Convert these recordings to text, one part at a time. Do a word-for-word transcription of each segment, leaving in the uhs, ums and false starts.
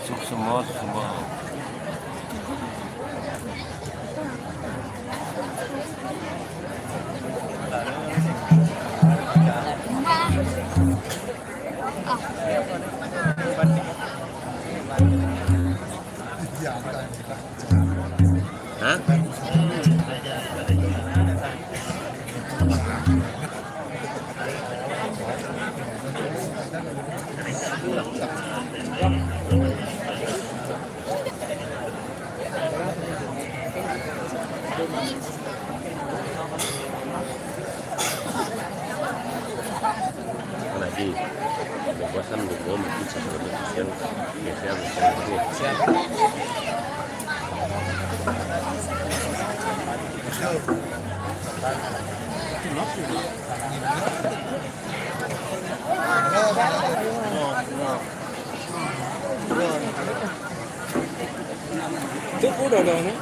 Suksma, suksma. Hah? Lagi. Udah puas kan, udah gua mungkin sesuatu yang biasa, biasa. Siap. Itu udah, udah, nih.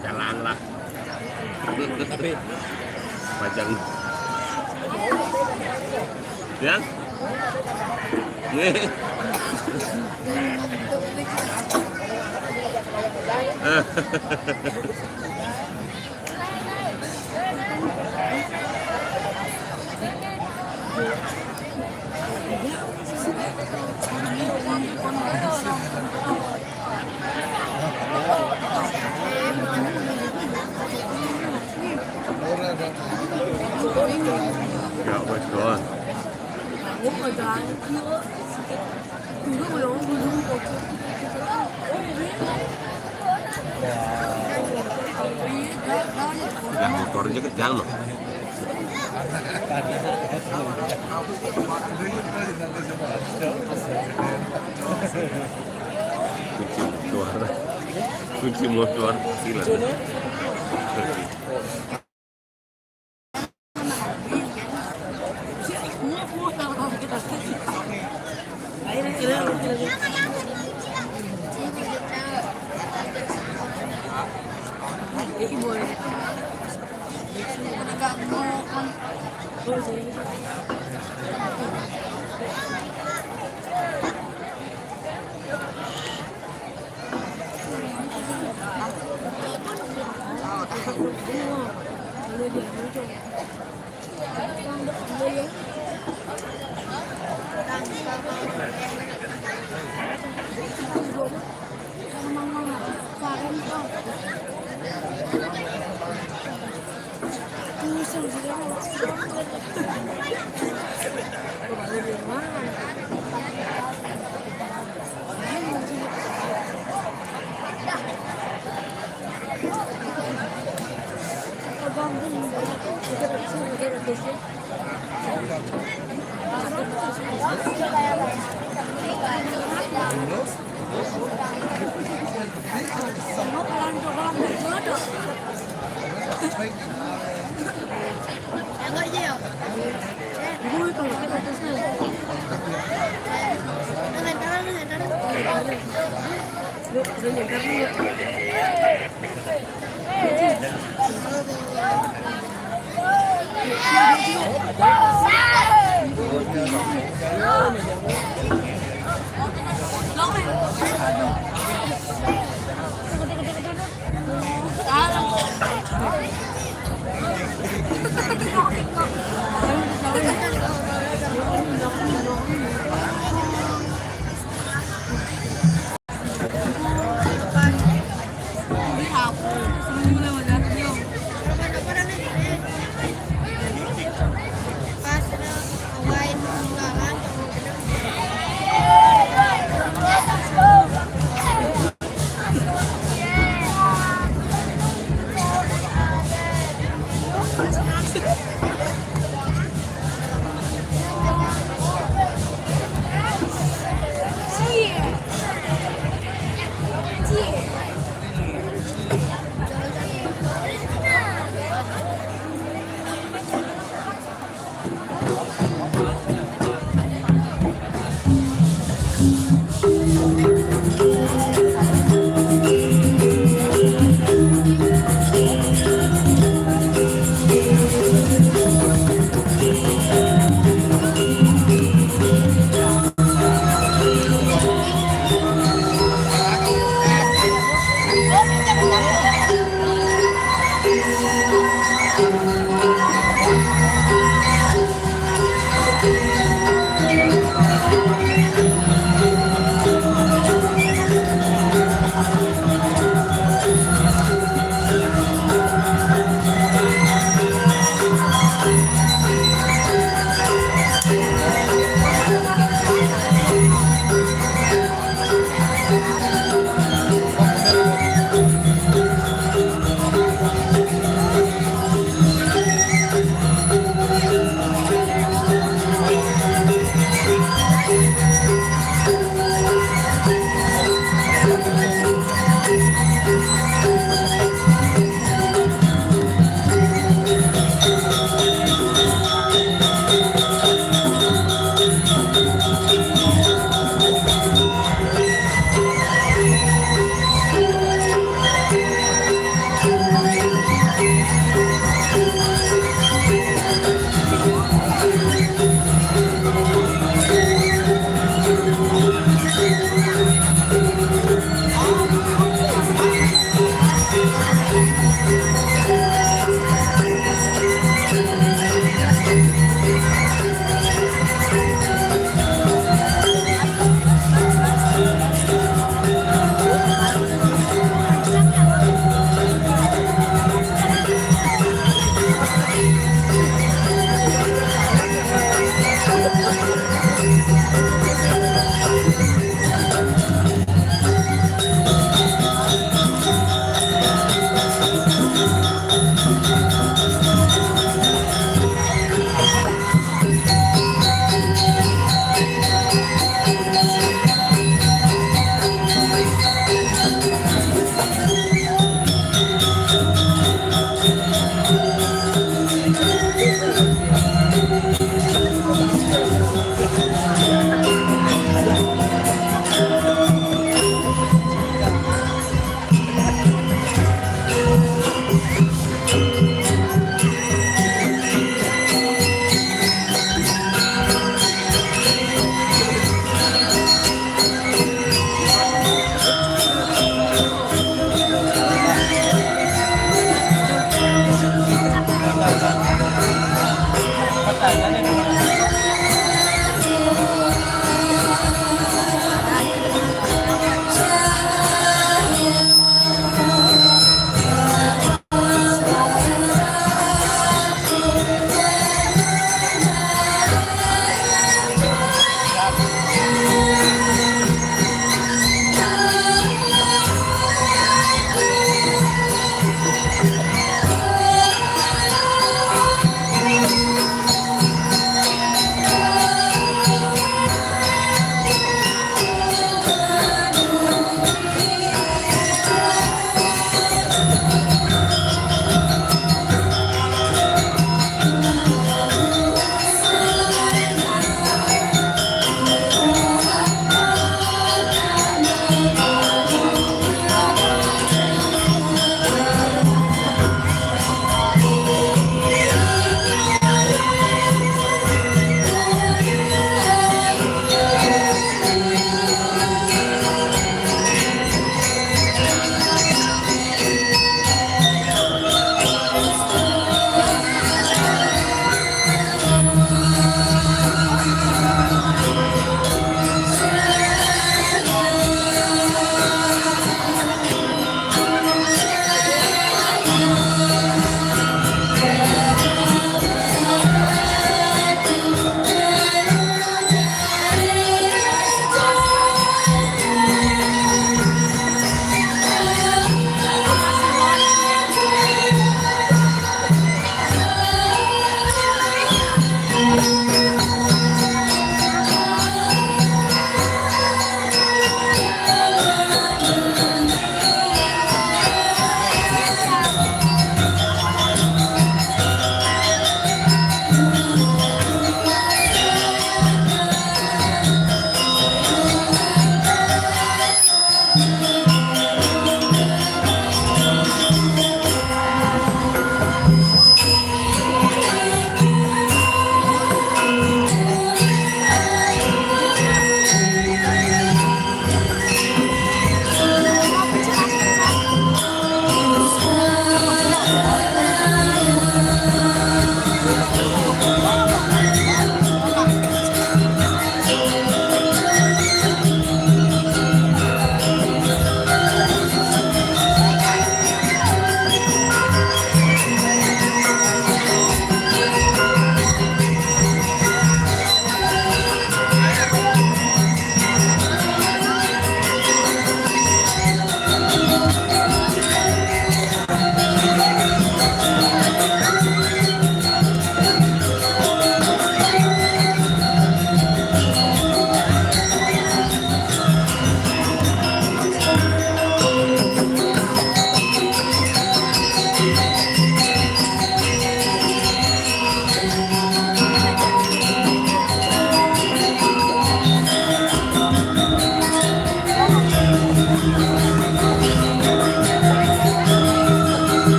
Jalan lah. Tapi pajang. Ya. Nih. Ya, wes, doang. Lah, motornya kencang loh. Kunci motor. Kunci motor. Gila.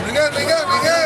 Venga, venga, venga.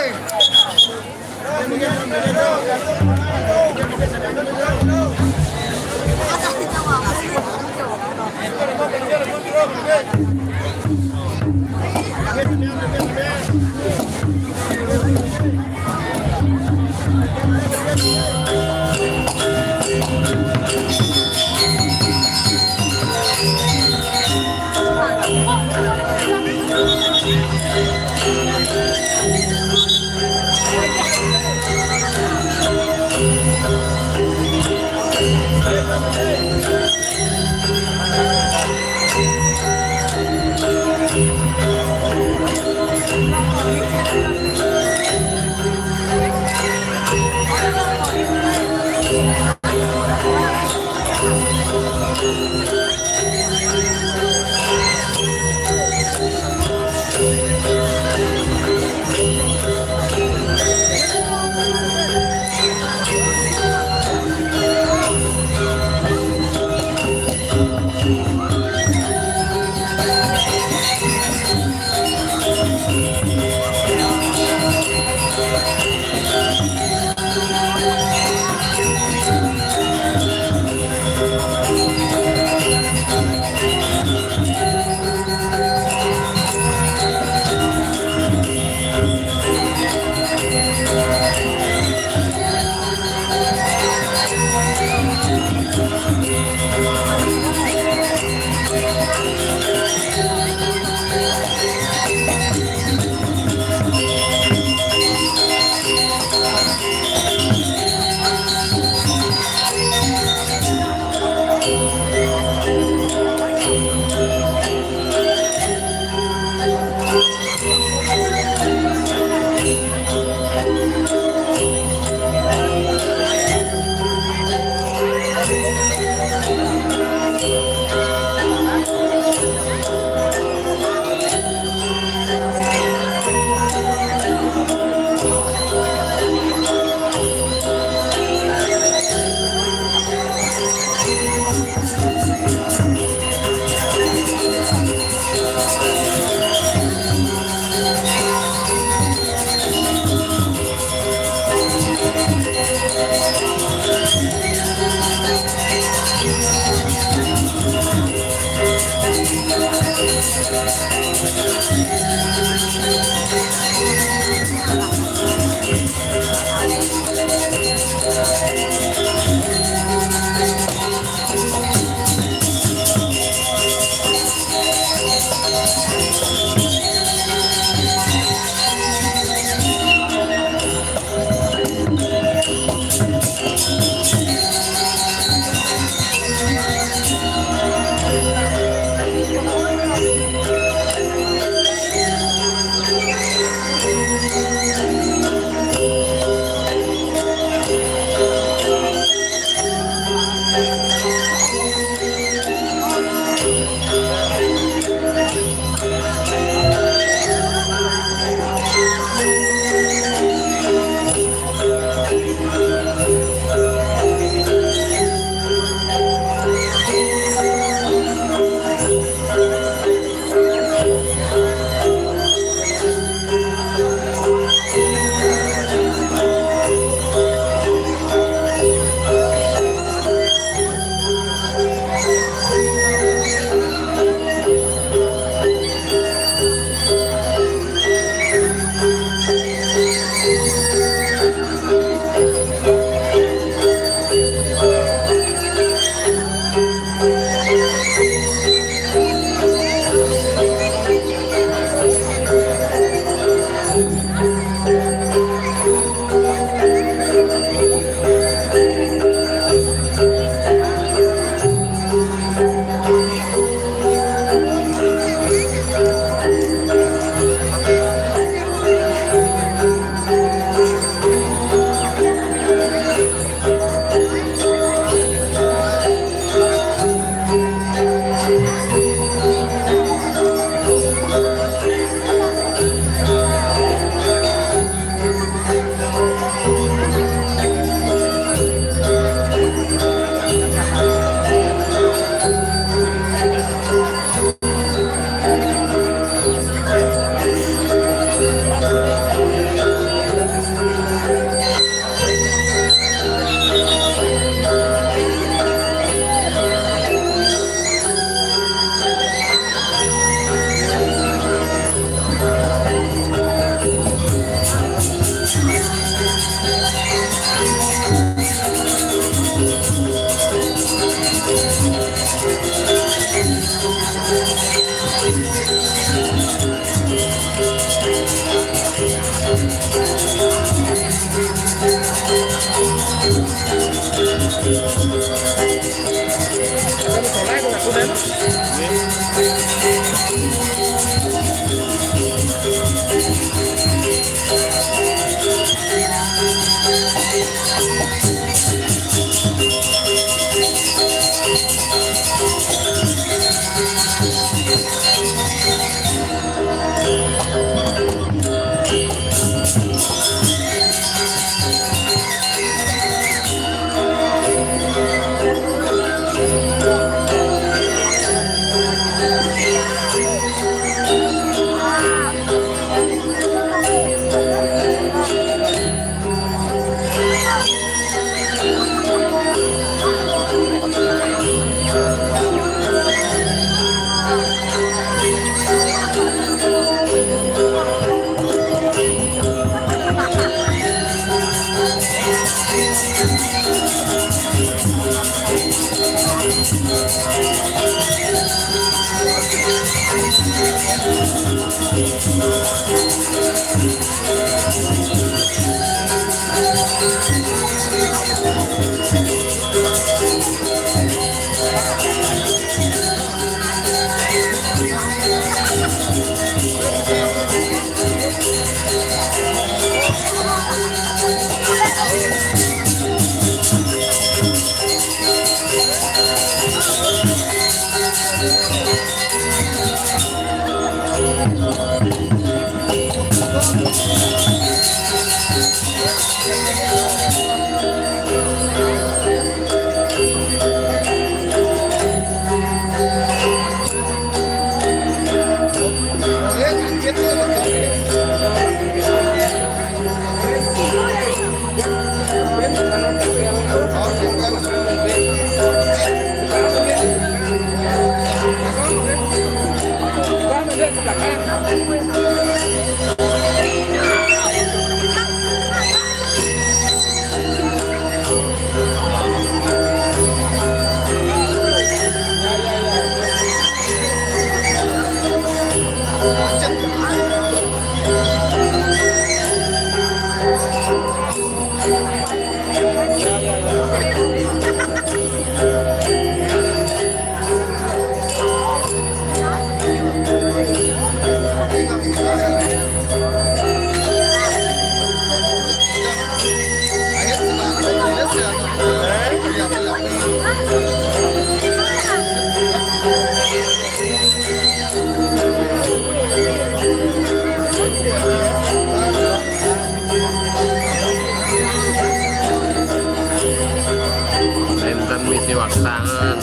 Enten misi waktangan.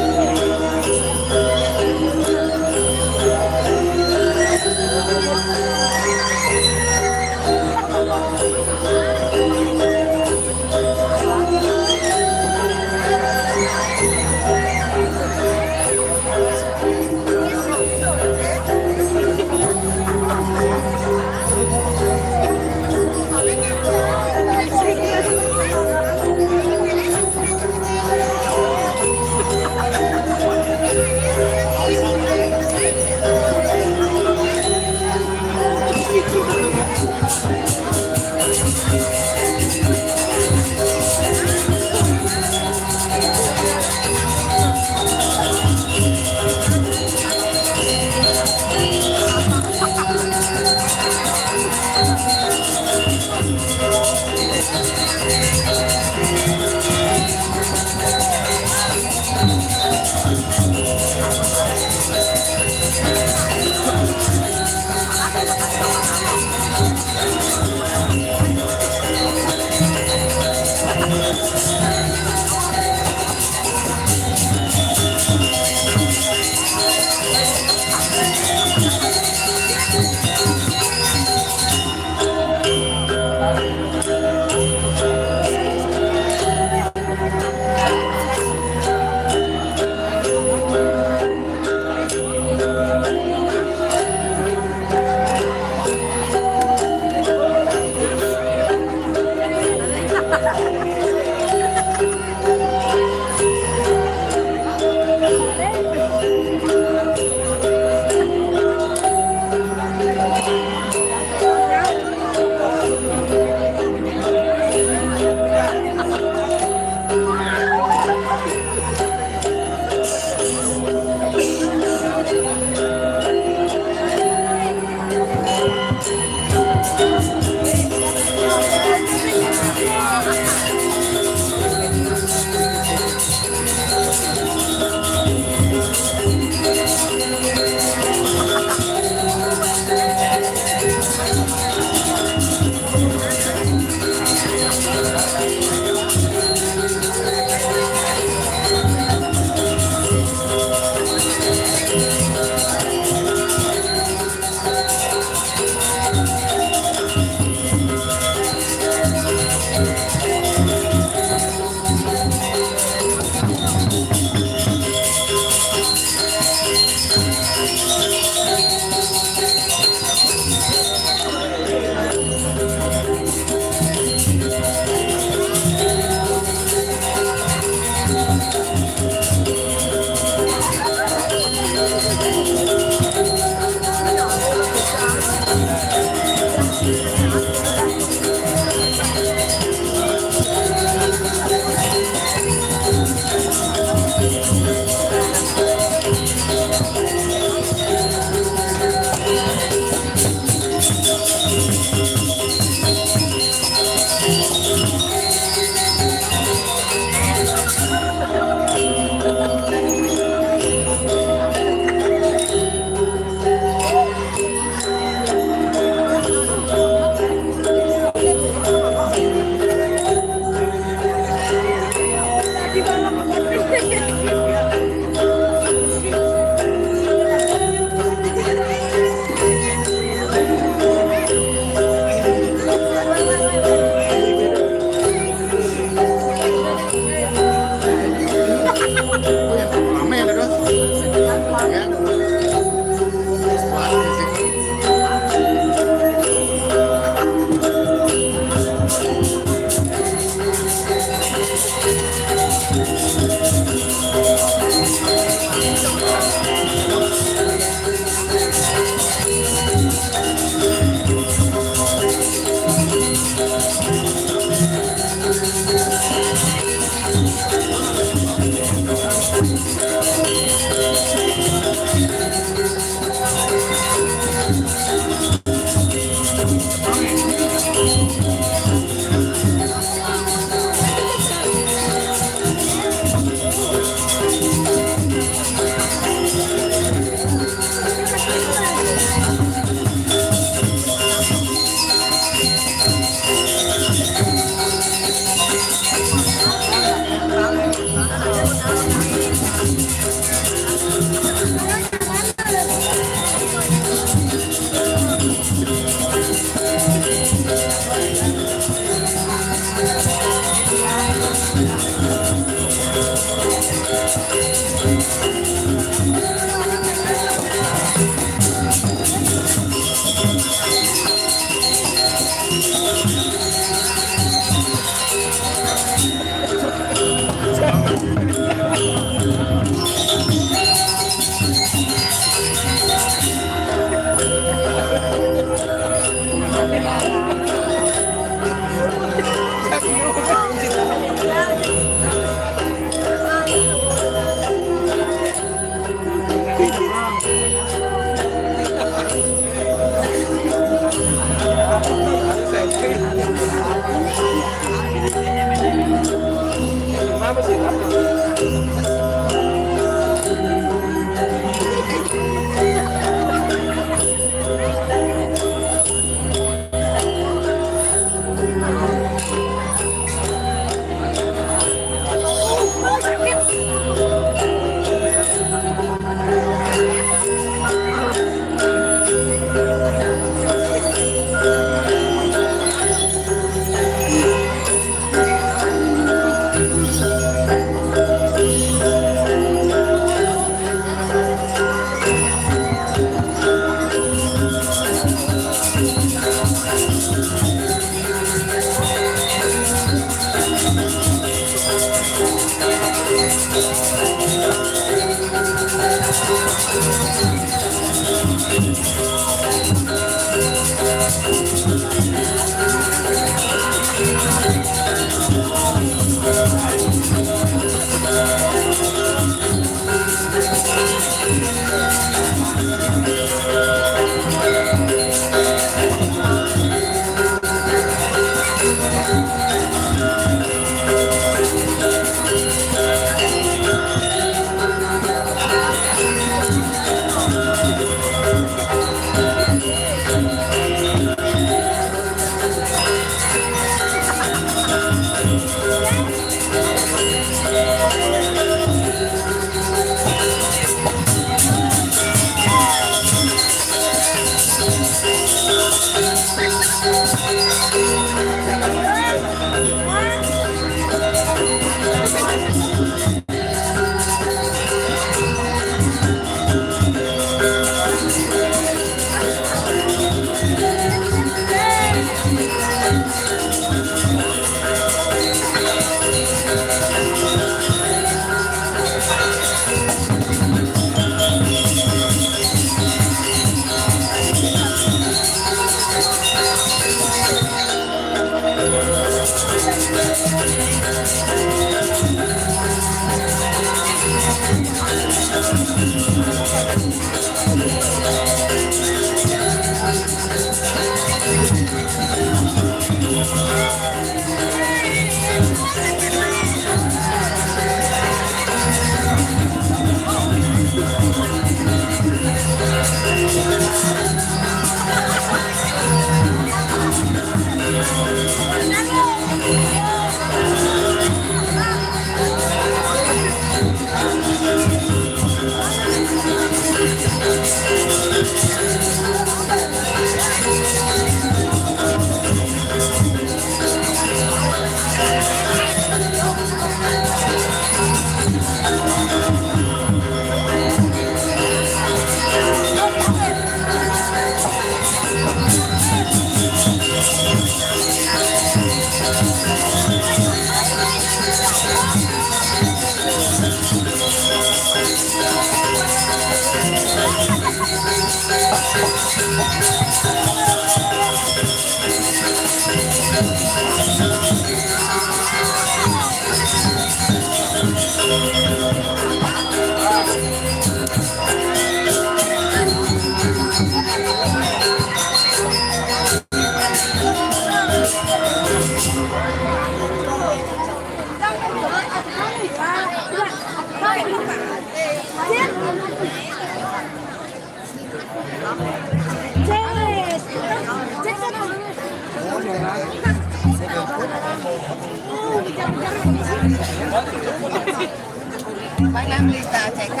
Mana berita C K?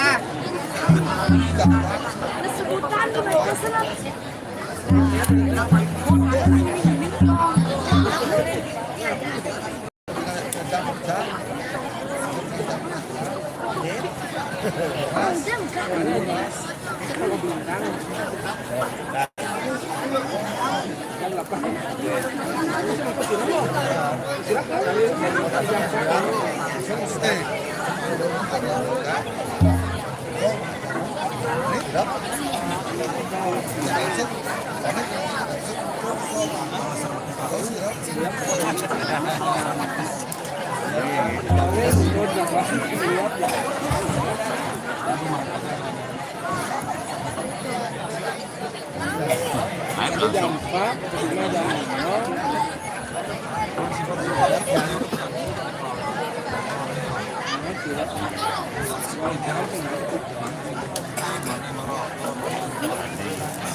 Sebutan mereka senang. Ini jam empat, kesini jam lima.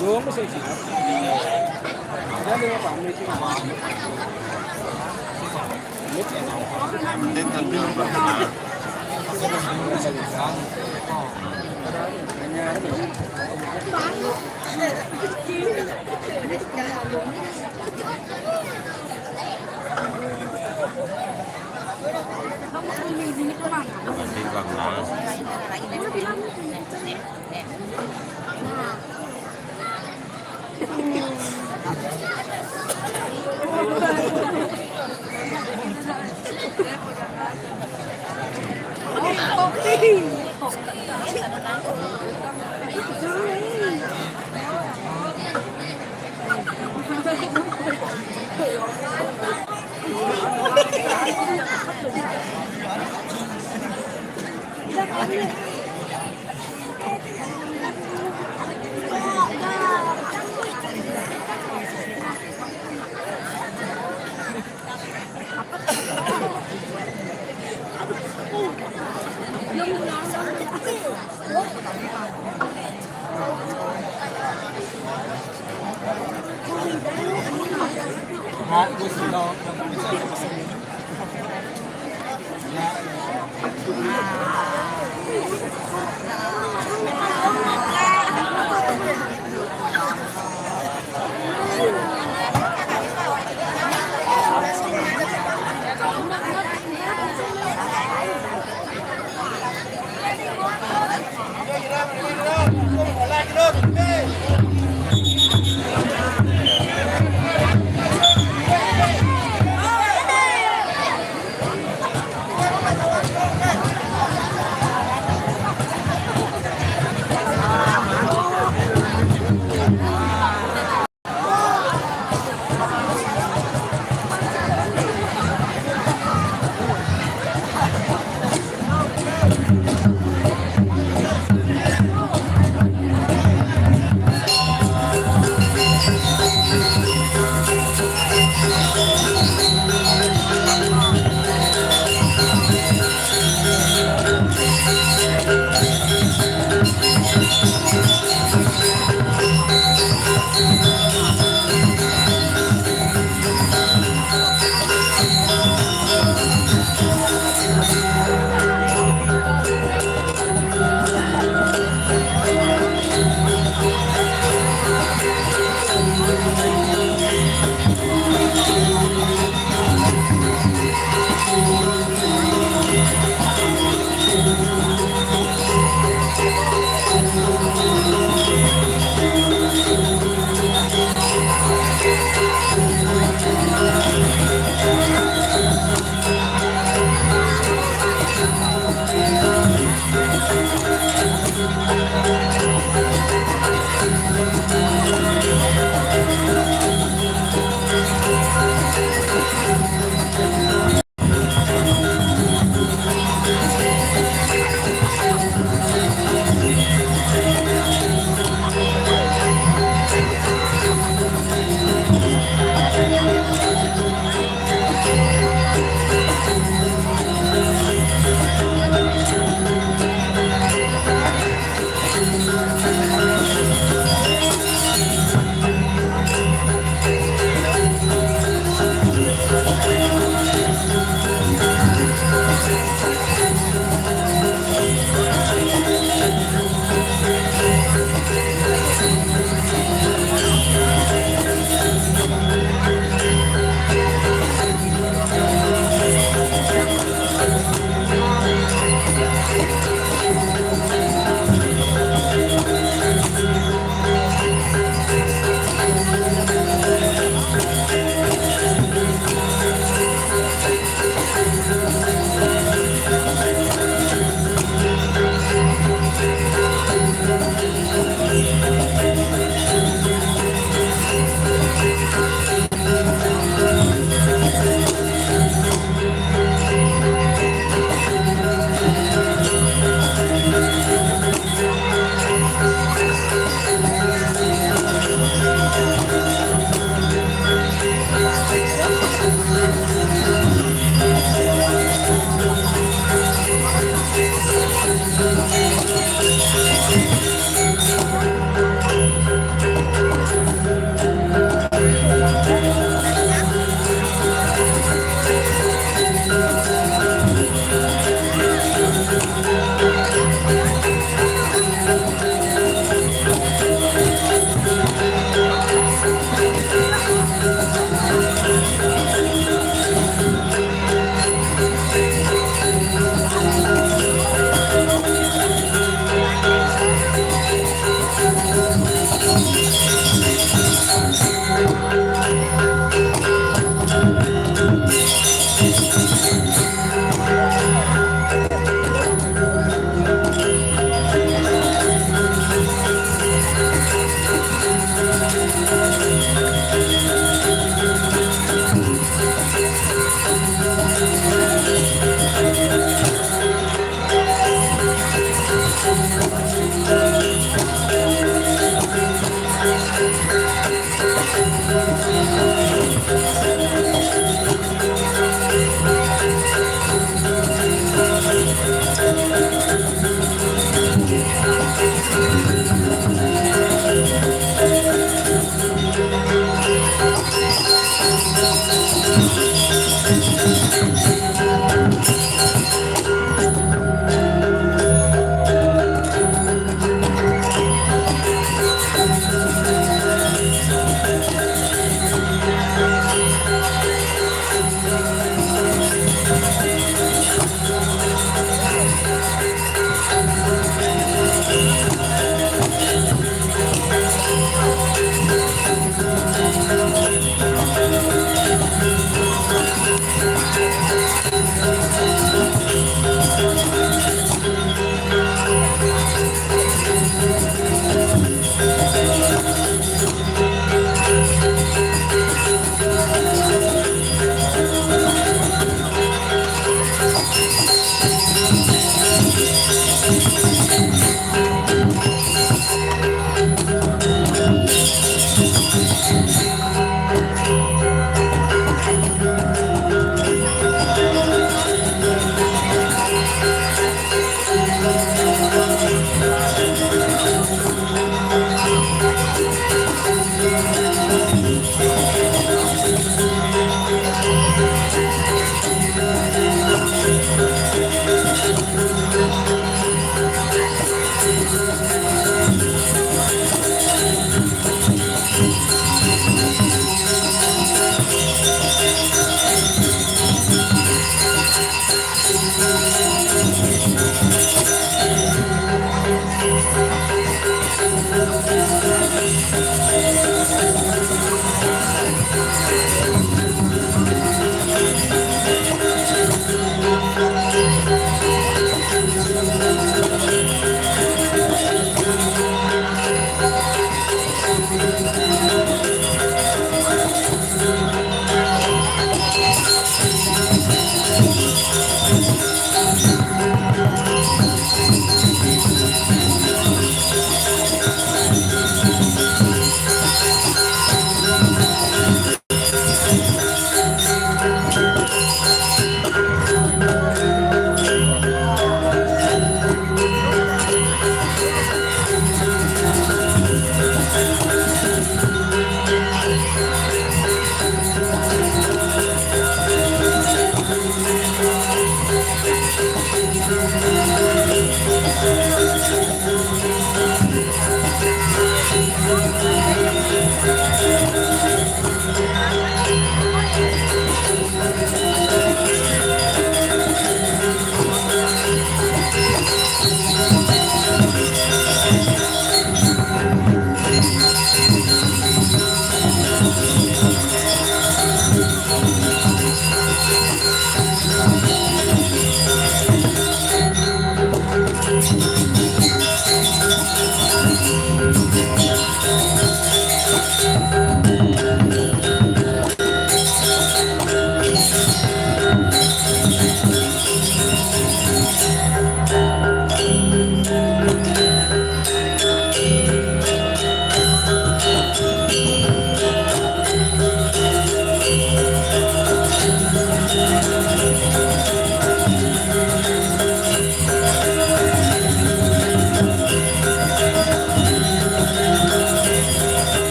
Belum, saya siap. Ada lima pamit.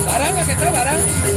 Baranga que está baranga.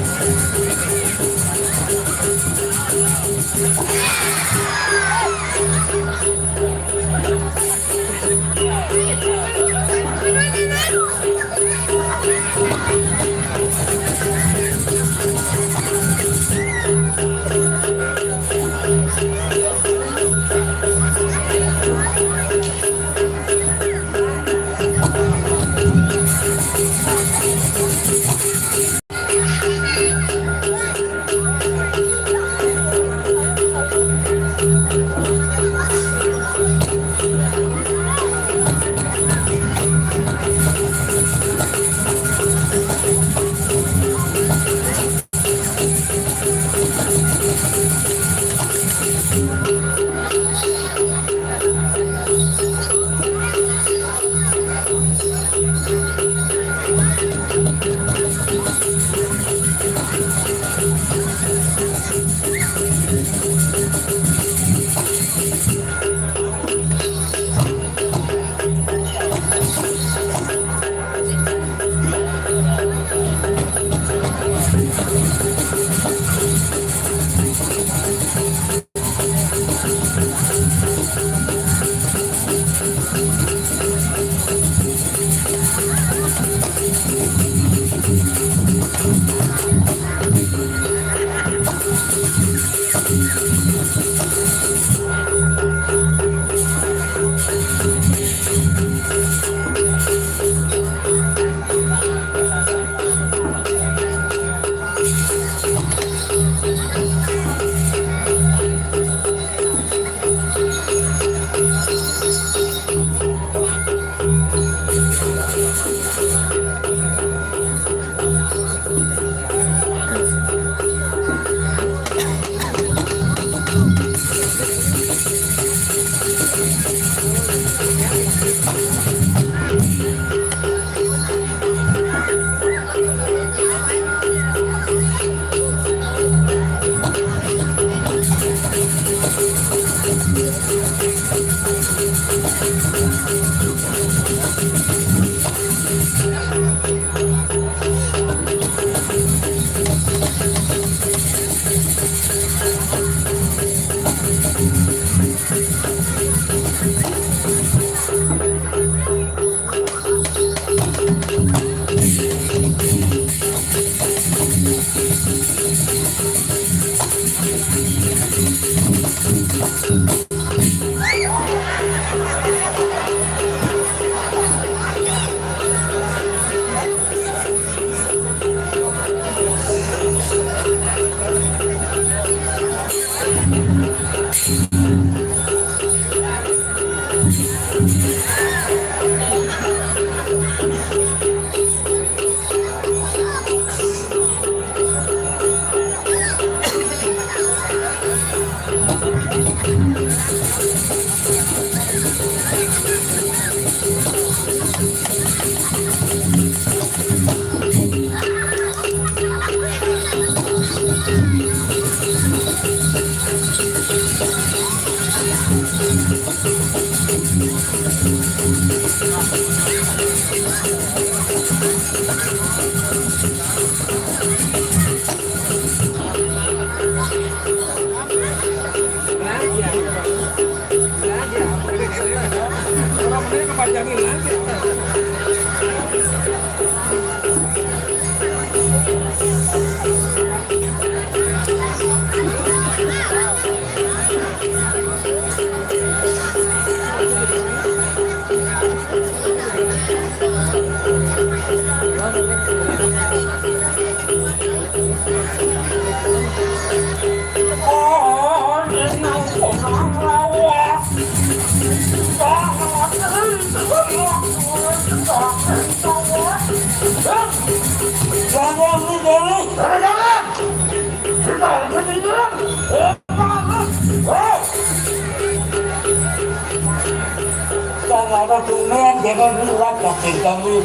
Kalau ada tulen, jangan lupa kasih kami.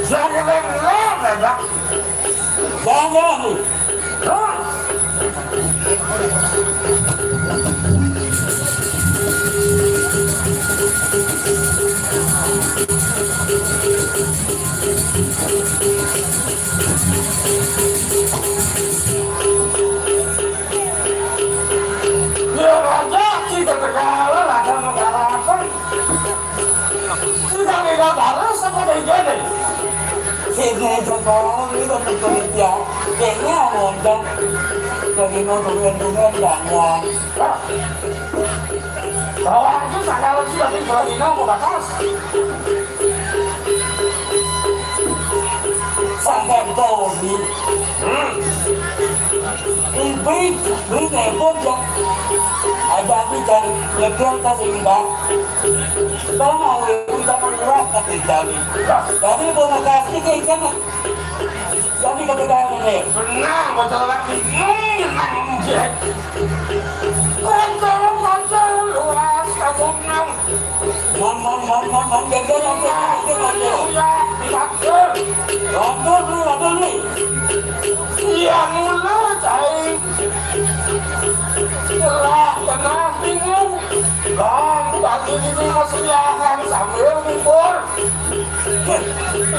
Jangan lupa, Pak. Jangan. Ya, raja, kita tegalan, ada negara apa? Sudah beda balas apa dari gini? Sini, Jokowi, ini udah penelitian. Kayaknya ngomong. Jadi, mau turun-turun, jangan. Bawang itu saya lagi lagi jual ini mau batas. Sampai tahu di. Hmm. Ibu, ibu nebon ya. Ada aku cari nyebrang ke sini, Bang. Tahu mau ibu sama murah tapi cari. Jadi mau kasih ke ikan. Jadi ketika ini. Tenang, betul lagi. Hmm, tenang, Jack. Kontol, kontol, luas, kamu menang. Mon, mon, mon, mon, mon, dia, dia, dia, dia, dia, dia, dia. Iya, dipakai. Ampun, lu, ampun, lu. Iya, mulut, aing. Lah, tenang, bingung. Bang, pagi ini masih akan sambil libur.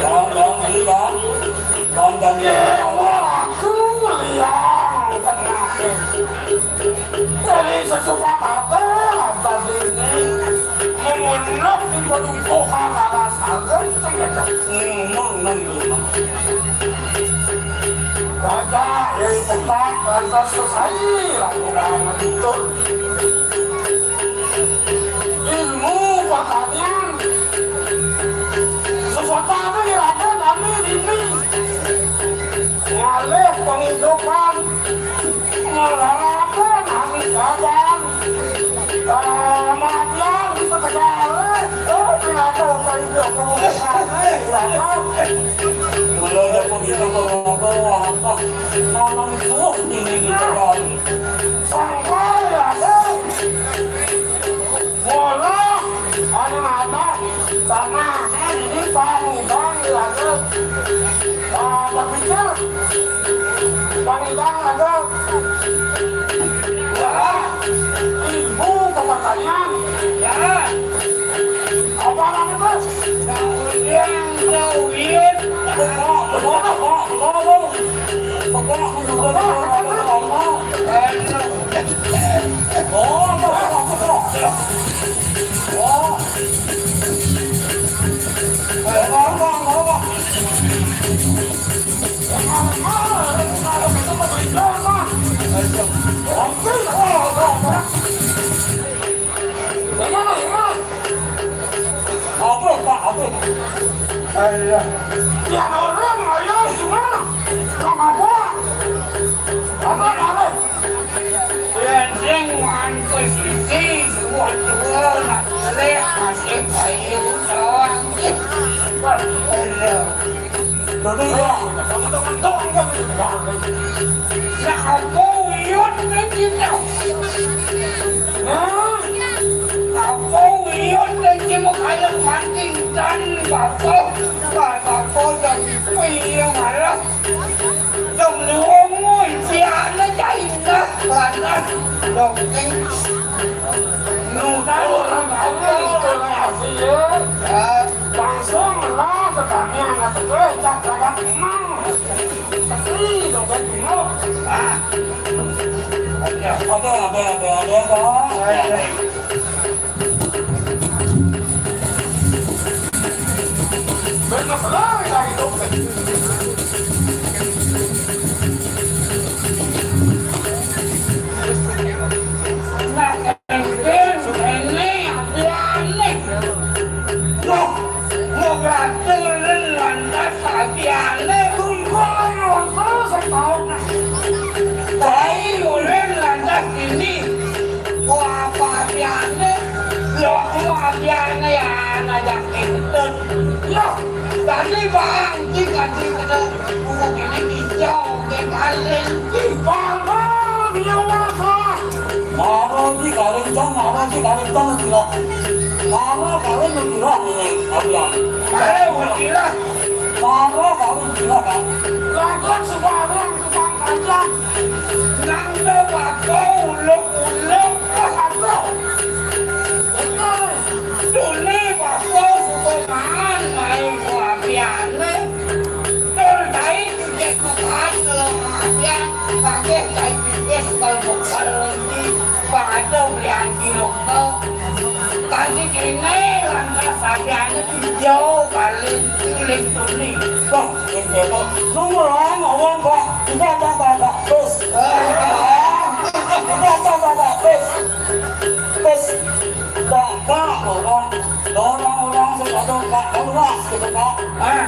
Bang, bang, ini, bang. Bang, bang, ini. Ya, wah, aku liang, tenang. Jadi sesuka kata tadi ini memunuk di petumpukan alas angin, ternyata ngomong nang rumah. Raja yang tetap lantas selesai lakukan itu. Ilmu pertanian. Sesuatu apa yang ada kami ini. Ngalih penghidupan. Ngalarapan, angin kapan. Matian, kita segala. Oh, kenapa, apa itu, apa bukan? Kenapa? Kalau ada begitu, kalau apa, apa? Memang buruk ini di Tegal. Sampai ada. Bola, anu apa? Tanah, ini Pak Muda, lagi. Ah, berpikir. Bang Ibang ada. Ya. Ibu ke pertanian. Ya. Apa namanya, Bos? Daun yang daun. Pokok, pokok, pokok, pokok. Pokok, pokok, pokok, pokok. Oh, pokok, pokok. Oh. Pokok, pokok, pokok. Apa, Pak? Apa? Iya. Ya, orang, ayo, gimana? Sama gua. Apa, apa? Yang antisipasi buat gua, masih kayu doang. Aduh. Jadi ya, ya aku uyut nih kita. Nah, aku uyut nih cuma kayak mancing dan bapak, bapak dan puyeng malah. Dong lu ngomong, siapa jahitnya? Panas. Dong, nih. Nu tahu orang tahu itu ya. Langsung lah, petani anak itu, cak, cak, emang. Ada, ada, ada, ada, ada. Nah, Enten, enten, apiane. Loh, mau gatel lantas apiane bungkol terus setahun. Tai ulen lantas ini. Kok apa apiane? Loh, mau apiane ya ngajak kentut. Loh, tadi bang, jika di kena buku ini hijau, dia balik. Ih, bang, bang, dia wasa. Mara iki kawin cang, mara iki kawin cang gila. Mara kawin gila ini, apian. Ayo, gila. Mara kawin gila, kan? Lagu sembarang tukang kaca. Nang dewa kau uluk-uluk, apa? Betul. Dulu waktu suka main, main apiane. Tur tai cek kuat kalau apian, pakai tai pipis kalau bukan lagi. Pak ada beli anti lokal. Tadi kene lantas apiane hijau, paling kulit kuning. Wah, ini kok. Lu ngomong, ngomong, Pak. Kita ada Bapak Bus. Kita ada Bapak Bus. Bus. Bapak orang. Orang-orang sing ado gak luas gitu, Pak. Ah.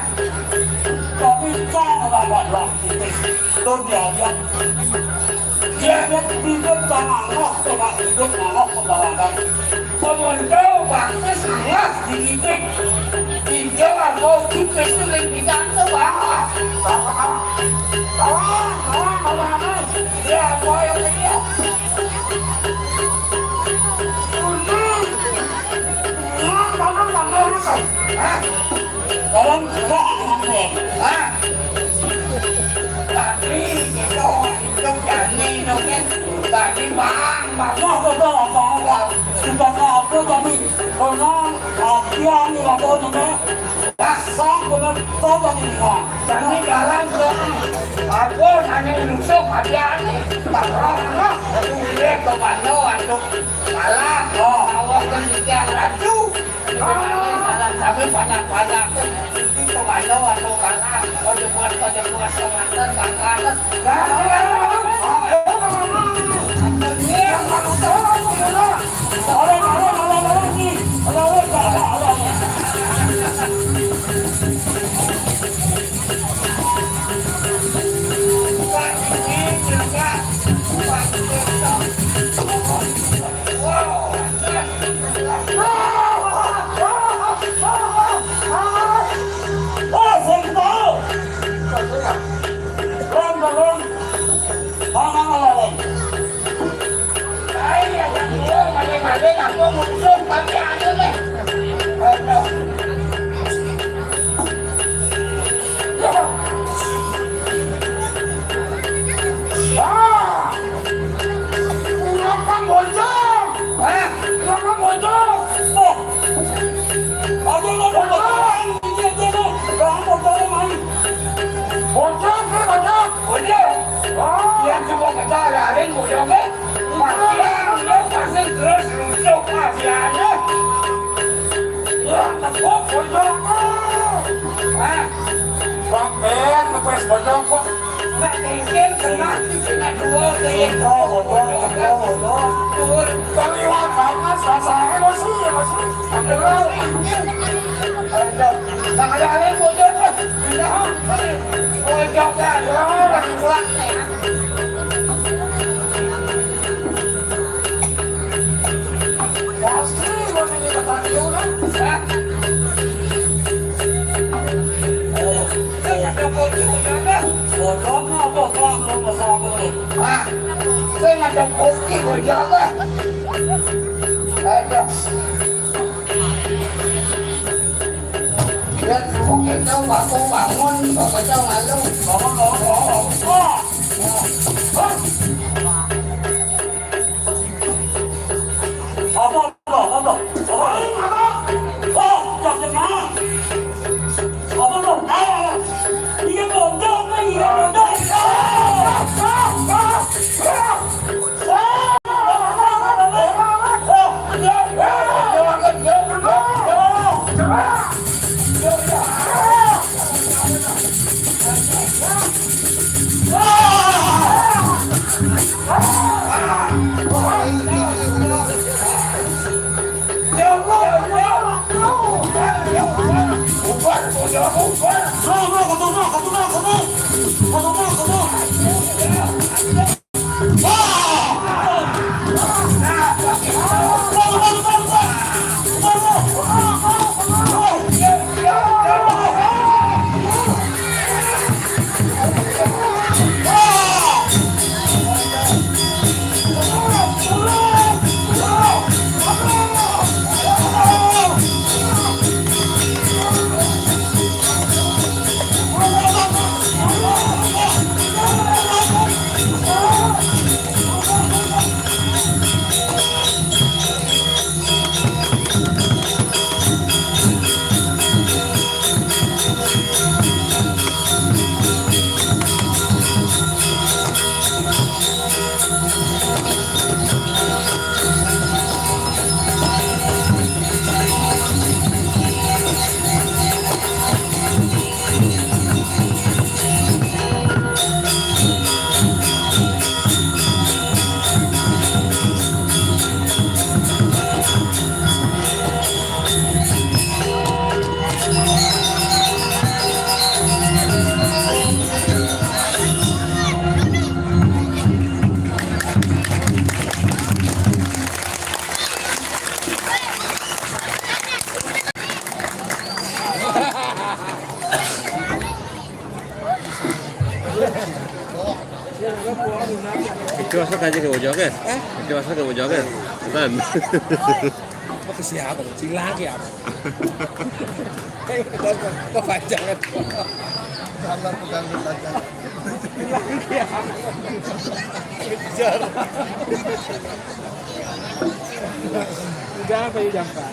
Tapi cang ora gak luas gitu. Tur diajak. Dia ada bibit cang angah, coba hidup angah sembarangan. Komodo bagus angah dididik. Tiga aku tipis tuh yang tidak tuh, Pak. Kawan, kawan, kawan, kawan. Ya, apa yang dia? Dalam gerak dengan band. Hah? Tadi kita hidup jani, hidup kan. Tadi bang, bang. Wah, betul, bang, bang. Kita kabur tadi. Karena latihan di waktu itu. Wah, sang benar, kau tadi, bang. Kami jalan ke apa, nanya Yusuf, hati-hati. Tak pernah. Lihat ke mana, aduh. Salah, oh, awak kan tidak ratu. Salah, tapi banyak-banyak. Itu kemana waktu kalah? Kau jemuas, kau jemuas, kau makan, makan. Wah! Kenapa bocor? Hah? Kenapa bocor? Oh. Ada yang bocor. Ini aja tuh. Bang, bocor, main. Bocor, bocor. Bocor. Oh. Yang cuma kata ada yang bocor, kan? Matian, lo pasti terus rusuk matiannya. Wah, kok bocor? Hah? Bang Ben, ngepress bocor kok. Nggak mungkin, kena, kena dua, kena dua, bocor, bocor, bocor. Dua. Kalau lewat panas, rasa emosi, emosi. Aduh. Aduh. Nggak ada yang bocor, Bos. Pindah, Bos. Bocor, ya. Ya, lagi pulang, ya. Bangun, bangun, bangun, bangun. Apa, apa, apa? Apa? Oh, jangan. Apa tuh? Ah, iya, dong, jangan, iya. Itu masuk aja ke Bojoget. Itu masuk ke Bojoget. Bukan. Apa ke siapa? Silang ke apa? Kepanjangan. Sabar, pegang aja. Silang ke apa? Kejar. Udah apa ya, Jampa?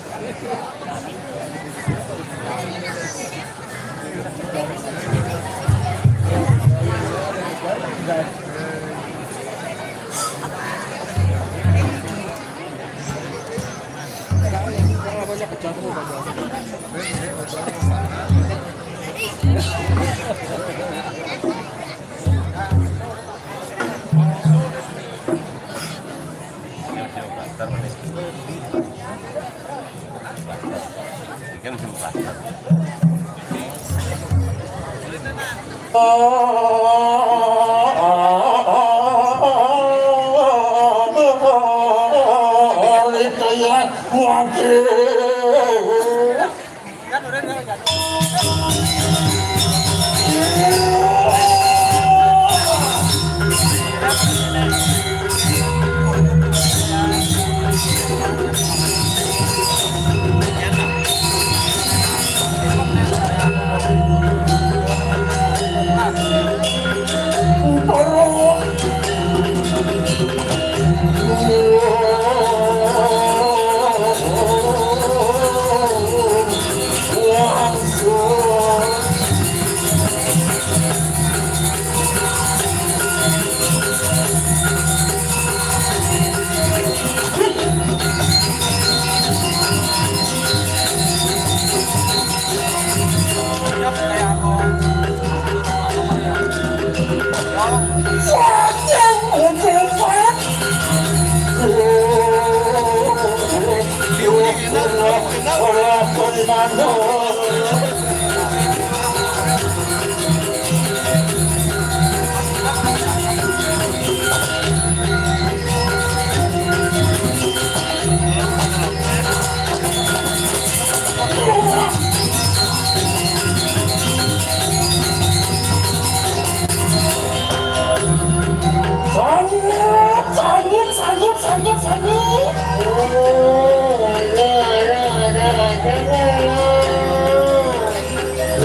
Sanggup, sanggup, sanggup, sanggup, sanggup.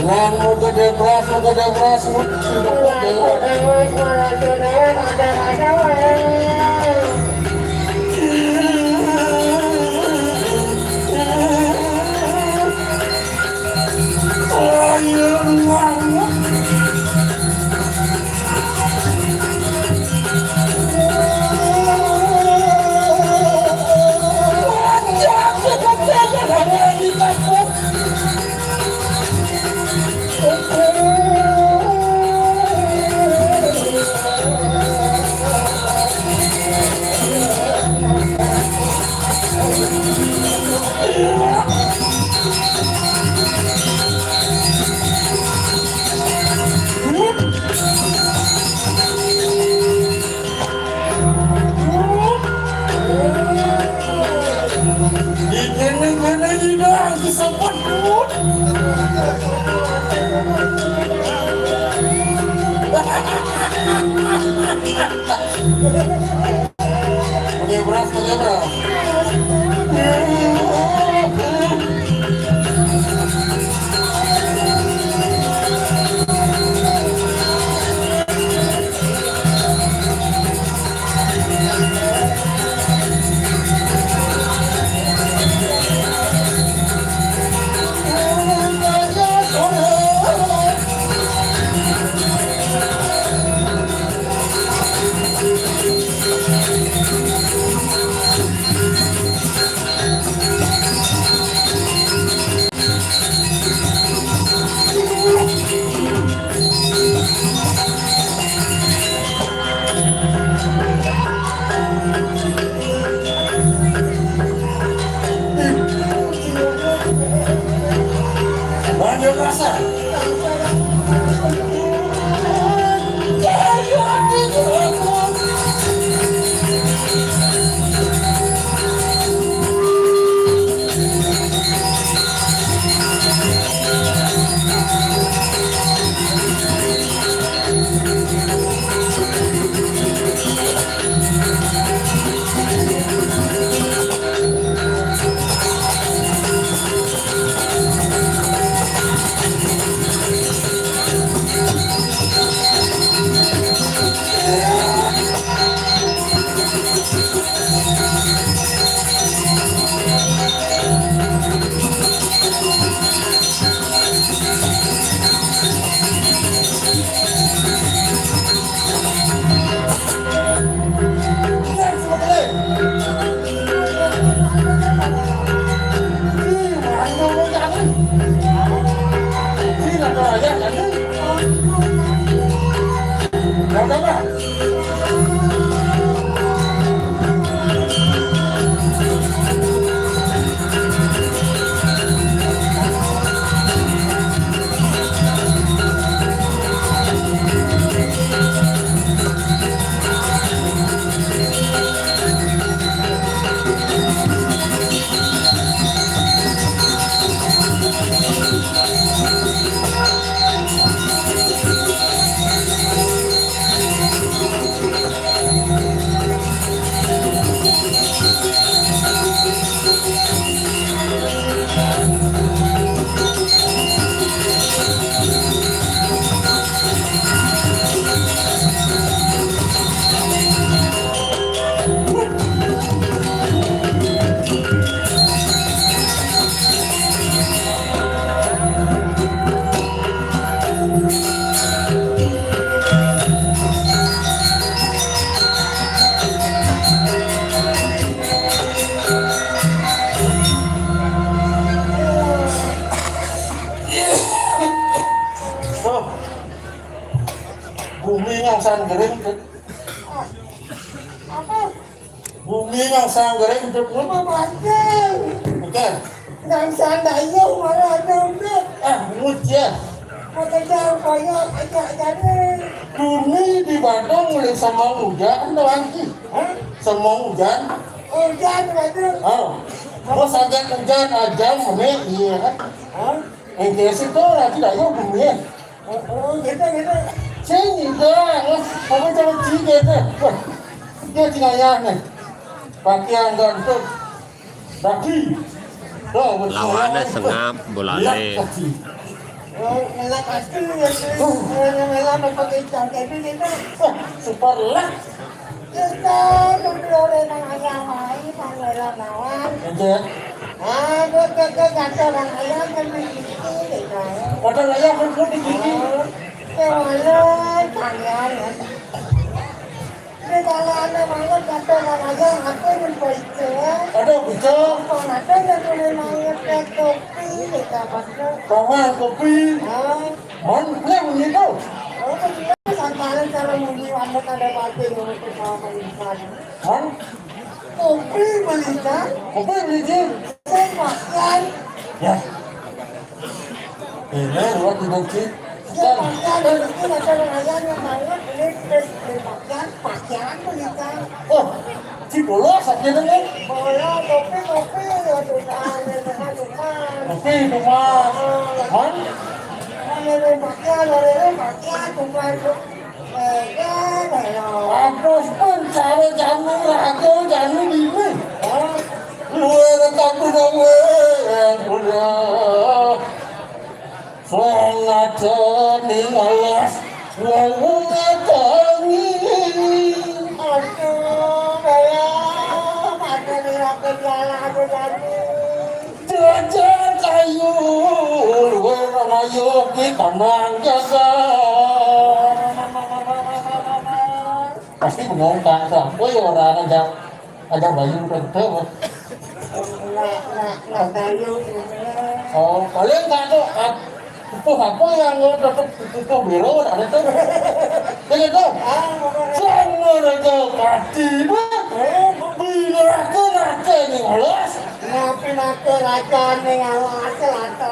Uang mau gede beras, mau gede beras, mau gede beras. Pakai beras, pakai beras. Banyak rasa. Oh, bumi nang san kering. Apa? Bumi nang san kering, hidup lu. Apa banteng? Bukan. Nang san dayung, mana ada udah. Ah, bungut ya. Kata jauh, banyak, ajak jalan. Bumi di Badung mulai sama hujan, atau angki? Hah? Sama hujan. Hujan, Badung. Oh. Bos ajak hujan, ajam, ini, iya kan? Hah? Yang biasa itu lagi dayung bumi ya. Oh, oh, gitu, gitu. Sini dong, kamu jangan tiga deh. Wah, dia tinggal ya nih. Pakaian gantung. Tapi, tuh, lawannya sengap, bolale. Iya, pasti. Oh, ngelak pasti, ya, sih. Ngelak, ngelak, apa pakai ikan, tapi gitu. Wah, super lah. Kita berdua orang yang main, pangeran lawan. Oke. Ah, gue kagak kata orang ayam kan begitu, gitu. Orang ayam kan begitu. Oh, ya, walau, pangeran, ya. Ini kalau ada banget kata orang ayam, apa yang baik, ya? Ada bisa. Apa ada yang boleh main ke kopi, gitu, apa tuh? Paman kopi. Ah. Man, yang begitu. Oh, begitu. Lantaran kalau muni, anda kada batin, untuk sama insan. Hah? Kopi belikan. Kopi belikan. Saya makan. Ya. Ini buat di bukit. Saya makan, dan itu ada orang yang mau beli, beli, beli pakaian, pakaian belikan. Oh, si bolos aja deh. Bolos, kopi, kopi, ya, tuh, kan, ya, tuh, kan, tuh, kan. Kopi, tuh, Mas. Oh. Hah? Ada yang pakaian, ada yang pakaian, tuh, kan, tuh. Atus pun cara jani raga jani dini. Luar tapi dong, eh, udah. Wong ning alas, wong tangi. Aduh, kaya mati ning aku jalan aku tadi. Jajar kayu, luar ayu di kandang jaga. Pasti bengong kan, siapa ya orang aja. Ada bayu tentu. Nah, nah, nah, bayu. Oh, paling tak ada, ah, itu apa yang lo tetap itu tuh biro ada tuh. Ini tuh. Ah, sama itu pasti mah. Bila aku raja nih, alas. Ngapain aku raja nih, alas, raja.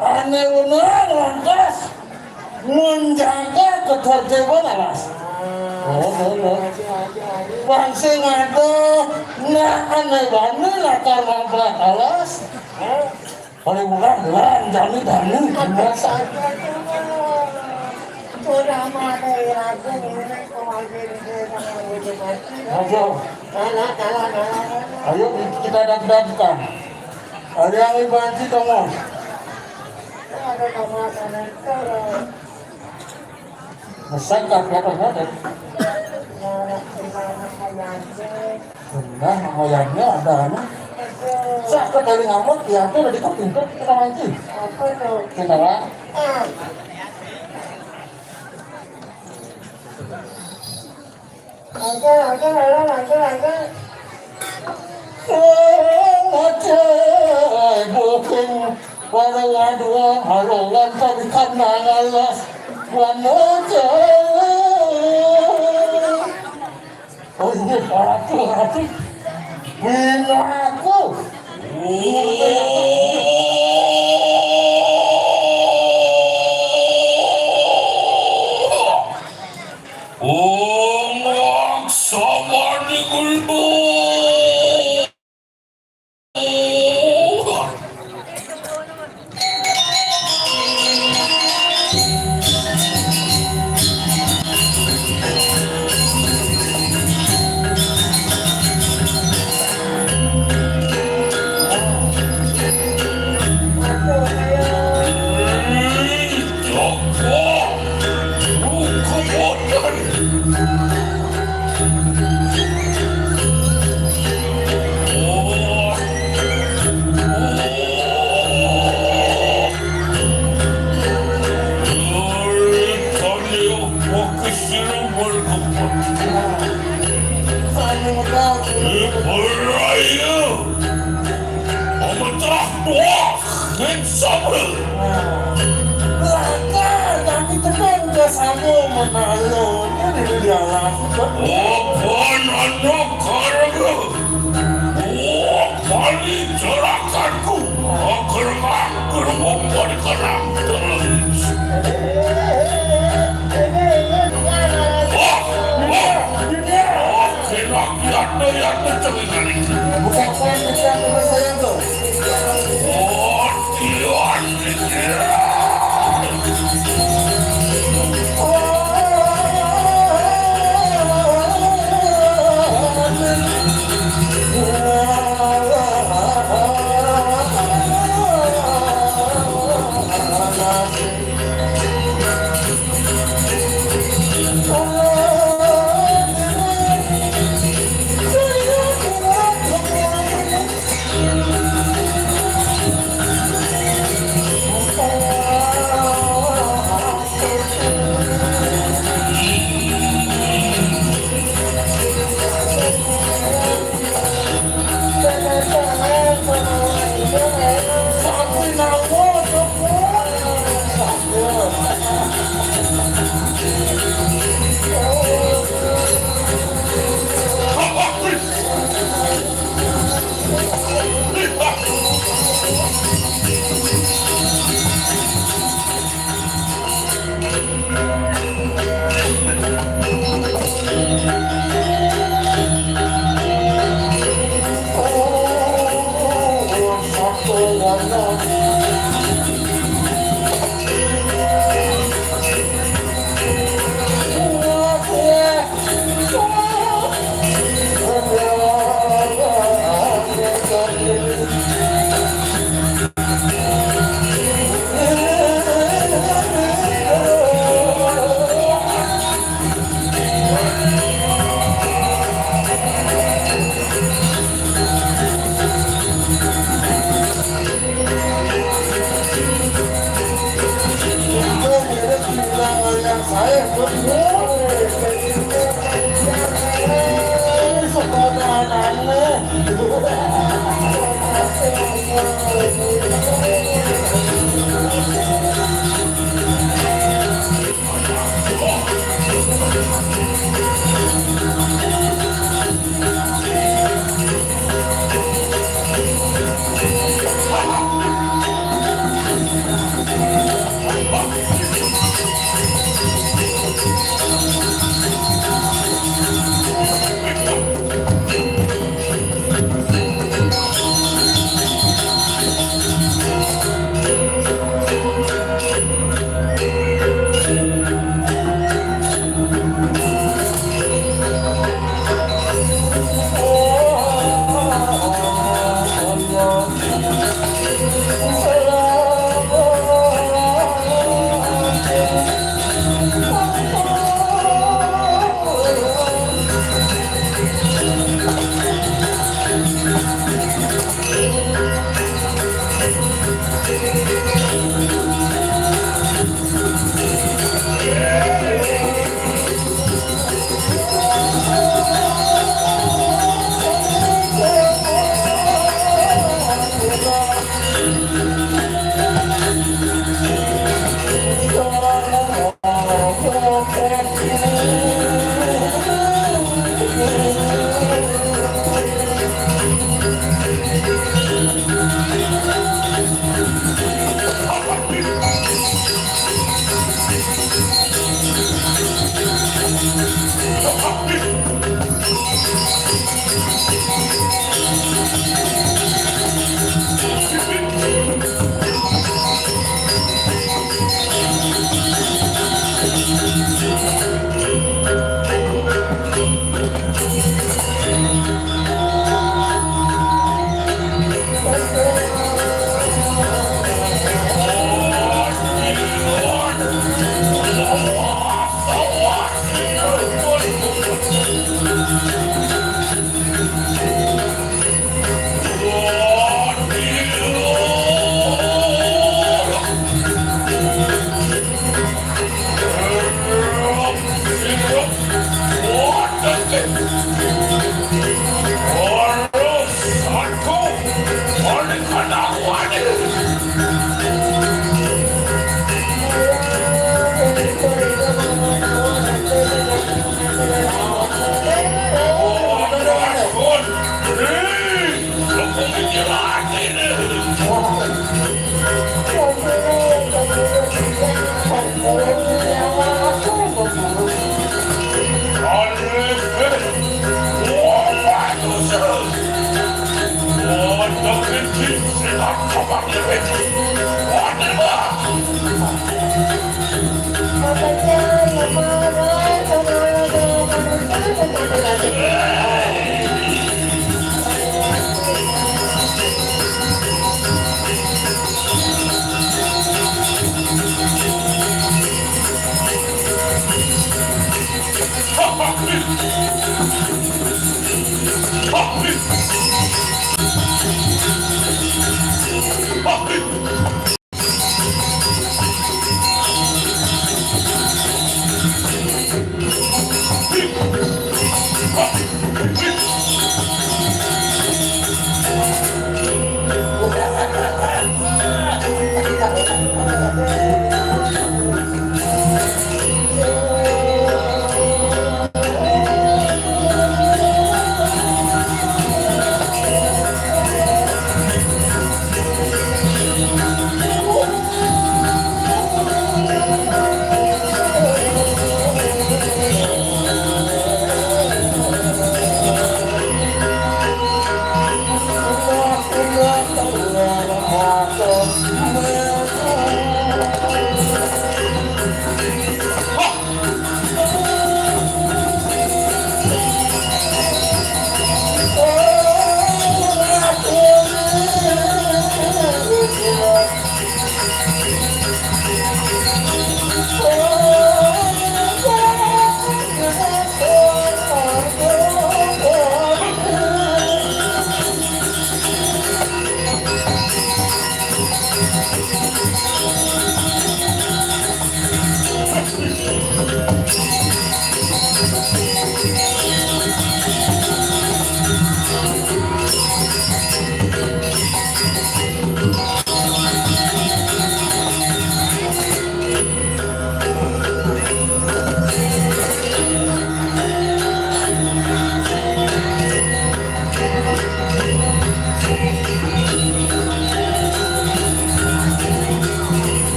Aneh bener, lantas. Menjaga ketertiban alas. Oh, oh, oh. Bang sing ada, nak aneh banget latar mampet alas. Paling murah, lan, jani, jani. Apa saja tuh? Udah mana ya, aku ini kemarin dia sama itu pasti. Ayo. Kalah, kalah, kalah, kalah. Ayo kita dap-dapkan. Ada yang ibanci kamu. Ada kamu sana. Masyarakat ya, Pak, ya. Nah, ngoyangnya ada anu. Saya ke Bali ngamuk, ya, itu udah dikepincut kita mancing. Apa tuh? Kita lah. Ada, ada, ada, ada, ada. Bukan para wadua, harolan tadi kan nangalas. Wanoja. Oh, ini ratu, ratu. Binaku. Om Laksamana Gulbu. Lakar, tapi tenang, udah sama menalo. Ini dia langsung. Apa anak karena? Oh, kali jerakanku. Agar aku membuat kerang terus. Wah, wah, wah. Kira-kira ada yang tercengang. Bukan saya, bukan saya tuh.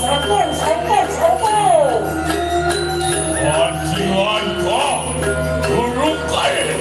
Sampun, sampun, sampun. Ajian kok, durung kae.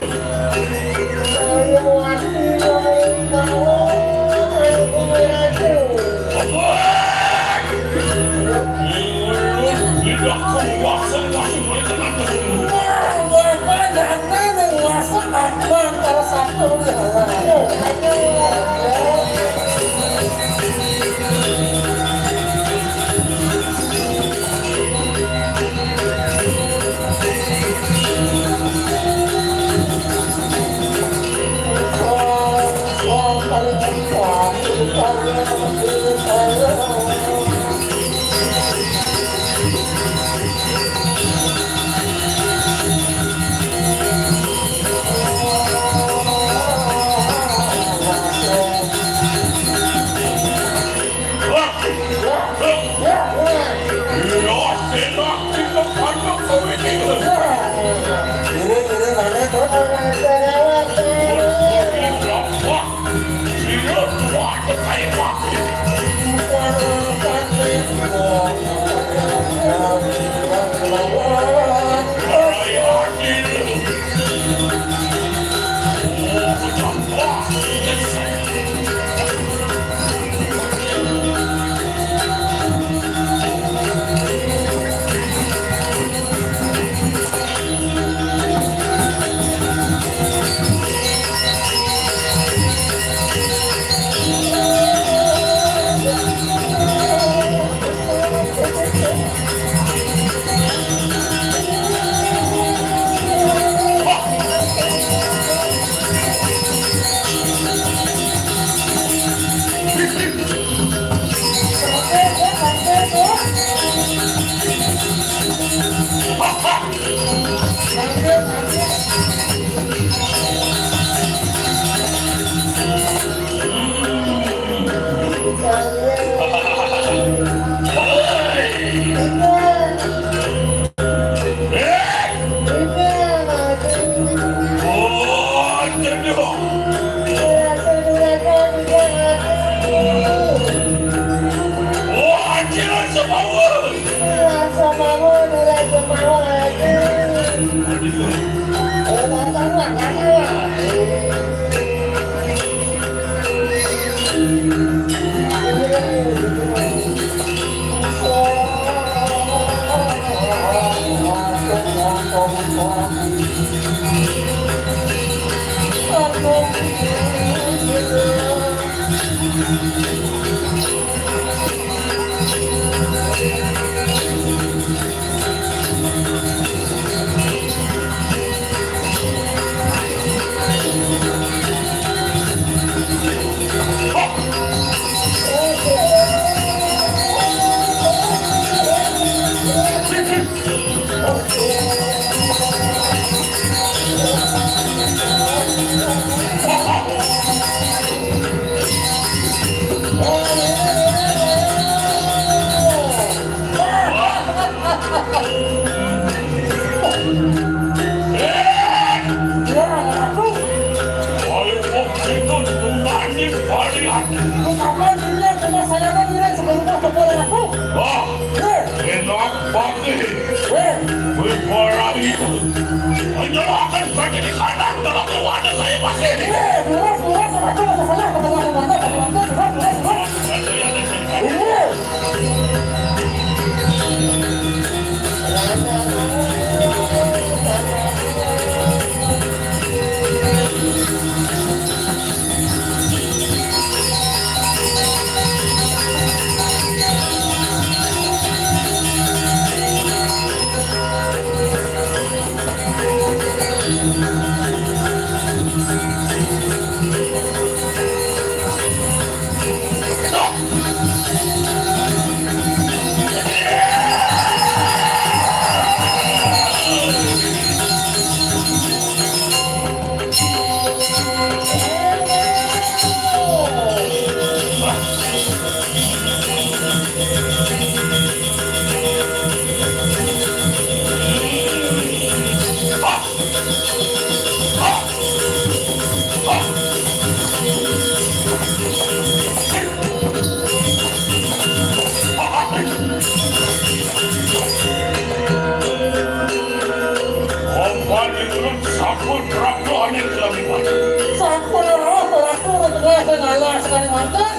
Wah, enak banget. Wih, parah itu. Menyerahkan bagi di kanan, kalau keluar saya pasti.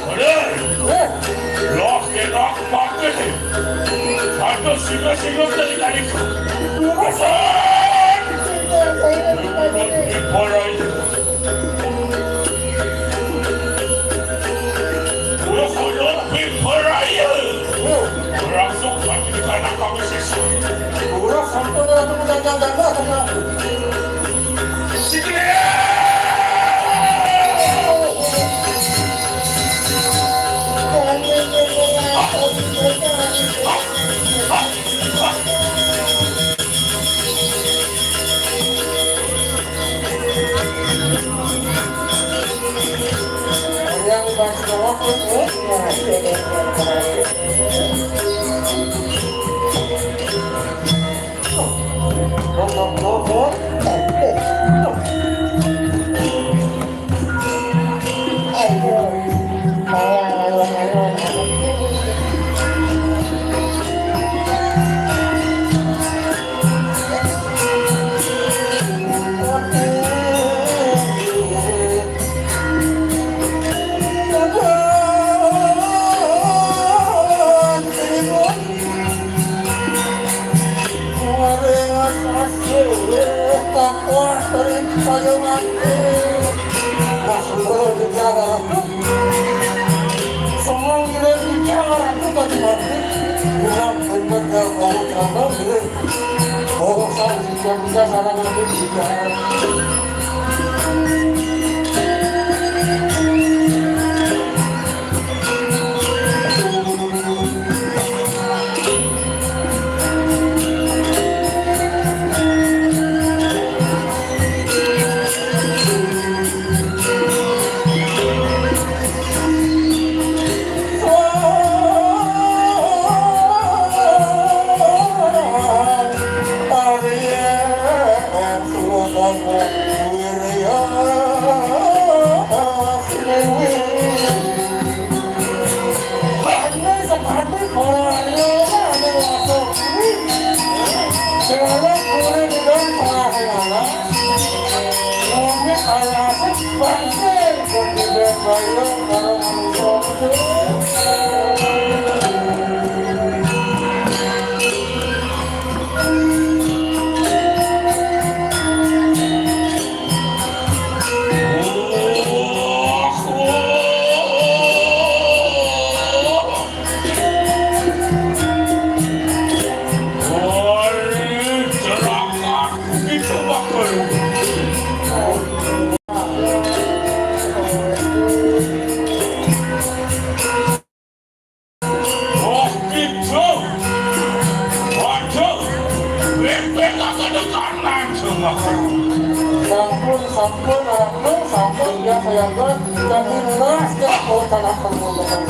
Ore, loh, enak banget. Aduh, singa-singa dari tadi. Bukan. Bukan, bukan. Wah, koyo piper ae. Langsung mati di kandang kami sisa. Ora sampe ora tau kandang-kandang, tenang. Sikile! Oh, gitu. Waduh, bebek agak ada kanan semua. Sampun, sampun, sampun, sampun, ya, saya buat. Jadi, mas, ya, oh, tanah pembunuhan.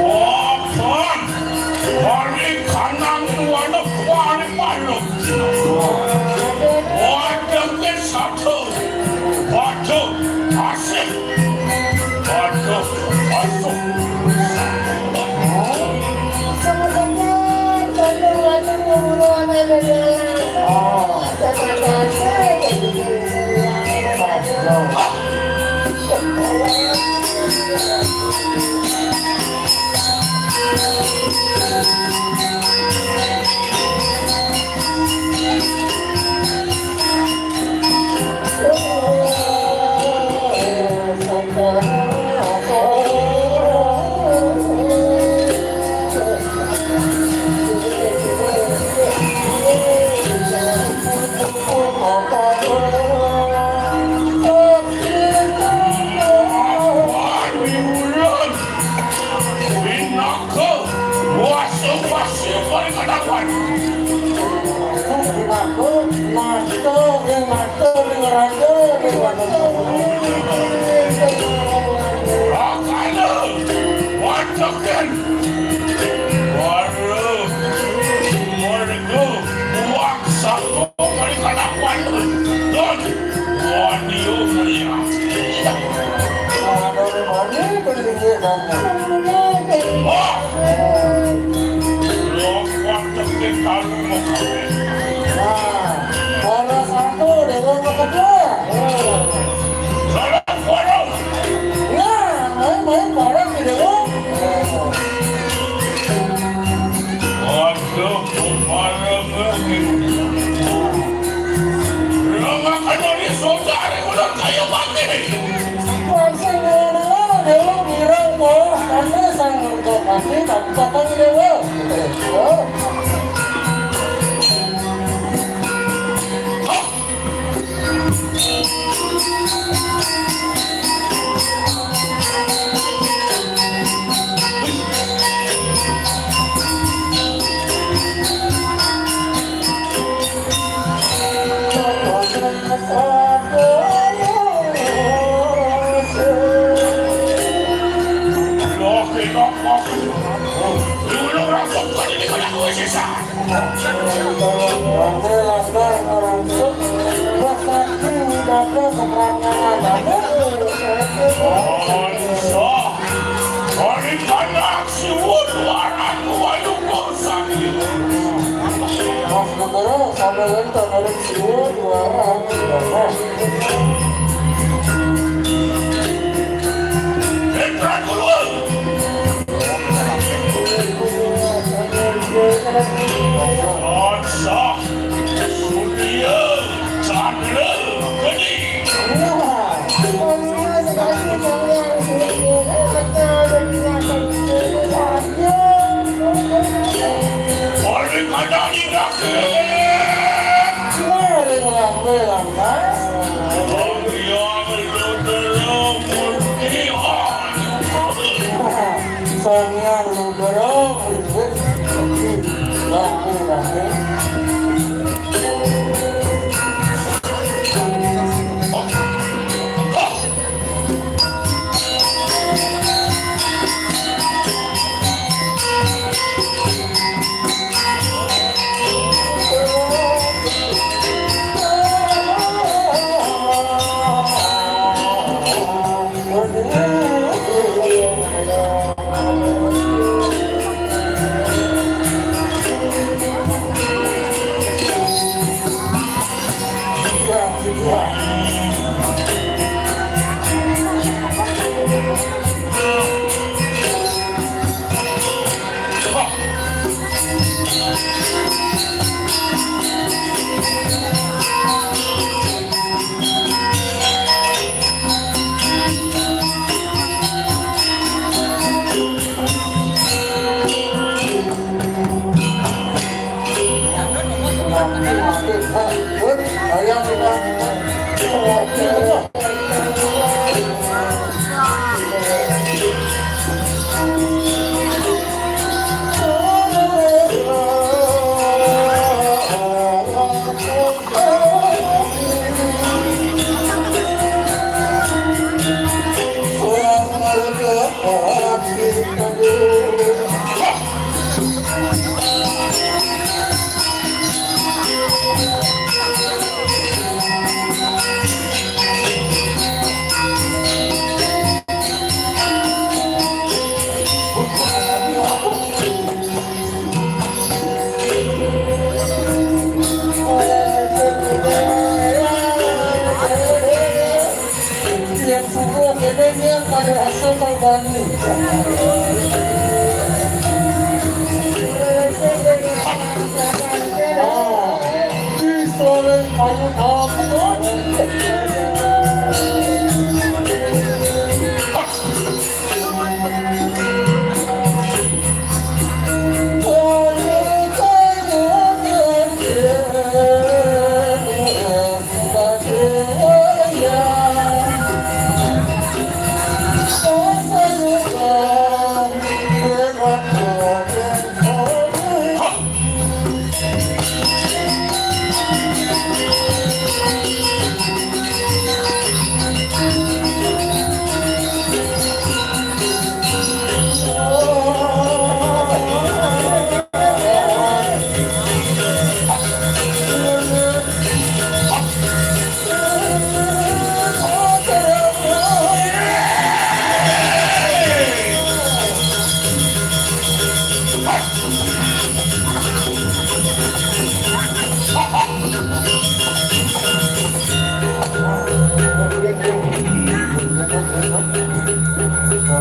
Wah, Bang. Wali kanang wala wali malu. Waduh, wis satu. Waduh, asik. Waduh, masuk. Wah, lompat teke kalu mau kawin. Nah, orang satu dewa mau kedua. Salah warung. Nah, main-main bareng di dewa. Waduh, kepala lagi. Lama kan ini saudari udah kayak mati. Langsung ngomong, dewa ngira, wah, karena sang untuk mati, tapi patang dewa. Oh. Daripada siwon warang walu kosan. Mas Negara, sampeyan tak ada siwon warang. Putra Kulon. Tansah mulia Chandra Geni. Paling ada di kaki. Paling lambe-lambe. Paling lambe-lambe. Soalnya lu dorong, rame, rame. Yang semua kena niat pada rasa tak bani. Ah, di sore kayu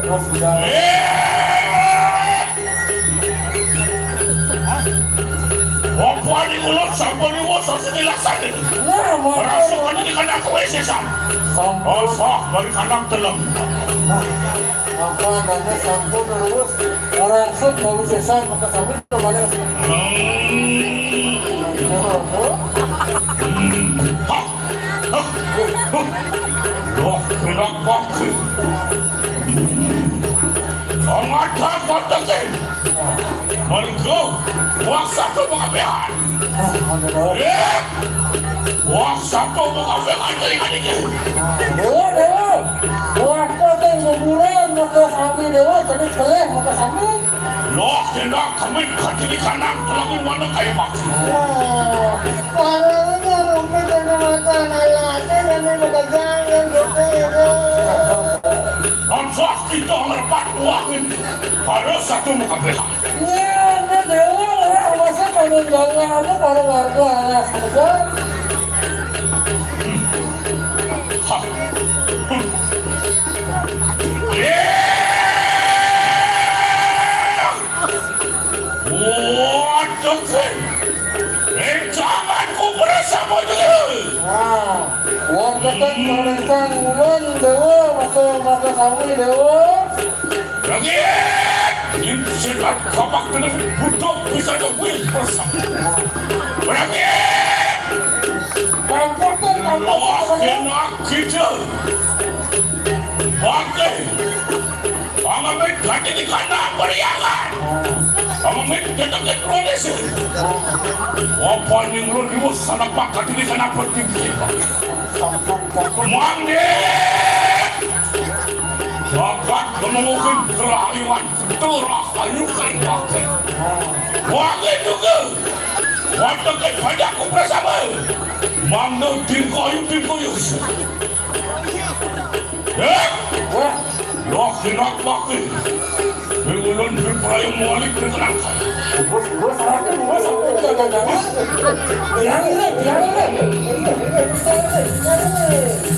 Sudah. Eh! Apa ning ulun sampun iwus sasinilasan ini? Nah, merasa ini kan aku sesan. Sampun. Oh, sah, balik anak telem. Nah, apa namanya sampun lurus? Orang sut mau sesan, maka sampun kembali. Hmm. Nah, tuh. Hmm. Hah? Loh, pinang pati. Pangada pateke. Mergo, wah satu pengabehan. Eh, wah satu pengabehan dari adiknya. Dewa, dewa. Wah, kau teh kuburan, maka kami dewa, tadi keleh, maka kami. Loh, tindak kami katili kanang telangi mana kaya bakti. Wah, parahnya rumput dan mata anak laki dan ini pegang yang gitu itu. Bangsa kita merpat uangin pada satu muka bela. Iya, ini dewa lah, masa kami jalan apa pada warga anak saja. Hah. Iya. Waduh, sih. Rencanganku bersama dulu. Nah, wonten tulisan ulun dewa, maka, maka kami dewa. Langit! Insikat kapak dengan butuh bisa dewil bersama. Langit! Kampung, kampung, kampung. Kena kita. Bangke. Pangamit hati di kandang beriangan. Pangamit kita ke Indonesia. Apa ning lu dius sana pakat di sana penting. Mangge. Dapat menemukan kerahayuan, kerahayuan. Wangi juga. Wangi pada aku bersama. Mangge tingkoyu, tingkoyu. Eh? Wah. Loh, kenapa ke? Ulun berupaya mualik ke neraka. Bos, bos, aku, bos, aku, jangan, jangan. Biarin deh, biarin deh.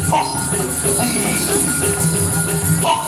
Hah. Hah.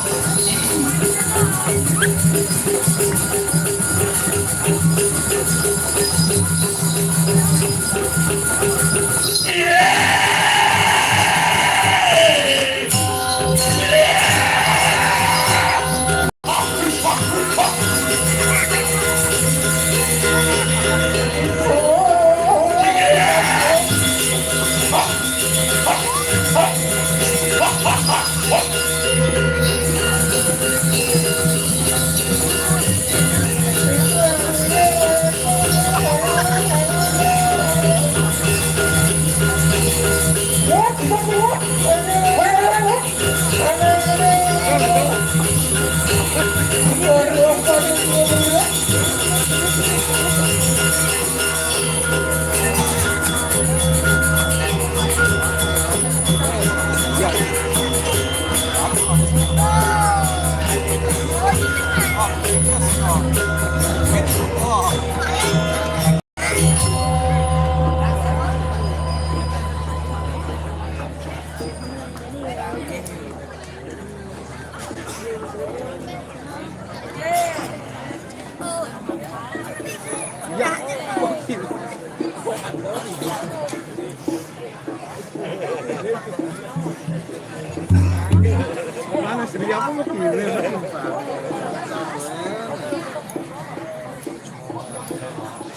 Mana sih apa mau pilih?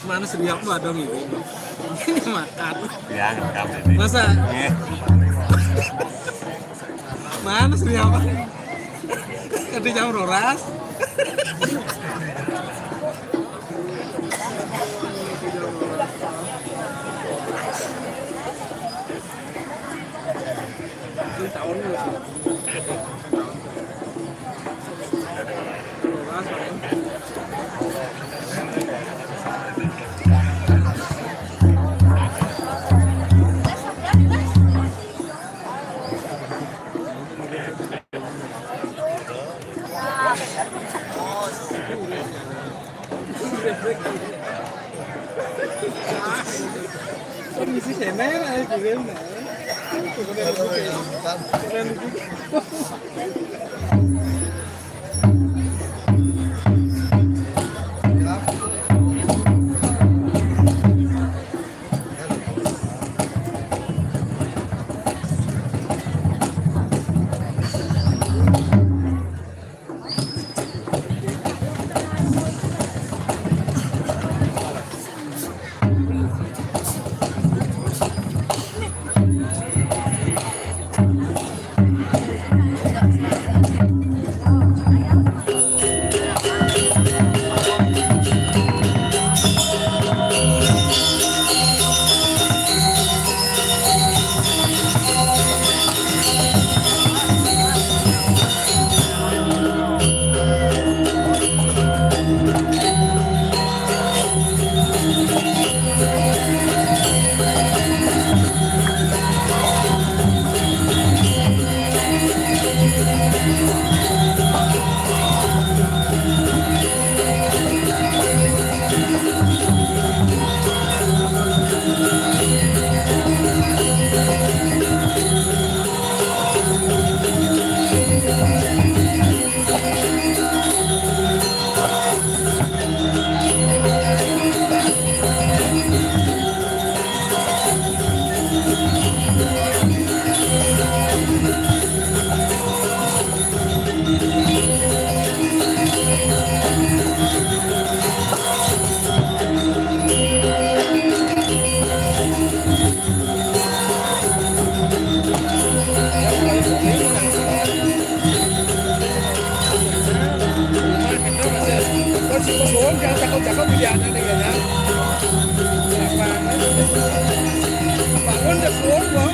Mana sih apa dong ini? Ini makan. Ya, ngerekam ini. Masa? Iya. Mana sih apa? Kadi jam rolas. Không, chào, chào, chào, không bị già nữa, đây là nhá. Mà, mà, mà quên được luôn, đúng không?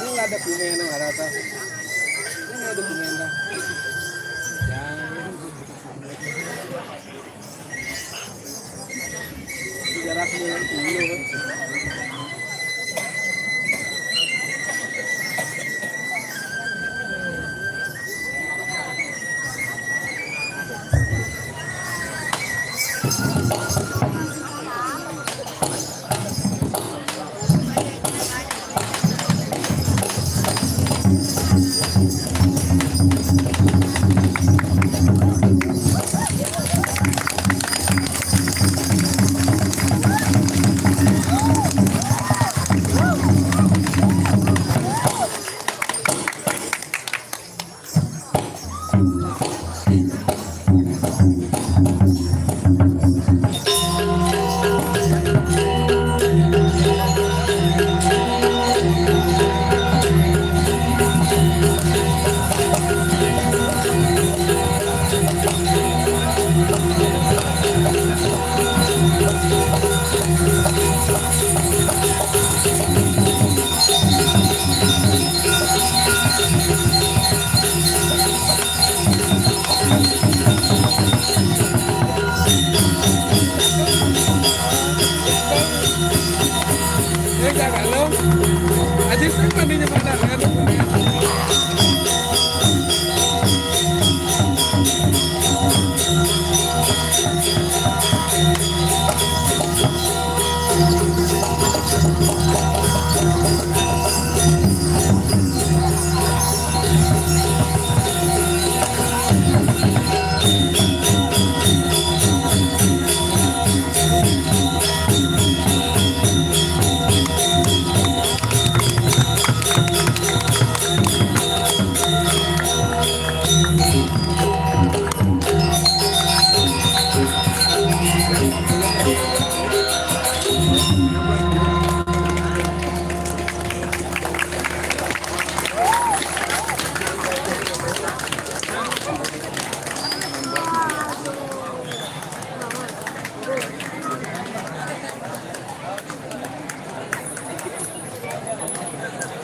Ini ada punya yang ada apa? Ini ada punya yang ada. Yang tiga ratus sembilan puluh. Aja sih tadinya pada kan.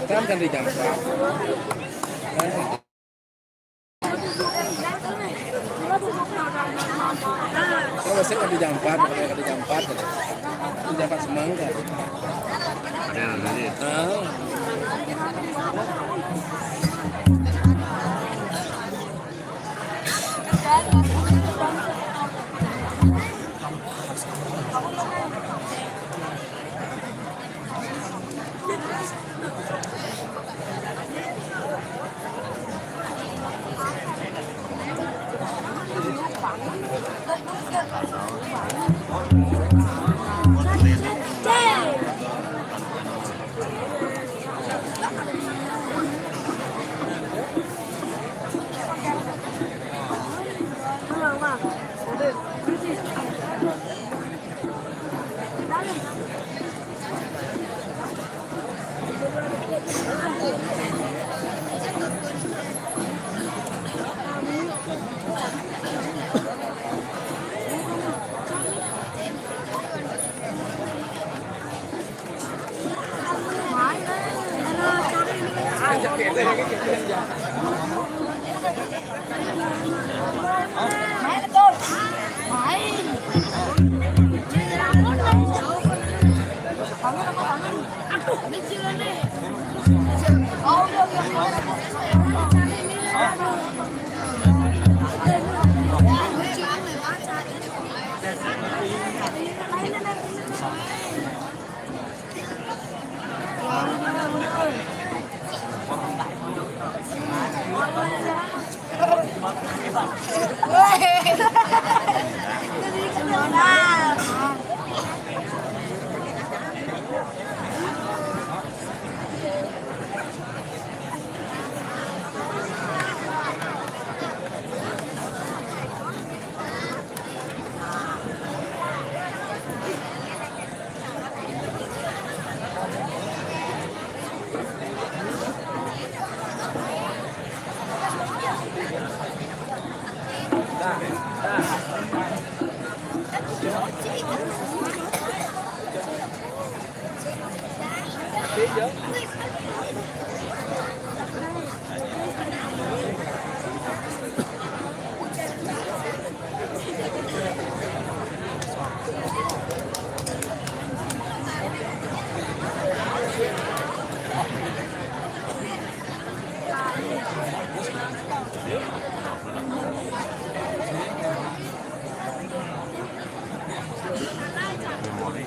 Kan kan di Jampang. Kalau saya kan di Jampat, kalau di Jampat, di Jampat Semangka. Ada yang tadi. Ah.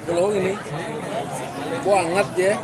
Kalau ini banget ya.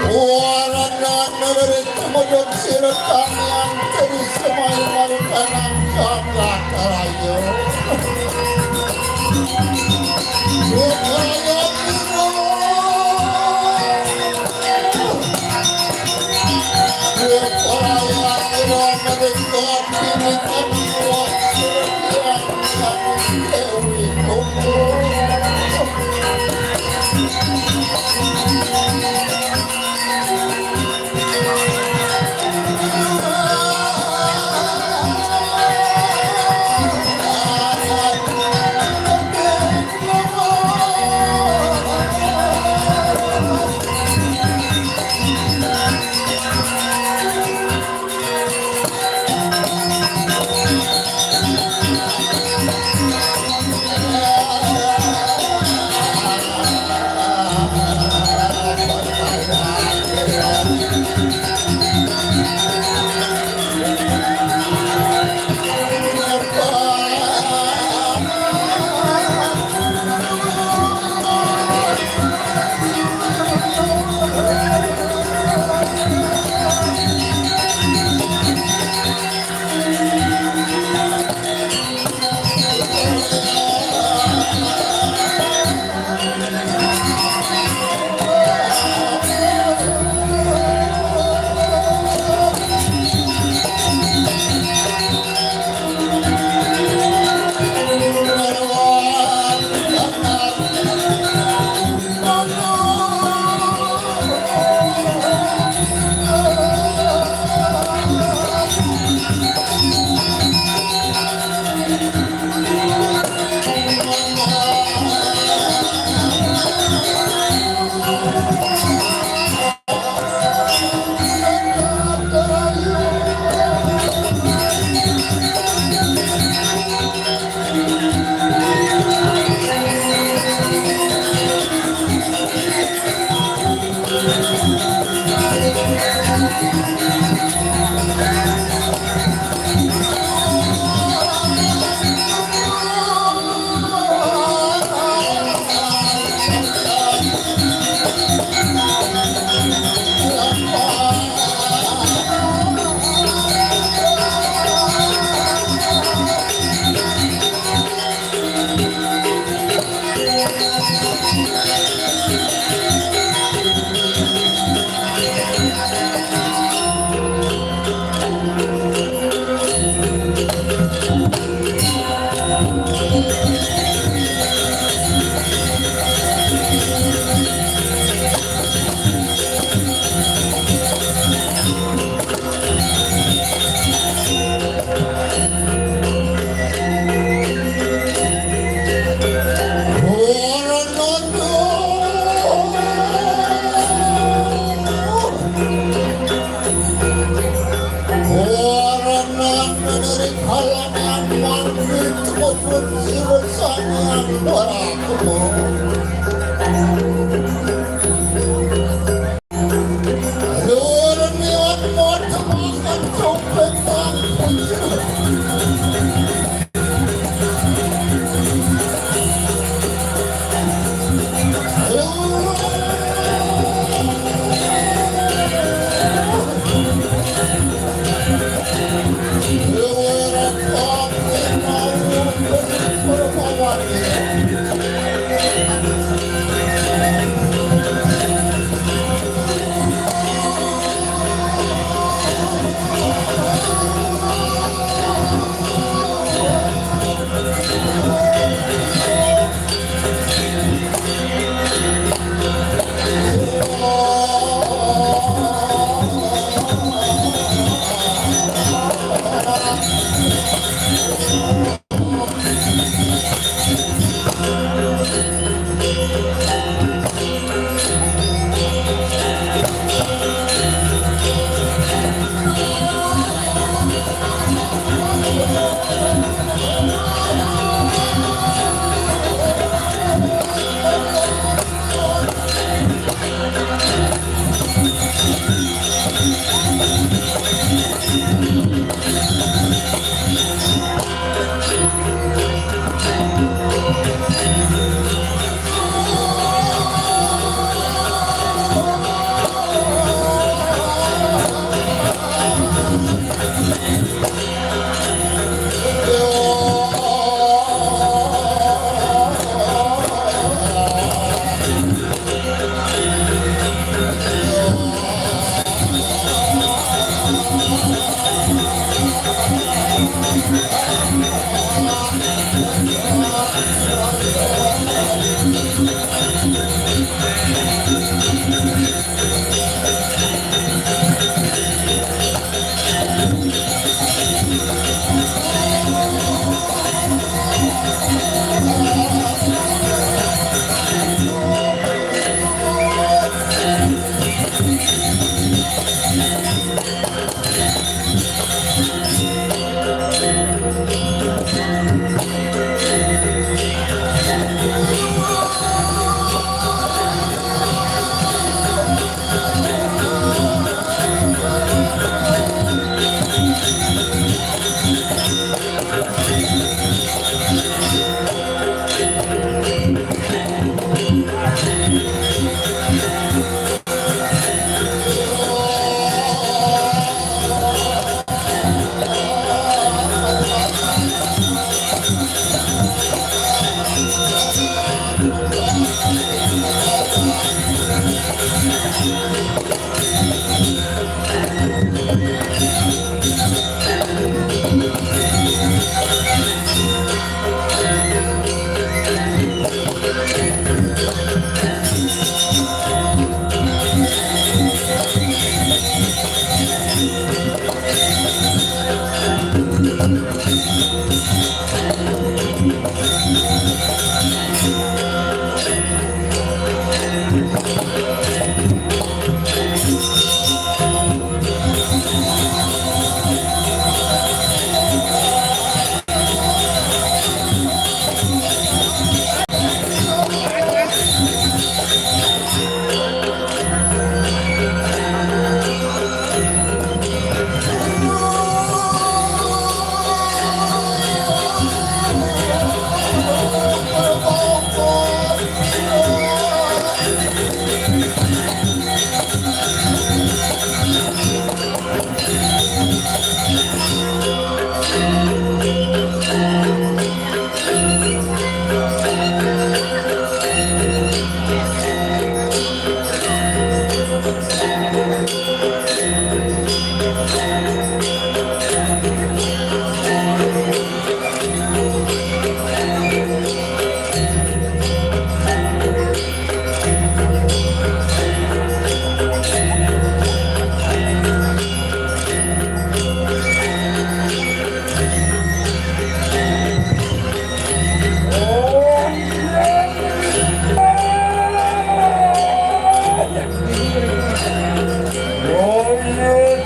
Warana nagari tumodog sira kami ang terisamay marukanang kagakarayo. Rukarayo.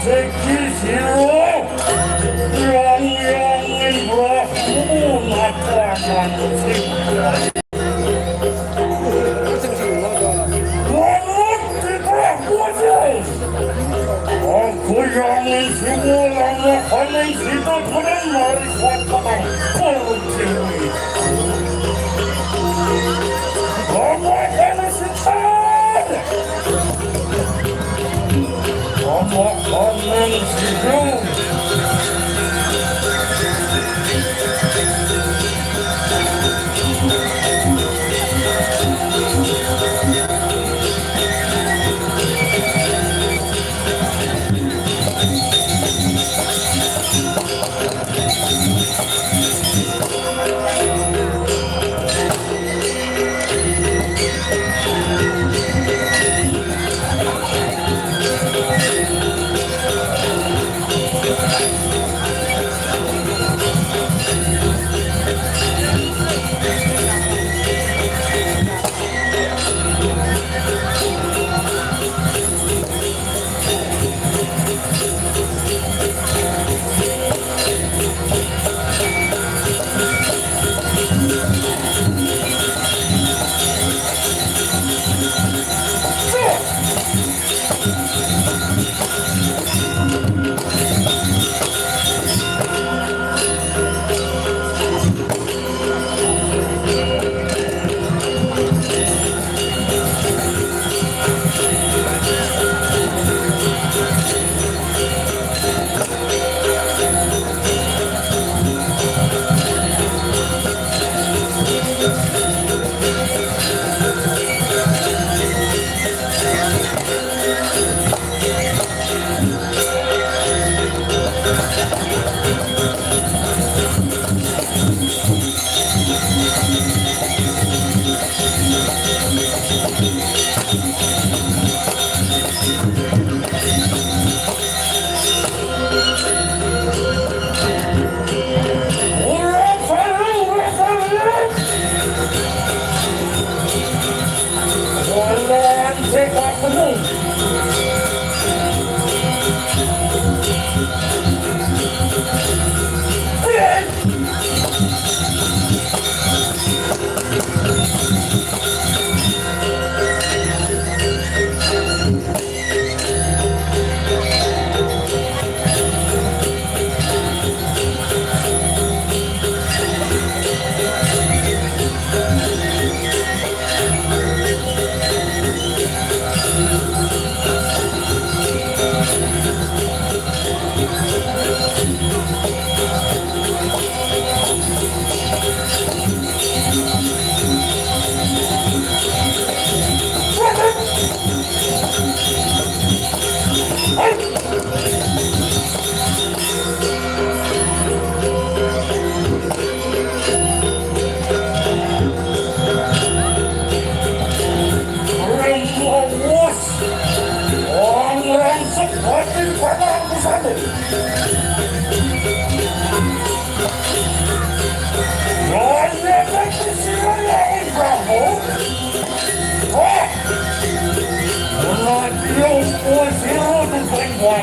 Siki sira yang yang Ibrahim apa manusia. Manut kita khusus. Aku yang isi ulang makanan kita pernah mari katakan kau cewek. Kamu akan setan. Orang seperti pada aku sana. Orang yang berkesilapan kamu. Wah. Orang yang berkesilapan kamu.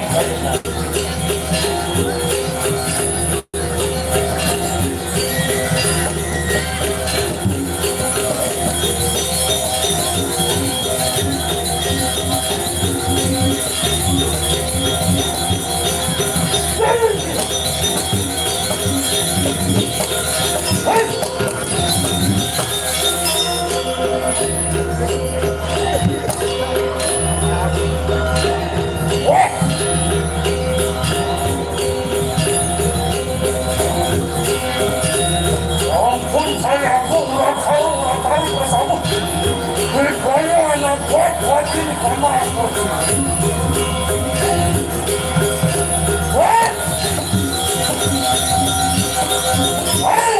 Ampun, saya aku nggak tahu, nggak tahu bersama. Rupanya anak buat buat ini sama aku. Wah! Wah!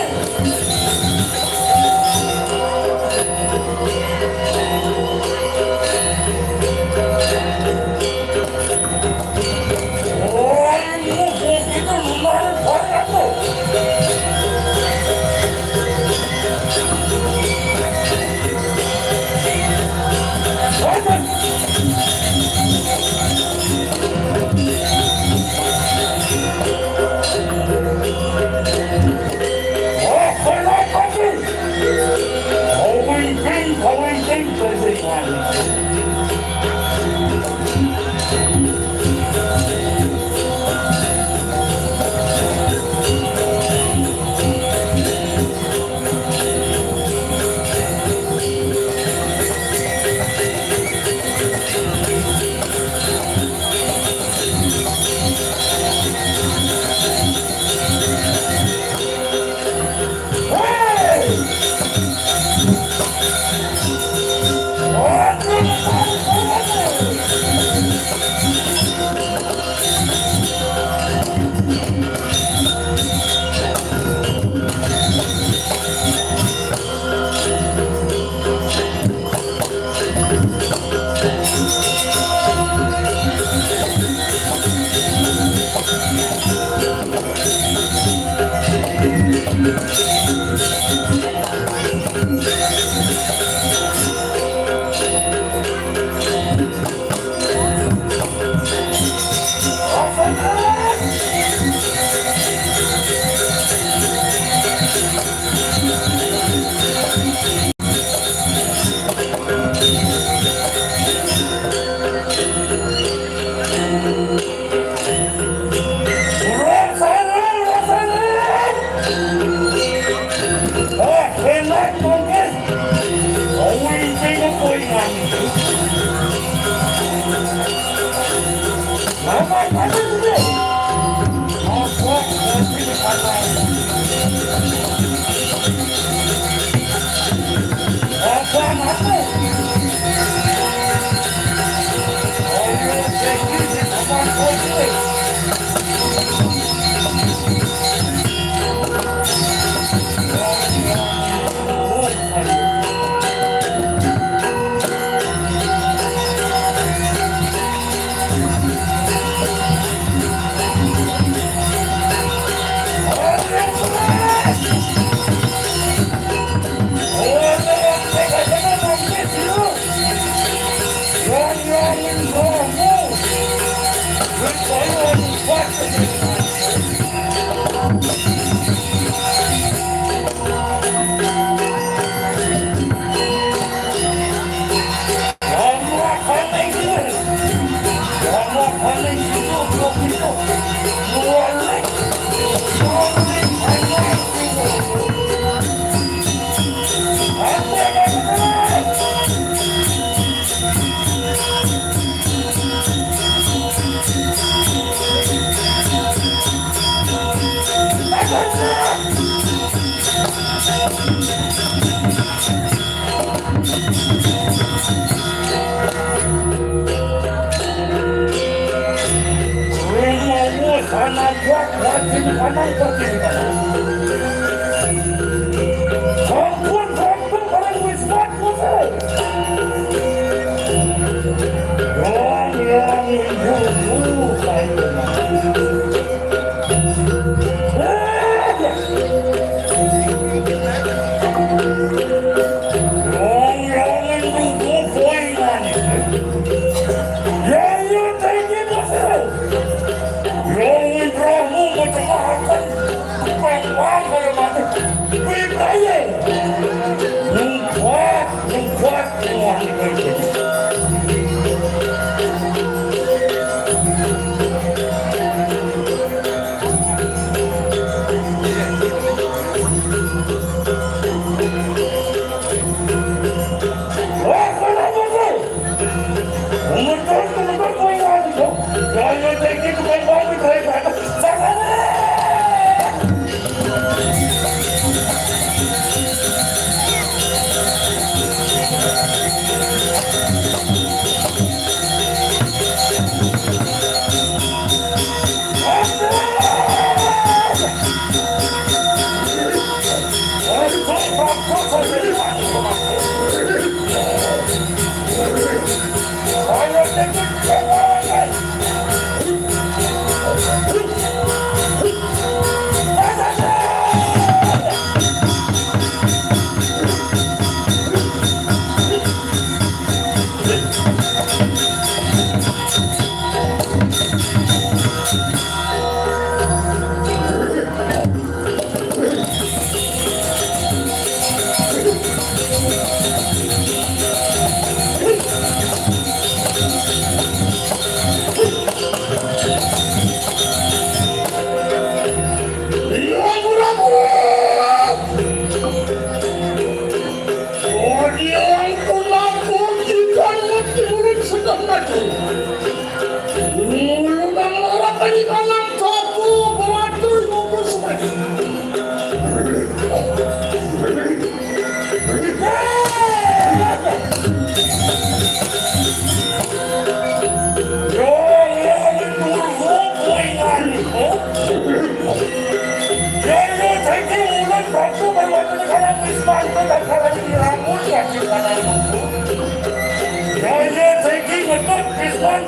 Yang,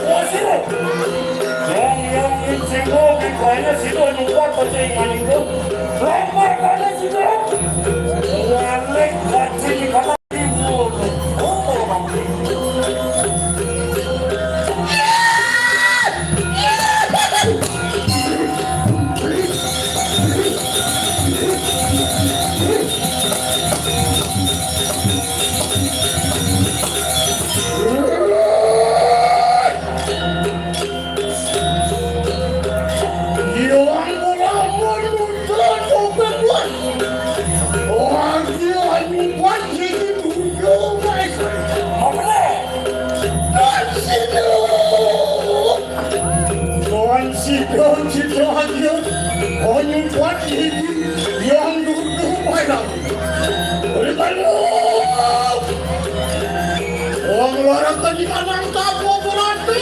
yang, yang, sing, oh, di kaya sino, yung kuat, pati yung maning ko. Lamar ka na sino. Walik, pati yung kapatid mo. Oh, oh, oh. Tuan sida, sida aja, hanya kuat ini yang duduk malam. Oleh malam, orang luar akan di kanang tapo berarti,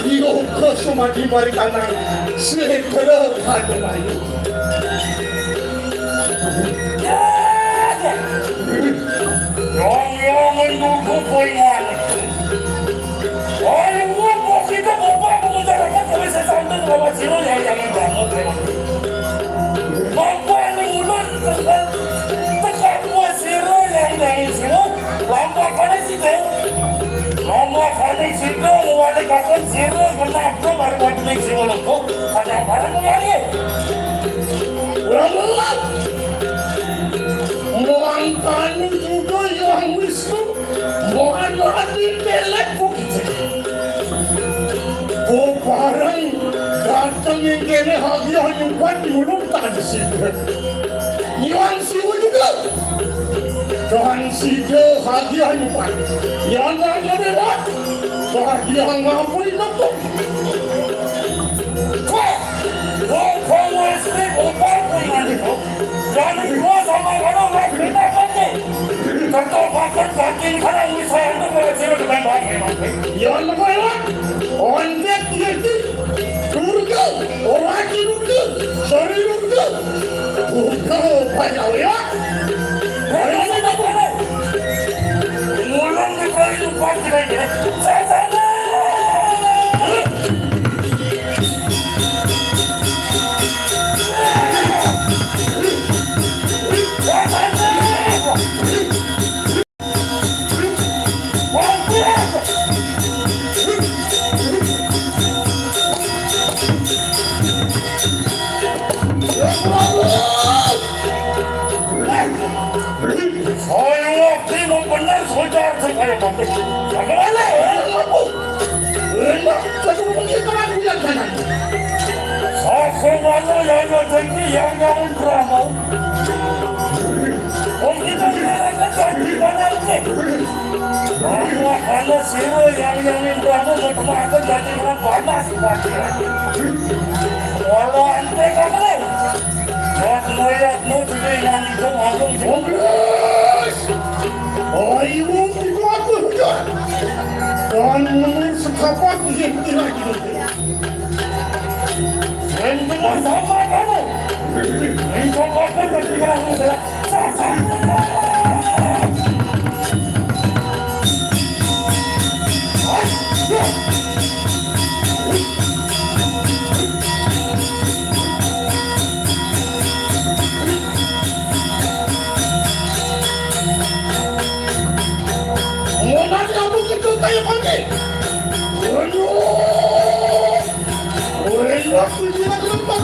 iyo ke sumadi mari kanang segera pada mayu. Yang, yang mendukung poingan. Orang buat kok kita buat mengucarakan kami sesantai sama Ciro yang jangan bangun memang. Mampu yang ulun tekan, tekan buat Ciro yang jangan Ciro. Lambat kali situ. Lambat kali situ. Wali kakak Ciro. Kenapa baru wajib Ciro lengkap? Ada barang lagi. Lambat. Mangkani juga yang Wisnu, mangkani pelet bukit. Bubarang dateng ing kene hadiah nyubat nyulung tan sida. Nyuwun siwu juga. Tan sida hadiah nyubat. Yan nang lewat. Hadiah ngapui nepuk. Wah! Wong, wong, wong, sering obat, wong, wong. Yang kedua sama kalau nggak cerita kan nih. Contoh pakai kaki kalau misalnya tuh kalau cerita dengan baik. Yang kedua, ontek gitu. Turga, orang gitu. Sorry, turga. Turga, banyak ya. Mulai kita itu pasti lagi. Saya sana. Saya waktu mau benar, saya cari saya mati. Saya kemana? Enak, satu menit terakhir yang kanan. Sasumano yang rezeki yang nyaman drama. Wong kita masyarakat dari mana ini? Bahwa kalau siro yang nyaman drama berkembang jadi orang panas. Walau ante kakak. Yatno, yatno, juga yang itu ngomong. Bagus. Oh, ibu, ibu aku juga. Dan menurut sekapak yang tidak gitu. Yang cuma sama kamu. Yang cuma aku dan tidak aku. Ngonan kamu kecil kayak pakai. Waduh. Waduh, aku tidak lepas.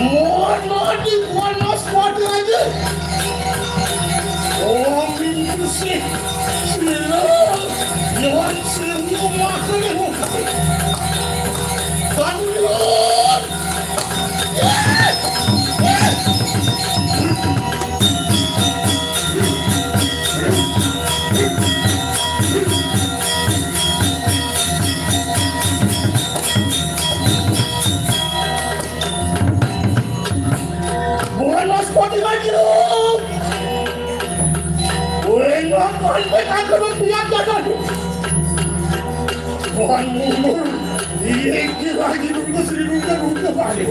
Mohon maaf, mohon maaf, kuat aja. Oh, minggu sih. Sila, Yohan, senyum aku. Bangun. Mas pati lagi dong. Weh, ngapain gue kagak mau lihat ya kan? Bukan umur. Iya, lagi dong, seribu kan udah balik.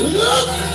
Look!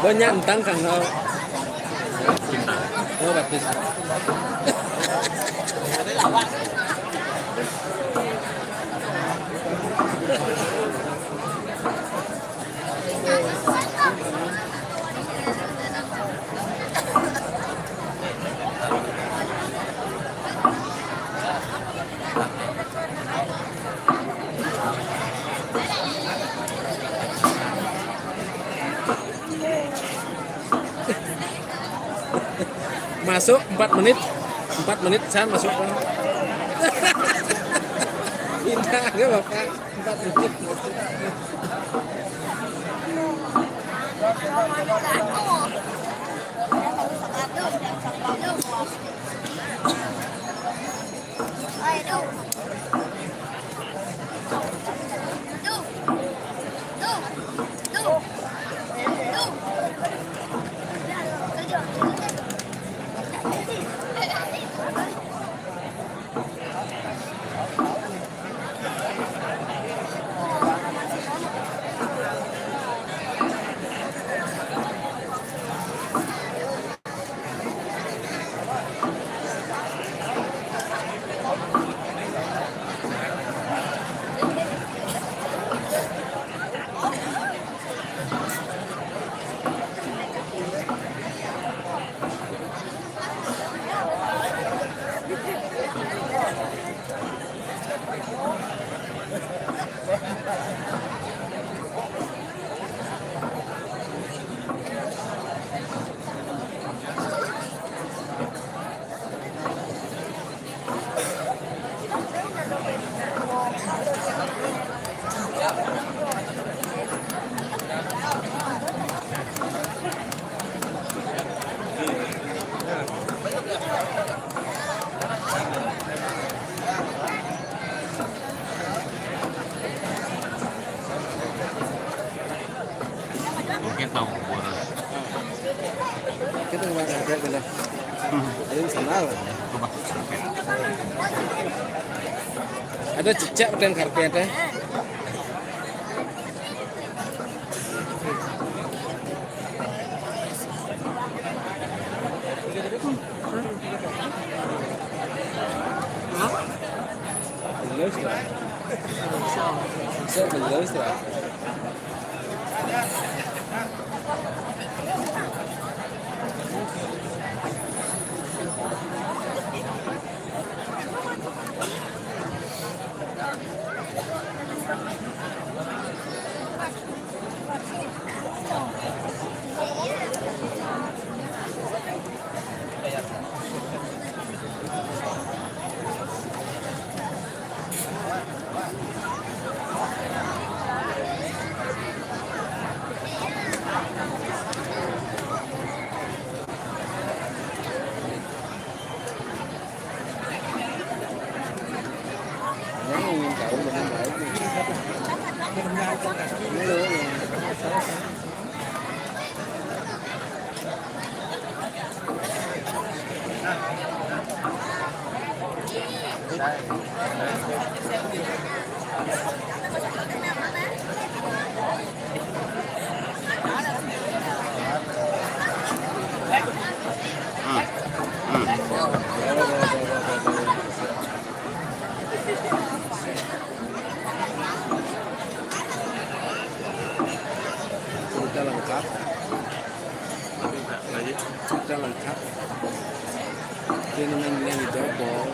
Banyak entang kang, oh. Oh, bagus. Masuk empat menit, empat menit saya masuk. Pindah ke bapak, empat menit. Mungkin tahu boros. Kita kemarin kerja kita. Ada yang sana. Coba. Ada cicak dan karpet, eh. Geluster. Bisa geluster. Sudah lengkap. Sudah lengkap. Ini main-main double.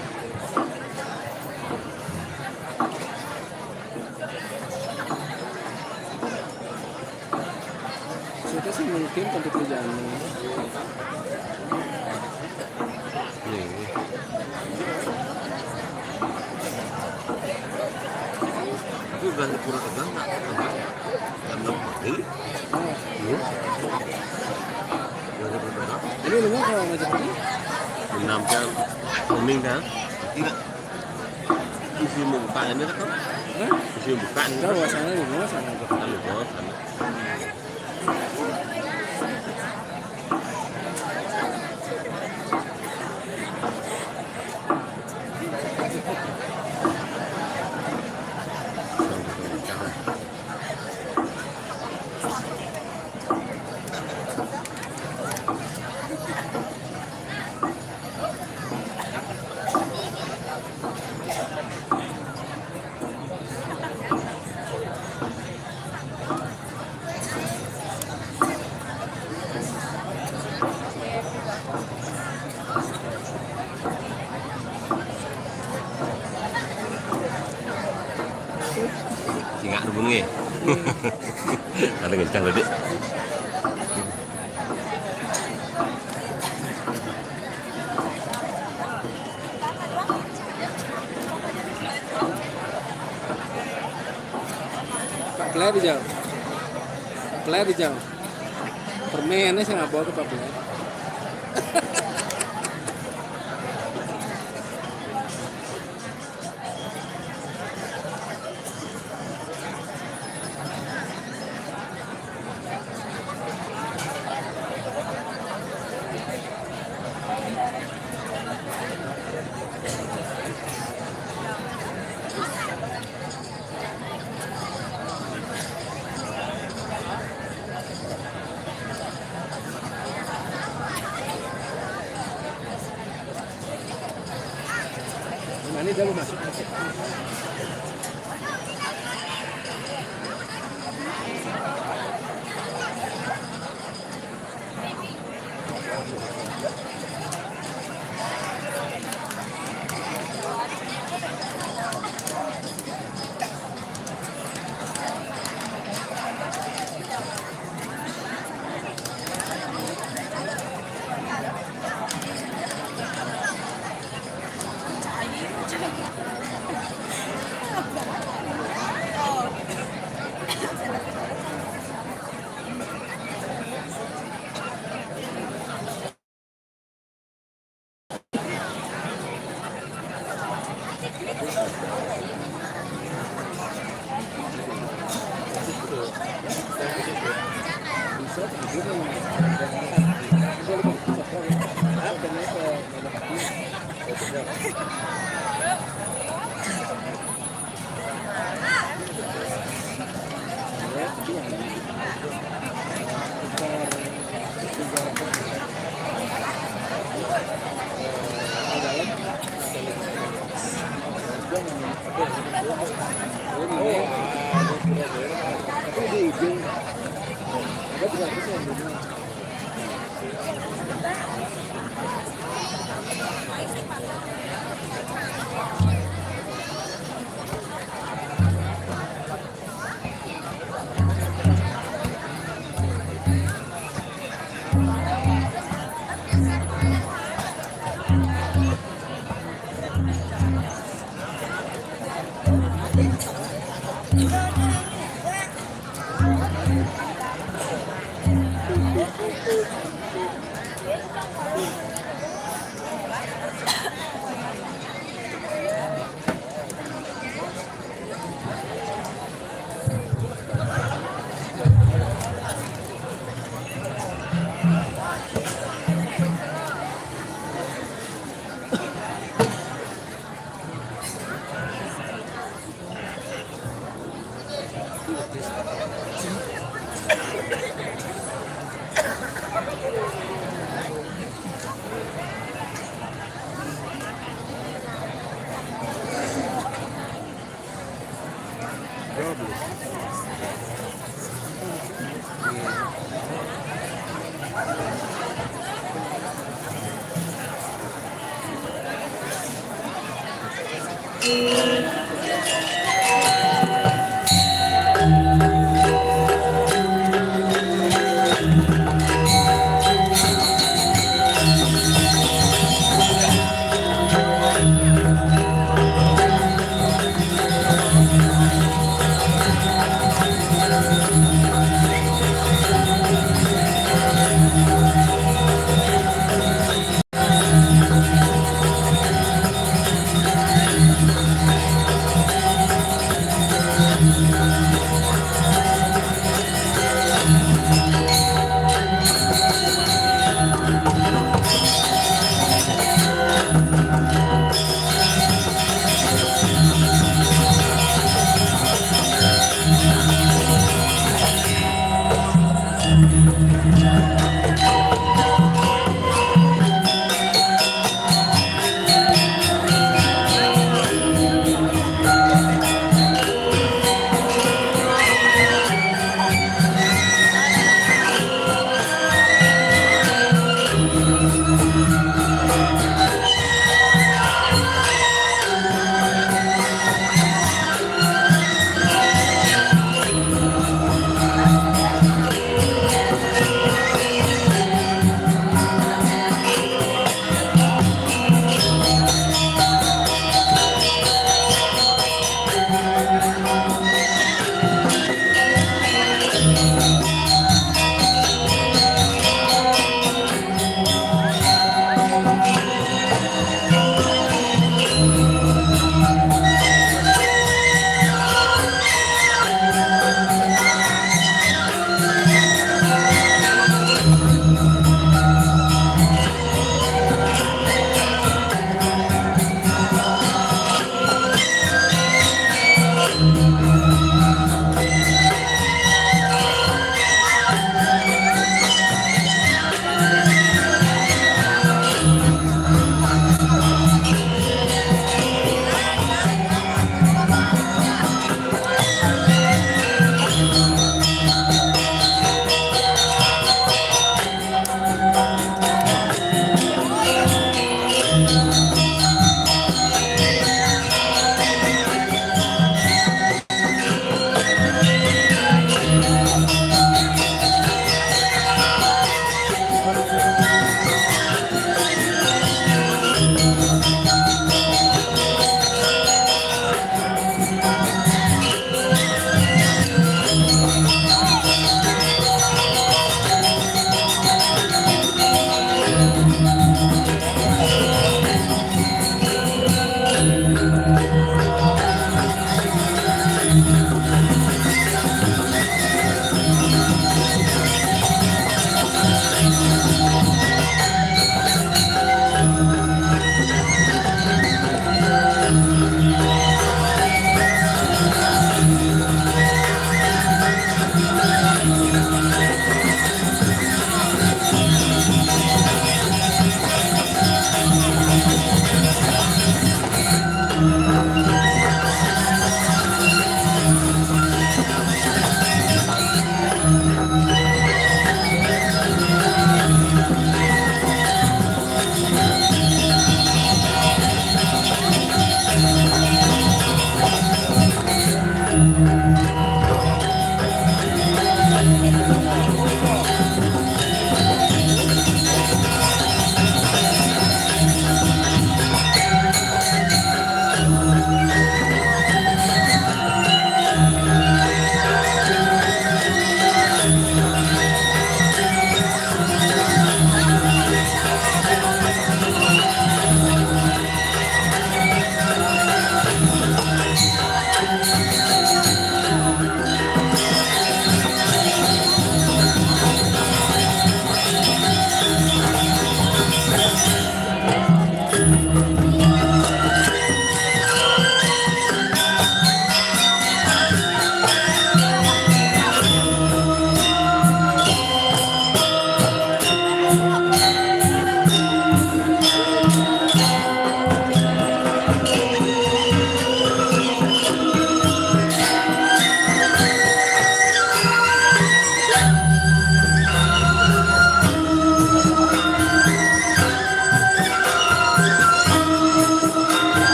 Sudah sih mungkin untuk kerjaan. Nih. Tapi udah pura tegang nggak? Enggak. Jam enam pagi. Iya. Udah pura tegang. Ini rumah kalau ngajak ini? Enam jam. Booming kan? Tidak. Isi buka ini kan? Hah? Isi buka ini. Enggak, kan? Sana di rumah sana. Sana di rumah sana. Singak hubungi. Ada kencang tadi. Pak Blair jauh. Pak Blair jauh. Permennya saya nggak bawa ke Pak Blair. Ini dia mau masuk.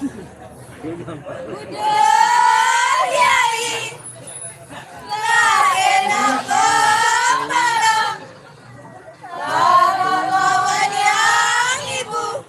Udah, Yai. Lah, enak banget. Lah, lawan yang ibu.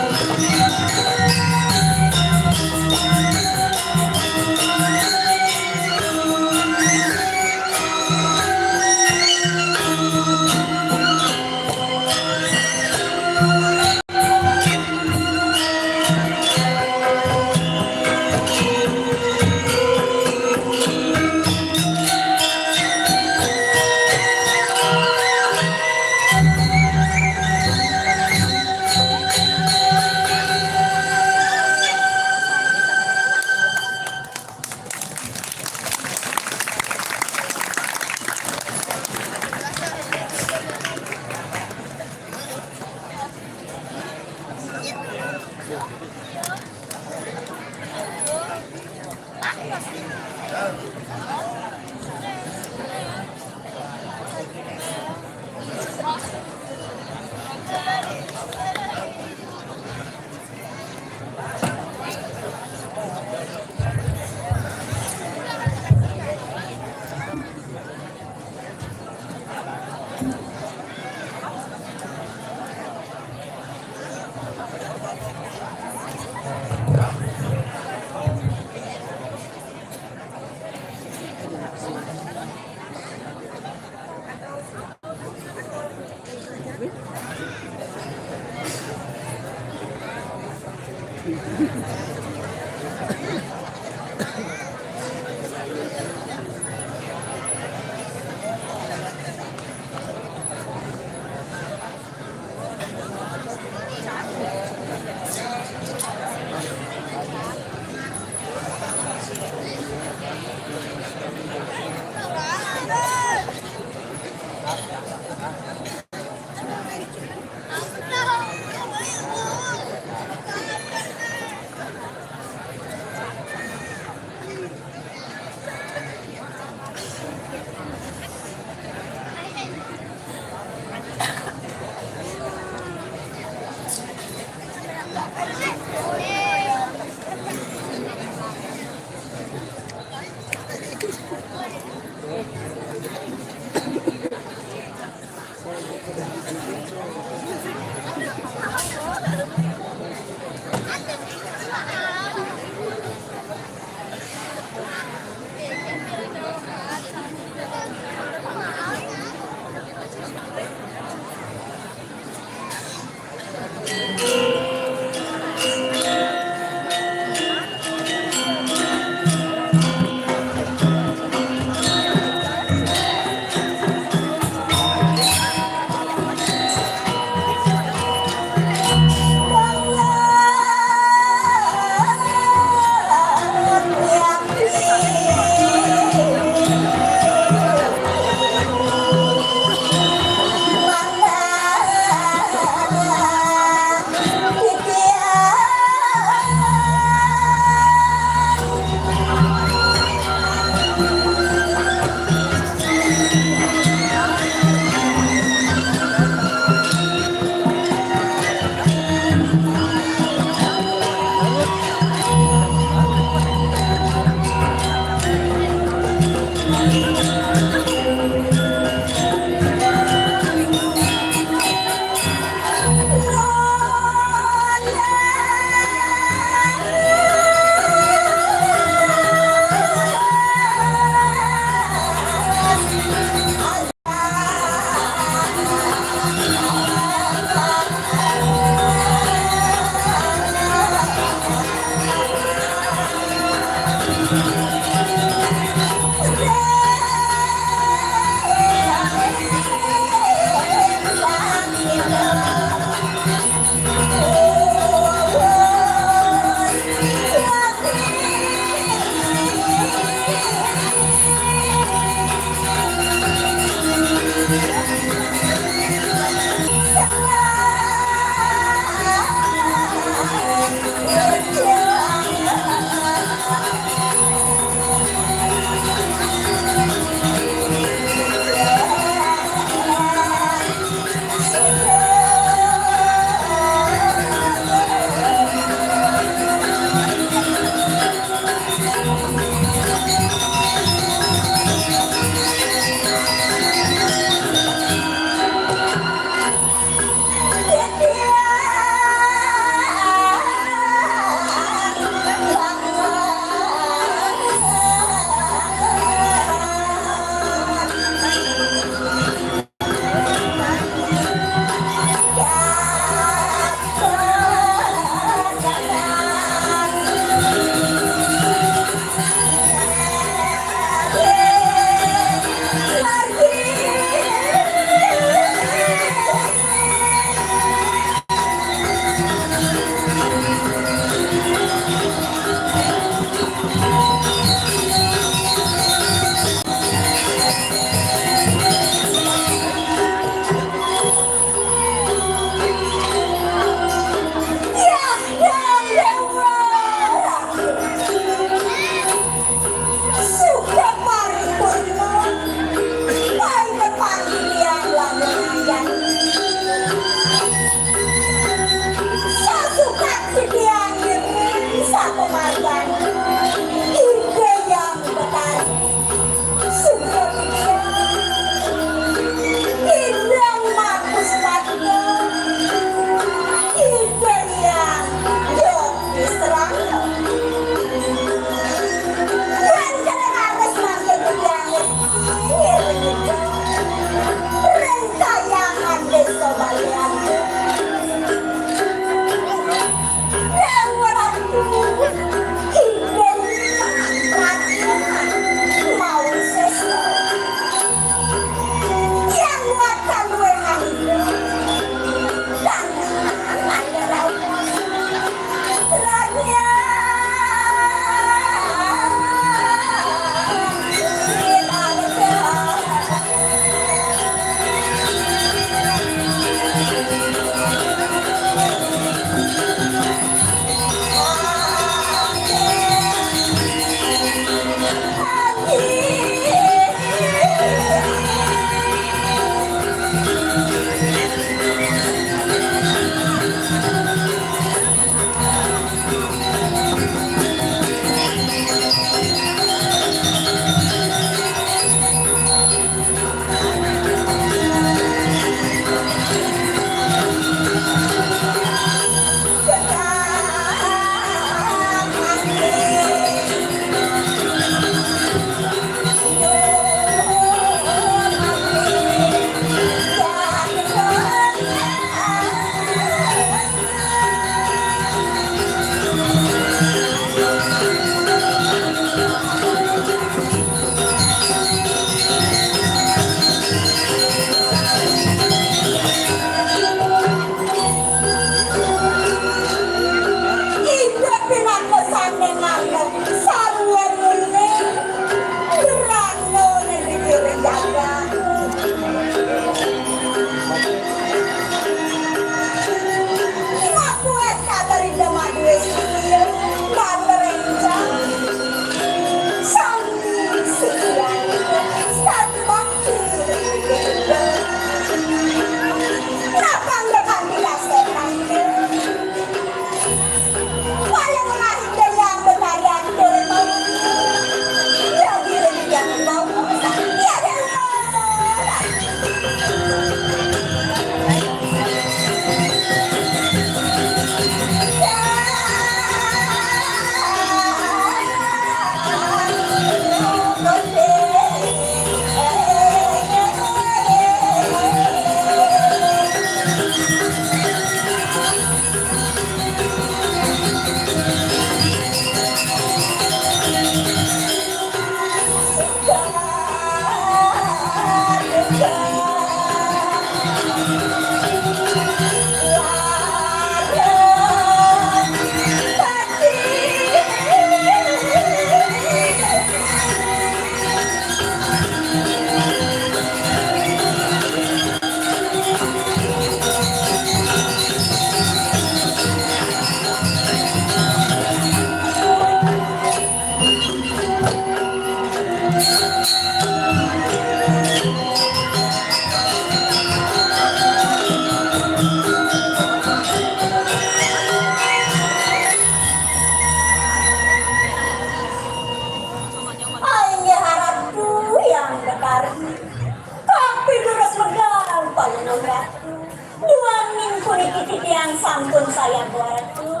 Pun saya buat tuh.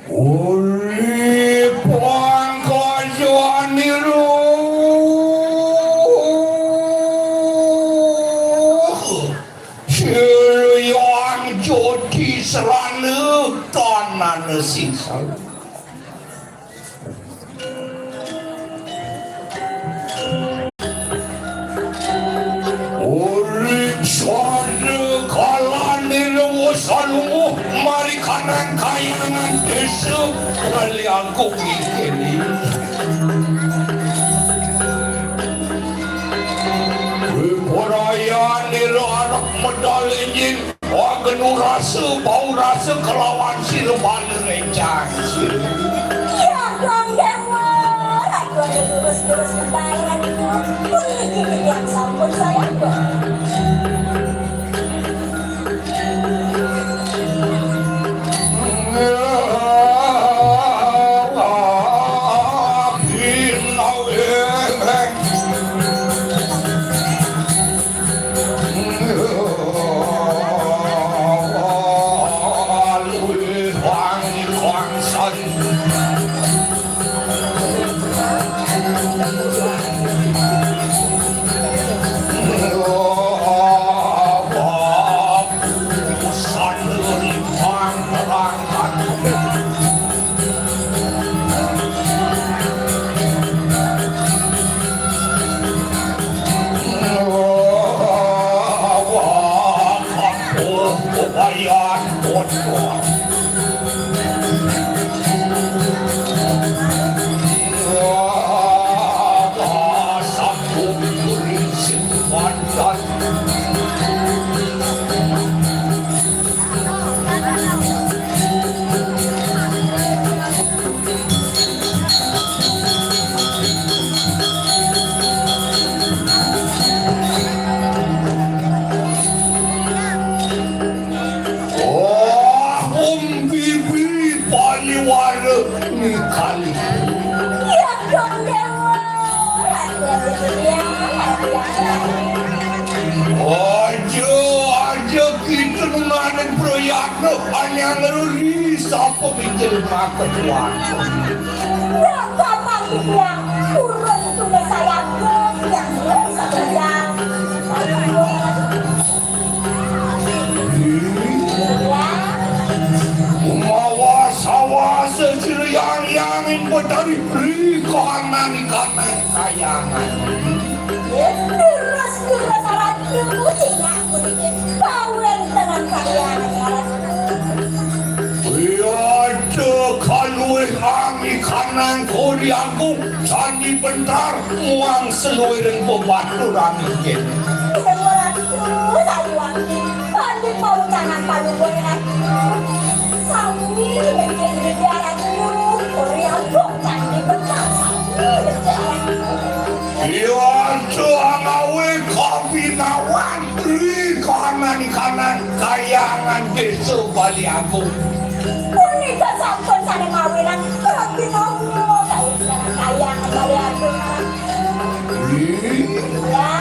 Uli pangkajanira Sri Hyang Joti Srana tanana sisa. Uli sada kalane rewa salunguh mari kanang kayangan desa Kali Agung iki. Wiporayanira arep medal enjing. Wah, genu rasa, bau rasa kelawan sira bala rencang. Ya, Kang Dewa, ratu ada terus-terus kebayan itu. Pun iki yang sampun saya. Oh, Om Bibi Paliwara Nikali. Iya dong, Dewa. Aja, aja kita nunaning proyakna anyang ngeruri sapa pinjel maketuan. Bapak bilang, turun itu saya yang satu jam. Mawa sawasa sira yang yang ing Betari ri kahanan ikan kayangan. Terus terus aran dulu sing aku iki kawin dengan kayangan. Iya, kaluwih angi kanang kori aku. Candi Bentar muang seluwiring bebaturan iki. Dewa Ratu, sayuwakti, Candi Pawecanan Paluwuran. Sami mungkin diarani Uri Agung Candi Bentar. Sami mungkin. Iya, aja ngawe kabinawan. Ri kahanan ikanan kayangan Desa Bali Agung. Punika sampun sane mawinan Prabu Nawa kayangan Bali Agung. Ih, ya.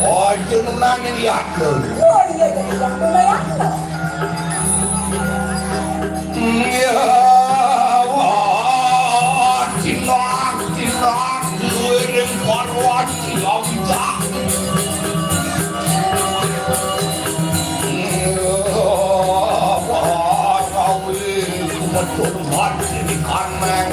Aja nunaning yatna. Oh iya, jadi yatna, yatna. Ya, wah, jinak, jinak, luwiring Parwati Amdah. Ya, wah, kawi kumetur mati di kaneng.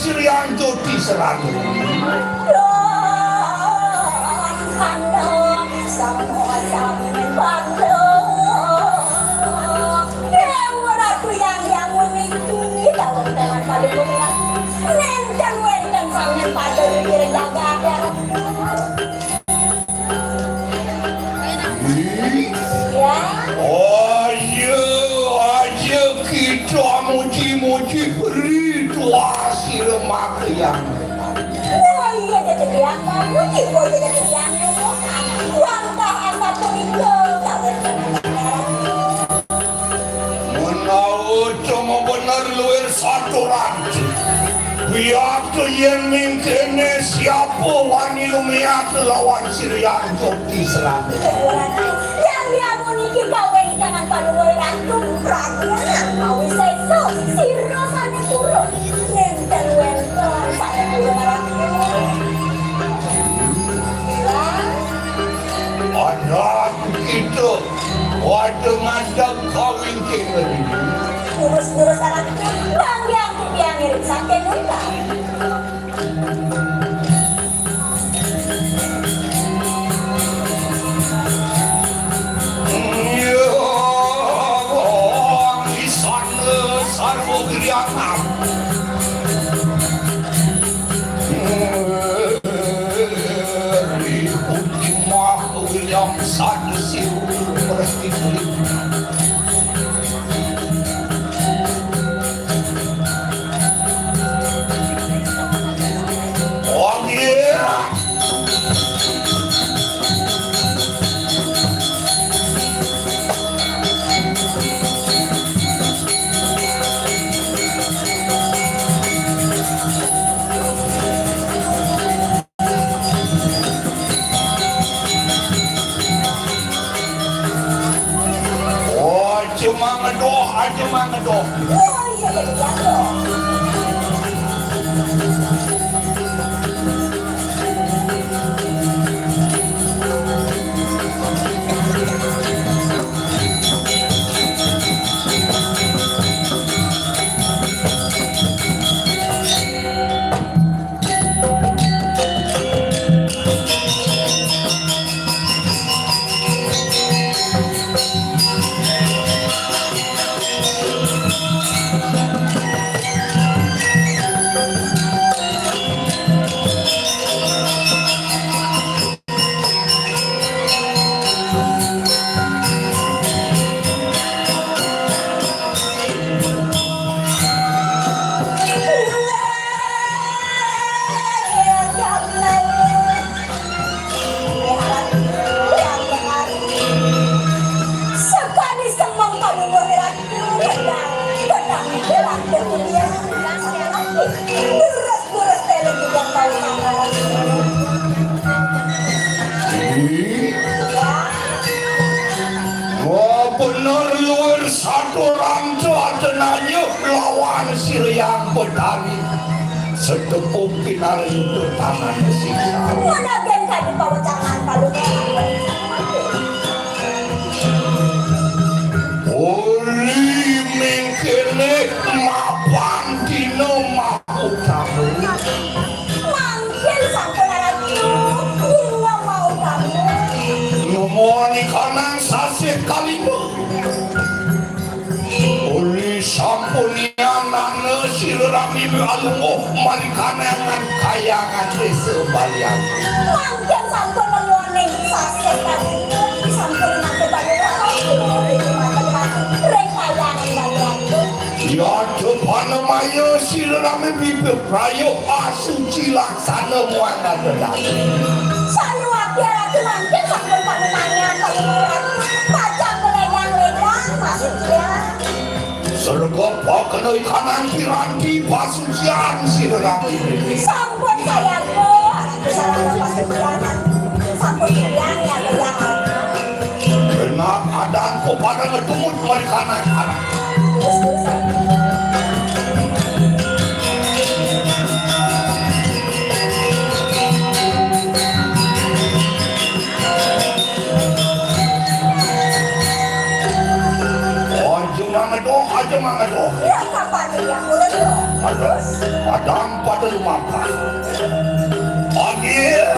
Sri Anjoti Serani. Aja, aja kita muji-muji ritual sira makayang. Oh iya, jadi biang kamu tiba jadi biang kamu. Langkah asa punika kawin. Menawa cuma bener luwih saturan. Biar tu yen mingkene siapa wani lumiat lawan Sri Anjoti Serani. Yang diamun iki kawin dengan panuwun Ratu Prabu Nawi Sesa, sira sane turun. Nenten wenten sane turun Ratu. Anak kita, waduh ngadeg kawin kene. Urus-urus Ratu, bang yang tiang ngirim saking utang. Oh, cuma ngedoh, aja mah ngedoh. Sakadi semeng kamu bergerak, pedang, pedang berkuliah. Terus-terus tele juga tahu sama. Wah, bener luwih satu rangka tenanya lawan Siriang Petani. Setepuk pinarito tangan siksa. Managen kadi pawecangan palu. Uli mingkene mapan dina mau kamu. Mangkin sampun ratu, dina mau kamu. Nemoni kanang sasih kalima. Uli sampun nyanana sira rami alungguh mari kanangan kayangan desa Balian. Mangkin sampun nemoning sasih kalima, sampun mangke Balian. Ring kayangan Balian. Ya, panamaya sira rami bibir prayo asuci laksana muang dadadi. Sayu akhir-akhir mangkin sampun panamaya kalima. Pacang legang-legang masuk ya. Serga pakena ikanan piranti pasucian sira rami. Sampun sayangku, sarana pasucian. Sampun sayang ya, ya. Benar adan ko pada ngetumut merikanan anak. Aja mangedoh, aja Aduh. Ya, kapan dia mulai? Aduh, padang pada lumampa. Panggil.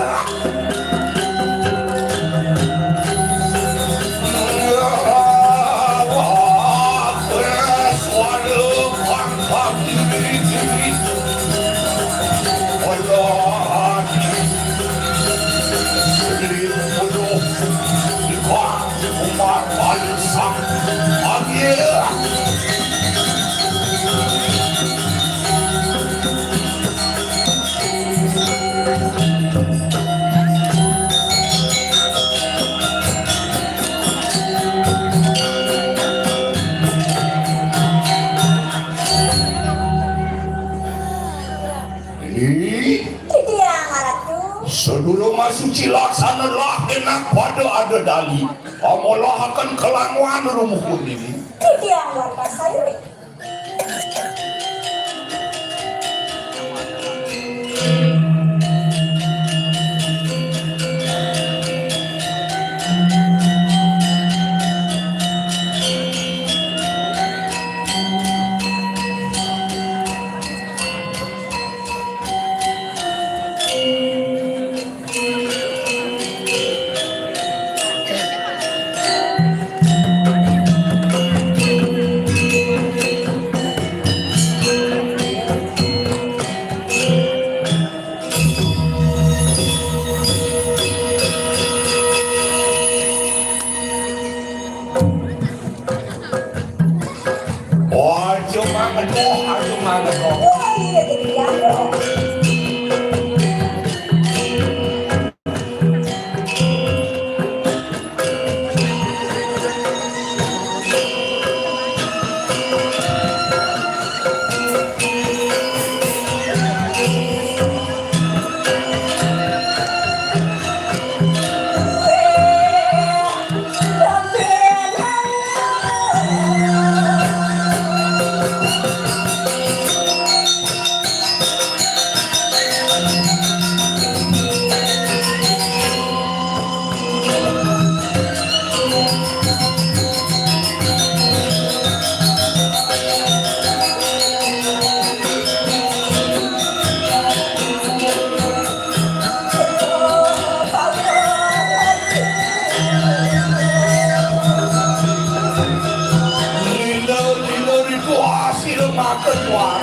Ini. Titiang, Ratu. Sadurung masuci laksana lah enak pada ada dali. Amolahaken kelanguan rumuhun ini. Titiang warga sayuri. Aja mangedoh, aja mangedoh. Lila, lila, ritual, sila makan, tuan.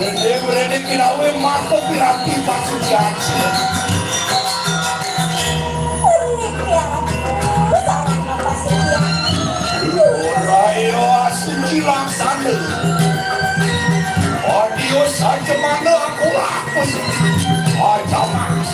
Merene, merene kinawe mata piranti pasuci aji. Raya suci laksana. Adio saja mana aku lakus. Aja mas.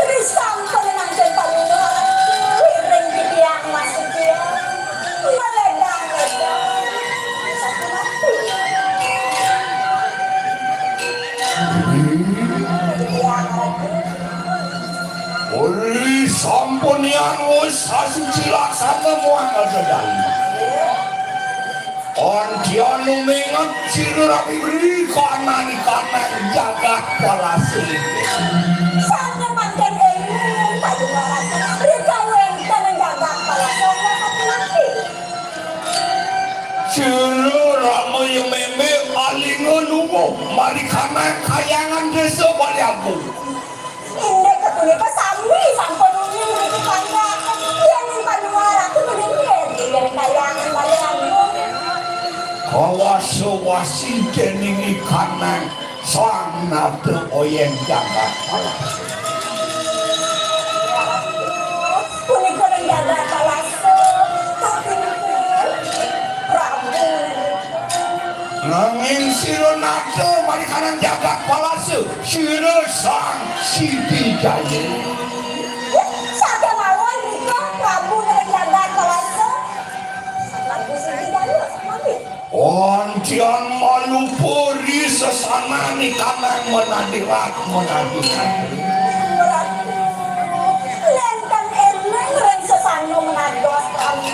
Risampun mangkin panuwun, wiring titiang Mas Setia, maledang-ledang. Ri sampun yan wis sasuci laksana muang aja dalem. Antian lumengan sira rabi beri kanani kanang jagat palase. Sane mangkin eling padumaran rika wenten jagat palase. Sira rama yemembe alinga lungguh mari kanang kayangan desa Bali Agung. Inggih, kepunika sami sampun uning niki pangkat. Yen ing panuwun ratu menika, yen kayangan Bali Agung. Kawasa-wasi dening ikanang sang nata oyen jagat. Punika ring jagat palase, tapi niki Prabu. Nanging sira nata mari kanang jagat palase, sira Sang Sidi Jaya. Sakémawon nika Prabu ring jagat palase. Prabu Sidi Jaya, sami. Antian malupa ri sesanané kanang menadi rat, menadi rat. Ratu, nénten éling ring sesana menados Prabu.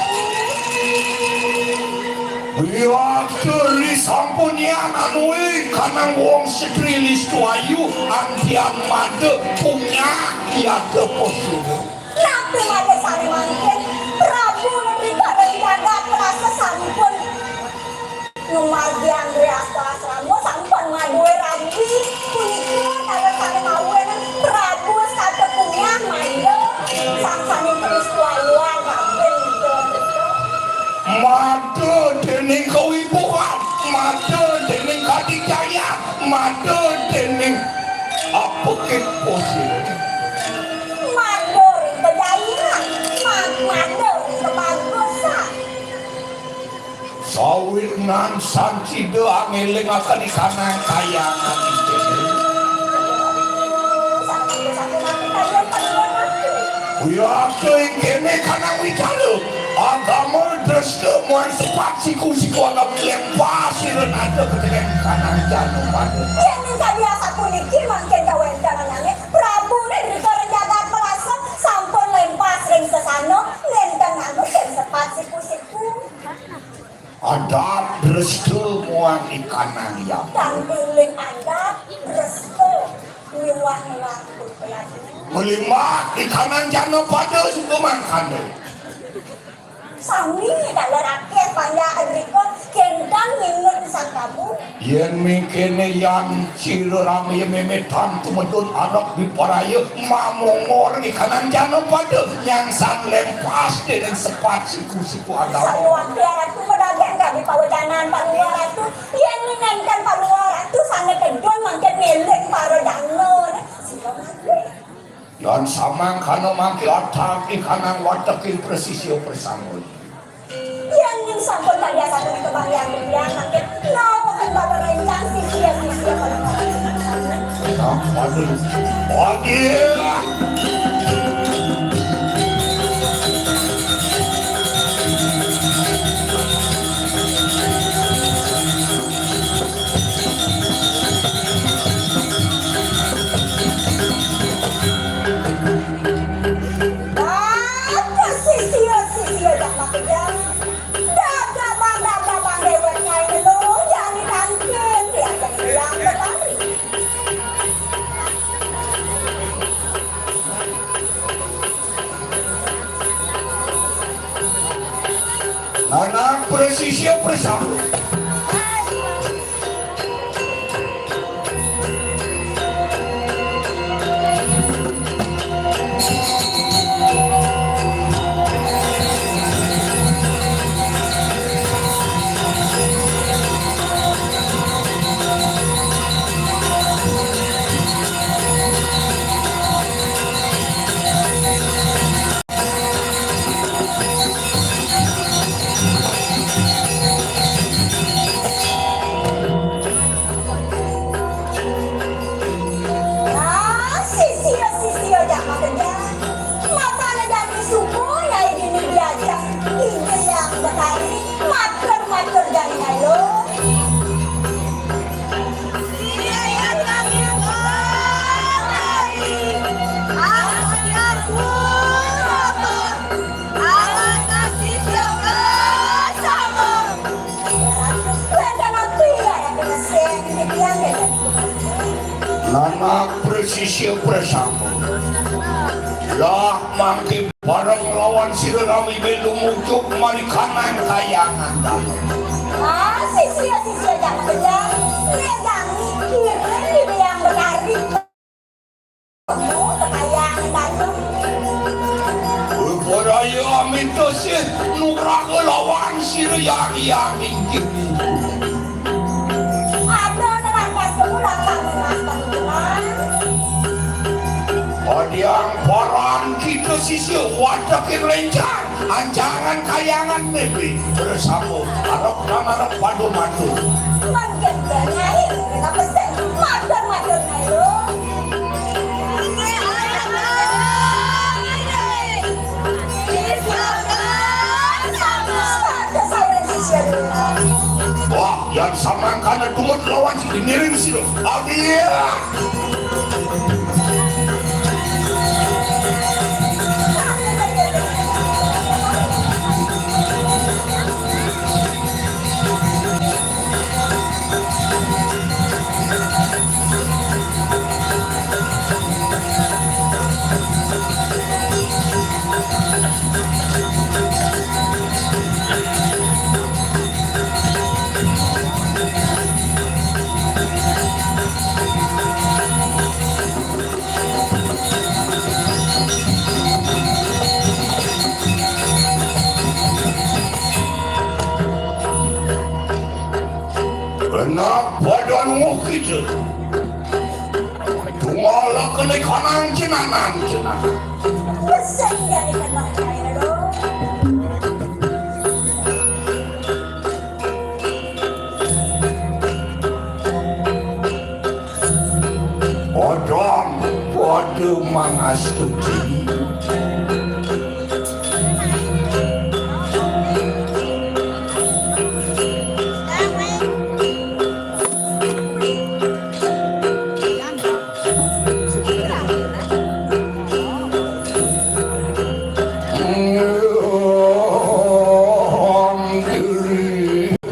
Wiakta ri sampun yan anué kanang wong setri listu ayu antian mada punya yata posina. Napi malih sané mangkin, Prabu Negeri Karang Jagat merasa sampun ngamargiang Gri Asta Asrama, sampun ngadué rabi, punika kala sané mawinan Prabu Skata Punyah mangga sang sané terus wayuan rabi. Mada dening kawibuhan, mada dening kadijayaan, mada Ning apekit posir. Madu ring kejainan, ma-, madu ring kebagusan. Sawitnan sida angelingaken ikanang kayangan. Wiaktu ing kene kanang wicara, agama dresta muang sepat siku-siku agama lempas sira nata petengen kanang jana pada. Yen ning kadi asapuniki mangkin kawentenanane, Prabune drika ring jagat Palasa sampun lempas ring sesana, nenten nganggo sing sepat siku-siku. Adat dresta muang ikanang yang. Tan uling adat dresta miwah ngelaku pelati. Melimbak ikanang jana pada suka mangkana. Sami taler akeh panjak drika kenten nginut sang prabu. Yen mengkene yan sira rame memetan tumedun arep diparaya mamongor ikanang jana pada nyangsan lempas dening sepat siku-siku agama. Saluwante Ratu pedagang kadi pawecanan paluar Ratu. Yen nenten paluar Ratu sane tedun mangkin ngeling para jana. Sira mangke. Yan samangkana mangke atak ikanang wateking prasisia prasangul. Yan ning sampun kadi asapunika balian titiang mangke nawekin baba rencang sisia-sisia pada. Nah, waduh. Waduh. Dados sisia-sisia jak makejang. Dadak bangga-bangga dewek nyai Elo, jani tangkil, tiang jani Eyang Betari. Anak presisia presama. Ah, sisia-sisia jak makejang. Matane jani suku nyai dini diajak. Inggih Yang Betari, matur-matur jani ayo. Nanak presisia presama. Lah mangke bareng lawan sira rami belu mucuk mari kanang kayangan dalem. Ah, sisia-sisia jak bejang, nek jani kirim di Eyang Betari. Kayangan dalem. Beraya minta sih nugraha lawan sira yang yang inggih. Ada nerangkas kemudahan. Adiang paran kita sisih wadekin lencang, ancangan kayangan mimpi bersama arep nang arep padu madu. Mangkin nyai, kita pesen matur-matur ayo. Wah, yang samangkana tumut lawan sing ngiring sira. Abia. Kenapa dan kita? Ala kene kanan cenanan cenanan. Pesan dari teman saya, aduh. Odong padha mangastuti.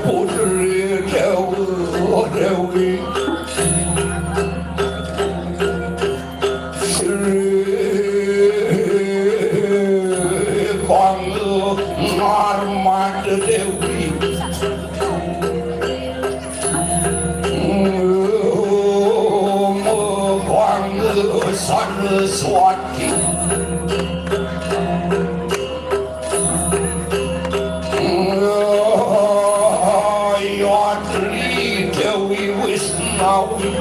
Putri Dewi, Dewi. Sri Kanggo Narmada Dewi. Kanggo Saraswati. Gayatri Dewi Wisnawi.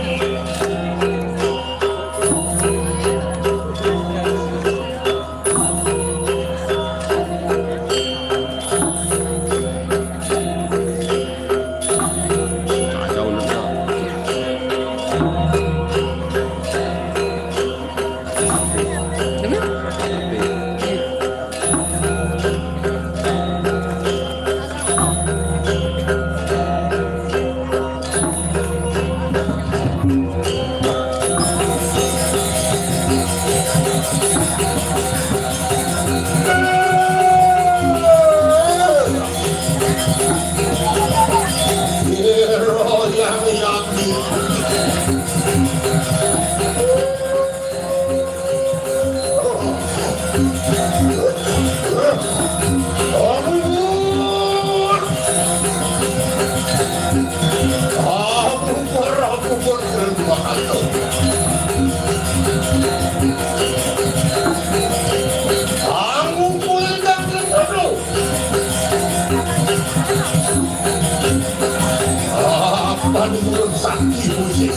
Apa nurun sakti musik?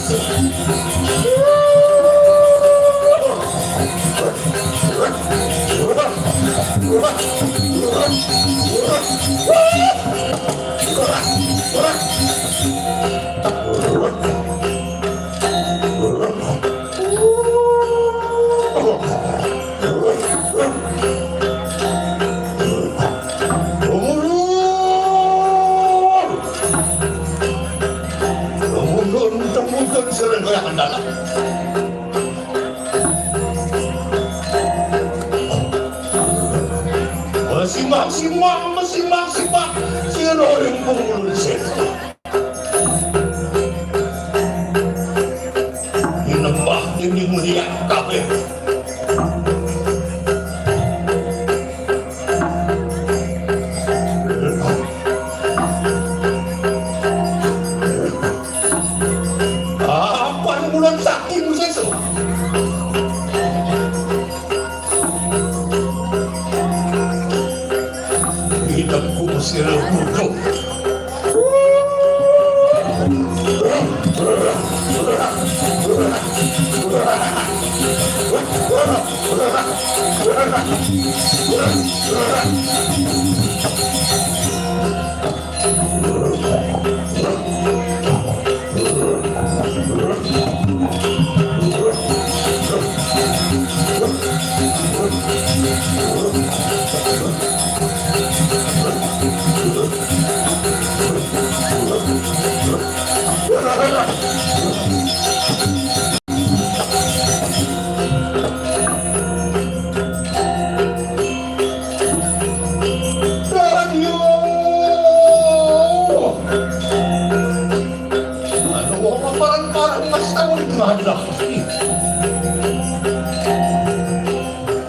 Temudun, temudun, sering goyang mendalam. Mesimak, simak, mesimak, simak, sira ring pungulun setan. Minembah dening liak kabeh. Apan bulan sakti museso. Idep ku mesir butuh. Anu wong paran-paran mas taun ngalah.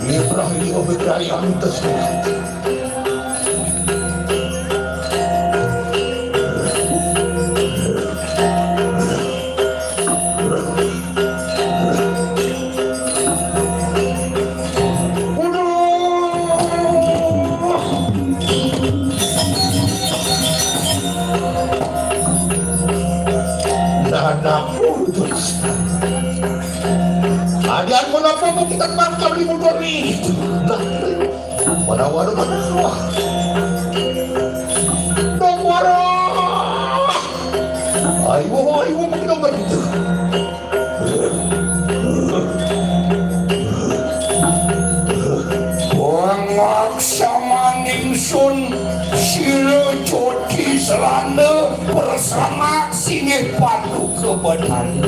Ibrahim Obedaya Mutes. Dadak putus. Apa mau kita tangkap di motor ini? Nah, mana warung mana? Dong warung. Ayo, ayo, kita begitu. Pangaksamaning sun sira jodi selana, prasanak singgih paduka Betari.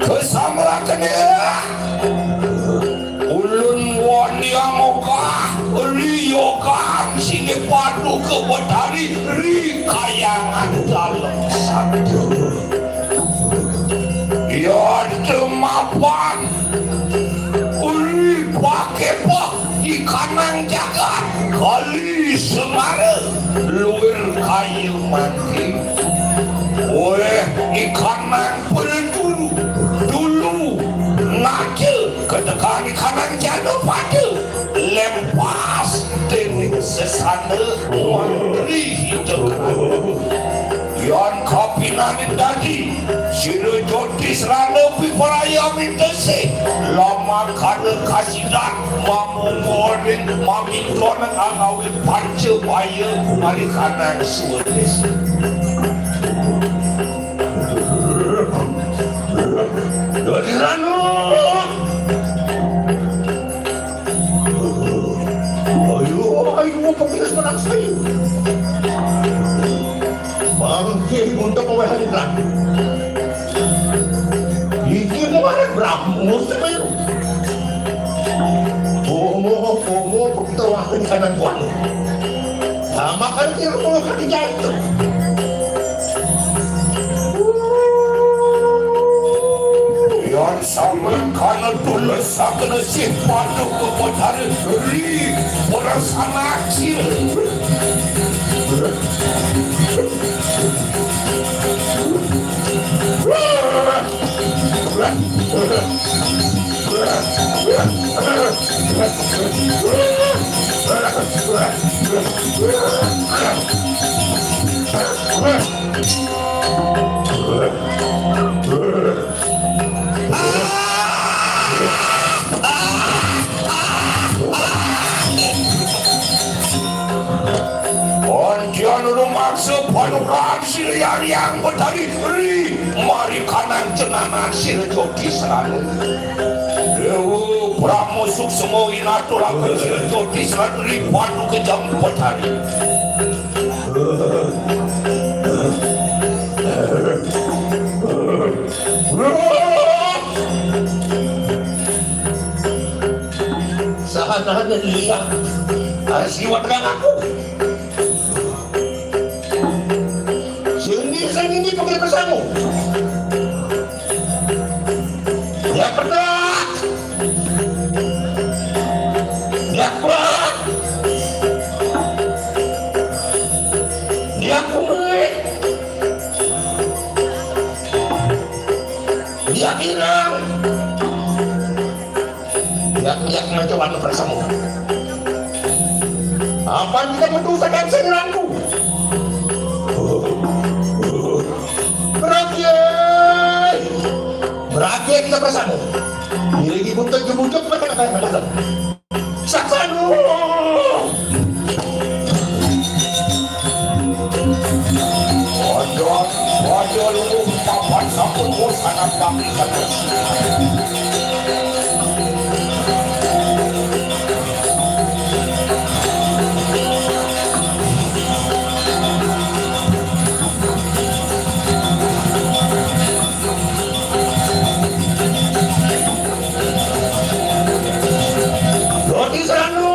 Kasamraken ya. Ulun wani angogah, ri yogang singgih paduka Betari, ri kayangan dalem sabda. Yademapan, ri pakepah, ikanang jagat, kali semara, luir kaya mati. Oleh ikanang pada dulu, dulu, naja, ketekan ikanang jana pada, lempas, dening sesana, mantri hidep. Yan kapinanin dadi, sira jodi srana piparaya mitesi, lamakana kasidan, mamungguring, mamintonan angawi panca baya, marikanang suwedesa. Dadi ranu. Ayo, ayo, pagkita sa anak saya. Bangke, untuk kawahan lang. Iki mo anak Brahmo, sa kayo. Komo, komo, pagtawakan ka ng buwan. Tama ka rin, pero mo ka di dyan. Yan sampeyan kana tulis sakena sih paduka Betari ri prasanak sira. Antian rumaksa panugrahan sira Hyang Betari ri marikanang jenengan sira jodi srana. Dewa Brahma suksma inaturaken sira jodi srana ri paduka Hyang Betari. Saha-saha liya, asiwat kang aku. Sini, sini, ini pakai pesanmu. Ya, pedak. Ya, kuat. Ya, kuat. Dia hilang. Dia, dia mencoba untuk bertemu. Apa kita butuh saja singranku? Berakhir. Berakhir kita bertemu. Diri dibutuh jemujung mereka akan bertemu. Saksana! Padha, padha lungguh papan sampun wusana pamit. Roti seranu.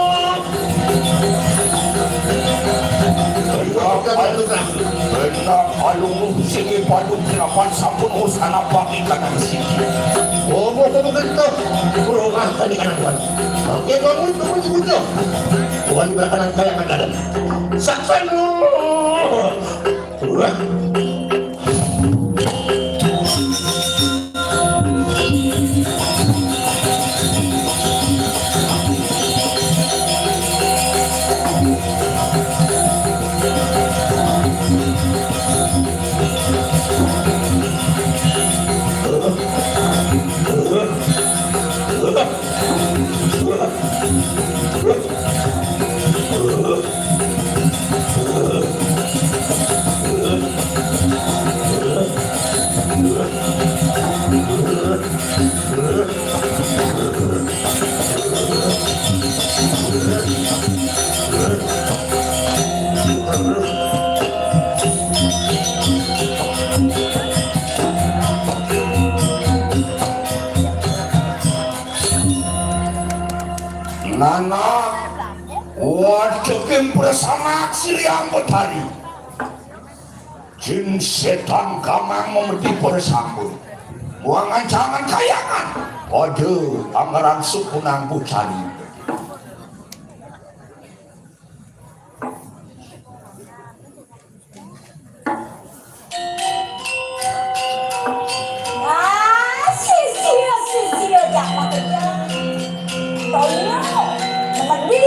Benar, alung sing ipadu kelapan sampun usana pamit kadang siki. Bobo, bobo, kento. Rumah tadi anak tuan. Oke, bangun, bangun, bangun. Tuan berakanan kaya akan dadan. Saksan. Nana, wadeking prasanak Sri Ambedari. Jin setan kamang memedi prasambut. Buang ancangan kayangan. Waduh, anggaran suku nang pucari. Ah, sisia, sisia, jangan kejar. Tolong, mengerti,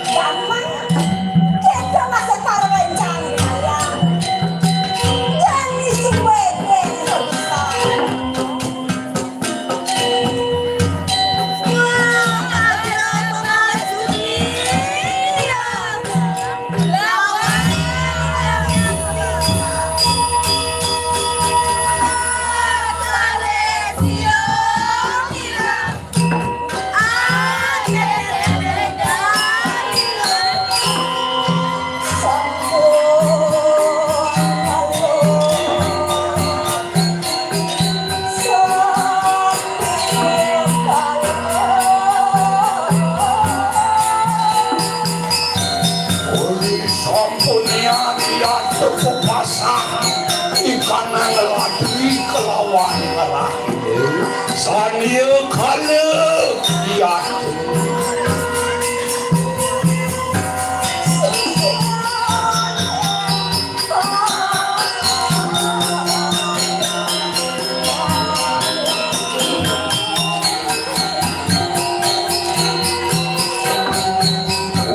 gampang. Kita masih taruh rencana, ya. Jangan isi kue-kue yang bisa. Uli sampun nyadiat pepasang ikanang ladri kelawan ngerah. Sania kala diat.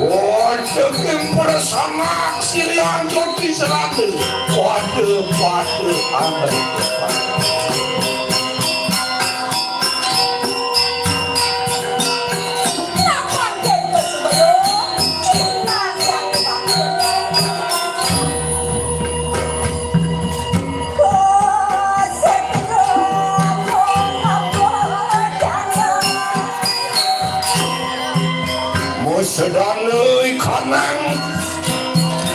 Wadeking prasanak Sri Anjur diserati. Waduh, waduh, angger. Sedana ikanang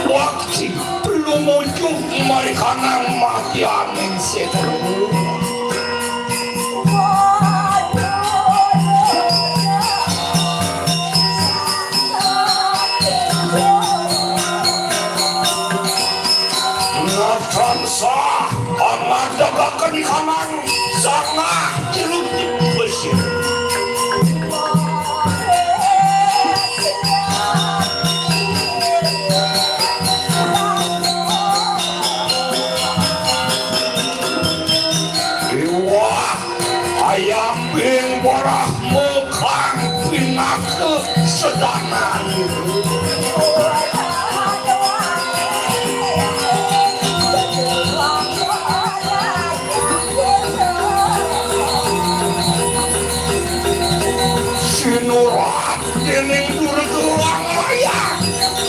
wakti lumujuk marikanang mati aning setan. Tansah angadegaken ikanang sangah jeruk besir. Iwah ayam bing borah mukang pinaka sedanan. Sinurat dening Durga Wangaya,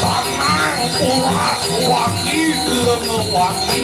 tanang urat wangi lema wangi.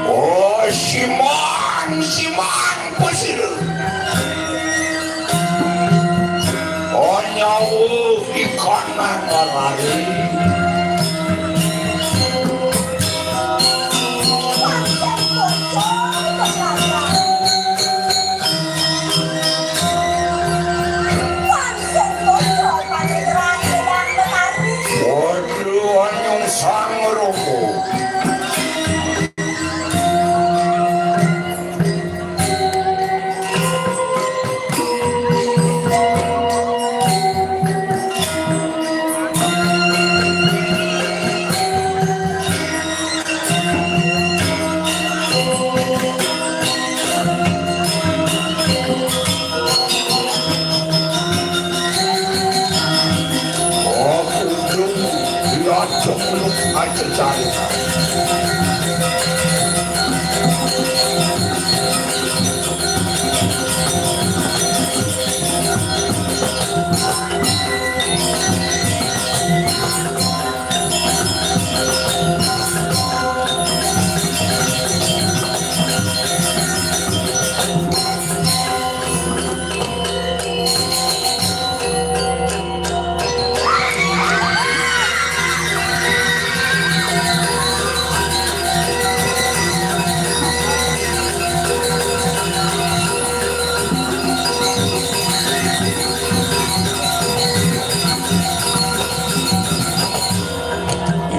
Oh, simang, simang, pasir. Oh, nyawa ikan nang lari. Oke,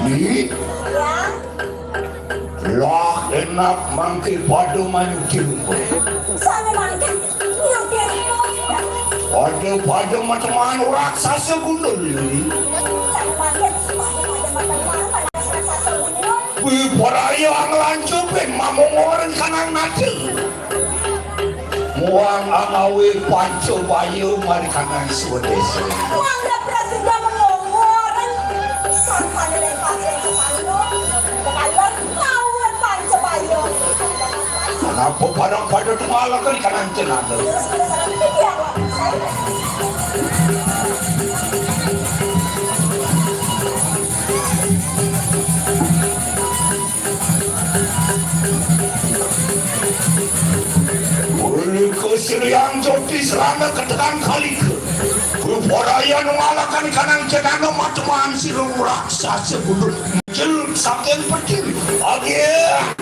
ini lah enak mangke pada mancing. Sana mangke. Pada-pada mateman raksasa gundul ini. Wih, paraya nglancupin mamung orang kanang nati. Muang angawe panca baya mari kanang swadesa. Muang da prasida mengongoran. Sangsane lepas yang kepala. Kepala kau panca baya. Kenapa padang pada tengah lagi kanang celana? Ulika Sri Anjoti serana ketekan kalika. Rupa raya nu ngalakan kanang cenana mateman sira raksasa gundul. Jel saking peti. Agih.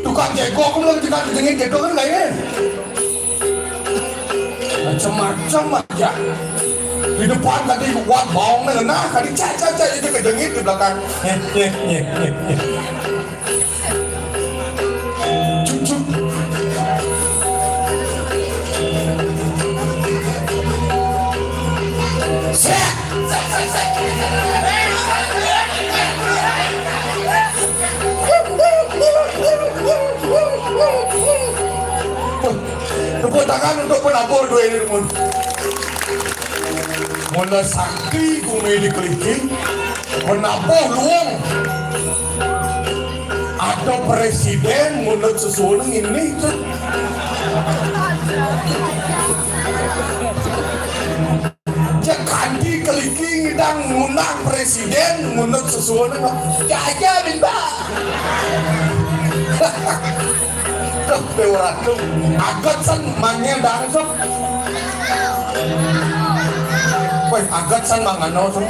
Tukang jegok, aku bilang tukang jengit jegok kan kayak macam-macam aja. Di depan tadi kuat baongnya, nah, tadi cak, cak, cak, itu kejengit di belakang. Nyeh, nyeh, nyeh, nyeh, nyeh. Cucuk. Set. Kan untuk penabuh duit ini pun. Mula sakti gumi di Keliki, penabuh luung. Ada presiden menurut sesuatu ini tu. Cek kanti Keliki ngidang ngundang presiden menurut sesuatu. Jaja minta. Tuh, Dewa Ratu. Agat san mangnya dang, sok. Weh, agat san mangano, sok.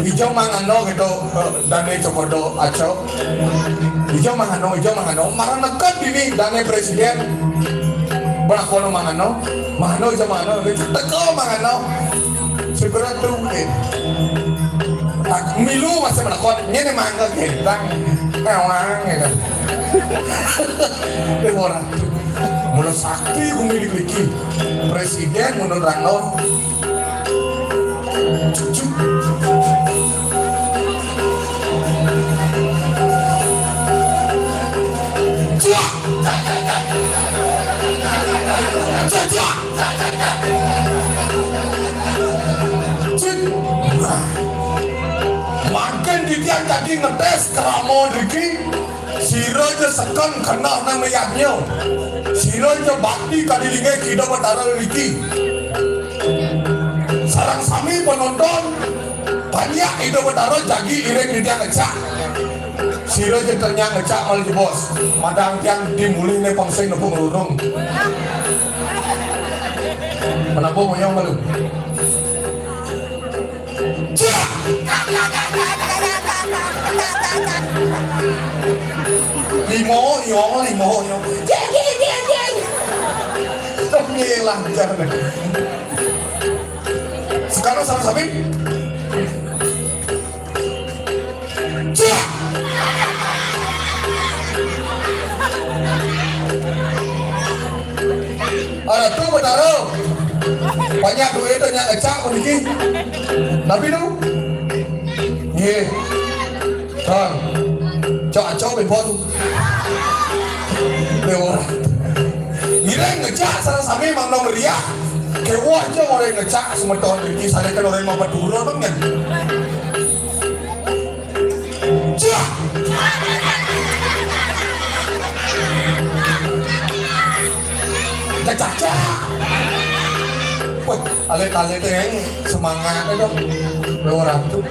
Ijo mangano gitu, eh, dane cokodo aco. Ijo mangano, ijo mangano. Marang neked dini dane presiden. Berakono mangano. Mangano ijo mangano. Teko mangano. Segera tuh, eh. Tak milu masih menekot. Ini mangga gitu. Tang. Ewang gitu. Dewa Ratu. Mula sakti gumi di Keliki. Presiden menurut Rangno. Cucuk. Cuak. Cucuk. Cuk. Nah. Mangkin titiang dadi ngetes krama niki. Sira ja seken keneh nang mayadnya. Sira ja bakti kadi linggih Ida Betara niki. Sareng sami penonton, panjak Ida Betara jagi iring titiang ngecak. Sira ja ternyang ngecak malah jebos. Madang tiang dimulih ne pangsing nepung rurung. Menapa moyong malu? Cak! Limo, yo, limo, yo. Cek, cek, cek, cek. Ngilang, jangan. Sekarang sama-sama. Cak! Ada tu, Betara. Banyak duit tu, nyak ngecak pun niki. Tapi tu. Nggih. Kan. Cak, cak, bebon. Lewat. Ngiring ngecak sareng sami mangda meriah. Kewah ja orang ngecak semeton niki, sane kan orang mau berturun kan. Cak. Cak, cak, cak. Wah, alit-alit yang semangat itu. Lewat tu.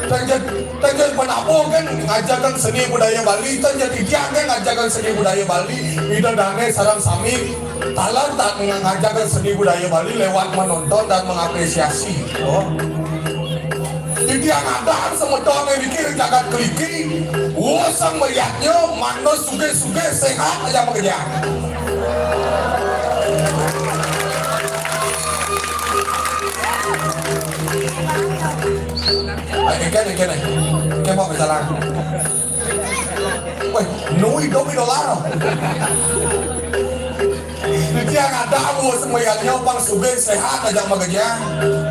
Tanya, tanya penapa kan ngajarkan seni budaya Bali, tanya titiang kan ngajarkan seni budaya Bali. Ida dane sareng sami taler tak ngajarkan seni budaya Bali lewat menonton dan mengapresiasi. Oh. Titiang ngadang semeton niki ring jagat Keliki, wus sang meriahnya, manus sugih-sugih, sehat aja makejang. Ayo, kene, kene. Kene, Pak, berjalan. Weh, nui dong idolar. Titiang ngadang wus mayadnya pang sugih sehat aja makejang.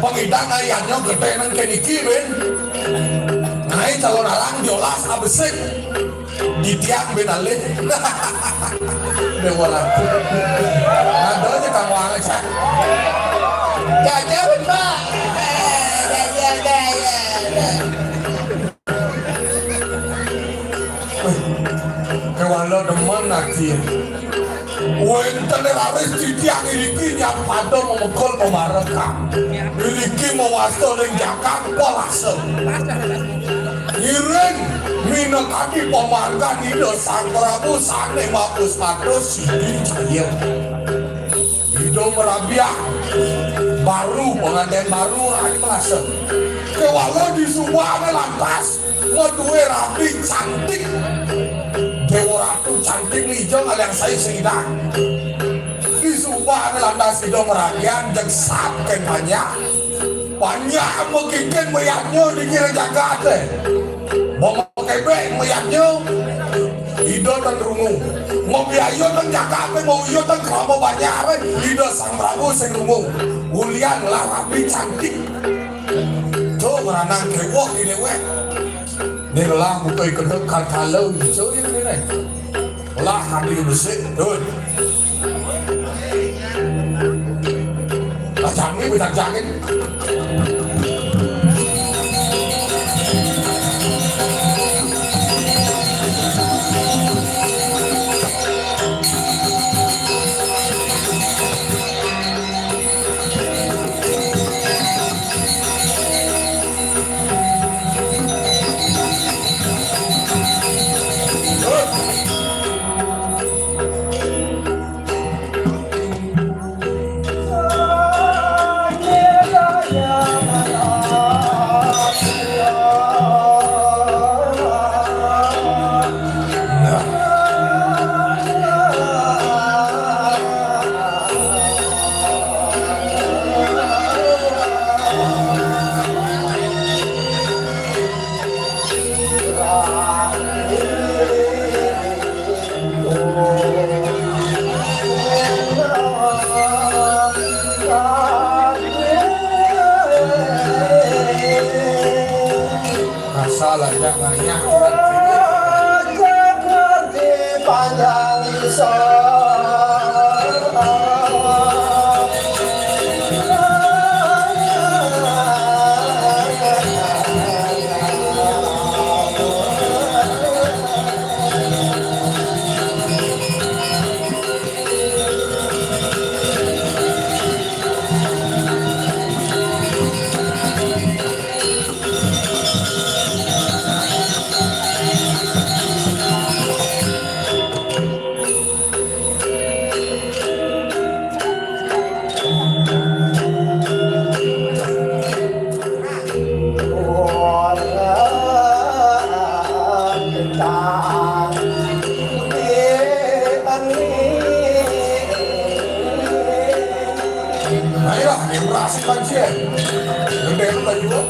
Pang idang ayadnya gede nang keniki, ben. Nai calon arang diolas abesik. Titiang ben alih. Dewa Ratu. Ada aja kang wang aja. Jaja, ben, Pak. Jaja, jaja. Wih, kewala demen ati. Wénten raris titiang iriki nyapada mamekul pamarekan. Iriki mawasta ring jagat Palasa. Ngiring minakadi pamargan Ida Sang Prabu sané mapuspata Sidi Jaya. Ida marabiah baru, pangantén baru, raja Palasa. Kéwala disubané lantas madué rabi cantik. Déwa Ratu cantik nija ngaliang sai sing idang. Disubané lantas ida marabian jeg sat kén panjak. Panjak makikin mayadnya di kira jagaté. Makébék mayadnya, ida tan rungu. Mabiayun tan jagaté, mauyun tan krama banjaré, ida Sang Prabu sing rungu. Ulian ngelah rabi cantik. Tuh, meranang kéweh di déwék. Né ngelah muka kedék kal-kala ijo ya né. Ngelah adi besik, tuh. Wis tak jakin. Asal aja nganyak. Ayolah, yang berhasil banjir. Lebih lu lagi, Bu.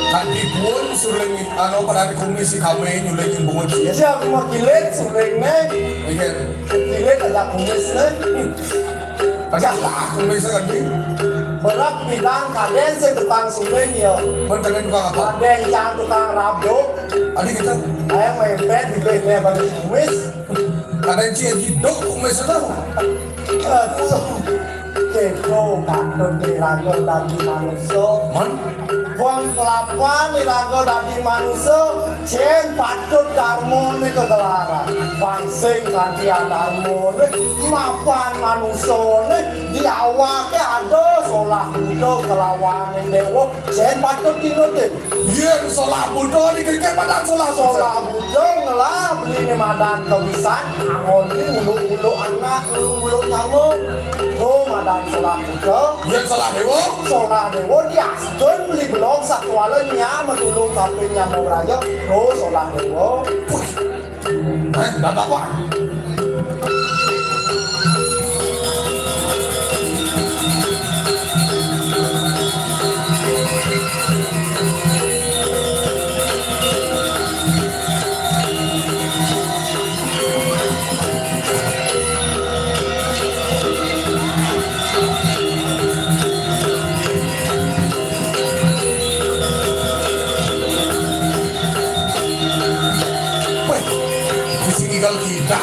Kan dipun suling anu pada kumis si kami nyuling bungut dia. Siap mau kilit suling nih. Iya. Kilit ada kumis nih. Pecah lah kumis kan di. Berat bidang kaden si tukang suling ya. Bener tukang apa? Kaden yang tukang rabuk. Adi kita. Saya mepet di bengkel bagi kumis. Kaden si hidup kumis itu. Aduh. Ceko patut dilakukan di manusia. Man? Wong kelakuan dilakukan dadi manusia, jen patut darmane kegelaran. Bangsing kanthi adarmane, mapan manusane, di awake ada solah buta kelawaning dewa, jen patut tinutin. Yen solah buta niki nggih madan solah buta. Solah buta ngelah beli madan kebisan, angon di uluk-uluk anak, uluk-uluk nyamuk. Oh, madan solah buta. Yen solah dewa? Solah dewa diastun beli belong satwala nyam, medulung kaping nyamuk raya. Oh, solah dewa. Hah, ndak apa-apa. Weh, mesti tinggal kita.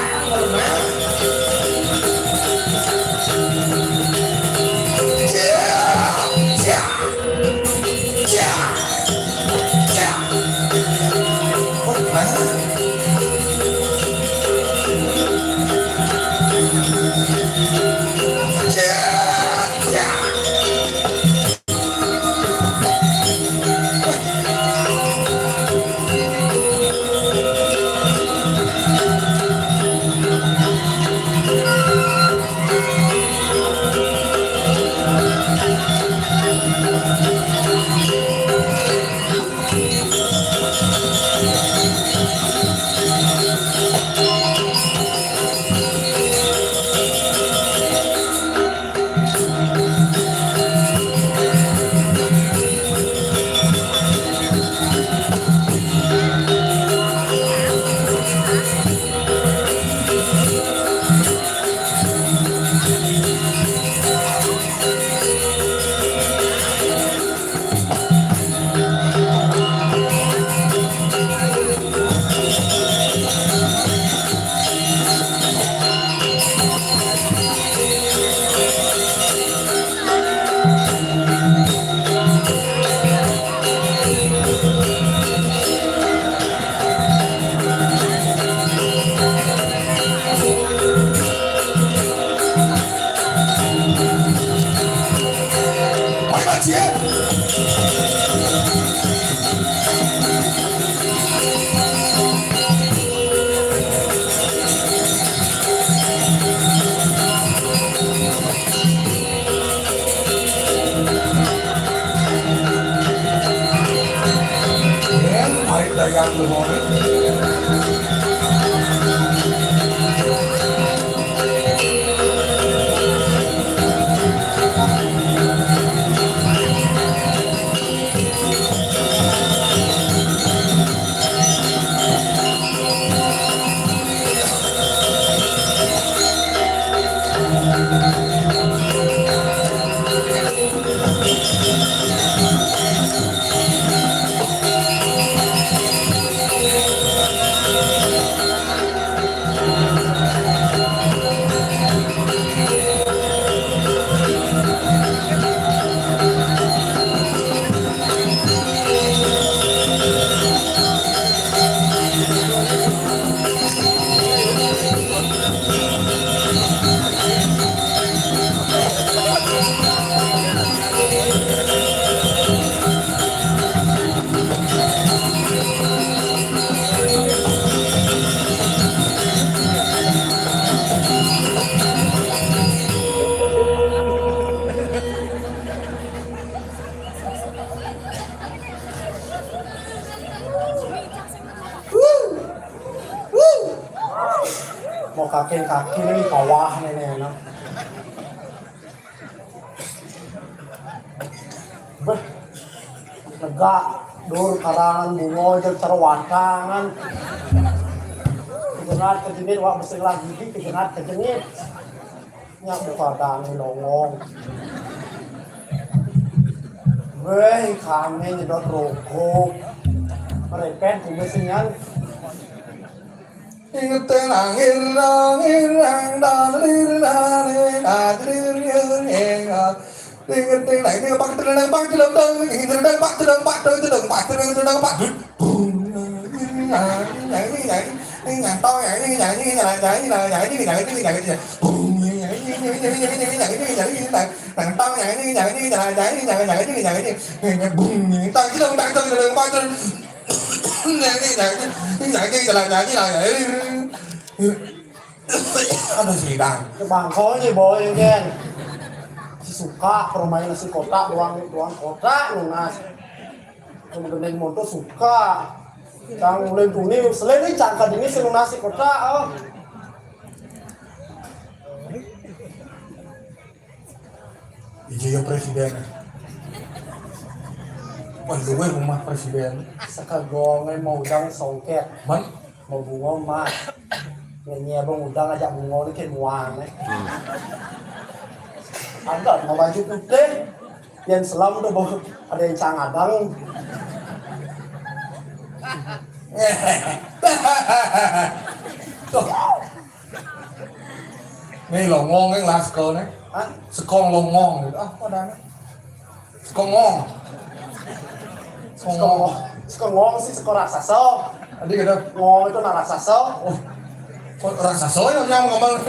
Mau kakek-kakek nih, bawah nih, nih, nih. Beh, lega, dur karangan bunga aja cara watangan. Kejengat kejengit, wak, mesti lagi di kejengat kejengit. Nyak buka dang longong. Weh, kami nyedot rokok. Merepet kumis nyan. Aduh, sidang. Ke bangko ni, boy, kan. Si suka permainan si kotak, doang, doang kotak, lunas. Kemudian motor suka. Cang mulai tuni, selain ini cangka dini si lunas si kotak, oh. Ije ya presiden. Wah, luwe rumah presiden. Sekagong mau udang songket. Man? Mau bunga mah. Nyanyi abang udang ajak bunga ni ke muang, eh. Ada mau baju putih. Yang selam tu bau, ada yang cangadang. Tuh. Nih longong nih, lah, sekolah nih. Hah? Sekong longong nih. Ah, apa dah nih? Sekong ngong. Sekong ngong. Sekong ngong sih, sekong raksasa. Tadi kata ngong itu nak raksasa. Oh. Kok raksasa ya yang ngomong?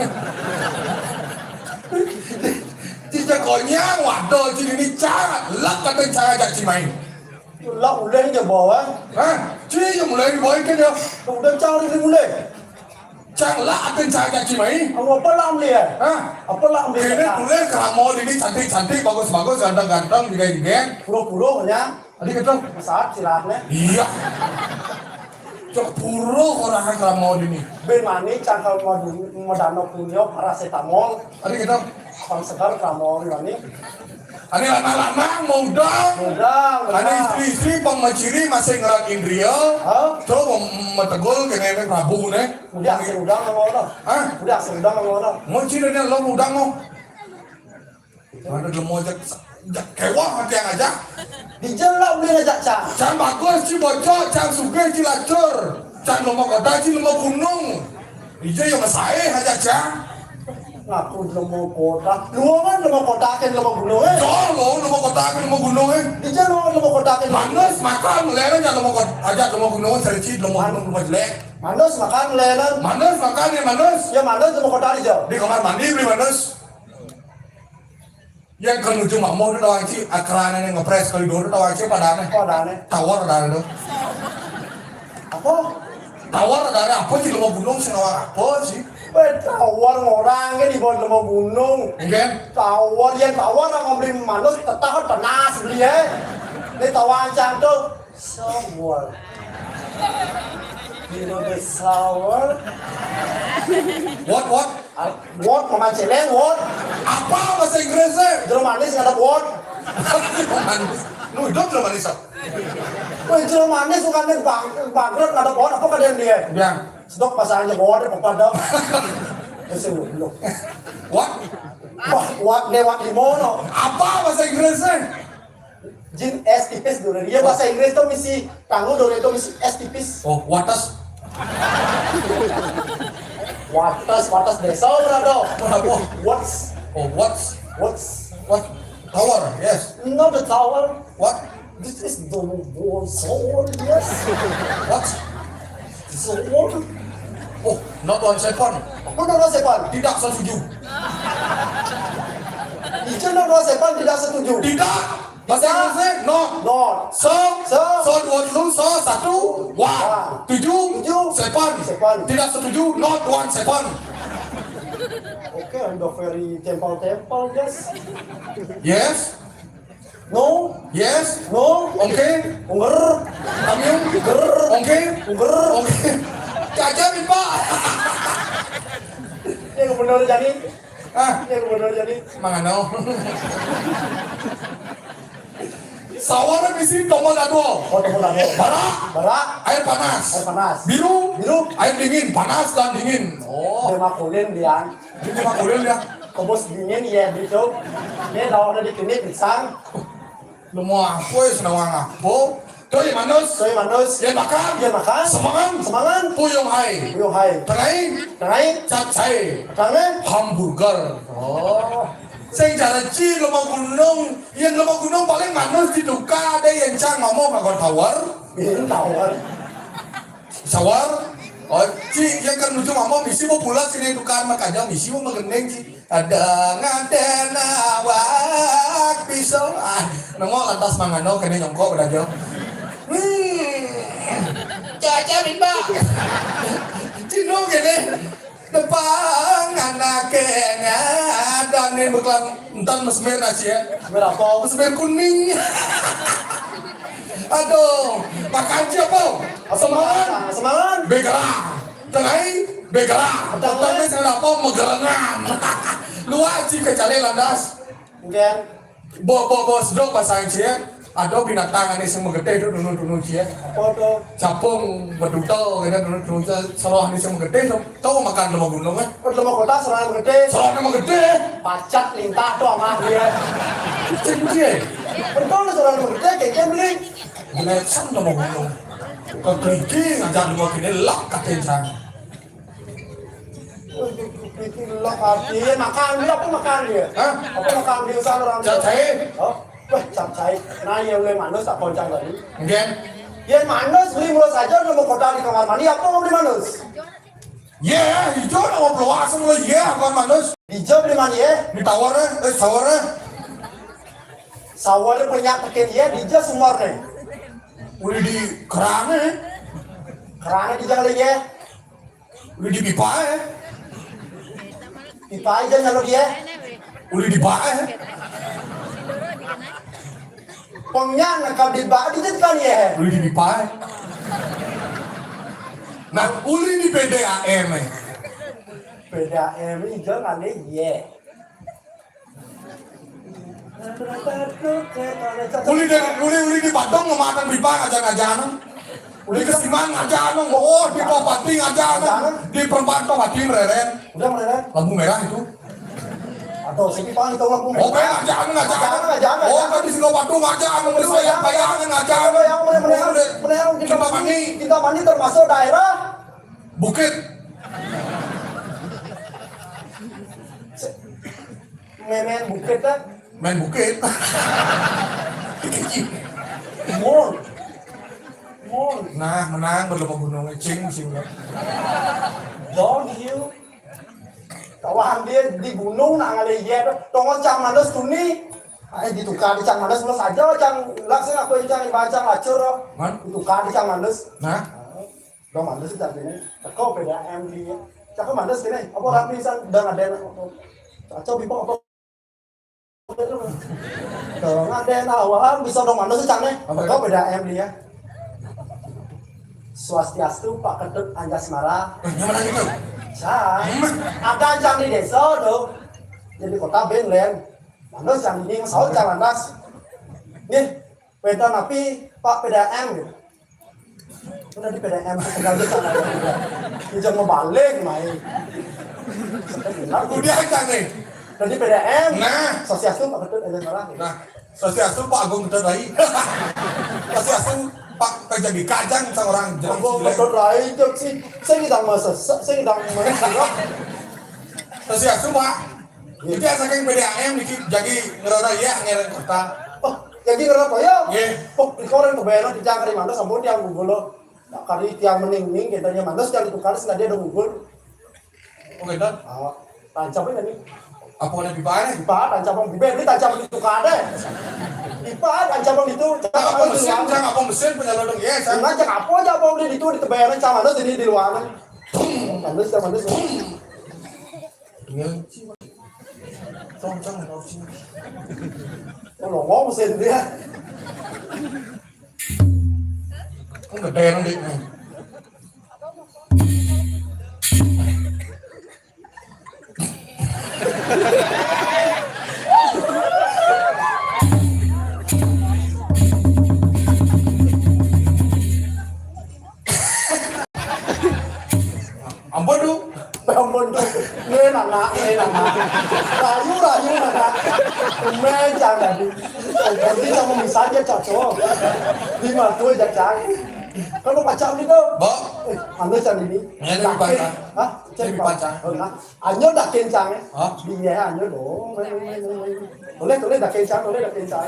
Tidak konyang, waduh, sini ni cara. Lak kata cara ajak si main. Lah, uleh je bawa. Hah? Ci, yang mulai dibawa ke dia. Udah cari dia mulai. Cang lah, apa yang cari cacing mai? Kamu apa lah ambil ya? Hah? Apa lah ambil? Ini tulis kamu ini cantik-cantik, bagus-bagus, ganteng-ganteng, juga-juga. Pura-pura ya. Tadi kata saat silatnya. Iya. Cok pura orang kamu ini. Ben mani cangkal madu, madano punya paracetamol. Tadi kata pang segar kamu ini. Ane lanang-lanang mau udang. Udang, ane udang. Istri-istri pang maciri masih ngerak indria. Hah? Tuh mau metegul kene Prabu ne. Udah, asli udang sama orang. Hah? Udah, asli udang sama orang. Mau ciri dia lo udang mau. Mana dia mau ajak, ajak kewah nanti yang ajak. Dijel lah boleh ngajak cang. Cang bagus ci bocok, cang sugih ci lacur. Cang lomba kota ci lomba gunung. Ija yang masai aja cang. Ngaku lemo kota. Lu kan lemo kota kan lemo gunung, eh? Jol, lo lemo kota kan lemo gunung, eh? Ija lo lemo kota kan. Manus makan, leren ya lemo kota, aja lemo gunung, cari ci lemo gunung, lemo jelek. Manus makan, leren. Manus makan ya, manus. Ya, manus lemo kota aja. Di kamar mandi beli manus. Yang ke ujung makmur tu tawang ci, akranan yang ngepres koridor tu tawang ci, padahal. Padahal. Tawar dah tu. Apa? Tawar ada apa sih, lomba gunung sih, nawar apa sih? Weh, tawar orang kan di bawah lomba gunung. Enggak? Tawar, yang tawar orang beli manus, tetah panas beli, eh. Ini tawar cantik. Sour. You know the sour? What, what? Ah, what, paman celeng, what? Apa bahasa Inggrisnya? Jeruk manis ngadep what? Jeruk manis. Lu hidup jeruk manis, ah? Weh, jeruk manis bukannya bang-, bangkrut ngadep what? Apa keadaan dia? Ya. Sedok pasangannya what, apa pada? What? What, what, lewat di mana? Apa bahasa Inggrisnya? Jin es tipis dulu. Dia bahasa Inggris tuh misi, tanggung dulu itu misi es tipis. Oh, wates. Wates, wates desa berapa? Berapa? What's? Oh, what's? What's? What? Tower, yes. Not the tower. What? This is the wall, soul, yes. What? Soul. Oh, not one second. Apa not one second? Tidak setuju. Itu not one second, tidak setuju. Tidak. Bahasa Inggrisnya not. Not. So, so, so dua dulu, so satu, one. One. Tujuh, tujuh, seven. Seven. Tidak setuju, not one second. Oke, I'm the very temple-temple, yes. Yes. No. Yes. No. Oke. Unger. Kamiung. Ger. Oke. Unger. Oke. Caca, Pak. Ini gubernur jadi. Ah, ini gubernur jadi. Mangano. Sawar misi tomo dado. Oh, tomo dado. Bara. Bara. Air panas. Air panas. Biru. Biru. Air dingin. Panas dan dingin. Oh. Dia makulin dia. Dia makulin dia. Kebos dingin ya gitu. Ini lawannya di klinik pisang. Lu mau apa ya, senawang apa? Tuh ya manus. Tuh ya manus. Ya makan. Ya makan. Semangan. Semangan. Puyung hai. Puyung hai. Tengai. Tengai. Capcay. Tengai. Hamburger. Oh. Sing cara ci lu mau gunung. Yang lu mau gunung paling manus di duka ada yang cang ngomong makan tower. Ini tower. Sawar. Oh, ci, yang kan lucu ngomong misi mau pulang sini duka makanya misi mau menggendeng ci. Ada ngaden awak pisau. Ah, nengok lantas mangano kena nyongkok beraja. Hmm. Caca bimba. Cino kene. Depan anaknya ada nih beklang entan mesmir nasi ya. Mesmir apa? Mesmir kuning. Aduh, makan siapa? Semangat. Semangat. Begera. Tengai, begera. Betul. Tapi saya apa megerengan. Luar sih kecale landas. Enggak. Bo, bo, bo, sedok bahasa Indonesia. Ada binatang ini semua gede itu dulu dulu sih ya. Apa tuh? Capung, beduto, gitu dulu dulu seroh ini semua gede tuh. Tahu makan lemah gunung kan? Oh, lemah kota seroh lemah gede. Seroh lemah gede. Pacat lintah tuh sama dia. Cek dia. Betul seroh lemah gede kayak dia beli. Gila sam lemah gunung. Kekeriki ngajak dua kini lak katain sana. Iki lho, Pak. Iya, makan dia apa makan dia? Hah? Apa makan dia sama orang? Cak cair. Oh, wah, cak cair. Nah, ya oleh manus tak koncang tadi. Enggak. Ya manus beli mulu saja udah mau kota di kamar mandi apa mau beli manus? Ya, hijau nama peluang semua ya, bukan manus. Hijau beli mana ya? Di tower eh, eh tower eh. Sawar punya tekin ya, hijau semua nih. Udah di kerang eh. Kerang di jalan ya. Udah di pipa eh. Pipa aja nyalur dia. Udah di pipa eh. Pengnya nakal di bak di kan ya. Udah di pipa eh. Nah, uli di P D A M eh. P D A M hijau kali ya. Uli di, uli, uli di Padang mau makan pipa aja-aja. Di Kesiman aja anu, oh di Pawapati aja anu, di perempatan Pawapati mereren. Udah mereren. Lampu merah itu. Atau sini paling tahu lampu merah. Oh, kayak aja anu aja. Aja anu, aja anu, aja anu. Oh, kan di Singapura aja anu, mereka yang bayangan aja anu. Yang mana mana yang mana yang kita Kintamani. Kintamani termasuk daerah Bukit. Main-main bukit kan? Main bukit. Mall. Mall. Nah, menang berlomba gunung cing sing. Don't you? Kawan dia di gunung nak ngalih ya. Tongon cang manus tuni. Ay ditukar di cang manus mulu saja cang langsung aku yang cang baca lacur. Man? Ditukar di cang manus. Nah. Dong manus sih tapi ini. Kau beda M D ya. Cakap manus gini. Apa orang pisan udah ada yang apa? Cacau bipok apa? Kalau ada yang awal bisa dong manus sih cang nih. Apa? Kau beda M D ya. Swastiastu Pak Ketut Anjasmara. Eh, yang mana itu? Cang. Hmm? Ada cang di desa tuh. Jadi kota Benlen. Manus cang ini saut cang lantas. Nih, Wétan api, Pak, P D A M gitu. Udah di P D A M, tinggal di sana. Dia mau balik, main. Udah kan nih. Jadi P D M. Nah. Swastiastu, Pak Ketut, aja salah. Nah, Swastiastu, Pak Agung Ketut lagi. Swastiastu, Pak Kajadi Kajang seorang jelas. Agung Ketut lagi, jok sih. Saya ngidang masa, saya ngidang masa. Swastiastu, Pak. Jadi saking P D A M niki jagi ngerana ya ngerana kota. Oh, jagi ngerana apa ya? Nggih. Oh, di koran kebayang di Jakarta mana sampun tiang gugur loh. Nah, kali tiang mening-ning katanya mana sekali tukar sengaja ada gugur. Oh, gitu. Ah, tancapnya nih. Apa ada di mana? Di mana tancap di bibir, ini tancap di tukar deh. Di mana tancap itu? Apa mesin, jangan apa mesin penyalur dong ya, saya. Nah, jangan apa aja apa udah itu di tebayangan sama ada sini di luaran. Mana sama ada sini. Tinggal sih. Cong, cong, cong. Kalau ngomong sih dia. Enggak ada yang di. Ampun, Du. Ampun, Du. Ini nana, ini nana. Rayu, rayu, nana. Mencang tadi. Jadi sama misalnya cocok. Di mana tuh, Cang? Kalau pacar gitu. Bo. Eh, anu, Cang, ini. Ini di Panca. Hah? Ini di Panca. Oh, nah. Anyo dah kencang, eh. Hah? Dia anyo dong. Boleh, boleh dah kencang, boleh dah kencang.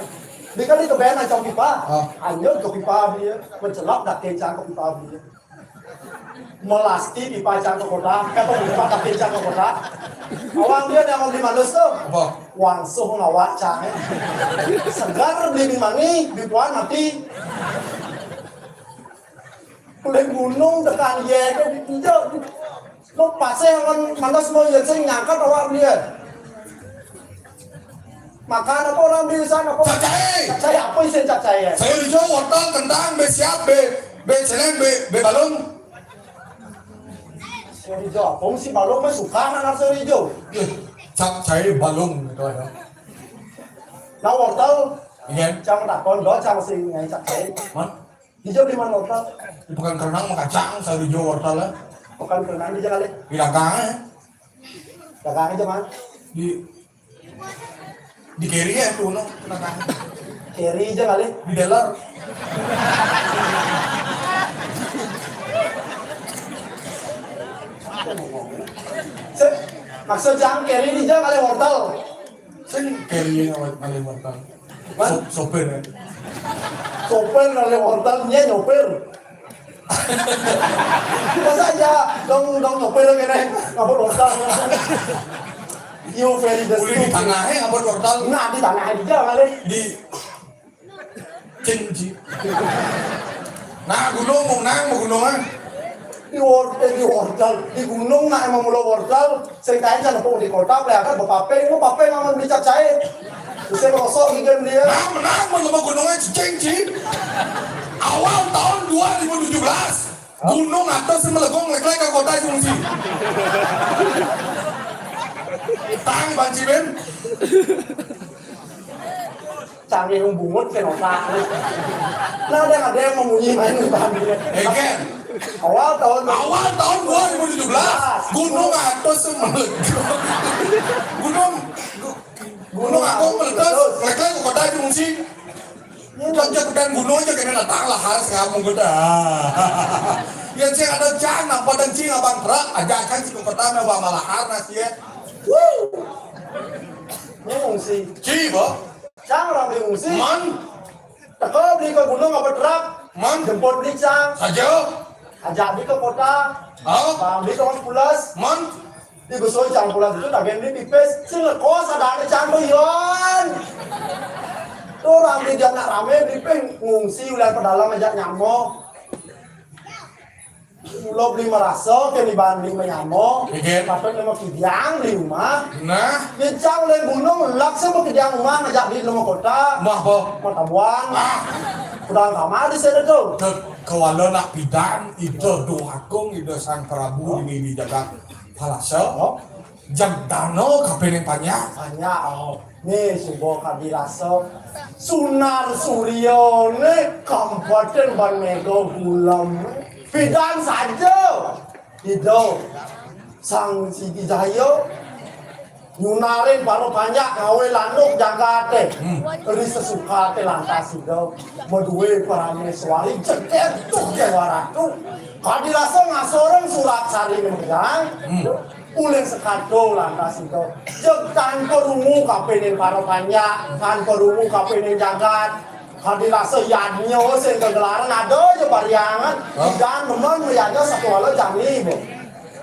Dia kan itu benar cang pipa. Hah? Anyo ke pipa dia. Mencelak dah kencang ke pipa dia. Melasti pipa cang ke kota, kata pipa tapi cang ke kota. Awang dia yang mau di manus tu. Apa? Wangsuh ngawak cang, eh. Segar beli di mani, di puan mati. Kulit gunung tekan dia ke di hijau. Lo pasir kan manus mau ya sing nyangkat awak dia. Makan apa orang di sana apa? Capcay. Capcay apa isi capcay ya? Sayur hijau, wortel, kentang, be siap, be, be celeng, be, be balung. Sayur hijau apa? Si balung mah suka anak sayur hijau. Ih, capcay balung gitu ya. Nah, wortel. Iya. Cang takon, do cang sing ngai capcay. Man? Hijau di mana wortel? Di Pekan Kerenang mah kacang, sayur hijau wortel lah. Pekan Kerenang di jalan. Di dagang ya. Dagang aja, Man. Di Di kiri ya tuh no, nah. Kiri aja kali. Di dealer. Maksud jangan kiri aja kali wortel. Sing kiri aja kali wortel. Sopir ya. Sopir kali wortel, dia nyopir. Masa aja dong dong nyopir kene ngabur wortel. You very the. Boleh di tanahnya ngabur wortel. Nah, di tanah aja kali. Di cing cing. Nah, gunung mau nang mau gunung ah. Di wortel, di wortel, di gunung nak emang mula wortel. Sing kain sana pun di kota, pelihara bapapeng, mau papeng aman beli capcay. Bisa merosok gigi dia. Nah, menang mau gunungnya cing cing. Awal tahun dua ribu tujuh belas. Gunung atas sing melegong leklek ke kota Jungsi. Tang banci ben. Canggih bungut ke nota. Nah, ada ada yang memunyi main tadi. Egen. Awal tahun awal tahun dua ribu tujuh belas. Gunung atas sing melegong. Gunung Gunung Agung meletus, leklek ke kota Jungsi. Jogja dan gunung aja kena datang lah harus ngabung gede. Ya cing ada cang apa dan cing abang truk aja kan si kota mewah malah harus ya. Wuh. Ini ngungsi. Ci bo. Cang orang di ngungsi. Man. Teko beli ke gunung apa truk? Man. Jemput beli cang. Saja. Ajak beli ke kota. Oh. Bang beli ke pulas. Man. Di besoi cang pulas itu tagen di pipis, sing ngekos ada ada cang yon. Tuh orang di dia nak rame di ping ngungsi ulian pedalam aja nyamo. Ulo beli merasa ke di banding menyamo. Iya. Patut nama kidiang di rumah. Nah. Di cang le gunung lak sama kidiang rumah ngajak di rumah kota. Mah po. Mata buang. Ah. Udah kamar di sana tuh. Ke kewala nak pidan itu doa kong itu sang Prabu ini dijaga. Palasa. Oh. Jagdana kapining panjak. Panjak, oh. Nih, suba kadi rasa. Sunar Surya nih kabupaten ban mega gulem. Pidan saja. Ida. Sang Sidi Jaya nyunarin para panjak ngawé landuk jagaté. Hmm. Ri sesukate lantas Ida madué parameswari jeg kéntuk Déwa Ratu. Kadi rasa ngasorang surat sariné mejang. Hmm. Uling sekato lantas Ida jeg tan krungu kapining para panjak, tan krungu kapining jagat. Kadi rasa yadnya sing kagelaran ada ja pariangan. Hah? Dan demen mayadnya sakéwala jani, Bu.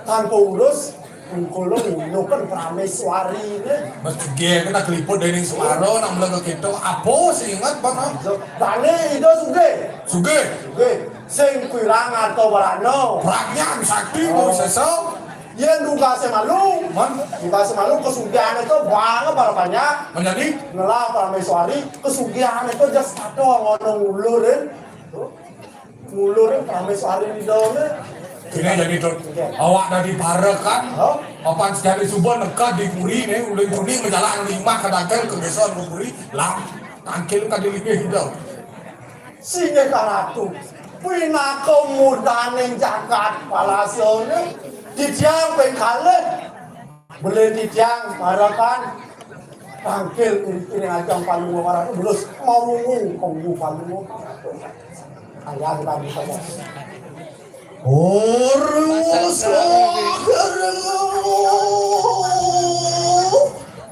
Tanpa urus, engkolo ngundukin prameswariné. Mas sugih, kita keliput dening suara, nak mula ke kita. Apa sih ingat, Bang? Dane Ida sugih. Sugih. Sugih. Sing kirang arta warana. Pragyan sakti, oh. Mau sesa. Yén dugasé malu, man, dugasé malu kesugihané to bang para panjak. Menjadi? Ngelah prameswari, kesugihané to jas tato ngono ngulurin. Ngulurin prameswari Idané. Kene jadi to. Oke. Awak dadi parekan. Hah? Papan sejati suba nekad di puri né, ulun tuni majalan lima kadagel ke desa ke puri, lah tangkil ka di linggih Ida. Singgih ka Ratu, pinaka murdaning jagat palasané, titiang ping kalih. Beli titiang parekan tangkil iri-iri ngajeng palungguh Ratu, belus mawungu, mawungu palungguh. Ayah kita bisa. Urus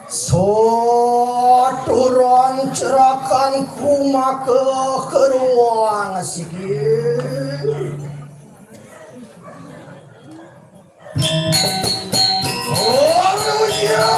saturan cerakan kumaka keruang sigi. Urus ya.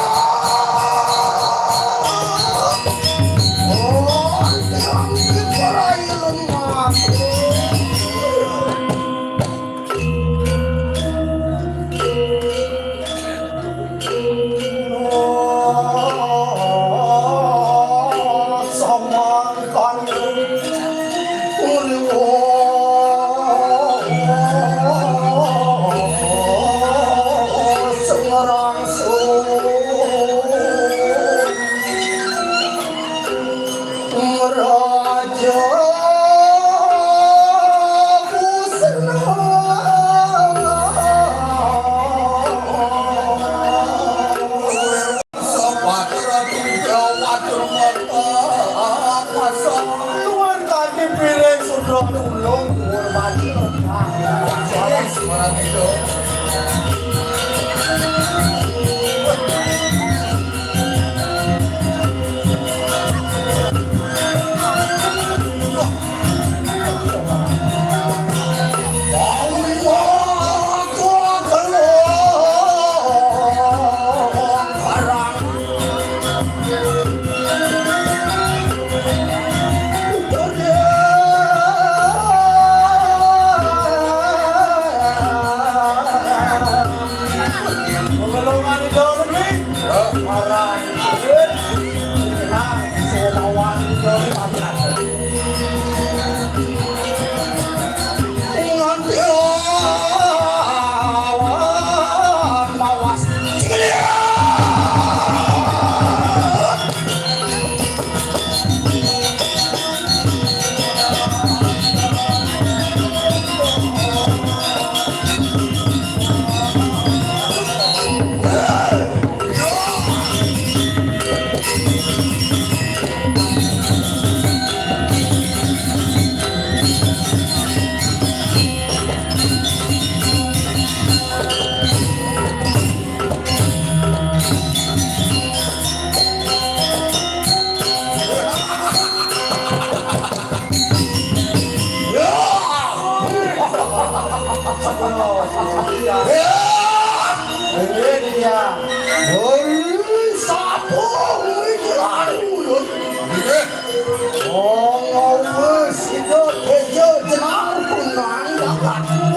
Raja Busana. Sapat Ratu Jawa Turmata Masa. Tuan kaki piring sudah tulung, hormati. Yes, marang itu.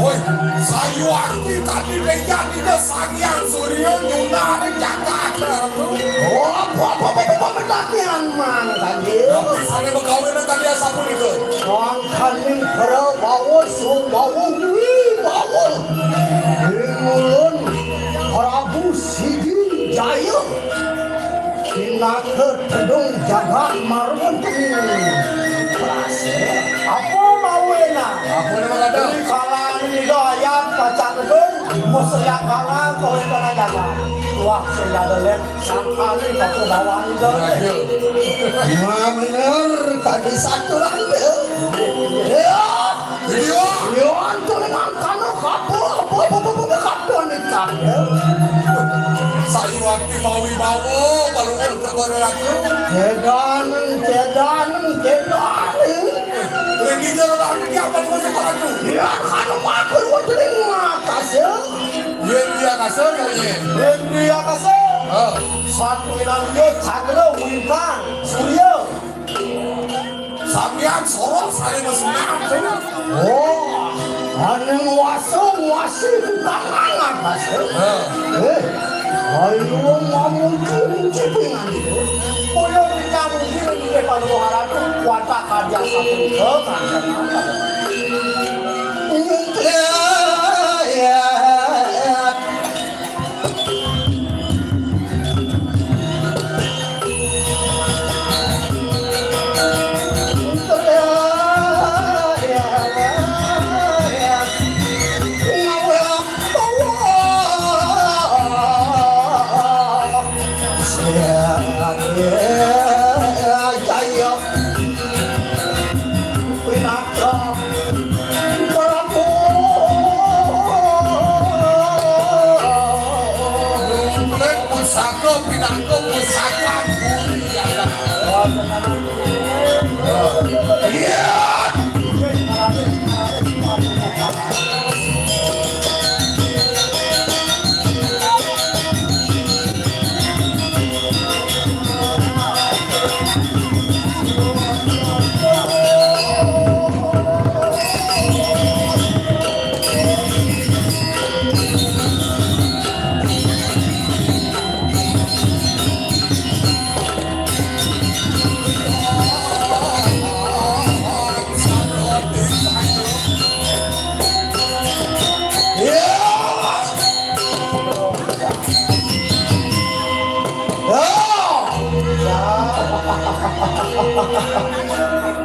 Woi, sayuwakti tadi lejan ida Sang Hyang Surya nyunarin jagat. Oh, apa-apa, apa-apa, apa-apa, Mang Kanjeng. Sane begawe nang tadi asapunika. Wangkaning Prabawa Subawa Wibawa. Ing ulun Prabu Sidi Jaya. Pinaka tedung jagat marwenti. Apa mawena? Apa nama kata? Ing kalangan ida ayat pacang tedung. Mesti yang kalah kau yang kena jaga. Wah, saya ada lem. Sangkali kau bawa ni dah. Aduh. Nah, bener. Tadi satu lagi. Ya. Iya. Iya, antu memang kanu kapo, apa, apa, apa, apa, kapo ni kan. Sayuwakti mawi bawa, balungan ke Ratu. Kedan, kedan, kedan. Lagi jalan lagi apa kau sekolah tu? Ya, kanu makan waktu ni matas ya. Yen dia kasar ya, yen. Yen dia kasar. Oh. Satu ilang dia, Chandra, Wintang, Surya. Sampeyan sorot sare mesunat. Oh, ane nguasa nguasi tukang mangan, Mas. Heeh. Eh, ayo ngomong cipingan itu. Koyo kita mungkin lebih pada harap kuat tak kerja satu ke kerja. Ya, ya. Pinaka Prabu. Pusaka pinaka pusaka. Iya.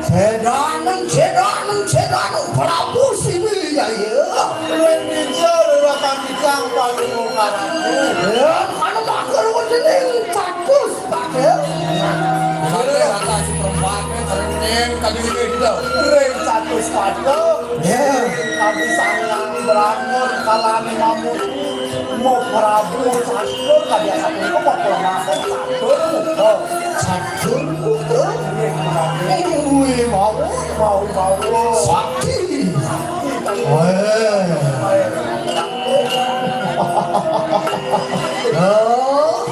Sedaneng, sedaneng, sedaneng Prabu Sriwijaya. Yen bisa lelakon titiang paling mungkaran. Ya, anu bakal wedening catus. Pakai. Pakai rata si perempuan, keren, tadi ini gitu. Ring catus patung. Ya. Tadi sangang berangun, kalane mamut. Mau Prabu catur, tadi satu itu mau kelemasan catur. Oh, catur, tuh. Iya, Prabu. Wih, mau, mau, mau. Sakti. Eh. Oh.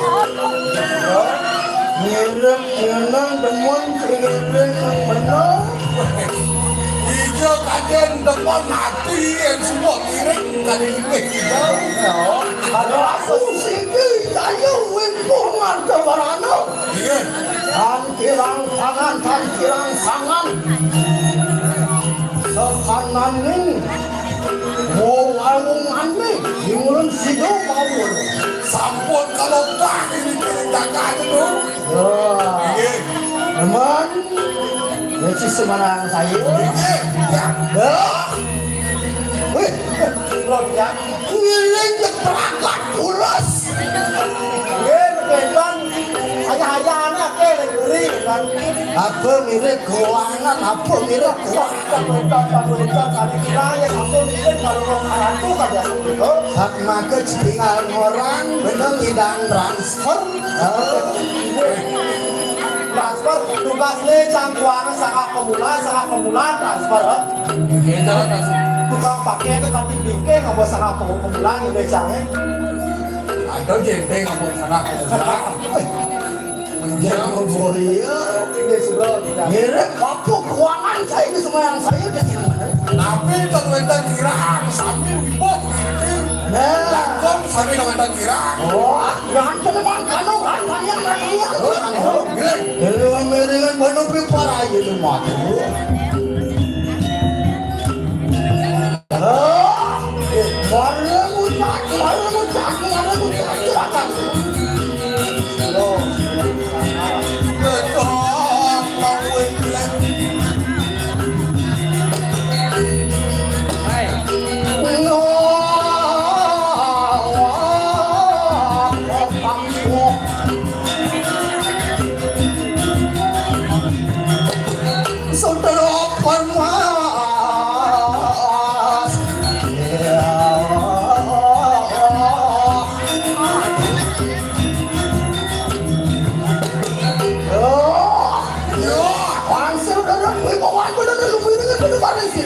Ngiring ngenang demen ngiring menang. Ijo kajen demen ati yang semua ngiring kali ini. Ada aku sini kayu wimpuh ngarta barana. Iya. Tan kirang tangan, tan kirang sangan. Sakananing wewangungane ingurun sida mawon. Sampun kalebah ini jagat itu. Ya. Nggih. Teman. Ya, si semanang saya. Nggih, ya. Ya. Wih. Lho, ya. Ngiling ya perangkat pulas. Nggih, betul. Hanya-hanya anak eh, ngeri, kan. Apa mirip keuangan, apa mirip keuangan. Hak maka tinggal orang, bener ngidang transfer. Oh. Transfer, tugas nih, cangkuang, saka pemula, saka pemula, transfer. Tukang pakai ke kaki bingkai, nggak buat saka pemula, gitu, cang, eh. Ada jente, nggak buat saka pemula. Menjadi Boria. Mirip apa keuangan saya di semua yang saya di sini. Tapi tak wénten kiraan sami wibuh. Nah. Langkung sami tak wénten kiraan. Oh, yang teman kanu kan kalian kan iya. Oh, iya. Kalau miringan mana pripara itu mati. Hah? Mari muncak, mari muncak, mari muncak, silakan. Hai.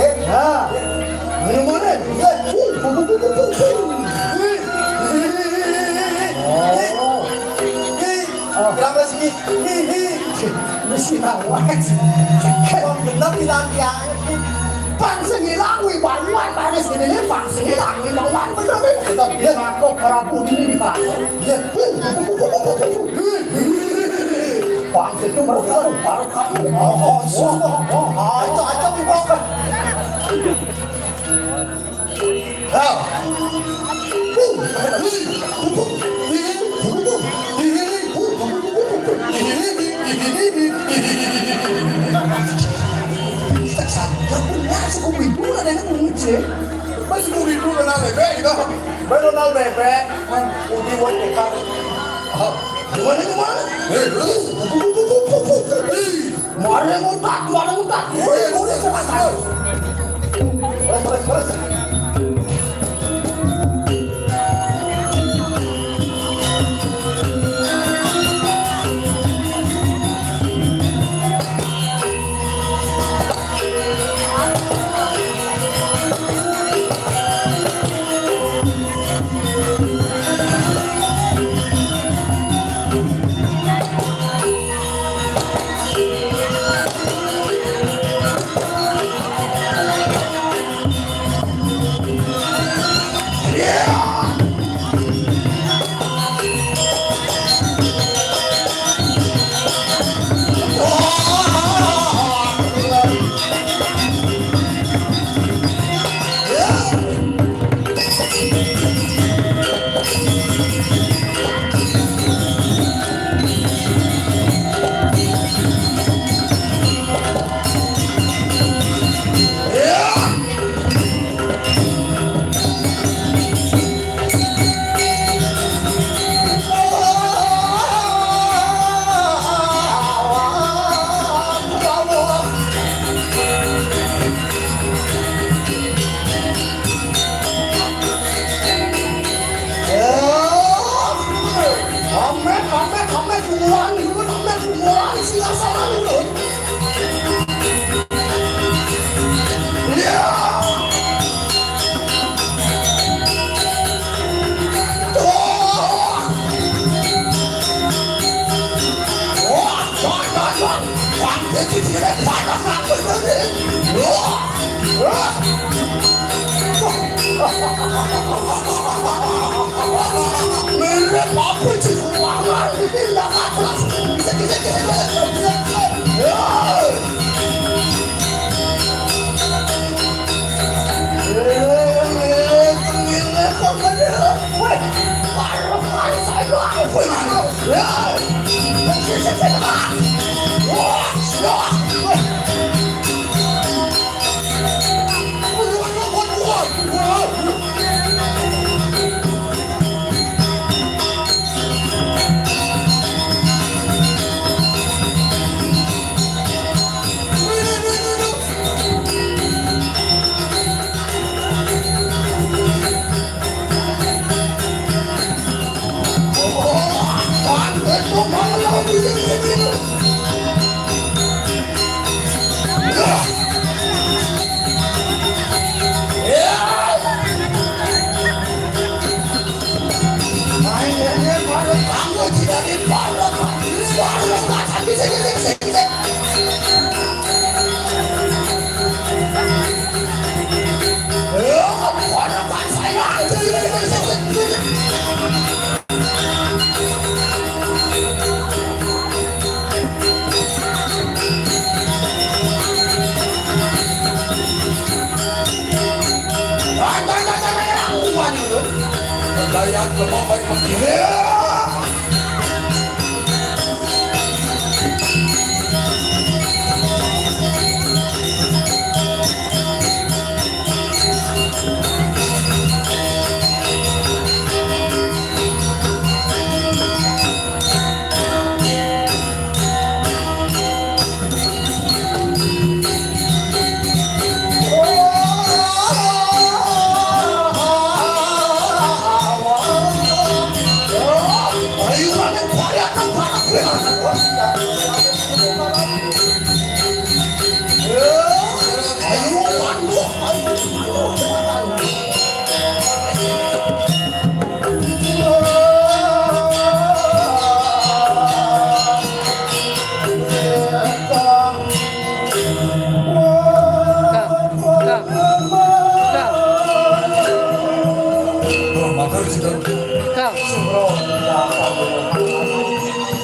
Eh, ya. Ngene-ngene. Oh. Kenapa sih? Mesti lawan. Wong bener bilang ya. Bang sing ilang wi, Bang, Bang, Bang, sing ilang wi, Bang, Bang, bener nih. Tetep dia ngaku para putih ini, Bang. Iya. Bang, itu mereka baru kamu. Oh, oh, oh, oh, oh, itu aja, Bang. Ah. Mas kudu itu kenal bebek gitu. Baru kenal bebek, man, udah buat dekat. Ah, gimana, gimana? Eh, lu. Hei. Mari ngutak, mari ngutak. Woi, woi, cepat, ayo. Beres, beres, beres. Amet, amet, amet, buruan, buruan, amet, buruan, sila salah, buruan. Ya. Oh. Wah, wah, wah, wah. Wah, ini tidak panas apa tadi? Wah. Wah. Mirip apa sih? Wah, wah, ini nggak atas. Bisa, bisa, bisa, bisa, bisa. Ya. Dayat lemah baik begini.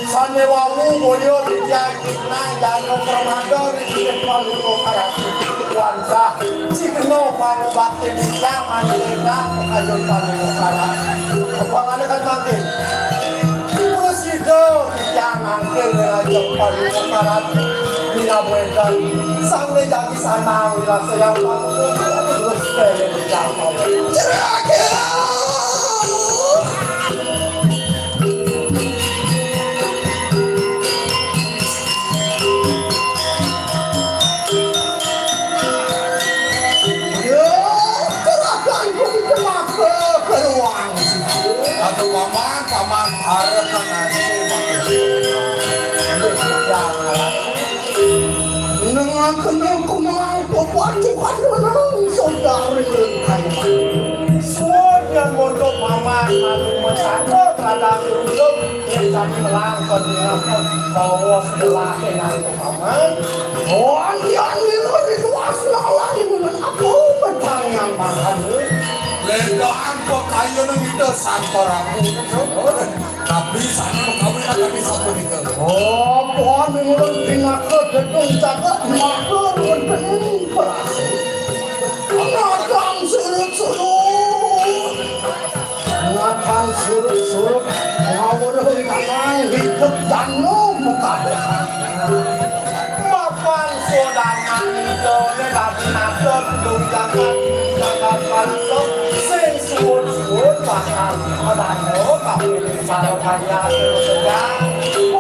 Sané wau boyo dijak nang jano permata ring Panglima Karati. Wansah, cikna pangubakti titiang manjlena kayun Panglima Karati. Pangane kan mangkin. Prasida titiang nangkil ngajeng Panglima Karati. Minab wénten, sangné jagi sanang wirasayang Panglima Karati. Terus kaya titiang mawon. Yo, keragaanku dicelaka keruang. Aduh, paman, paman, arep nang nasi. Nengah kenal kumang pepacukan menang saudari lengkai. Suwun yang mondok paman, anu mesaka, kadang urung, yang tadi melangkon, bawa sebelah, yang Paman, oh, andian nira ritual selawan dengan apa petang yang makan. Ledaan pakayun kita Sang Prabu. Tapi sami makawin kami sapunika. Oh, pohon menurut pinaka gedung caket maklum wonten perasaan. Nadang surut-surut. Ngatan surut-surut, ngawuruh ing tanah, hidup danu mukabehan. Mapan sodana nidone dadi nata kidung jagat, jagat kalisa, sing suwun-suwun bakal madana kapilih sarabaya sira sedang.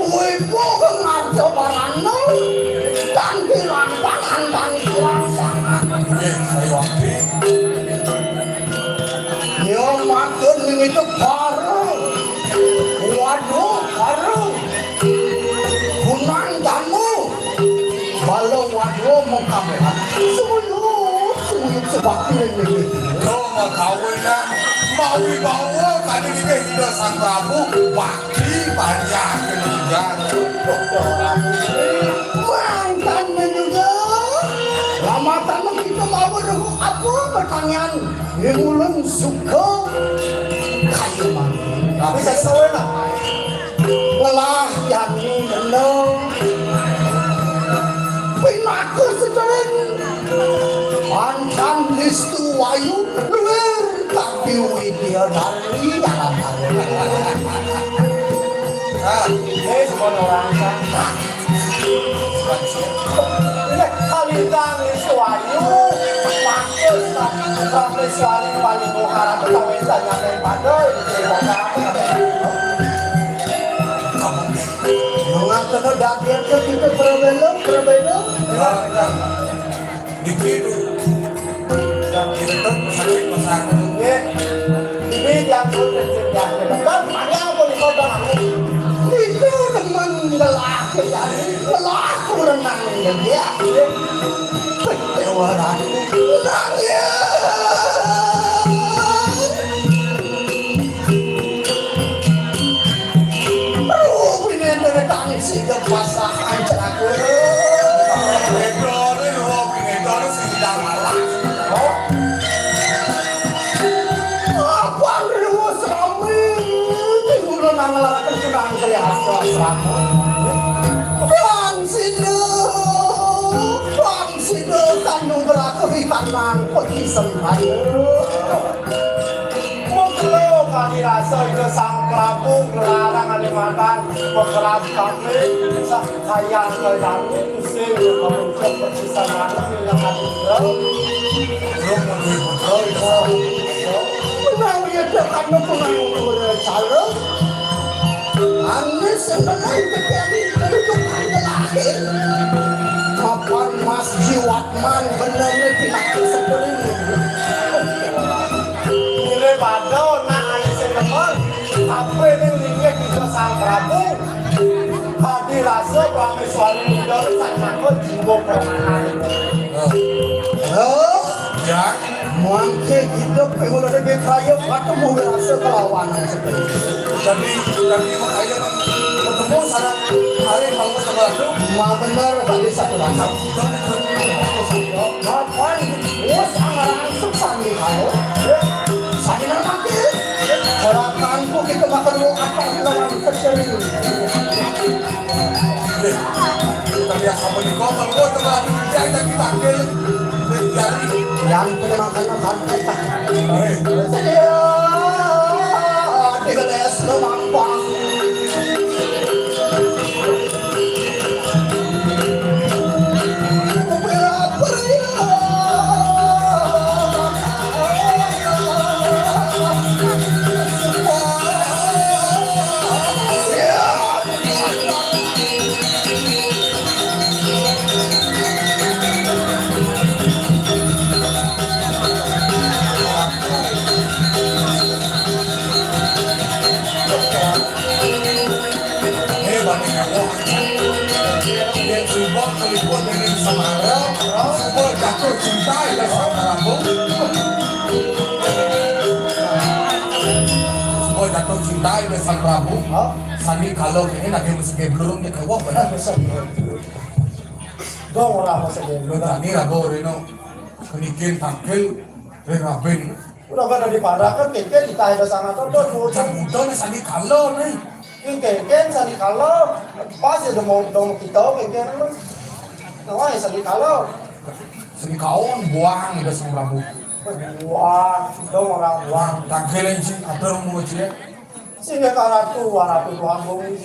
Wibuh ngarca barana, tan kirang pangan, tan kirang sangan. Nggih, saya wakil. Ya, matur mimita para. Waduh, para. Gunang danu. Bala wadwa mengkamehan. Sumuyup, sumuyup sebakti ring nggih. Lo makawinan mawibawa kadi nggih Ida Sang Prabu bakti panjang keluarga. Mangkane juga. Lamatana kita mawa apa pertanyaan? Yen ulun suka kaya mangkin. Tapi sesuai lah. Ngelah jani kena. Pinaka sedering. Ancan listu wayu luwir tapi widya dari dalam hati. Ah, ini semua orang kan. Kalintang Iswayu, pantes Prameswari paling muharat utawi sanyane pada. Mengapa kau daging ke kita berbelok, berbelok? Niki tu. Kita tu sakit masyarakat tu. Nggih. Niki yang tu, yang tu. Kan banyak pun kau dah. Itu teman telah. Lelaku renang ya. Kecewa aku. Nangis. Rupine tangis sing pasah ancraku. Bedone rupine sing ndang malah. Oh. Apa riwus rame? Timur nang lara kencenang kaya asal serama. Bang Sida, Bang Sida, kanu beraka hitam nang peti sempaya. Mengkelo Dirasa Ida Sang Prabu nglarang ané madan pekelas kabéh, sa-, kayang kayang sing kamuncak persisanan yang ada. Menawi ada kamu pengaruh cara. Ané sebenarnya terjadi kedudukan lahir. Kapan Mas Jiwatman benernya dimakan seperti ini? Nilai pada nak ané sebenarnya. Apa ini linggih kita Sang Prabu? Hadi rasa prameswari muda sak nyangkut jiwa permanen. Oh, ya. Mangke kita pengulade kaya ketemu rasa kelawan seperti itu. Tapi, tapi makanya ketemu sana hari kamu sama aku. Ma benar tadi satu rasa. Kapan? Wes angaran suksan di kamu. Saya nanti. Harapanku kita bakal mau apa lawan terjadi. Tapi ya, apa nih, kok, kalau gua telah dikerjain, tapi takdir. Yang itu makanya kan, eh, saya, tiga belas lo mampang. Eh, bani nyawa. Dia coba keliput dengan Semara, coba jatuh cinta ya sama Prabu. Coba jatuh cinta ya sama Prabu. Hah? Sani kalau ini lagi mesti kayak belurung dia kayak wah benar. Dong orang masa dia. Lu tani ragu Reno. Kenikin tangkil, ring rabin. Udah pada dipadakan, kengken ditahe dasana todot, bocah. Bocah muda nih, sani kala nih. Kengken sani kala, pas ya udah mau, udah mau kita, kengken lu. Nah, wah, sani kala. Sani kaon, buang, udah sama rambut. Buang, udah orang buang. Tangkil yang sing, ada orang mau cie. Sehingga karatu, waratu tuan bumi.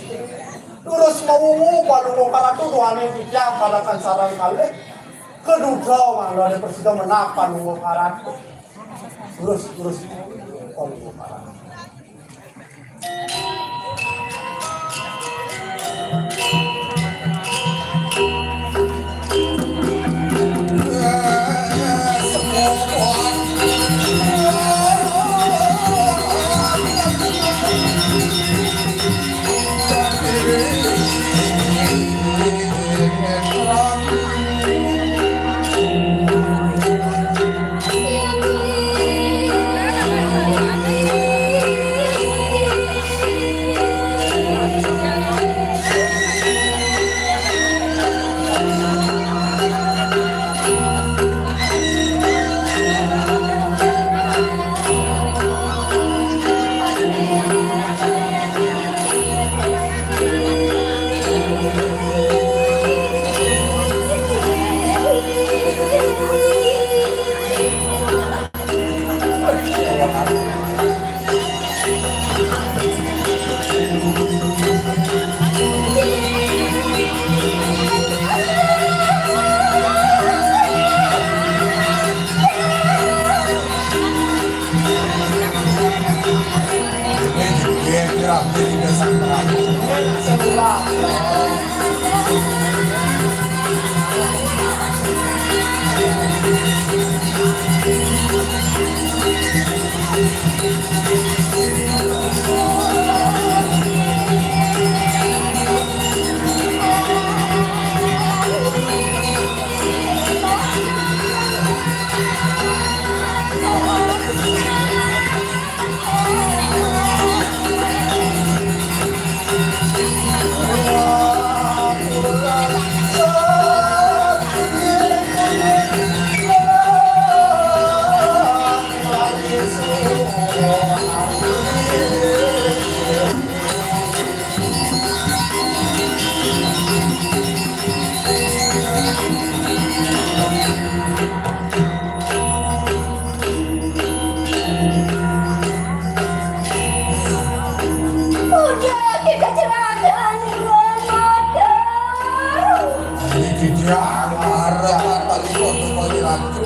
Terus mau, palungo karatu, tuane titiang, padakan sarang kalih. Kedua, mangda ada persida menapa nunggu karat. Terus, terus. Oh, nunggu karat.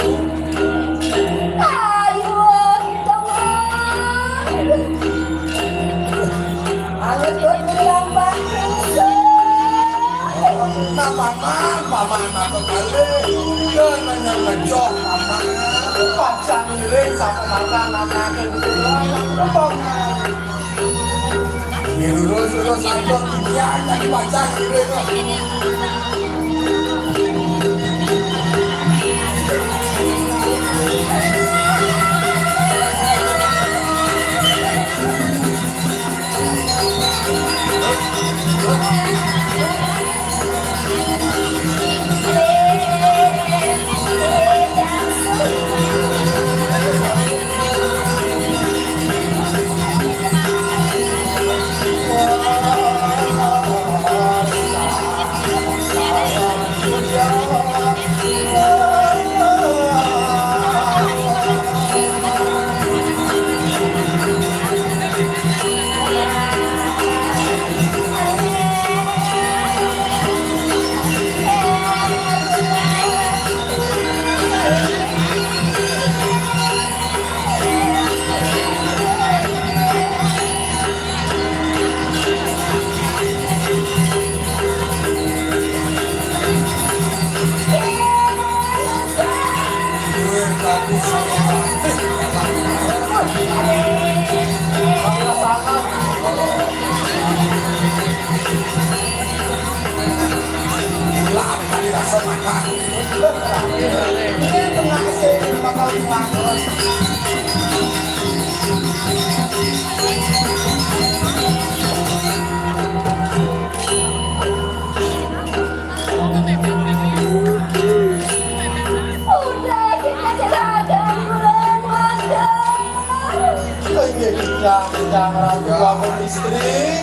Ayo, kita mah. Ayo, tuh, bilang Pak Yusuf. Nah, paman, paman, apa kali? Jangan yang ngejok, paman. Pacang ngiring sama makan, makan, makan. Lurus, lurus, ayo, iya, tadi baca, gitu. Udah, kita serahkan bulan waktu. Inggih, Kijang, Kijang Ratu Agung Istri.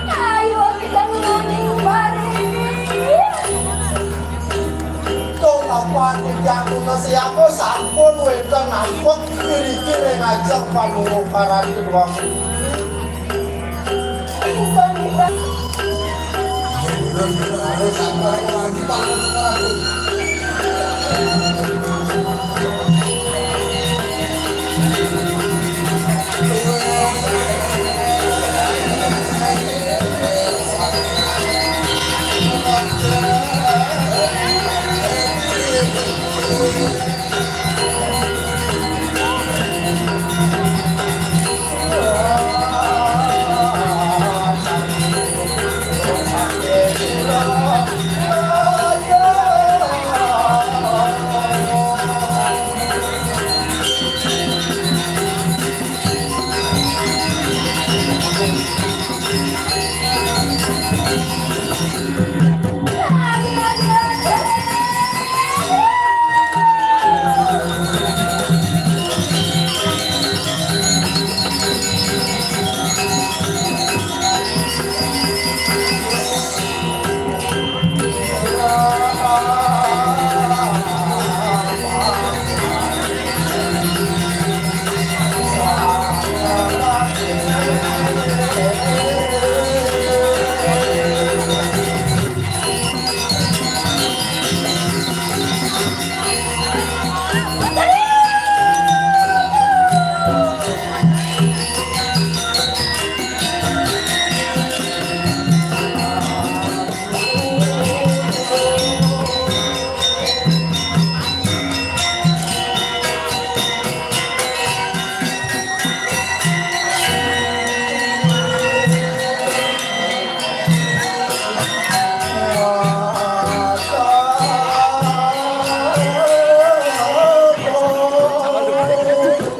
Ayo, kita mengambil hari ini. Kok apa Kijang Ratu siapa sampun wénten nampek ngriki ring ajeng pangukuran kedua.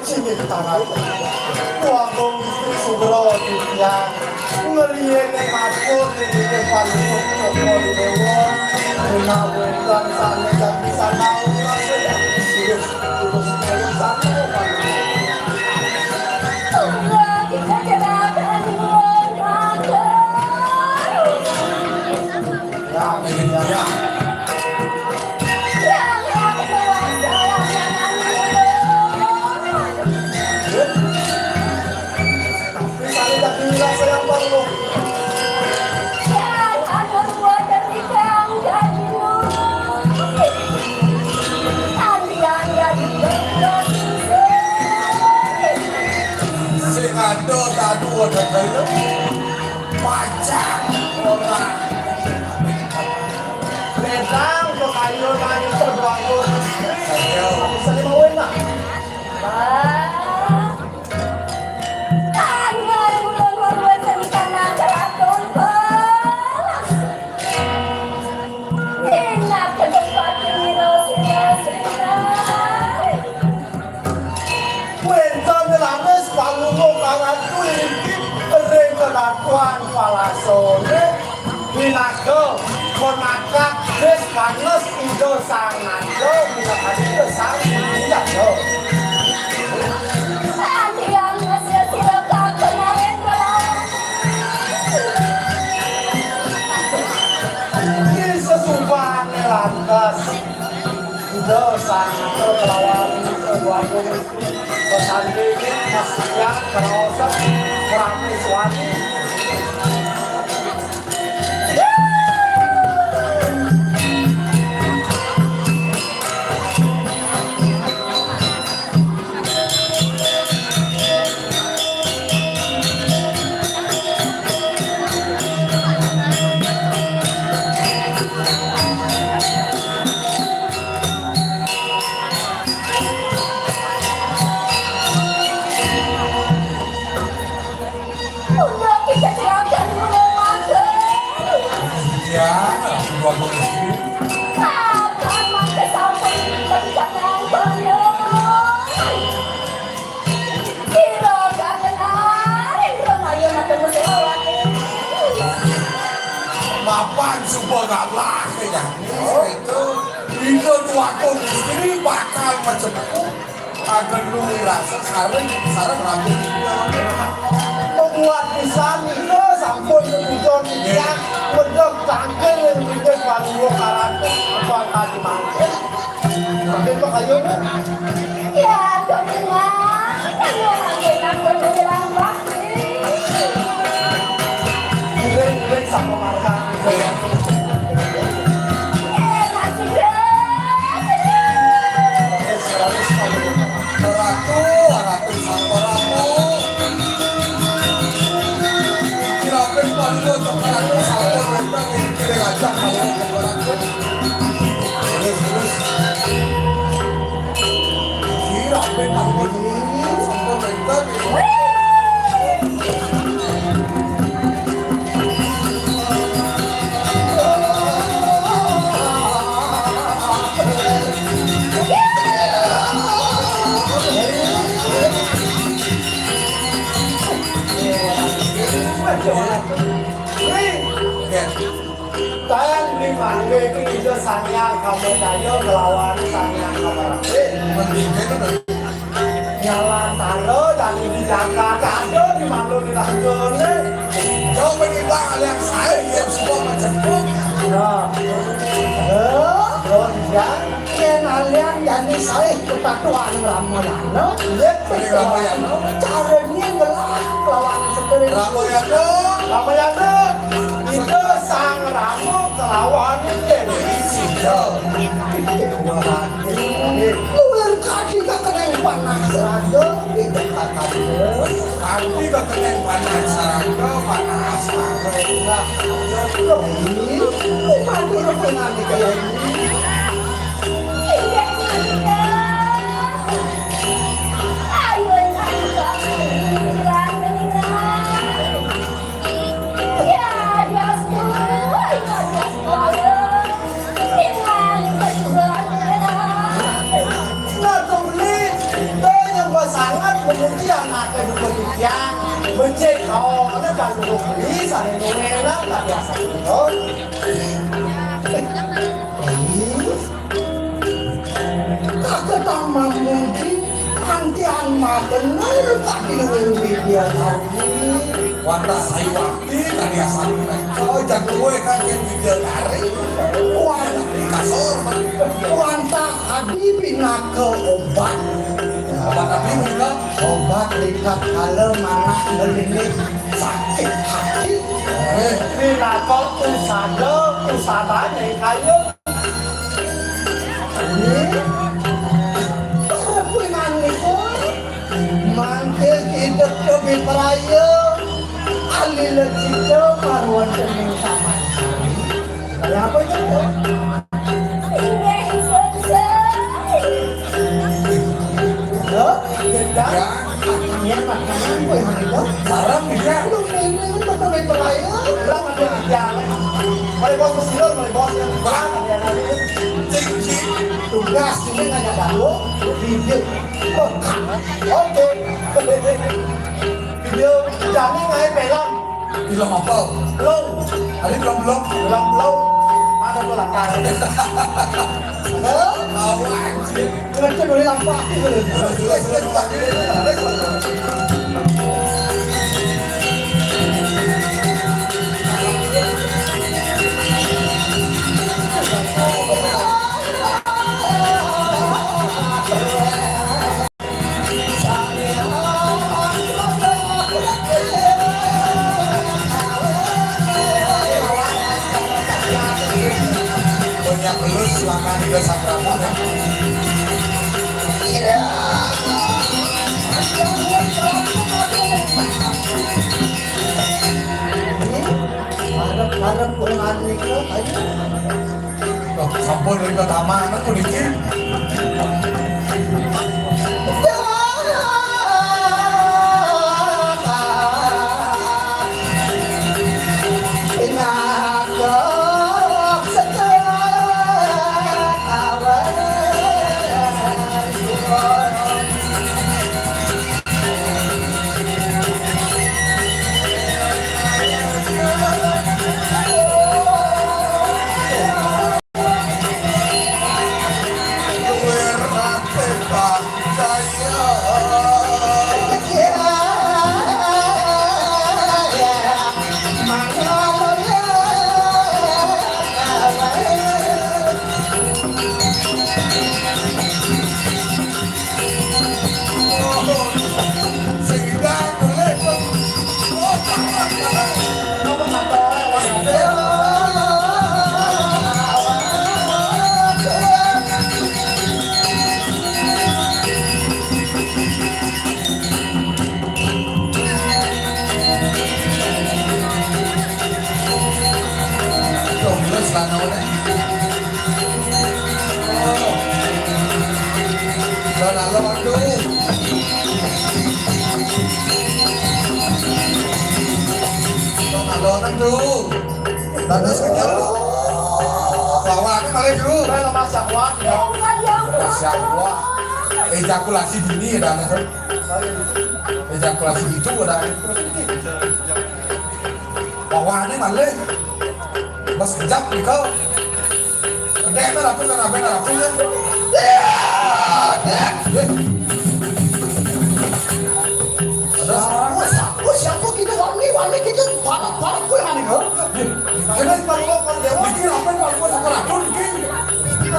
Cilik tanah. Wanggung istri Subro Ditya. Ngriyene matur nitih panuwun Cokro Dewa. Menawi sané dadi sanau. Terus sanau. Tunggal kita cerahkan bulan mata. Ya, ya. Pacang orang. Ledang ke kayu nangis terbangun. Bisa lima wena. Wah. Tangan bulan waruan seni kana keraton balas. Enak ke tempat ini, Rosina. Wénten leres pangulo kang ratu inggih ring kekatuan palasané pinaka konakak ris panes Ida Sang Naga minakadi Ida Sang Naga. Santiang masih sira kakemaren melawan. Ing sesubane lantas Ida Sang Naga kelawan Ida Dwagung Sri. Pesantren ini masih siap, keraosan, rapi suami. Udah kita serahkan dulu, Mak. Ya, dua puluh. Kapan mangke sampun pencet nonton? Sira kangen aring remaja matemu Sewati. Mapan suba galah ya. Itu, itu tuaku istri bakal menjemput. Agen lu rasa sareng, sareng rabi. Membuat pisan itu sampun ketujuan titiang medhot tangkil ring bibir panuwuh karate bakal mangke. Mungkin bakal yo. Ya, dong, Mak. Kamu mangke sampun menjelang waktu. Iring-iring sama marga. Ratu, Ratu Sampuramu. Kirapin pandu coklat Ratu Sampuramu, kirapin aja kalau Ratu. Terus, terus. Kirapin pandu Sampuramu. Tan limangge iki Ida Sang Hyang Kamarajaya nglawan Sang Hyang Kamarapin. Mendingan Nyalantara dadi dijangka ada di malu di tanggane. Coba kita lihat saya yang semua macam pun. Nah. Eh, Ron Jang, yen alian jani sae kepatuhan Ramayana, yen Ramayana, carane ngelah lawan sedere. Ramayana, Ramayana, kita sang Rama kelawan Dewi Sita. Luwih kaki kekeneng panah seraga, kita katakan. Kaki kekeneng panah seraga, panah seraga. Nah, lebih, lupa dulu pengen kaya ini. Nah, to beli, to nyembah sangat memuji anake duko titiang. Becik kaone kan duko beli, sane nuwena tak biasa. Kaketang mamuji, antian mabener tak diluwih dia tadi. Wantah sayuwakti tadi asal mereka, jago gue kan yang bidadari. Wantah di kasur, wantah adi pinaka obat. Obat adi menika? Obat likat kala manah ngelinik sakit hati. Eh, pinaka usada, usadane kaya Nggih. Para kuwi manipun mangke idep kebipraya. Lha cita paruan seneng sama. Lah apa itu? Inggih, Gusti. Loh, kita Ya. Iya, makanya apa yang itu? Barang bisa. Lu ini, ini betul-betul aja. Lah, ada jalan. Mulai bos Mesir, mulai bos yang Bang. Cik, cik. Tugas ini ngajak baru, video. Oh, oke. Video jane ngae pelong. Film apa? Pelong. Ada pelong-pelong? Pelong-pelong. Ada pelakar. Halo? Tahu anjir. Ngerti boleh nampak. Punya belus, silakan ke Sakramun, ya. Harap-harap pengen itu, ayo. Oh, sampun ring pertama, anak puniki. Tuh, terus lah, naon, eh? Alon-alon, tuh. Alon-alon, tuh. Bagus, kenyal, tuh. Bawa, ini malah, tuh. Saya lemas, syahwat, ya. Syahwat. Ejakulasi dini, ya, dah, tuh. Ejakulasi itu, udah. Bawa, ini malah. Mas kejap, nih, kau. Ndek, kan aku, kan apa, kan aku, kan? Ada suara. Siapa, siapa kita wani, wani kita parah, parah, gue aneh, ha? Ini baru lo, kalau dia mikir apa, kalau gue sama racun, mikir.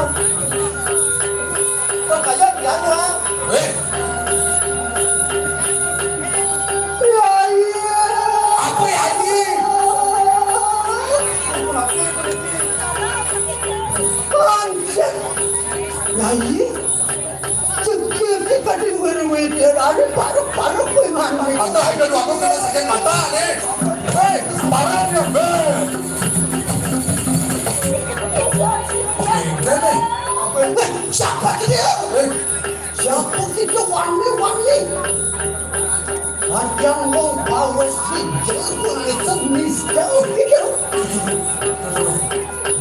Kok kayak dia, ha? Eh. Ya, iya. Apa ya, ini? Anjir. Lah iya. Jengkir kita di luar-luar dia ada paruk-paruk kowe mana? Mata, ayo, lu aku kena sakit mata nih. Hei, parah ya, Be. Oke, Be. Eh, siapa dia? Eh. Siapa kita wani-wani? Kadang wong bawes iki kulit miskel gitu.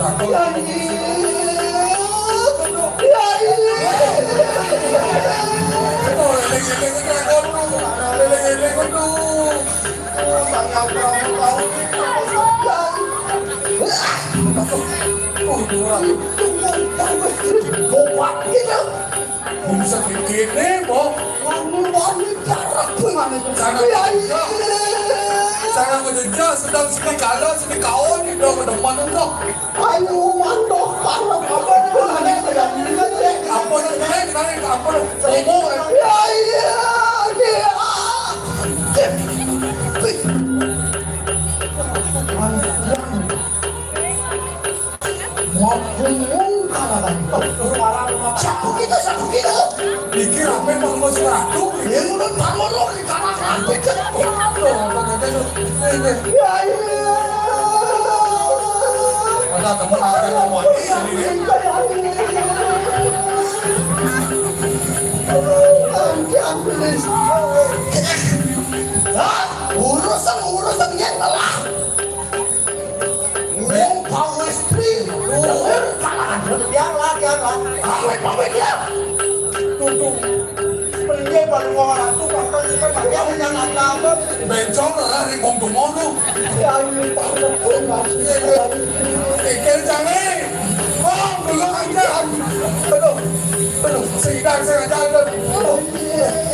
Ya iya. Ya iya. Oh, itu orang. Kuat gitu. Bisa kene, Mbok. Wani-wani jarak kuwi ngene. Sangat Iya, iya. Sangat menjejak, sedang seni kala, seni kaon, itu demen itu. Ayo, mantuk, parah, apa itu namanya? Apa itu namanya? Apa itu? Ngomong, eh. Iya, iya, iya. Mau ngomong kalah. Siapa kita, siapa kita? Pikir apa yang mau ngomong si Ratu? Ya, menurut Pak Loro, kita anak Ratu, kita Pak Loro. Ada temen ada ngomong ini. Hah? Urusan urusan yang telah. Wong pawis tri. Biarlah, biarlah. Pawis pawis ya. Tuh tuh. Priye baru wong ratu, bahkan kita banyak yang nantang. Bencong lah, ri wong tuwa lu. Ya, ini Pak Betul, Mas. Pikir jangan. Wong, belum aja. Aduh, aduh, sidang saya aja, aduh.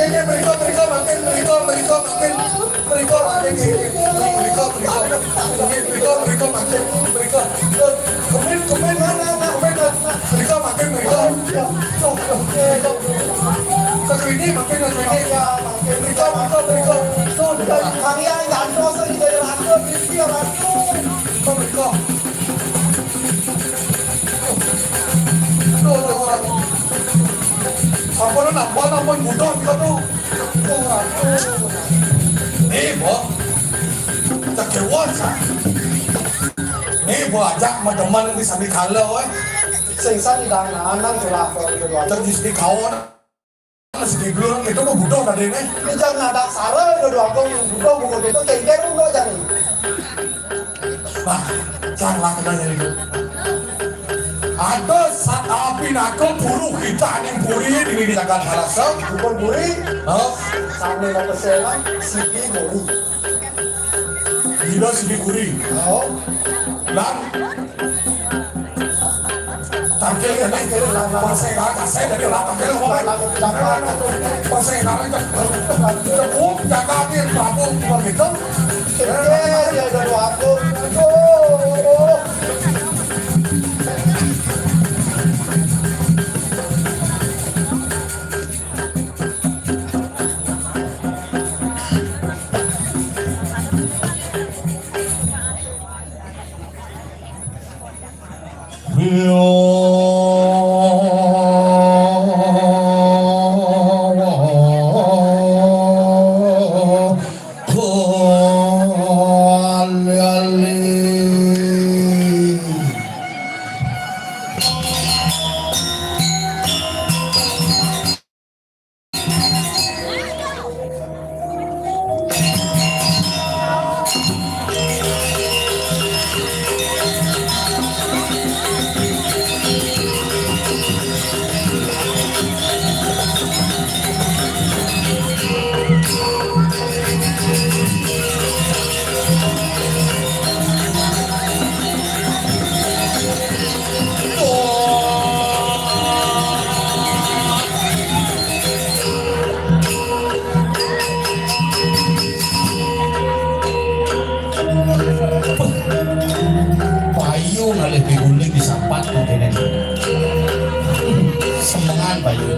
Ini berikut, berikut, makin, berikut, berikut, makin, berikut, makin, berikut, berikut, berikut, berikut, makin, berikut. Kemudian, kemudian, mana, mana, kemudian, mana? Mriko makin mriko. Tuh, tuh, tuh. Ke klinik makin ke klinik. Mriko, mriko, mriko. Tuh, tuh. Kang Yang jantos di daerah aku, di daerah aku. Mriko, mriko. Tuh, tuh, tuh. Apa lu napa, napa butuh kita tuh? Tuh, tuh. Nih, Bo. Cek dewa, Sa. Nih, Bo, ajak teman-teman ini sami kala, weh. Sing sani dang nanan curah kok gitu doang. Terus di kawan, masih di belakang itu tuh butuh tadi nih. Ini jangan ada sara gitu doang, kok butuh, butuh gitu, cengker, butuh aja nih. Nah, jangan kena jadi itu. Ada satapi nako buru kita ning puri ini di Jakarta Rasa. Bukan puri. Oh. Sambil mau pesenan, siki gori. Ida siki gori. Oh. Lan tampil ini, pasai kasih dari lah tampil ngomong. Pasai kasih, oh, jaga nih, Prabu, begitu. Iya, iya, iya, aku. Oh, oh, oh. Payu ngalih piuling disapat mangkene. Semengan payu.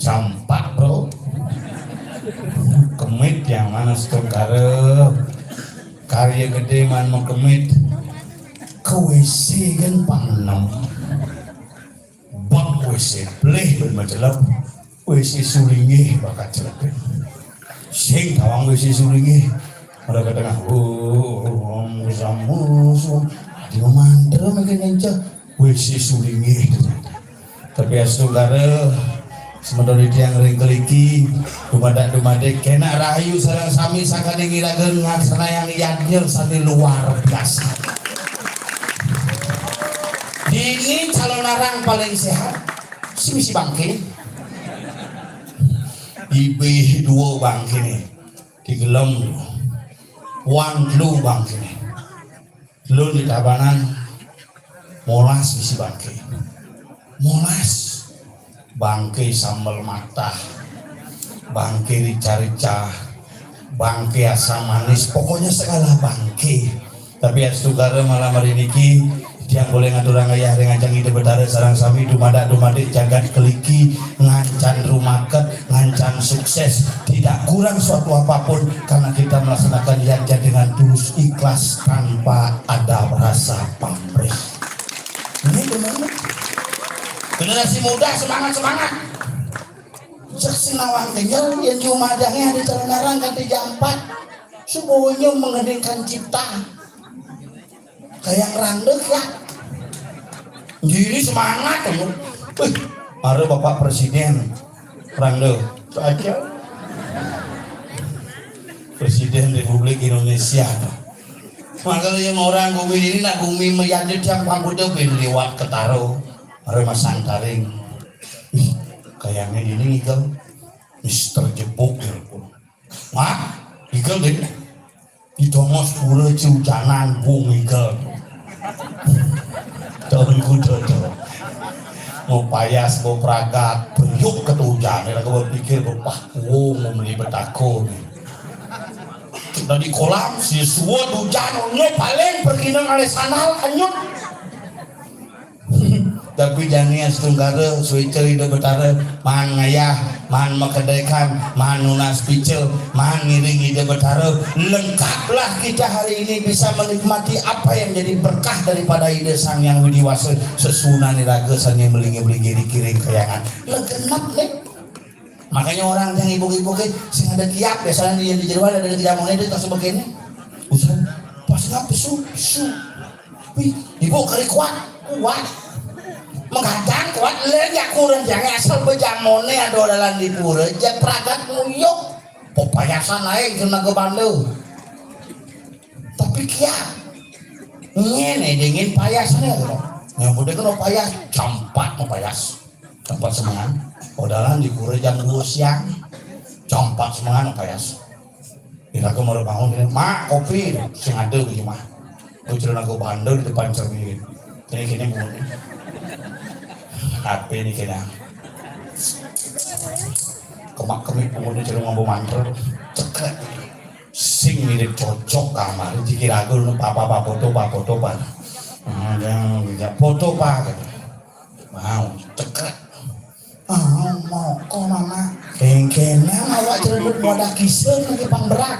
Jam empat, Bro. Kemit yang mana setengkara. Karya gede man mau kemit. Ke W C kan pang enam. Bang W C pleh ben macelep. W C sulinge bakat celep. Sing tawang W C sulinge. Ora ke tengah. Om Samus. Di mantra makin kenceng. Wis sulingi. Tapi astungkara semeton titiang ring Keliki, dumadak-dumadik, kenak rahayu sareng sami sakaning iraga nglaksanaang yadnya sane luar biasa. Dini calonarang paling sehat, sing misi bangkene. Ibih dua bangkene. Digelem. Wan telu bangkene. Telu di Tabanan, molas misi bangke. Molas. Bangke sambel matah. Bangke rica-rica. Bangke asam manis. Pokoknya segala bangke. Tapi astungkara malam hari niki, titiang boleh ngaturang ayah ring ajeng Ida Betara sareng sami dumadak-dumadik jagat Keliki ngancan rumaket, ngancan sukses, tidak kurang suatu apapun karena kita melaksanakan yadnya dengan tulus ikhlas tanpa ada rasa pamrih. Ini benar. Generasi muda semangat, semangat. Cek sing nawang kenyel, yen jumajangé ada calonarang kanti jam empat. Subuhnya mengeningkan cipta. Kayak randek ya. Jadi semangat tuh. Wih, ada Bapak Presiden. Randek. Aja. Presiden Republik Indonesia. Maka yang orang gumi ini nak gumi meyadit yang pangkuda bin liwat ketaro. Ada masang taring. Ih, kayaknya ini nih, Mister Jebuk ya. Wah, Igel deh. Di tongos pura ciucanan bung Igel. Tahun kuda tuh. Mau payas, mau pragat, beriuk ke tujan. Kita berpikir, berpah, wong, mau meli betako nih. Kita di kolam, si suwud hujan, nyo paling pergi nang alih sandal, anyut. Tapi jani astungkara, suica Ida Betara, maan ngayah, maan makedekan, maan nunas picel, maan ngiring Ida Betara, lengkaplah kita hari ini bisa menikmati apa yang jadi berkah daripada Ida Sang Hyang Widi Wasa, sesuunan iraga sane melingi-melingi dikiring kayangan. Legenep nih. Makanya orang yang ibuk-ibuk sing ada kiap, biasanya di, di jero ada di jamunya itu tas begini. Usah, pas ngap pesu, pesu. Wih, ibu keri kuat, kuat. Menggadang kuat, le ya kurang jangan asal bejamone ada dalam di pura, jat pragat nguyuk. Pepayasan naik kena ke bandu. Tapi kiap. Ngene dingin payasnya gitu. Yang udah kena payas, campak mau payas. Tempat semangan. Odalan di pura jam dua siang. Jam empat semangan apa ya? Iraga mara bangun, "Mak, kopi." Sing ada di rumah. Bocil naga bandel di depan cermin. Ini kini bunyi. H P ini kena. Kemak kemik bunyi, cerita mampu mantel. Cekrek. Sing mirip cocok kamar. Dikira aku lu papa, papa foto, papa foto, papa. Nah, dia foto, Pak. Mau cekrek. Ah, moko mama. Kengkene awak celebut wadah kisun lagi pang berat.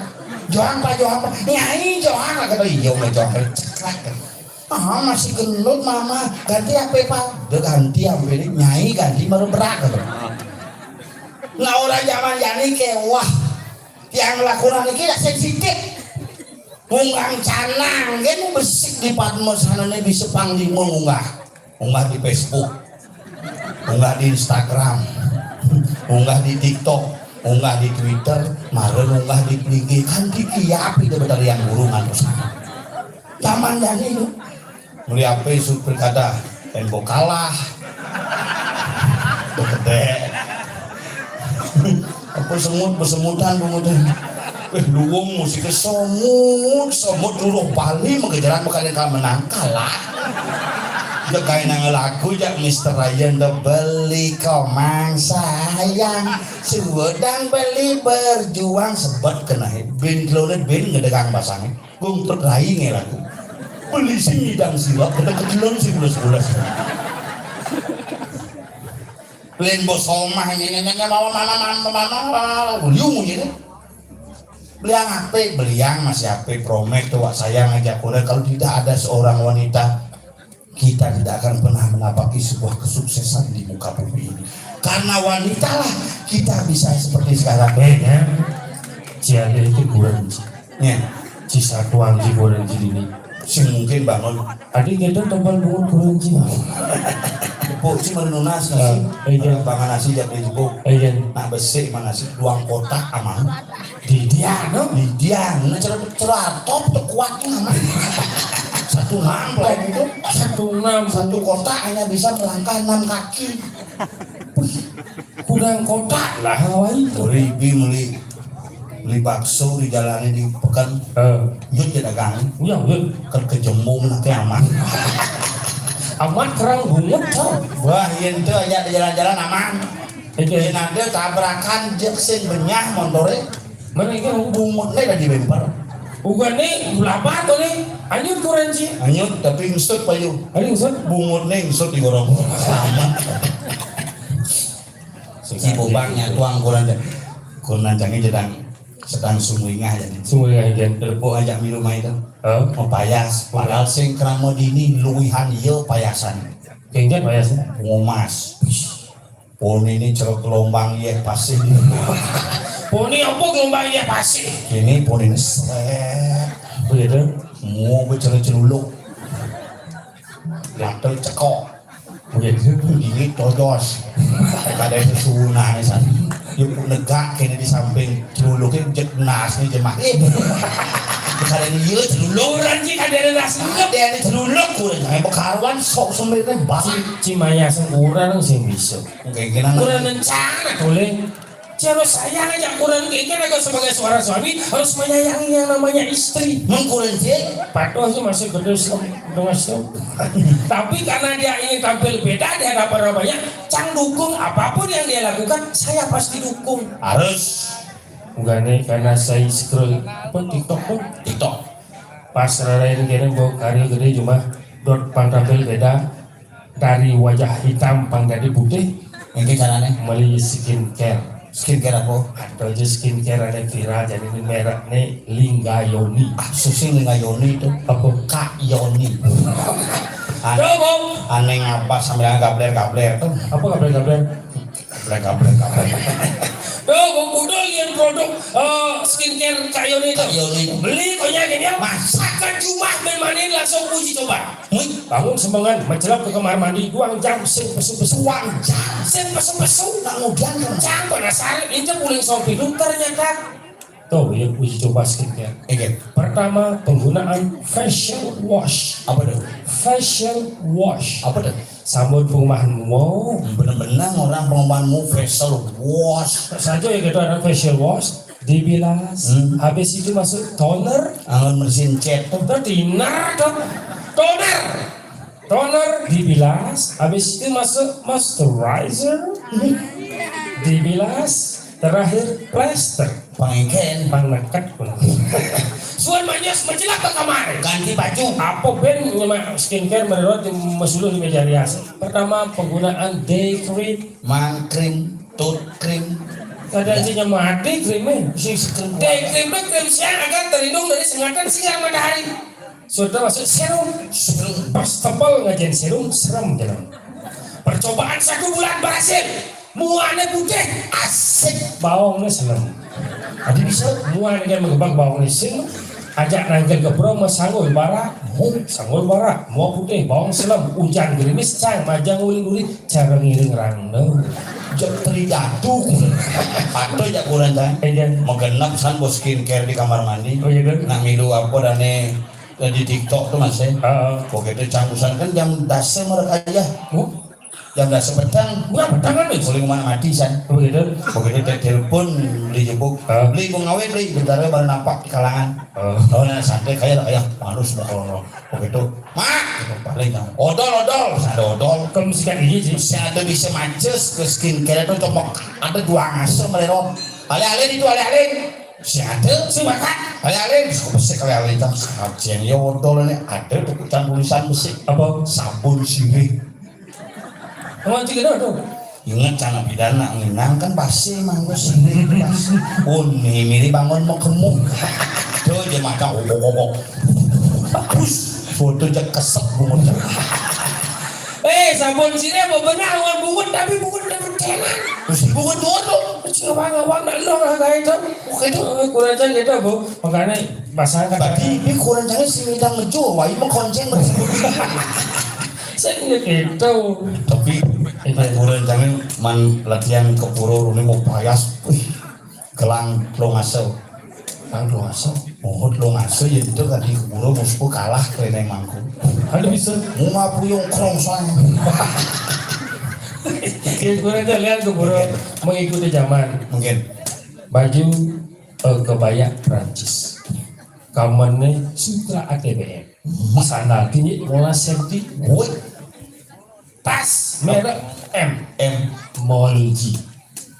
Joang, Pak, Joang, Pak. Nyai Joang, kata, "Iya, mau Joang." Cekrek. Ah, masih gendut mama. Ganti apa, Pak? Udah ganti apa ini? Nyai ganti baru berat, kata. Nah, orang zaman jani kewah. Yang lakukan ini ya sensitif. Unggang canang, kan besik di Padma sanane bisa panglima ngunggah. Unggah di Facebook, unggah di Instagram, unggah di TikTok, unggah di Twitter, mara unggah di I G. Kan dikiapi daripada yang guru ngantos. Zaman jani itu. Muli ape sut pilkada, tempo kalah. Gede. Apa semut, besemutan, besemutan. Eh, luwung musike semut, semut luruh Bali, mengejaran bukan yang menang, kalah. Dia kain nang lagu jak Mister Ryan, the beli komang sayang, suwedang beli berjuang, sebet kena bin kelone bin ngedegang basangnya. Gung truk rai nge lagu. Beli sing nyidang sirap, kena kejelon sing bulas-bulas. Len bos omah ini, mama, mama, mama, mama, liu ini. Beliang ape, beliang masih ape, promek tuh, wak sayang aja. Kalau tidak ada seorang wanita, kita tidak akan pernah menapaki sebuah kesuksesan di muka bumi ini. Karena wanitalah kita bisa seperti sekarang. Eh, ya. Ciali itu kurang. Nya, ci satuan ci kurang ci dini. Sing mungkin bangun. Adi kita tempat bungut kurang ci. Jebuk ci mari nunas nasi. Ah, iya. Bangun nasi jak di jebuk. Iya. Nak besik mana sih? Duang kotak aman. Di dia, no? Di dia, nah, cara, cara top tuh kuat tuh aman. Satu enam, kalau gitu. Satu enam. Satu kotak hanya bisa melangkah enam kaki. Kurang kotak lah, awai. Ribi meli, meli bakso di jalan di Pekan. Eh. Yut ya dagang. Iya, yut. Kan kejembung nanti aman. Aman kerang bungut, tau. Wah, iya, itu aja di jalan-jalan aman. Iya. Yen ada tabrakan, jek sing benyah montore. Mana iki? Bungut nih tadi bemper. Uga nih, lapar tuh nih. Anyut kurang ci. Anyut, tapi ngesut payu. Ada ngesut? Bungut nih ngesut di gorong. Sama. Ci bobang nyatuang kurang ci. Kurang cangnya sedang, sedang sumringah jadi. Sumringah, iya. Telepon ajak minum aja tuh. Oh. Mau payas. Padahal sing kerang mau dini luwihan iya payasan. Kengket payas. Bungo mas. Poni ini ceruk gelombang iya pasih. Poni apa gelombang iya pasih? Ini poni ini seret. Begitu. Mau bicara celuluk. Gatel cekok. Begitu. Ini todos. Kada itu sunah nih san. Yuk negak kini di samping celuluknya jek nas nih jemah. Eh, kada ini iya celuluk. Orang sih kada ada nas. Ada ini celuluk kurang. Kayak bekaruan sok semirnya bang. Cimaya sengkurang sih bisa. Mungkin kena. Kurang rencana boleh. Harus sayang aja kurang kayak gini, kalau sebagai seorang suami harus menyayangi yang namanya istri. Mengkurang sih. Patuh sih masih gede sih, dengan sih. Tapi karena dia ingin tampil beda di hadapan orang banyak, cang dukung apapun yang dia lakukan, saya pasti dukung. Harus. Bukan nih, karena saya scroll apa TikTok tuh. TikTok. Pas rarain kene bawa karya gede cuma dot pang tampil beda. Dari wajah hitam pang jadi putih. Ini caranya. Meli skincare. Skincare apa? Ada aja skincare ada viral jadi ini merek nih Linggayoni. Ah, susi Linggayoni itu. Apa? Kak Yoni. Aneh, aneh ngapa sambil gabler-gabler tuh. Apa gabler-gabler? Gabler-gabler. Tuh, Bung Budul yang produk eh, skincare Kak Yoni itu. Kak Yoni itu. Beli konya gini ya. Masa ke rumah main-main langsung uji coba. Wih, bangun sembengan, mencelap ke kamar mandi, duang jam sing pesu-pesu. Duang jam sing pesu-pesu. Nak ngudian kan. Cang penasaran, itu puling sompi ternyata. Tuh, ya uji coba skincare. Iya. Pertama, penggunaan facial wash. Apa tuh? Facial wash. Apa tuh? Sambut perumahanmu. Bener-bener orang perumahanmu facial wash. Saja ya gitu ada facial wash, dibilas. Hmm. Habis itu masuk toner. Angan bersihin cat tuh. Tuh thinner tuh. Toner. Toner dibilas, habis itu masuk moisturizer, dibilas, terakhir plester. Pangengken. Pang neket pun. Suan manyos mencelak ke kamar. Ganti baju. Apa ben nyemak skincare menurut di mesuluh di meja rias? Pertama, penggunaan day cream. Man cream, tooth cream. Kadang sih mati creamnya. Si cream. Day cream itu cream siang agar terlindung dari sengatan sinar matahari. Sudah masuk serum. Serum. Pas tebal ngajen serum, serem jalan. Percobaan satu bulan berhasil. Muane putih, asik. Baongnya selem. Tadi bisa. Muane kan mengembang baongnya sing. Ajak nangkil ke bro, mas sanggul bara. Huh, sanggul bara. Mau putih, baong selem. Ujan gerimis, cang, majang uling-uling. Cara ngiring rang, no. Jok teri jatuh. Patuh ya kurang, cang. Iya. Mau genep san bos skincare di kamar mandi. Oh, iya, kan? Nah, milu apa dane di TikTok tuh, Mas, ya? Heeh. Kok gitu, cang, usan kan jam dasa mereka aja. Oh? Jam dasa petang. Wah, petang kan, Mas? Boleh mana mati san. Oh, gitu. Kok gitu, te-, telepon, beli jebuk. Heeh. Beli, mau ngawin, beli. Bentar ya, baru nampak di kalangan. Heeh. Oh, nah, santai kayak, kayak malu semua kalau. Kok gitu. Mak, gitu, paling yang odol, odol. Terus ada odol. Kalau mesti kayak gini sih. Mesti ada bisa mances ke skincare itu, cuma ada dua ngasuh, mereka. Alih-alih itu, alih-alih. Si ada, si makan. Alih-alih, si besik alih-alih, cang, sajen ya odol ini. Ada tuh kucang tulisan besi. Apa? Sabun sirih. Emang cik itu tuh. Ingat, cang pidana nginang kan basi, manggo sirih basi. Oh, nih, miri bangun mau kemu. Tuh, dia makan, oh, oh, oh, oh. Terus, foto aja kesek bungut. Eh, sabun sirih apa benar, awal bungut, tapi bungut udah berkenan. Terus bungut tuh, tuh. Cing, abang, abang, nak lo lah, kayak itu. Oke, tuh. Eh, kurang ajar gitu, Bu. Makanya, Pasang kata. Tadi ini kurang jangan si midang ngejo, wah, ini mengkonceng. Saya ingat itu. Tapi kurang jangan man latihan ke pura ini mau payas. Wih, gelang lo ngaso. Gelang lo ngaso. Oh, lo ngaso ya itu tadi ke pura musuh kalah kena mangku. Ada bisa. Mau ngapuyung krong soalnya. Oke, kurang jangan ke pura mengikuti zaman. Mungkin. Baju eh, kebaya Prancis. Kamannya Sutra A T B M. Sandal kini molas senti. Woi. Tas merek M. M. Molji.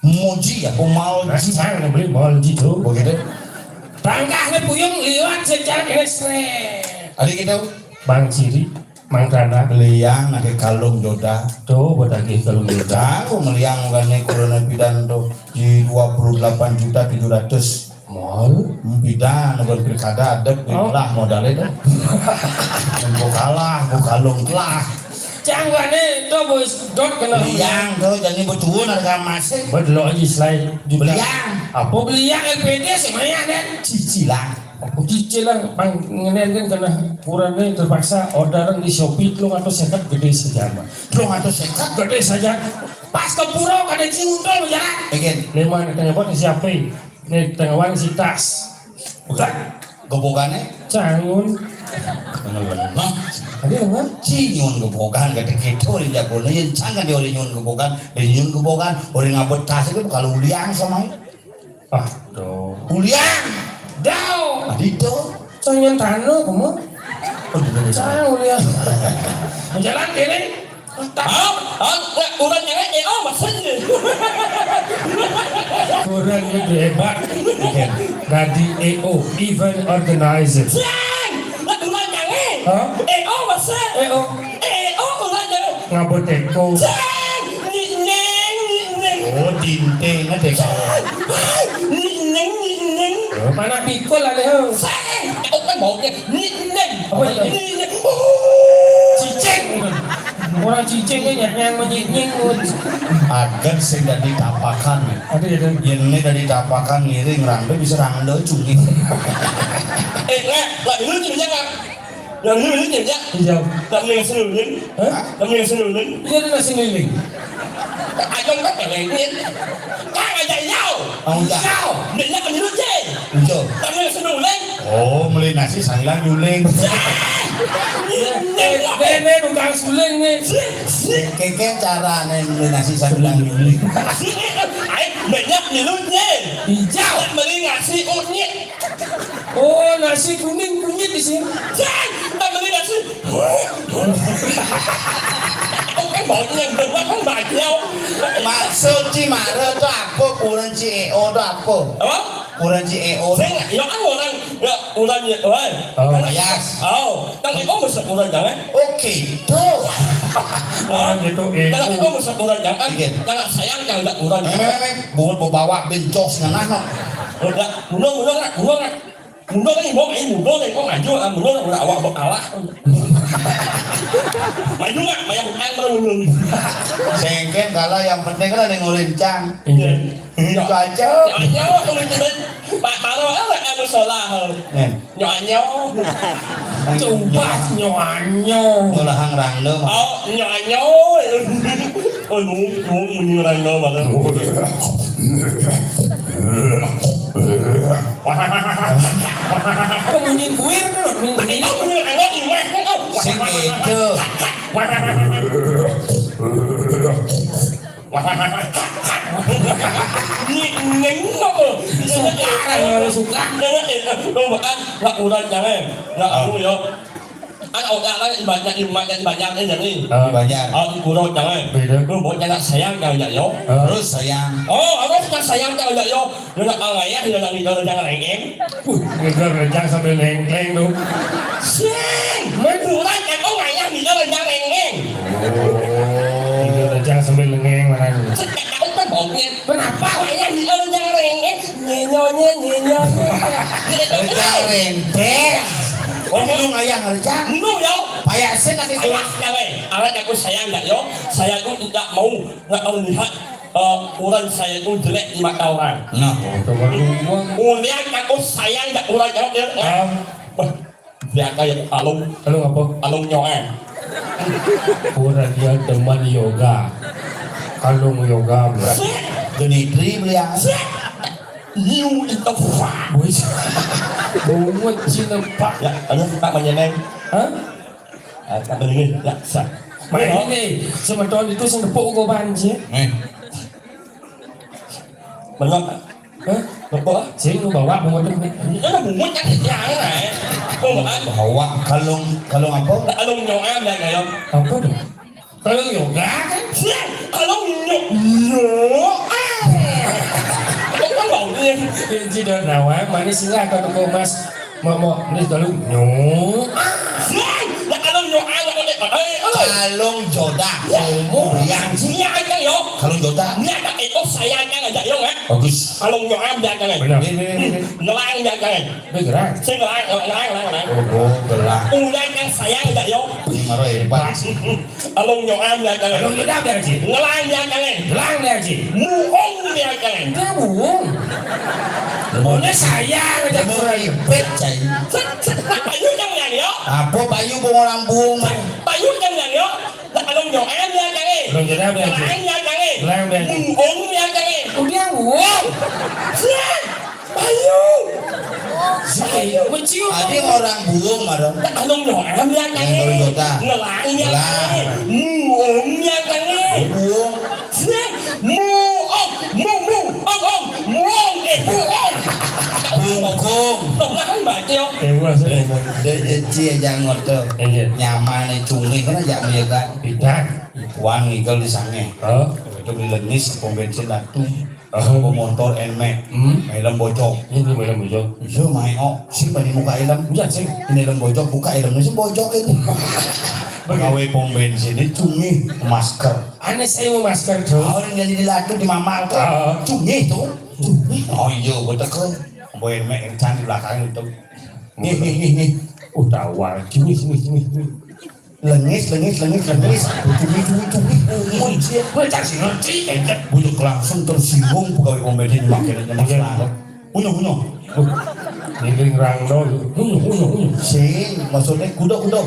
Moji ya, oh Molji. Jangan beli Molji tuh. Begitu. Tangkahnya puyung liwat secara kena seret. Ada gitu. Bang Ciri. Mangkana. Beliang ake kalung joda. Tuh, buat ake kalung joda. Aku meliang kane corona bidan tuh di dua puluh delapan juta tujuh ratus. Mall? Bidan bukan pilkada ada. Oh. Lah modalnya tuh. Yang gua kalah, gua kalung lah. Cang gua nih, tuh bos dot kena. Beliang tuh, jadi betuan harga emasnya. Buat lo aja selain juta. Beliang. Apa beliang L P D semuanya ada? Cicilan. Aku cicil lah, pang ngenen kan kena kurangnya terpaksa orderan di Shopee telung atus seket gede saja, Mbak. Telung atus seket gede saja. Pas ke pura kada cingundul jalan. Again. Lima nih tengah buat siapa? Nih tengah wan si tas. Bukan. Gobokannya? Cangun. Hah? Ada yang mana? Cingun gobokan kata kita orang jago nih jangan dia orang nyun gobokan, dia nyun gobokan, orang ngabut tas itu kalau uliang sama ini. Aduh. Ulian. Dao. Adito. Canyon tano kamu. Aduh, aduh, aduh. Sang ulian. Jalan kiri. Hah? Hah? Weh, urang nyewa E O maksudnya. Kurang itu hebat. Iya. Tadi E O, event organizer. Sang! Lah urang nyewa. Hah? E O maksud. E O. E O urang nyewa. Ngaboteko. Sang! Nyineng, nyineng. Oh, dinteng ada. Sang! Nyineng, nyineng. Oh, mana pikul ada, ho? Sang! Aku kan maunya nyineng. Apa itu? Nyineng. Oh. Cicing. Orang cicing kan yang, yang menyinying, Bun. Agan sing dadi tapakan. Ada ya, Dan? Yen ini dadi tapakan ngiring rando bisa rando cungin. Eh, Lek, lah dulu cerita, Kak. Lah dulu cerita. Iya. Lah mending senuling. Hah? Lah mending senuling. Iya, ada nasi liling. Ayo, Kak, pengen. Kak, aja yau. Oh, iya. Yau. Dia kan dulu, Cek. Iya. Lah mending senuling. Oh, meli nasi sambilan nyuling. Ini, ini, ini. Ini tukang suling nih. Keke carane meli nasi sambilan nyuling. Ayo, banyak nyulutnya. Hijau. Meli nasi unyit. Oh, nasi kuning kunyit di sini. Cek, tak beli nasi. Oke, baunya yang berbuat kan banyak. Maksud Cimara itu apa? Kurang C E O itu apa? Apa? Kurang C E O. Saya nggak, ya kan orang, ya orang ya, wah. Oh. Yes. Oh, kan itu mesti kurang jangan. Oke, tuh. Orang itu E O. Kalau itu mesti kurang jangan. Iya. Kalau sayang kalau nggak kurang. Eh, eh, eh, buat bawa bencos ngenah, no. Udah, bunuh, bunuh, bunuh, bunuh. Mundur nih, mau main mundur nih, kok maju ah, mundur udah awak mau kalah. Maju nggak? Banyak utang baru mundur. Sengken kalah, yang penting kan ada yang ngulencang. Iya. Itu aja. Nyonya, kalau itu kan, Pak Taro kan nggak kamu salah. Eh. Nyonya. Sumpah, nyonya. Nyolah hang rangda, Pak. Oh, nyonya. Oh, lu, lu, lu rangda banget. Apa bunyi kuir tuh? Bunyi ini bunyi anak iwak tuh. Sing itu. Ini neng apa? Suka, kalau suka. Lo makan, nggak kurang jangan. Nggak kamu ya. Kan oke lah, banyak, banyak, banyak ini. Ah. Banyak. Ah, di pura jangan. Beda. Lu mau jangan sayang jangan ya, yo. Ah. Terus sayang. Oh, apa sih sayang jangan ya, yo? Lu nak ngayah, lu nak ngidol jangan rengeng. Uh, ngidol rejang sambil nengkleng tuh. Sing, main bulan kan, oh ngayah ngidol jangan rengeng. Oh. Ngidol rejang sambil lengeng mana ini? Sejak tahun kan baunya. Kenapa ngayah ngidol jangan rengeng? Nyenyo, nyenyo, nyenyo. Rejang rente. Oh, lu ngayah ngerejang? Lu, yo. Payah sih nanti. Payah, ya, weh. Awet aku sayang nggak, yo? Saya tuh tidak mau, nggak mau lihat. Eh, urang saya tu jelek di mata orang. Nah, oh, coba lu buang. Ulian aku sayang dak urang jawab dia. Ah. Wah, dia kayak kalung. Kalung apa? Kalung nyoa. Orang dia teman yoga. Kalung yoga, bro. Set. Genitri beli yang. Set. You in the fuck. Wis. Bungut sih nempak. Ya, ada tak menyeneng. Hah? Ah, tak menyeneng. Ya, sah. Main ini, semeton itu sing tepuk goban sih. Eh. Benar. Hah? Apa? Sing lu bawa bungut itu. Ini kan bungut kan yang, eh. Bungut. Bawa kalung, kalung apa? Kalung nyoa, ya, kayak. Apa tuh? Kalung yoga kan? Siang, kalung nyo-, nyoa. Apa kan baunya? Ini tidak nawa, mana singgah ke toko emas. Mau, mau, ini kalung nyoa. Siang, ya kalung nyoa, ya, eh, eh, eh. Kalung joda. Ya. Yang siang aja, yo. Kalung joda. Ini ada itu saya aja, aja, yo, eh. Bagus. Kalung nyoa, ya, kan, eh. Benar. Ini, ini, ini, ini. Ngelang, ya, kan, eh. Ini gerak. Sing ngelang, ngelang, ngelang, ngelang. Oh, oh, gerak. Udah kan saya, aja, yo. Ini marah hebat. Along nyoan ya kan. Along nyoan ya, Ji. Ngelang ya kan. Ngelang ya, Ji. Muong ya kan. Dia muong. Maunya saya aja. Dia mau ribet, cai. Set, set, set, payu kan ya, yo? Apa payu, buong orang buong? Payu kan ya, yo? Along nyoan ya kan. Along nyoan ya, Ji. Ngelang ya kan. Ngelang ya, Ji. Muong ya kan. Udah muong. Set. Ayo. Ayo, mencium. Ada orang burung, ada. Along nyoan ya kan. Yang Toyota. Ngelang ya kan. Ngelang. Muong ya kan. Burung. Sini. Muong. Mu, mu. Ong, ong. Muong. Eh, muong. Bungkung. Tengah baca. Eh, wah, saya. Dia, dia, dia jangan ngotot. Iya. Nyaman nih, cumi kan aja melihat. Tidak. Puan ngigel di sana. Oh. Itu di Lenis, pom bensin Datu. Aha. Bawa motor Nmax. Hmm. Helm bocok. Ini helm bocok. Iya, main, oh, sing bani muka helm. Iya, sing. Ini helm bocok, buka helmnya, sing bocok ini. Pegawai pom bensin ini cumi masker. Aneh saya mau masker tuh. Oh, yang jadi lagi di mamal tuh. Ah. Cumi tuh. Cumi. Oh iya, betul kan. Bawa Nmax yang cantik belakang itu. Nih, nih, nih, nih. Uh, tawa. Cumi, cumi, cumi, cumi. Lengis, lengis, lengis, lengis. Cumi, cumi, cumi. Umun sih. Gue cari ngerti. Bujuk langsung tersinggung pegawai pom bensin makin. Iya. Punya, punya. Ini ngerang dong. Punya, punya, punya. Sing, maksudnya kuda, kuda.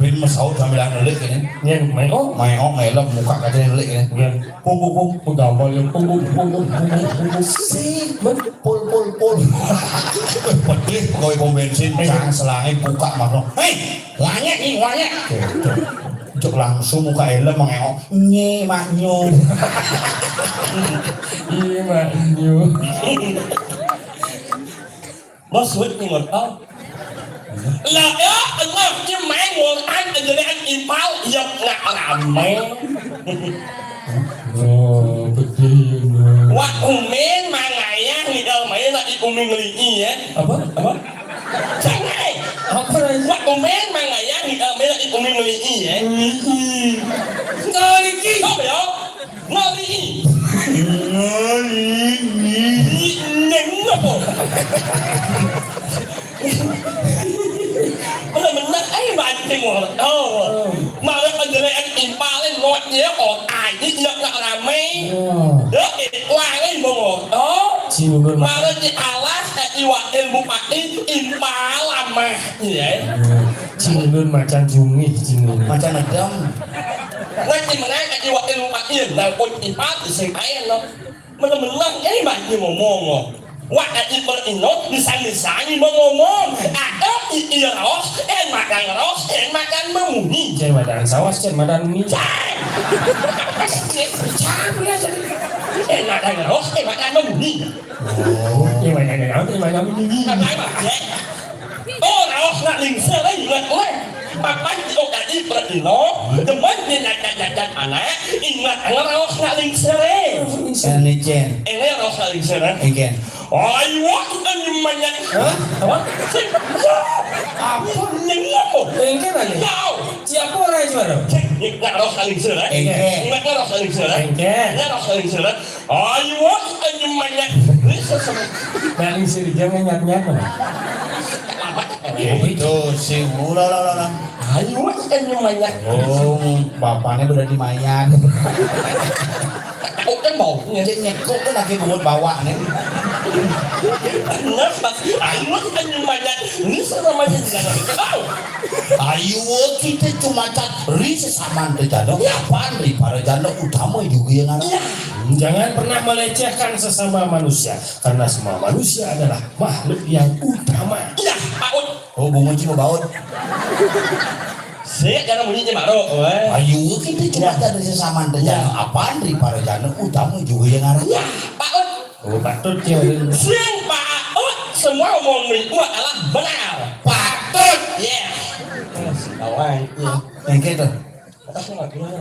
Ben mesaut sambil ngelik ini. Iya, main. Oh, main, oh, ngelok muka katanya ngelik ini. Iya. Pung, pung, pung. Penggambar yang pung, pung, pung, pung, pung, pung, pung. Sing, ben, pul, pul, pul. Pedih pegawai pom bensin, iya. Jangan selangit buka mah. Hei! Wanyek nih, wanyek. Cuk langsung muka helm mengeok. Nye, Mak Nyo. Iya, Mak Nyo. Bos, wit nih, motor. Lah, ya, Allah, dia main Quran aja deh, impal, ya, nggak rame. Oh, betul, ya. Wah, umin, mangaya, nih, kalau main, lagi umin ngeli'i, ya. Apa? Apa? Sangai. Apa lagi? Wah, umin mangaya ni, ah, mela ni, umin ngeli'i, eh. Ngeli'i. Ngeli'i. Apa ya? Ngeli'i. Ngeli'i. Ni, ni, ni apa? Benar-benar, eh, banting orang. Oh. Malah penjelekan impalin, ngot dia, oh, aja dia nggak rame. Oh. Ya, eh, lain, bongor. Oh. Malah di alas, eh, iwak ilmu pakai impal amah. Iya. Cing Nun macan jungih, Cing Nun. Macan edem. Nang cing menang, eh, iwak ilmu pakai. Nang pun impal, di sing kain, no. Menang-menang, eh, banyak ngomong, no. Wak, eh, ipel ino, disang-disang, ngomong. Ada, i, iya, raos, eh, makan raos, eh, makan memuni. Cen makan sawas, cen makan mie. Cen! Cen, cen, cen. Eh, makan raos, eh, makan memuni. Oh. Gimana nih? Gimana nih? Apa, apa? Oh, raos nak lingsir, eh, ingat, weh. Papan di otak di perino, demen di nyacat-nyacat anak, ingat, eh, raos nak lingsir, eh. Ini, Cen. Ini raos nak lingsir, eh. Ikan. Ayo, aku kan nyemanyak. Hah? Apa? Apa? Nengok. Engke aja. Tahu. Siapa orang yang juara? Cek, ingat raos nak lingsir, eh. Engke. Ingat raos nak lingsir, eh. Engke. Ingat raos nak lingsir, eh. Ayo, aku kan nyemanyak. Ini sesuatu. Paling sih dia nyat-nyat, mana? Itu si mula lah, lah, lah. Ayo, aku kan nyemanyak. Oh, bapaknya udah dimayan. Oh, Kan bau. Cék nyékuk kan lagi bungut bawak nih. Bener, Mas. Ayo, kita nyemajat. Ini selamanya di dalam. Au. Ayo, kita cuma cat ri sesama janda. Apaan ri para janda utama juga yang ada. Jangan pernah melecehkan sesama manusia, karena semua manusia adalah makhluk yang utama. Iya, Pak Ut. Oh, bungut sih mau baut. Sik, jangan bunyi cemaro, weh. Ayo, kita cuma cat ri sesama janda. Apaan ri para janda utama juga yang ada. Iya, Pak Ut. Oh, patut ya. Sing Pak Ut, semua omong itu adalah benar. Patut. Iya. Kawan. Yang gitu. Aku nggak kenal.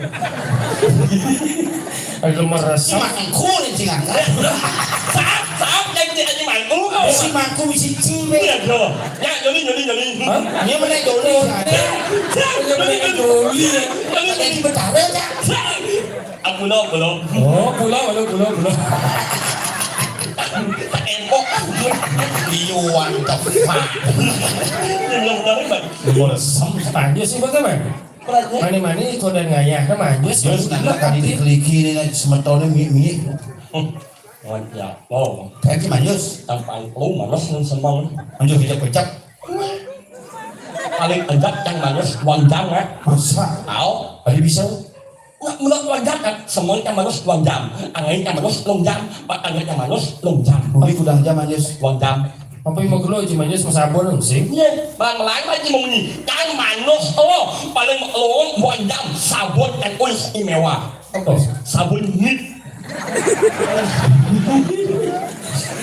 Aduh, meresap. Mangku nih, sing angkat. Saat, saat yang tidak dimangku, kok. Si mangku, si cing. Iya, bro. Ya, Joni, Joni, Joni. Hah? Dia mana Joni? Dia mana Joni? Joni, Joni. Ada di Betara, Cak. Aku lo, belum. Oh, pulau, pulau, pulau, pulau. Empok. You want the fuck? Belum, belum, belum. Meresap, tanya sih bagaimana? Mani-mani kau dan ngayah kan manjus. Terus nanda tadi dikeliki nih, nak, semetoné mi-, mi. Hmm. Wan ya, oh. Thank you, manjus. Tampang lu malas nang semang. Manjus kecap-kecap. Paling enggak yang malas dua jam, ya. Masa? Tahu? Tadi bisa. Nak, menurut dua jam, kan? Semang yang malas dua jam. Angin yang malas dua jam. Pak angin yang malas dua jam. Budi kudang jam, manjus. Dua jam. Apa yang mau keluar, cuma manjus sama sabun, sih? Iya, bang lain lagi mau bunyi. Kan manus, oh, paling lo dua jam sabun yang istimewa. Apa? Sabun nyit.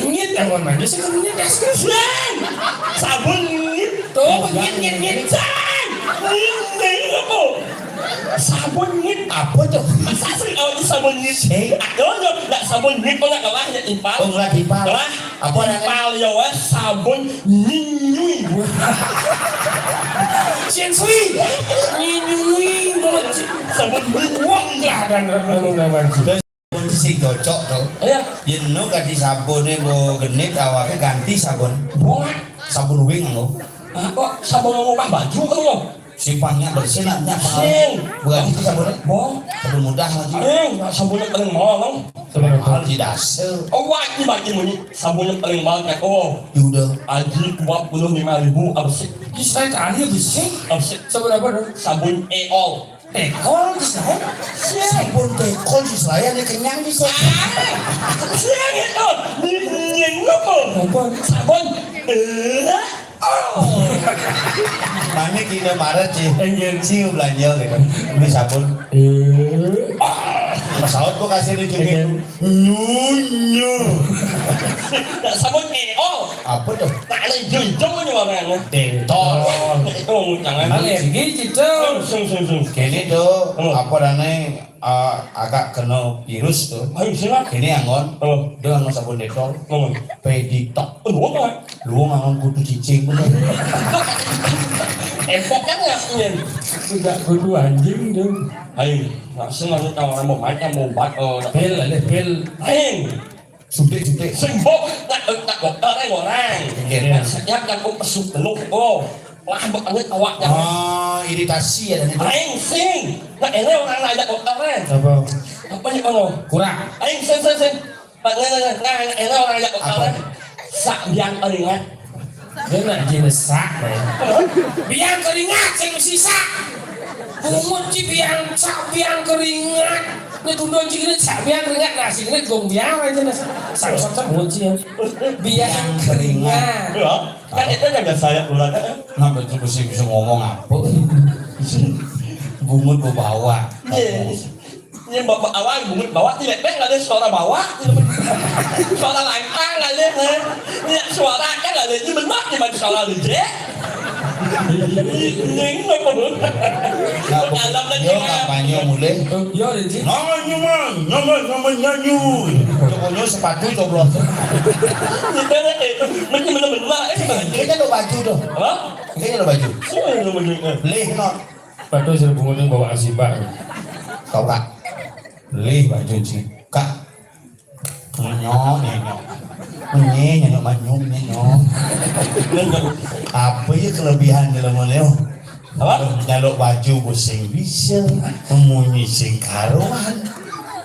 Nyit yang mau manjus, itu nyit, ya. Sing! Sabun nyit. Tuh, nyit, nyit, nyit. Sing! Nyit, nyit, apa? Sabun nyit. Apa tuh? Masa sih kalau itu sabun nyit? Sing. Aduh, aduh, nggak sabun nyit, kok nggak kelah ya, impal? Oh, nggak impal. Kelah. Apa namanya? Impal ya, wes, sabun nyinyui. Sing sui. Nyinyui, sabun nyinyui. Wah, nggak ada, nggak ada, nggak ada. Sabun sing cocok tuh. Iya. Yén no ganti sabuné mbok genit, awaké ganti sabun. Wah. Sabun wing lo. Ah, kok sabun ngomong baju kan lo? Simpangnya bersih, nak, nyak, Sing. Berarti itu sabunnya? Bong. Sabun mudah lagi. Sing, sabunnya paling mahal, Bong. Sabun apa? Mahal di dasar. Oh, wajib, wajib, bunyi. Sabunnya paling mahal, Kak. Oh. Ya udah. Aji dua puluh lima ribu, apa sih? Ini saya tadi, apa sih? Apa sih? Sabun apa, dong? Sabun Eol. Tekol, di saya. Sing. Sabun tekol, di saya, ini kenyang, di saya. Ah, sing itu. Ini, ini, ini, apa? Apa? Sabun. Eh. Oh. Mami kena marah, Ci. Enggak. Ci belanja gitu. Ini sabun. Eh. Pesawat gua kasih di Jumit. Enggak. Nyu, nyu. Nah, sabun eh, oh. Apa tuh? Nah, ada jujung ini warnanya. Detol. Itu jangan. Alergi, Cicung. Sung, sung, sung. Kene tuh, hmm, apa namanya? Eh, agak kena virus tuh. Ayo, siap. Ini anggon. Oh. Dia anggon sabun Detol. Oh. Peditok. Oh, apa? Lu anggon kutu cicing bener. Empok kan nggak punya. Tidak kutu anjing tuh. Ayo, langsung aku tahu mau main, mau obat, oh. Pil, ada pil. Ayo. Suntik, suntik. Sing bok, nak, nak bok, orang, orang. Iya. Setiap kan kok pesuk teluk, oh. Wah, bok, awaknya. Ah, iritasi ya, dan itu. Aing sing. Nah, ini orang ngajak dokter, eh. Apa? Apa nih, kono? Kurang. Aing sing, sing, sing. Nah, nah, nah, nah, nah, ini orang ngajak dokter, eh. Apa? Sak biang keringat. Dia nak jenis sak, ya. Biang keringat, sing sisa. Bungut ci biang, sak biang keringat. Ini tunduk ci ini sak biang keringat, nah, sing ini gong biang aja, nah. Sak, sak, sak, bungut ci, ya. Biang keringat. Ya. Kan itu kan biasa ya, ular kan, ya. Nah, betul, bisa, bisa ngomong apa? Bungut bawa. Iya. Ini bawa, awal bungut bawa, tidak, nggak ada suara bawa. Suara lantang nggak ada, eh. Ini suara kan nggak ada, ini benar, cuma suara rejek. Ini apa, Bu? Nah, dalam lagi, yo, ya. Kampanye mulai. Yo, rejek. Nama nyuma, nama, nama nyanyu. Pokoknya sepatu coblos. Ini benar, eh. Mesti benar-benar, eh. Kayaknya lo baju tuh. Apa? Kayaknya lo baju. Sini lo baju, eh. Lih, no. Sepatu suruh bungut bawa asimbah. Kau, Kak. Lih, baju sih. Kak. Nyok, nyok. Nyok, nyok, nyok, nyok. Apa ya kelebihan dalam Leo? Apa? Nyaluk baju sing bisa, munyi sing karuan.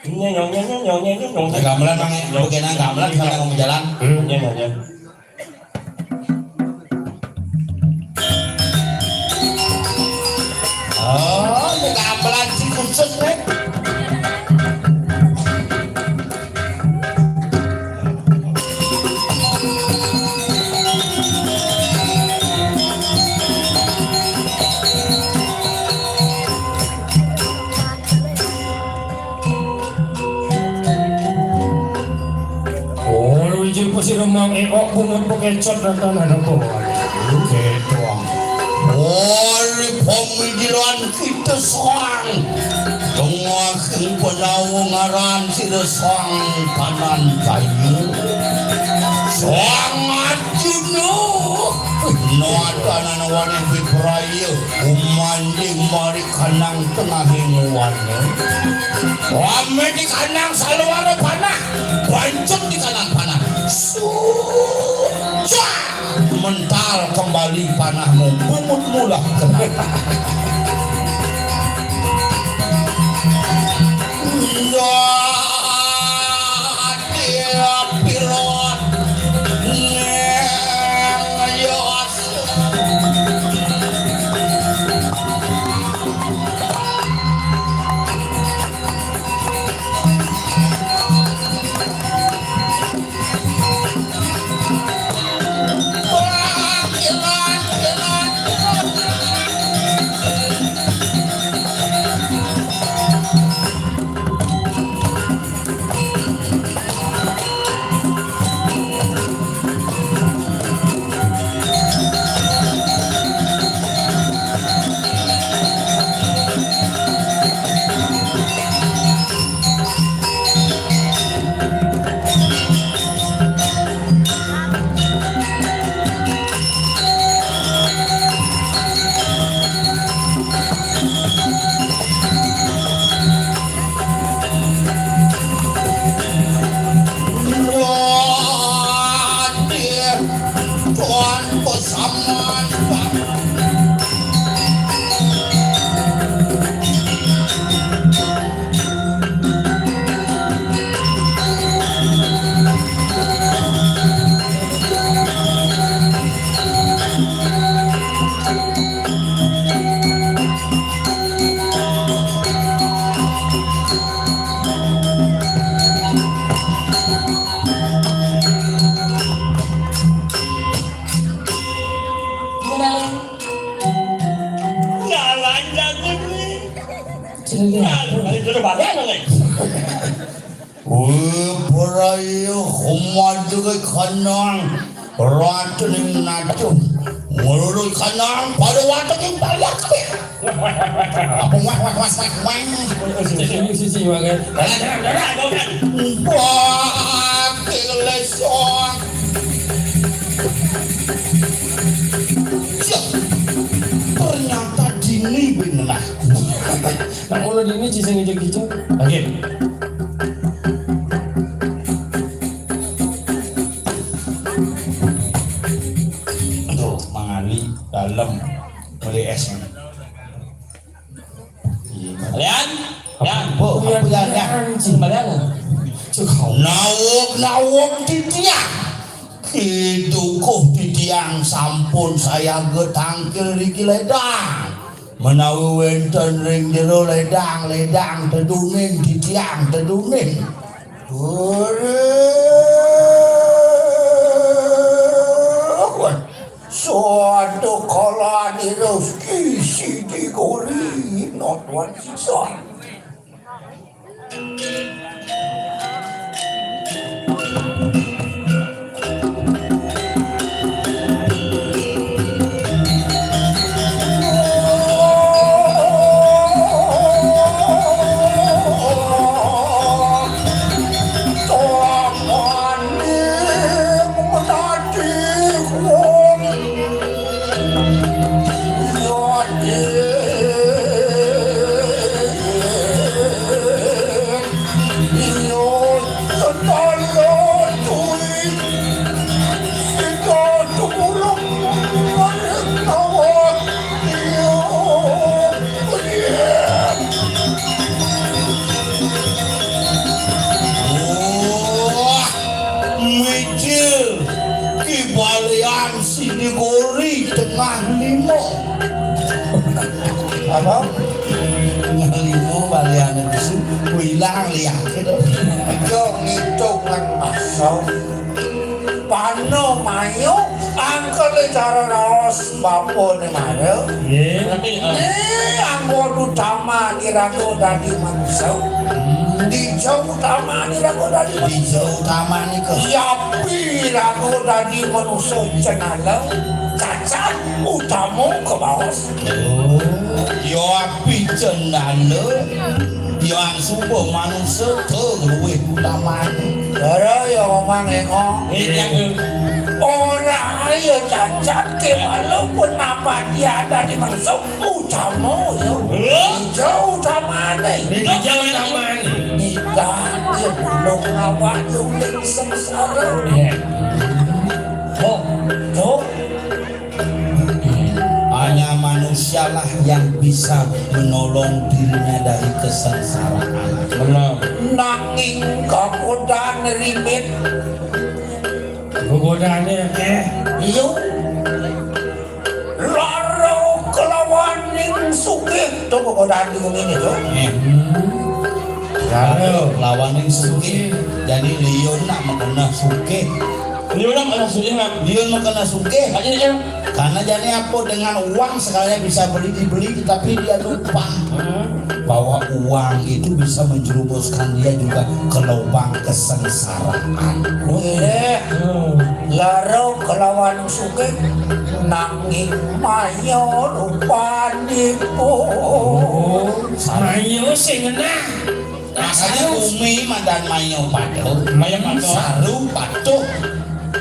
Nyong, nyong, nyong, nyong, nyong, nyong, nyong. Gamelan, Mang, ya. Oke, nah, gamelan, sama ngomong jalan. Hmm. Nyong, nyong, nyong. Oh, ini gamelan si khusus, nih. Oh, wiji pasiremang eok bungut pakecot datan ada po. Oke, tuang. Oh, di pamikiran kita soang. Tengah ing penawa ngaran sira Soang Panan Kayu. Soang Arjuna. Nuatan anawane Bipraya. Umanding mari kanang tengahing wana. Wame di kanang saluara panah. Bancut di kanang panah. Sucah. Mental kembali panahmu. Bungut mula kenal. Iya, iya, pilot. Neng, iya, Tuan pesaman. Jalan jago duit. Jalan jago duit. Jalan jago duit. Wih, peraya kumadege kanang ratuning natu. Ngelului kanang pada wateking pariak. Apa wah, wah, wah, wah, wah. Sisi, sisi, wah, kan. Wah, kilesong. Siap. Ternyata dini benar. Nah, kalau dini sisi ngejek-ngejek. Oke. Aduh, mangali dalam beli es. Iya, Lian, Lian. Bu, apa ya, ya? Kembalian. Nawuk, nawuk titiang. Kitukuh titiang sampun sayaga tangkil riki ledang. Menawi wenten ring jero ledang, ledang tedunin titiang tedunin. Aduh, suatu kala di rezeki digori, not one sisa. Puri tengah lima. Apa? Tengah lima balian itu sih. Wilang lihat gitu. Yo ngitung kan masuk. Pano mayo angkel cara raos bapa ne mara. Nggih. Tapi, eh, eh, anggon utama iraga dadi manusa. Dija utama iraga dadi manusa. Dija utama nika. Yapi iraga dadi manusa cenala. Cacat utama kabaos. Oh, ya api cendana. Yang suba manusa tu luwih utama. Cara ya ngomong engko. Iya. Ora ya cacat ke walaupun apa dia ada di manusa utama ya. Iya. Dija utamane. Dija utamane. Kita ya belum awak sengsara. Iya. Oh, tuh. Hanya manusialah yang bisa menolong dirinya dari kesengsaraan. Benar. Nanging kagodane rimit. Kagodane akeh. Iya. Lara kelawaning sugih. Tuh kagodane ngene to. Eh. Lara kelawaning sugih. Jadi liun nak makena sugih. Liun nak makena sugih, Mak. Liun makena sugih. Aja nih, Em. Karena jadi apa, dengan uang segalanya bisa beli dibeli, tetapi dia lupa bahwa uang itu bisa menjerumuskan dia juga ke lubang kesengsaraan. Eh, lara kelawan sugih nanging maya rupanipun. Oh, maya sing ngenah. Rasane bumi mandan maya patuh. Maya patuh. Saru patuh.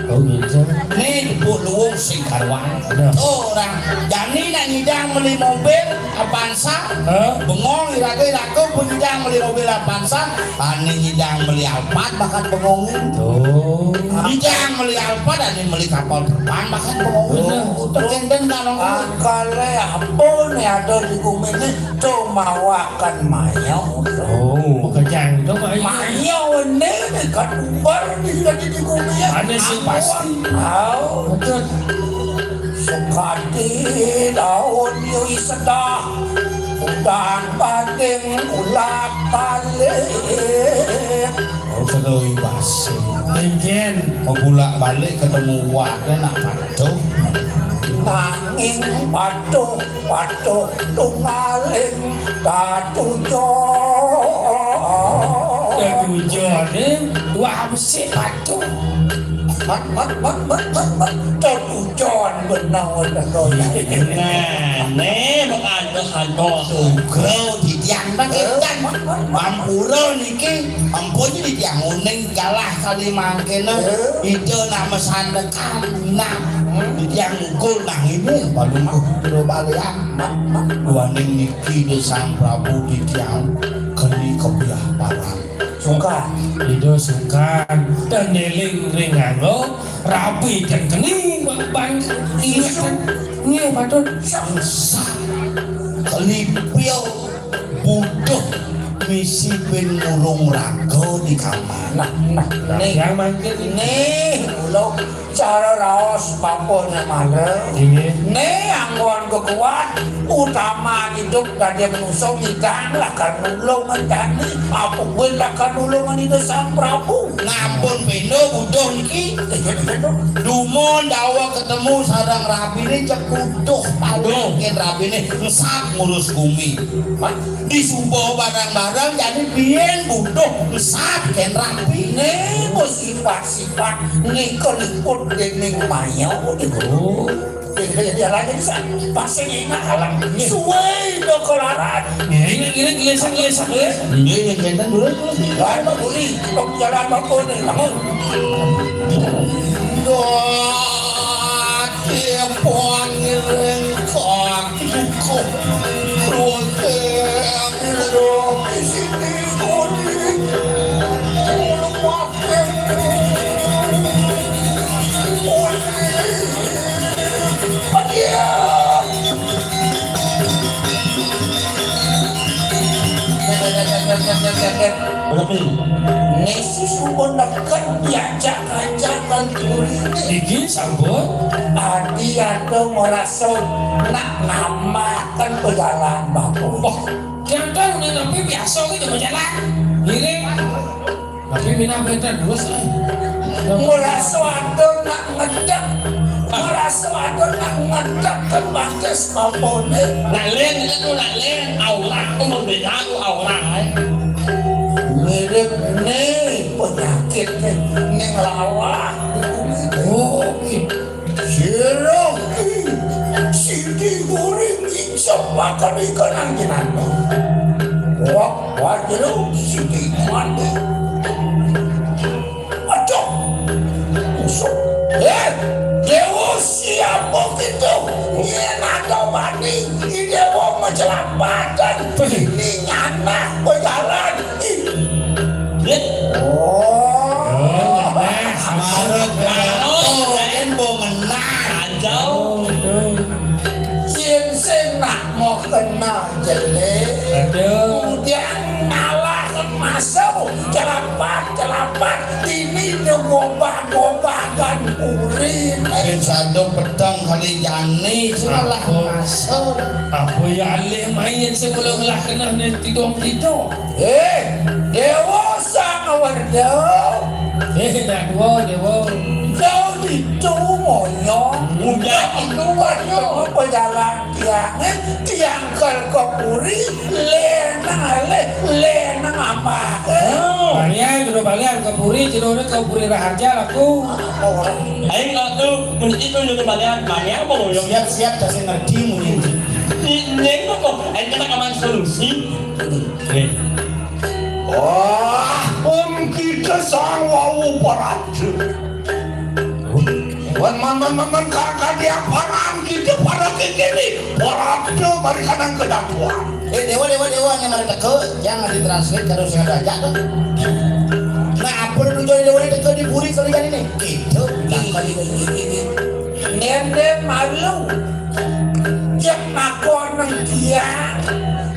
Oh, gitu. Nih, depuk luwung sing karuan. Nah. Tuh, orang jani nak nyidang beli mobil Avanza. Hah? Bengong iraga-iraga pun nyidang beli mobil Avanza. Ane nyidang beli Alphard bakat bengongin. Tuh. Nyidang beli Alphard, ane beli kapal terbang bakat bengongin. Bener. Terkenden kan, Ong? Akale apa nih ada di bumi ini? Tuh mawakan maya. Oh, kejang tuh, Mak. Maya ini kan umbar di, di, di bumi ya. Ada sih, pasti. Tahu. Betul. Sekati daun yui sedah, udang banding ulak balik. Oh, sedoi basi. Mungkin. Mau bulak balik ketemu uwak, nak patuh. Nanging patuh, patuh tunggaling katujon. Katujon, eh? Wah, mesti patuh. Mat, mat, mat, mat, mat, mat. Katujon benar, katujon. Nah, nih, mengado-ado. Sugro di tiang, Bang, eh, Intan. Mat, mat, mat. Ampura niki, ampun di tiang uning galah kali mangkene. Eh? Ida nak mesandekan, nak. Hmm? Di tiang mukul nang ini, balungguh kira balian. Mat, mat, mat. Duaning niki di Sang Prabu di tiang keni kebiah parang. Sungkan. Ida sungkan, dan neling ring anu, rabi dan keni, bang, ingatan. Nggih, patut. Sangsa. Kelipil butuh misi ben ngurung raga di kamar. Nah, nah, nah. Nih. Yang mangkin nih, kula cara raos bapane mara. Inggih. Nih, anggon kekuat utama hidup dadi manusa ngidang lakar nulung ngendani. Apa kuwi lakar nulung Ida Sang Prabu? Ngampun pindho butuh niki. Dumun dawuh ketemu sareng rabine cek butuh paling yen rabine ngesap ngurus bumi. Mat, disuba barang-barang jane biyen butuh ngesap yen rabi. Nih, bos sifat-sifat nika liput dening maya. Oh. Ya, ya, ya, lagi bisa. Pasti enak alam. Suwe do kelaran. Ya, ini, ini, ini, ini, ini. Ini yang jantan dulu, dulu. Lain Pak Buri, Pak Jalan Pak Buri, kamu. Dot, ya, pangiring kaki kok. Rote, aku dong, di sini, Buri. Tolong, Pak. Berarti. Nih, si suba neken diajak-ajak Iki sampun. Adi ado merasa nak nambahkan pejalan bapak. Wah, jangan ning napi biasa gitu berjalan. Ngiring. Tapi minang beda terus lah. Merasa ada nak ngedek. Merasa ada nak ngedek ke batas bapone. Nak lain itu nak lain. Aura itu berbeda tu aura, eh. Mirip nih penyakit nih. Ning lawah. Oh, gitu. Sira ki sithik gori ngincep makan ikan angginan. Wah, wah, jero sithik mandi. Aduh, musuh. Eh, Dewa siapa gitu? Yen ada mandi, i Dewa mecelapatan. Ini nyanah pejalan. Ih. Oh. Marut, marut, kan mbok ngenah. Kacau. Yen sing nak mau kenal jelek. Aduh. Kemudian malah masuk celapat, celapat. Ini ngobah-ngobahkan puri. Yen sandung peteng kali jani, malah masuk. Apa ya alih main sebelum lah kena ni tidung-tidung. Eh, Dewa Sang Werda. Eh, nak dua, Dewa. Jauh itu moyong. Udah itu warna. Pejalan tiang, eh, tiang kel ke puri, lenang alih, lenang apa. Oh. Balian, kudu balian ke puri, jero ke puri Raharja laku. Aing waktu mun itu nyuruh balian, balian apa moyong? Siap-siap, kasih ngerti mungkin. Ni, ni kok, aing kena kaman solusi. Nih. Wah, pun kita sang wau parade. Wan man man man man ka ka dia paran kita para kikini. Parade mari kanang kedatuan. Eh, Dewa, Dewa, Dewa, yang mari teke, jangan ditranslate terus yang ada aja tuh. Nah, apa tujuan Dewa ini teke di puri kali ini? Itu, nah, kali ini. Nende malu. Cek makon nang tiang.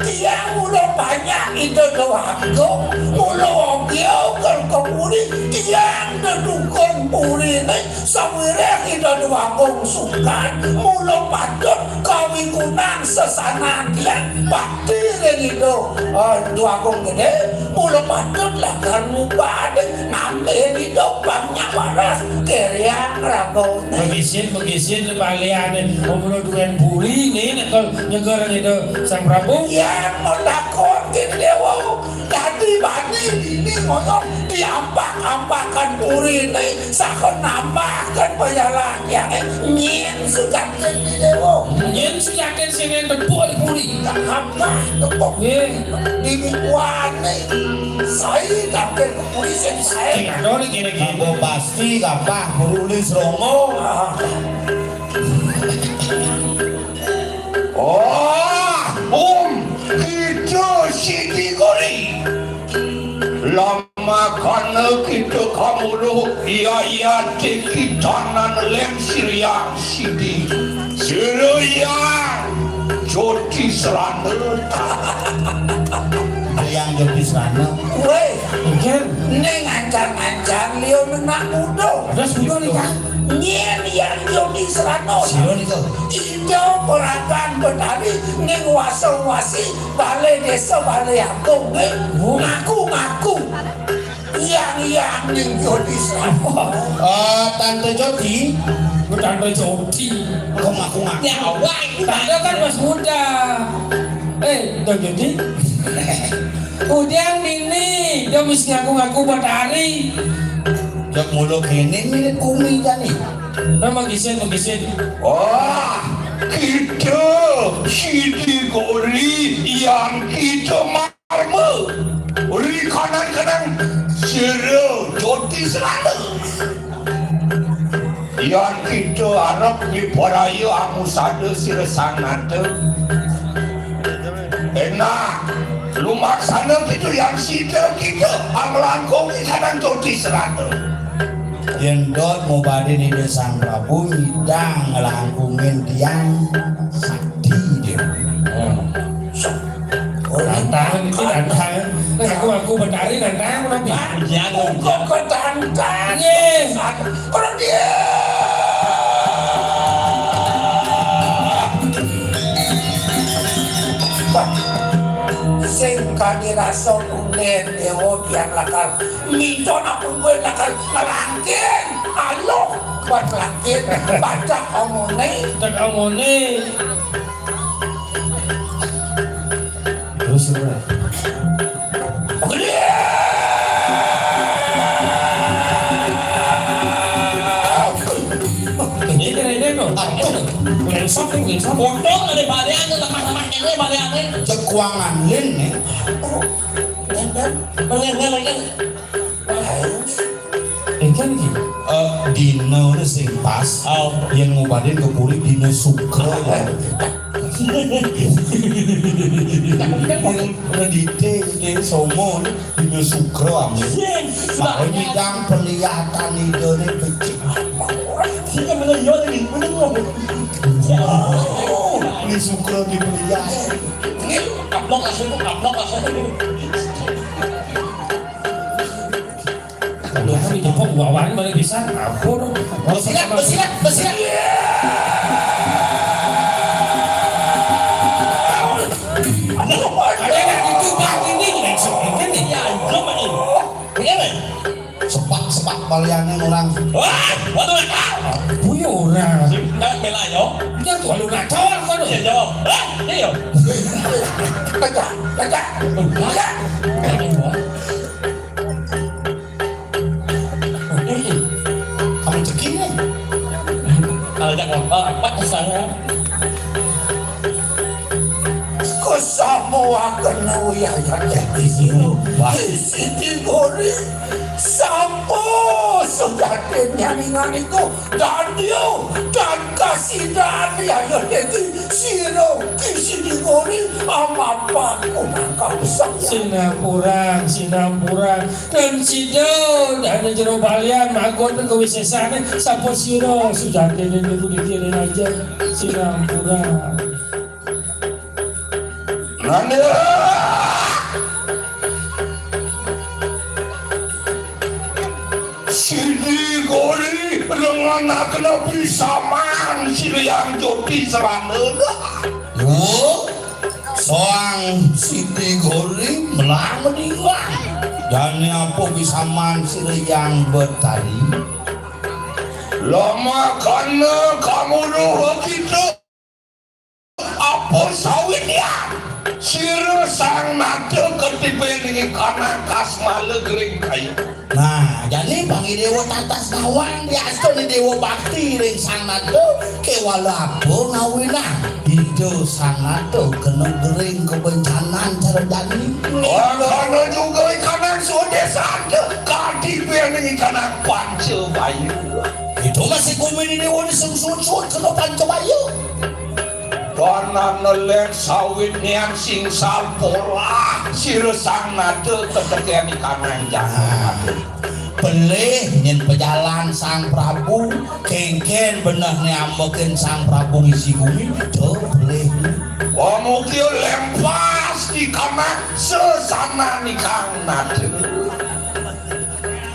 Tiang udah banyak ide doaku. Mula wong dia ugal ke puri. Tiang dedukun puri ni. Sawireh ide doaku sukan. Mula patut kawigunang sesanan tiang. Bakti ring ide, eh, doaku gede. Mula patut lah kan ngubah. Nambah ide banyak waras. Keriang raga. Magisin, magisin, baliane. Umur duwen puri ni, nek kal nyeger ngene Sang Prabu. Yang mau takon ke Dewa. Dadi bani bini ngono diampak-ampakan puri ni, sakon nambahkan pejalan yang nyen sujatin di Dewa. Nyen sujatin sing tepuk di puri. Tak apa, tepuk. Nggih. Di bukuan ni. Saya tampil ke puri sing saya. Sing ada ni kene-kene. Nganggo pasti, kapah, burulis, romo. Ah. Oh, um, kita siti kori. Lama kana kita kamulu, iya, iya, tiki tanan lem siriang sidi. Siriang, joti serana. Yang joti serana. Weh, ning ancar-ancar liyo nenak muda. Terus muda ni, Kang? Nyen yang joti serana. Sira nika. Ida Peragan Betari ning wasa-wasi balai desa, balai agung, eh. Oh. Ngaku-ngaku. Yang, yang ning joti serana. Ah, Tante Joti. Oh, Tante Joti. Kok ngaku-ngaku? Ya, awak. Tante kan mas muda. Eh, Tante Joti. Udiang nini, dia mesti ngaku-ngaku Betari. Jek mulu kene mirip kumi jani. Nama gisin, gisin. Wah, kita sidi gori yang kita marme. Ri kanan-kanan sira joti serana. Yang kita arep diparaya amusada sira sanata. Enak. Lumaksana kita yang sida kita anglangkung di kanan joti serana. Yen dot mubadin Ida Sang Prabu nyidang nglangkungin tiang sakti dia. Hmm. Tantang iki tantang. Nek aku, aku Betari tantang nabi. Jangan. Kok ketantang? Nggih. Ora dia. Sing kadi rasa kunden dewa biar lakar. Minton aku gue lakar ngelangkin. Ayo, buat ngelangkin. Baca omone. Baca omone. Terus, terus. Ini kira ini loh. Aduh. Ngesok, ngesok. Bodoh, ada balian, lemah-lemah ini balian. Cekuangan lin nih. Mengenai lagi. Eh, kan iki. Eh, dina ne sing pas. Oh. Yen ngobadin kepuri dina Sukra. Rendite, Songo, dina Sukra, amin. Sing, Pak. Midang pelihatan idane becik. Sing, bener, iya, tadi. Bener, ngomong. Oh, ini Sukra di pelihatan. Ini kaplok asli, kaplok asli. Aduh, kami jepok wawan balik pisan. Ampun. Besilat, besilat, besilat. Aduh, ada yang ditubah ini, langsung ini. Ya, itu mah ini. Ini, Bang. Sepak-sepak baliane orang. Wah, waduh, ah. Buyo orang. Jangan bela, yo. Dia tuh lu nak cawal kau tu. Iya, yo. Ah, iya. Pecah, pecah. Pecah. Kamu cekin, eh? Kalau tak ngomong, apa kesana? Kesamuaken wiyayan dadi sira. Wah. Siti Gori, sapa sejatine nyaningan iku? Dadya dan kasidan wiyayan dadi sira. Siti Gori, amapaku nangkal saya. Sinampura, sinampura. Dan sida dane jero balian magon kawisesane sapa sira sujatine niku dikiring aja. Sinampura. Nanda. Sidi Gori dengan akena pisaman Siliang Joti serana. Wo, soang Sidi Gori melang meninggal. Dan apa pisaman Siliang Betari? Lama kana kamu roh kita. Apa sawit ya? Sira sang nata ketibe ning kana kasmala gering kayu. Nah, jani pangi dewa tatas nawang diastani dewa bakti ring sang nata kewala apa ngawinang. Ida sang nata kena gering kebencanan cara jani. Wah, kana juga ikanang sude santa katibe ning ikanang panca bayu. Itu masih kumini dewa ni sungsut-sut kena panca bayu. Kanan nelek sawit nian singsal polah sira sang nata keteken ikanang jangan. Pelih nyen pejalan sang Prabu, kengken beneh ne ambekin sang Prabu ngisi gumi, to pelih. Wah, mungkin lempas di kamar sesana nikang nata.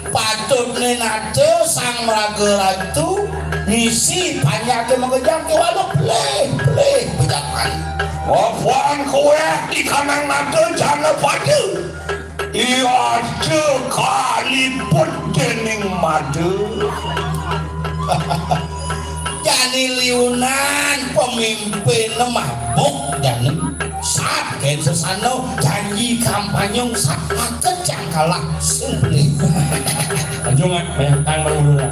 Patutne nata sang maraga ratu ngisi panjake makejang kewala pelih, pelih pejapan. Wapan kowe di kanang nata jana pada. Iya aja kaliput dening mada. Jani liunan pemimpin mabuk jani. Sat ken sesano janji kampanye sat aket yang kalah simpli. Anjung, ah, banyak tang baru dulu lah.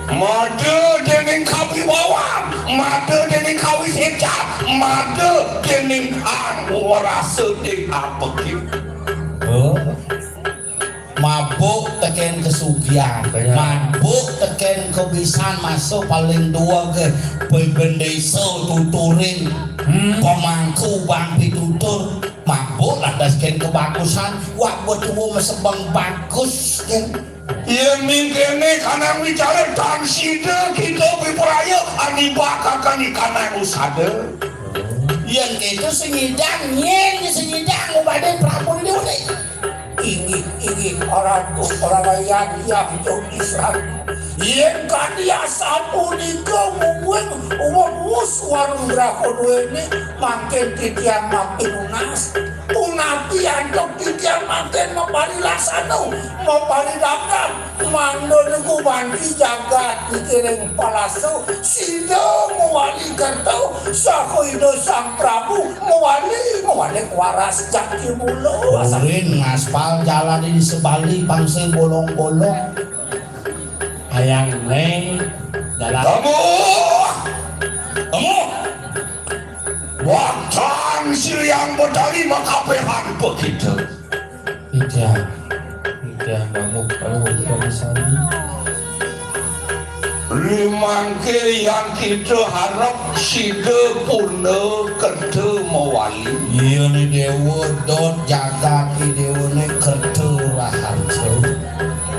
Mada dening kawi bawang, mada dening kawi secap, mada dening ang warasa ding apeke. Oh. Mabuk teken kesugihan, bener. Mabuk teken kebisan masa paling dua ke pemimpin desa tuturin. Hmm. Pemangku bang pitutur. Mabuk lantas ken kebagusan. Wak betuwo mesebeng bagus ken. Yen mingkene kanang wicara dan sida kita piperaya anibak akan ikanang usada. Yen keto senyidang, yen senyidang ubade Prabu Dewa. Inggih, inggih, Ratu, Rarayan, Hyang Jogdisratu. Yén kadi asapunika mungguing wus warung graha duéné mangkin titiang mapinunas. Punapi antuk titiang mangkin maparilaksana, maparidaftar, mangda gumanti jagat dikiring palasa, sida mawali kerta, saha Ida Sang Prabu mawali, mawali waras jati mula. Ulin ngaspal jalan di sebali pang sing bolong-bolong. Ayang Néng dalam. Temu! Temu! Wantah Sri Hyang Betari makapehan begitu. Ida, Ida, kamu, kamu begitu di sana. Rimangke yang kita harap sida puna kerta mawali. Iya ni Déwa, dot jagat ni Déwa ni kerta raharja.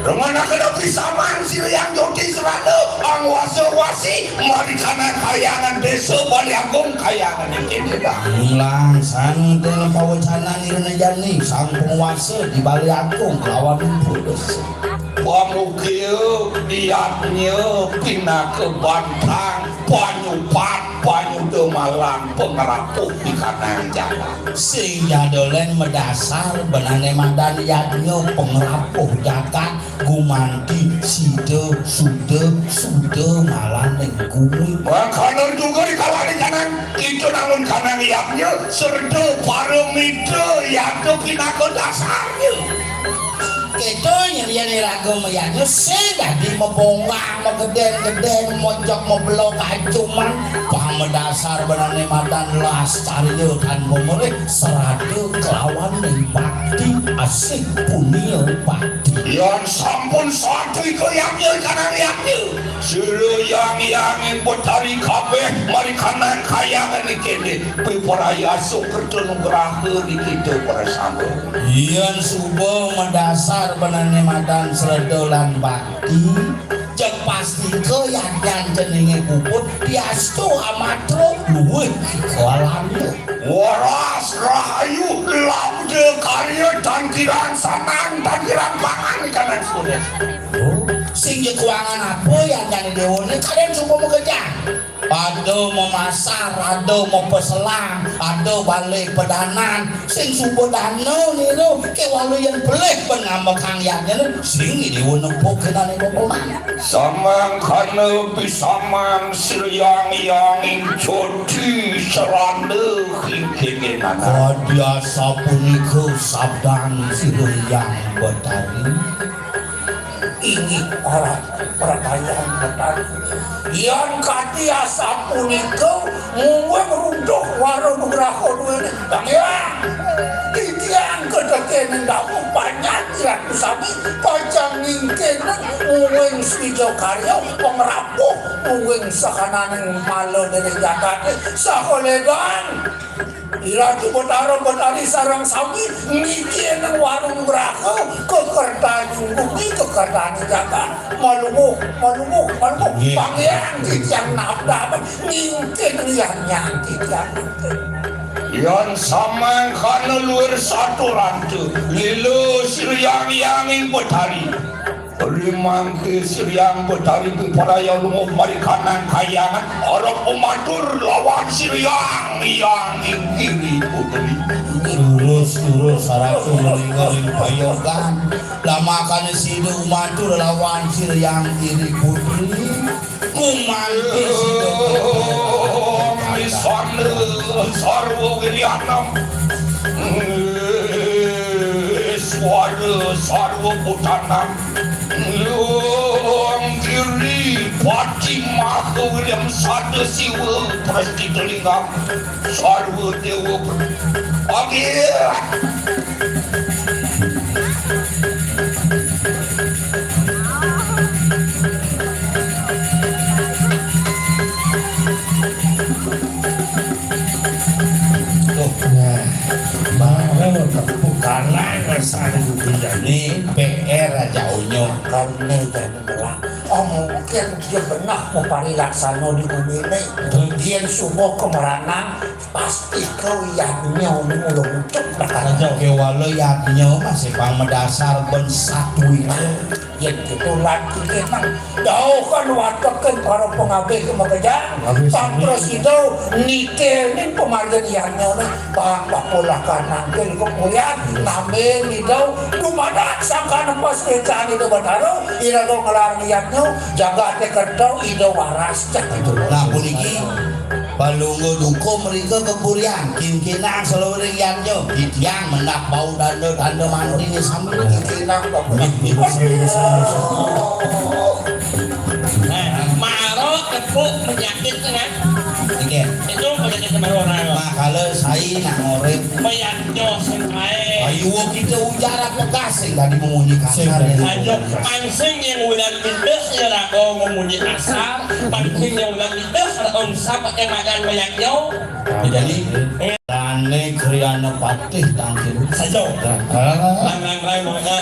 Remenakena pisaman Sri Hyang Jyoti Serana, angwasa wasi, marikana kayangan désa Bali Agung kayangan ing kéné dah. Langsan ten pawecanan irena jani, sang penguasa di Bali Agung lawan Empu Désa. Pamukia diatnya pinaka bantang, panyupat, panyuda malang, pangerapuh di kanang jagat. Sing jadolén madasar benané madan yadnya pangerapuh jagat, gumanti sida suda suda malaning gumi. Mangkana juga di kalaning kanang, kita nangun kanang yadnya, serta paramita yadnya pinaka dasarnya. Kita nyediané raga mayadnya, sing dadi mabongkah, magedén-gedén, mojok, mabelog, acuman, pamadasar benané madan las carya tan pamrih, srada kelawan ning bakti, asih punia bakti. Yan sampun satu ika yadnya, kanang yadnya. Sira yang yang ing Betari kabéh, mari kanang kayangan ing kéné, piparayasa kerta nugraha di kita para sangga. Yan suba madasar benané madan srada lan bakti, jeg pastika yadnyan keningé puput, diastu amatra luwih ika alanda. Waras rahayu labda karya tan kirang sanang tan kirang pangan ikanan surit. Oh, sing ja kuangan apa yadnyané déwané kadén suba makejang. Ada mamasar, ada mapaselang, ada balé padanan, sing suba dana nira, kéwala yén pelih pangambekang yadnyané, sing déwa nepuk kénané kokoman. Samangkana pisaman Sri Hyang Hyang ing Jyoti Serana ing kéné nanak. Kadi asapunika sabdan Sri Hyang Betari. Inggih para pradayan Betari. Yan kadi asapunika mungguing runtuh wara nugraha duéné. Tang Hyang, titiang kedekéning dawuh panjak Ratu sami pacang ngingkénang mungguing swija karya pamrapuh mungguing sahananing mala ning jagaté saha lédang. Iratu Betara Betari sareng sami ngingkénang wara nugraha kakertaning gumi kakertaning jagat. Maluwuh, maluwuh, maluwuh. Nggih. Pangéran titiang nabdab ngingkénang yadnyan titiang. Yan samangkana luir saturanta, lila Sri Hyang Hyang ing Betari. Rimangké Sri Hyang Betari piparaya lumuh mari kanang kayangan, arep umatur lawan Sri Hyang Hyang ing Giri Putri. Lurus, lurus, saratu melingkar ing payogan. Lamakana sida umatur lawan Sri Hyang Giri Putri. Kumanti sida. Om Isana sarwa wiryanam. Iswara sarwa bhutanam. Om Giri Pati Maha Wiryam Sada Siwa Prastita Lingam. Sarwa dewa ber-, Oke. Tuh, nah, mana lo tepuk tangan rasanya nih P R aja Unyong. Karena jadi telah. Mungkin dia benah maparilaksana di guminé. Yén suba kameranang, pasti ka yadnya mula muncul bakal. Aja kéwala yadnya masih pang madasar ben satwira. Yén kéto lan kéné mang dauhan watekin para pangabih ka makejang. Pang prasida nitinin pamargin yadnya. Bapa polakan nangkil kapurian, nami nida dumadak sangkan pas kécan Ida Batara, iraga nglarang yadnya, jagaté kerta Ida waras cak itu. Nah, puniki palungguh duka mrika kapurian, kinkinang saluiring yadnya, titiang mendak bau tanda-tanda mantiné sami, kinkinang kapurian. Nah, mara tepuk penyakit kan? Inggih. Itu penyakit kemaru orang. Makala sai nak ngorep. Mayadnya sing kaé. Ayo kita ujar apa kasih tadi memunyi kasar ya. Ayo, mansing yang ulang pindes ya lako memunyi kasar, mansing yang ulang pindes ada onsap pakai makan mayadnya. Jadi, dane kriana patih tangkil. Ayo. Lang, lang, lang, mangga.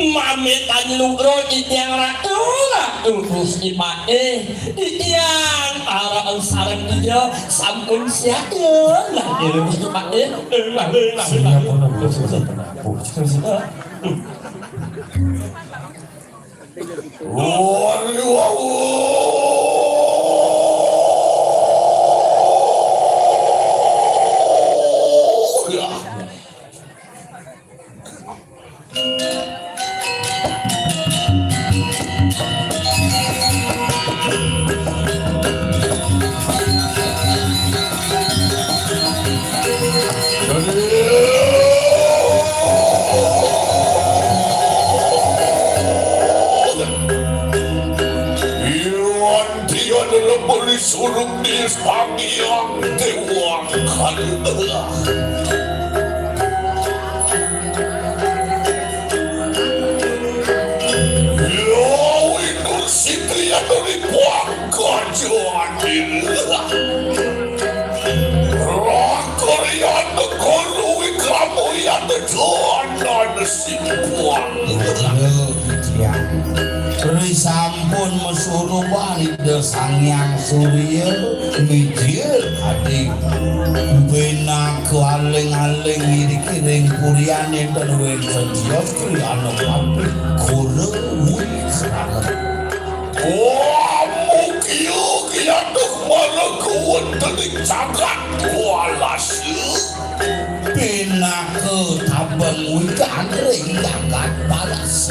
Mamit anugrah titiang ratu, ratu Gusti Patih. Titiang arang sareng dia sampun siaga. Lah, dia Gusti Patih. Lah, lah, lah, lah. Siap, Gusti Patih. Iwan tiada lebih surung di Sang Hyang Dewa Kala. Lawi Nur Sitria dari Pangkajoan. Rakaryan Guru Wikrama Yata Janan Simpuan. Iya, iya. Risampun masurupan Ida Sang Hyang Surya mijil adi benaka aling-aling ngiring-iring purian enten wenten Yatri Anapati Guru Wikrama. Wamukia kiatuk mara kuwon tening jagat walasa. Pinaka tabeng wikan ring jagat balas.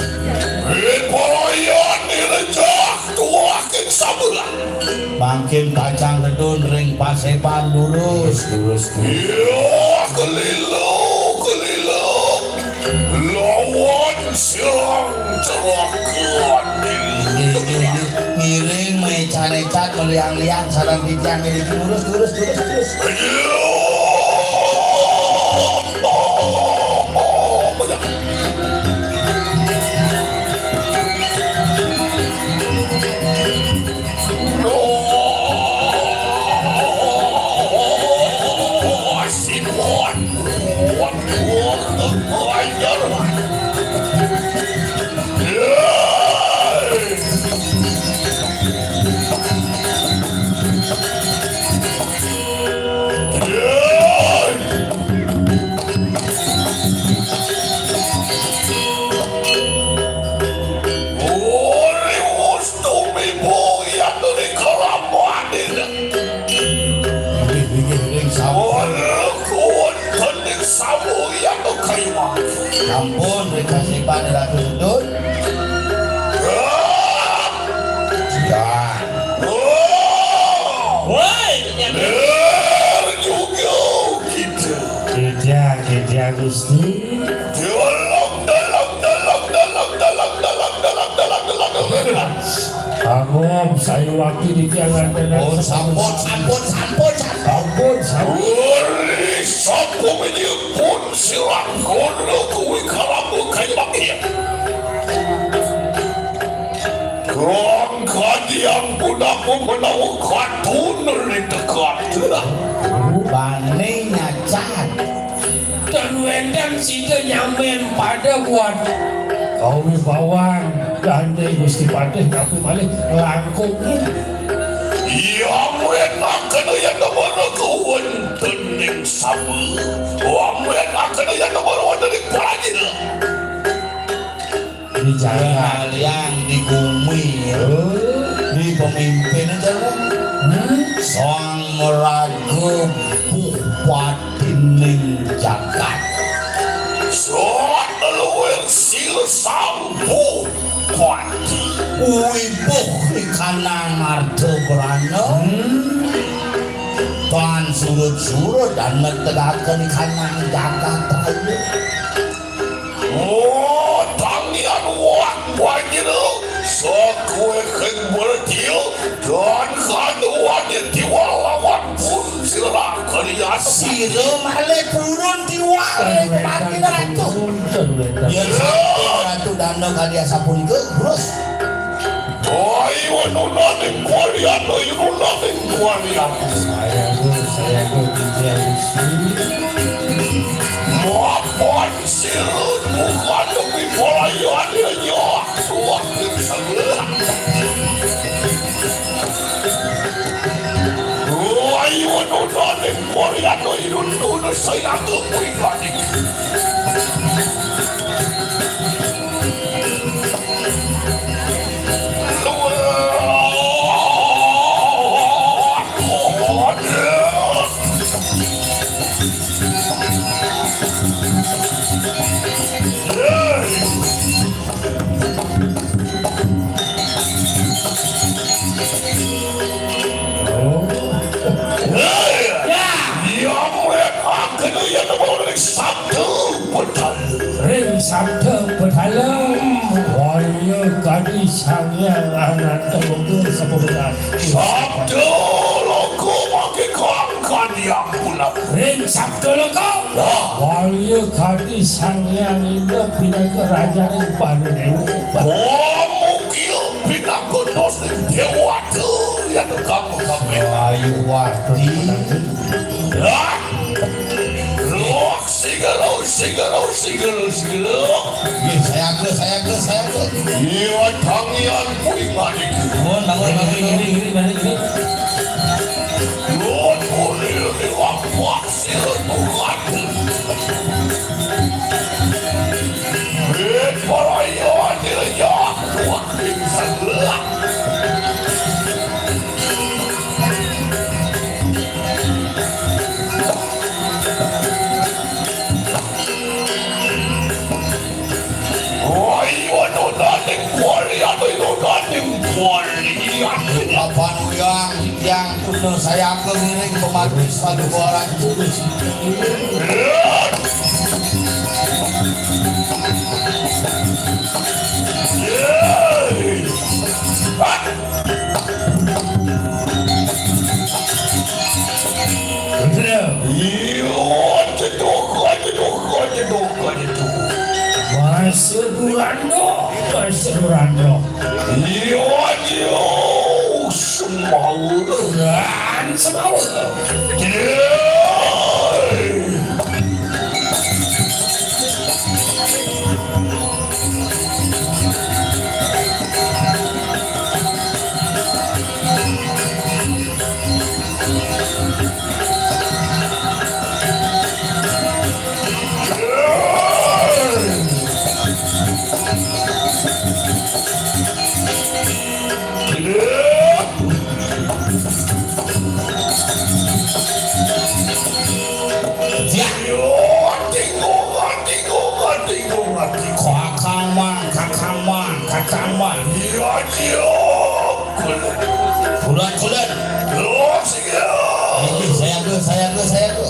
Ripalayan nirejah tuah king samudra. Mangkin pacang tedun ring paseban lurus. Lurus, lurus. Iya, kelilu, kelilu. Lawan siang celaka. Ngiring, ngiring, ngiring, mecan-ecan, meliang-liang, sareng titiang ngiring. Lurus, lurus, lurus, lurus. Uri wustu mibu yaturi kalampanin. Inggih, inggih, ring sampun. Uri kuwon kening samu yatu kayuwang. Sampun, ring sasipan Ratu Sedun. Ah! Siap. Oh! Woi, yang Lir juga kita. Tidak, tidak, Gusti. Dalam, dalam, dalam. Angop, saya wakil di tiangan. Oh, sampun, sampun, sampun, sampun. Sampun, sampun. Uri sampun ini pun silang kono kuwi kalamu kayu bakir. Kang kadiang pun aku menawa katun ri tekat. Bane nyacat. Wénten sida nyamén pada buat kaum bawang, dane Gusti Patih, tapi malih langkung. Iya, wénten kena yang nomor kewénten ning sama. Wénten kena yang nomor wénten ning prajina. Di jagat. Yang di bumi, oh, di pemimpin itu, hmm? Sang meraga bupatining jagat. Sot luwih sila sang bupati. Wibuh ikanang arta brana. Hmm. Tan surut-surut dan netegaken ikanang jagat raya. Oh, tangian wak wajira, sakuwéhing bertil, dan kaduan tiwal lawan pun sira kalias. Sira malih purun tiwal, Patih Ratu. Punten, wénten. Ya, Ratu Danda kalias sapunika, terus. Oi, wanunaning kualian, oi, wanunaning kualian. Saya, Bu, saya, Bu, tidak bisa. Mapan sirut bukan lebih pelayan ya, ya. Tuhan sebelah. Oi, wanunaning kualian, oi, wanunaning saya, Bu, pribadi. Ya. Ya, wénten kena yang nomor sabda. Ring sabda Betala, waya kadi Sang Hyang Ananta Loka sapunika. Sabda Loka mangke kang kadi ampun. Ring sabda Loka, waya kadi Sang Hyang Indrah pinaka rajaning para dewa. Kamu kira pinaka dos dewata yang kamu kabeh. Ayo, warti. Ya. Lok, sigelo, sigelo, sigelo, sigelo. Nggih, saya ke, saya ke, saya ke. Iya, tangian kuwi manik. Oh, tangan, tangan, ini, ini, ini, ini. Lok, kuwi, ini, wah, wah, sigelo, wah. Eh, para iya, ini, ya, wah, ini, sebelah. Oi, waduh, daning kuali, aduh, daning kuali. Papan uyang, yang kuno saya pengiring pemati satu orang. Iya, cetuk, cetuk, cetuk, cetuk. Masuk Rando, masuk Rando. Iya, iya, semauran. Semauran. Iya. Kakang man, kakang man, kakang man. Iya, iya. Kulon, kulon. Iya, saya ke, saya ke, saya ke.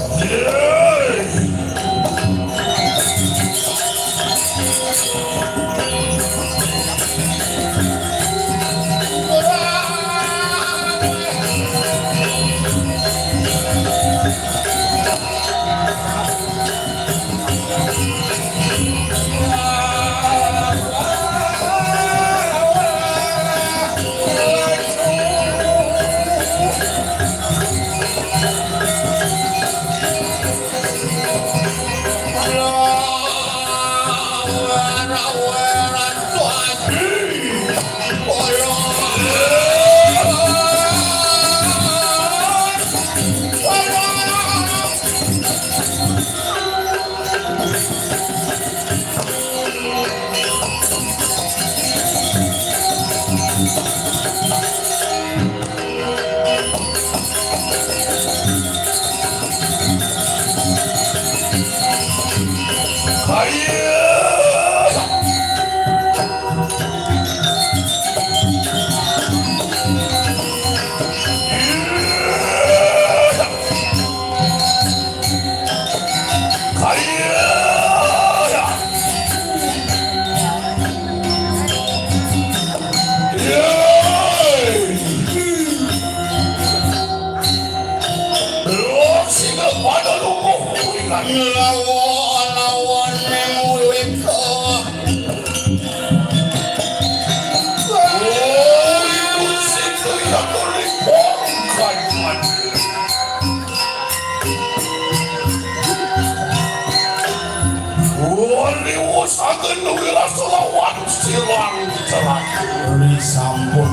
Iwang cerak. Uli sampun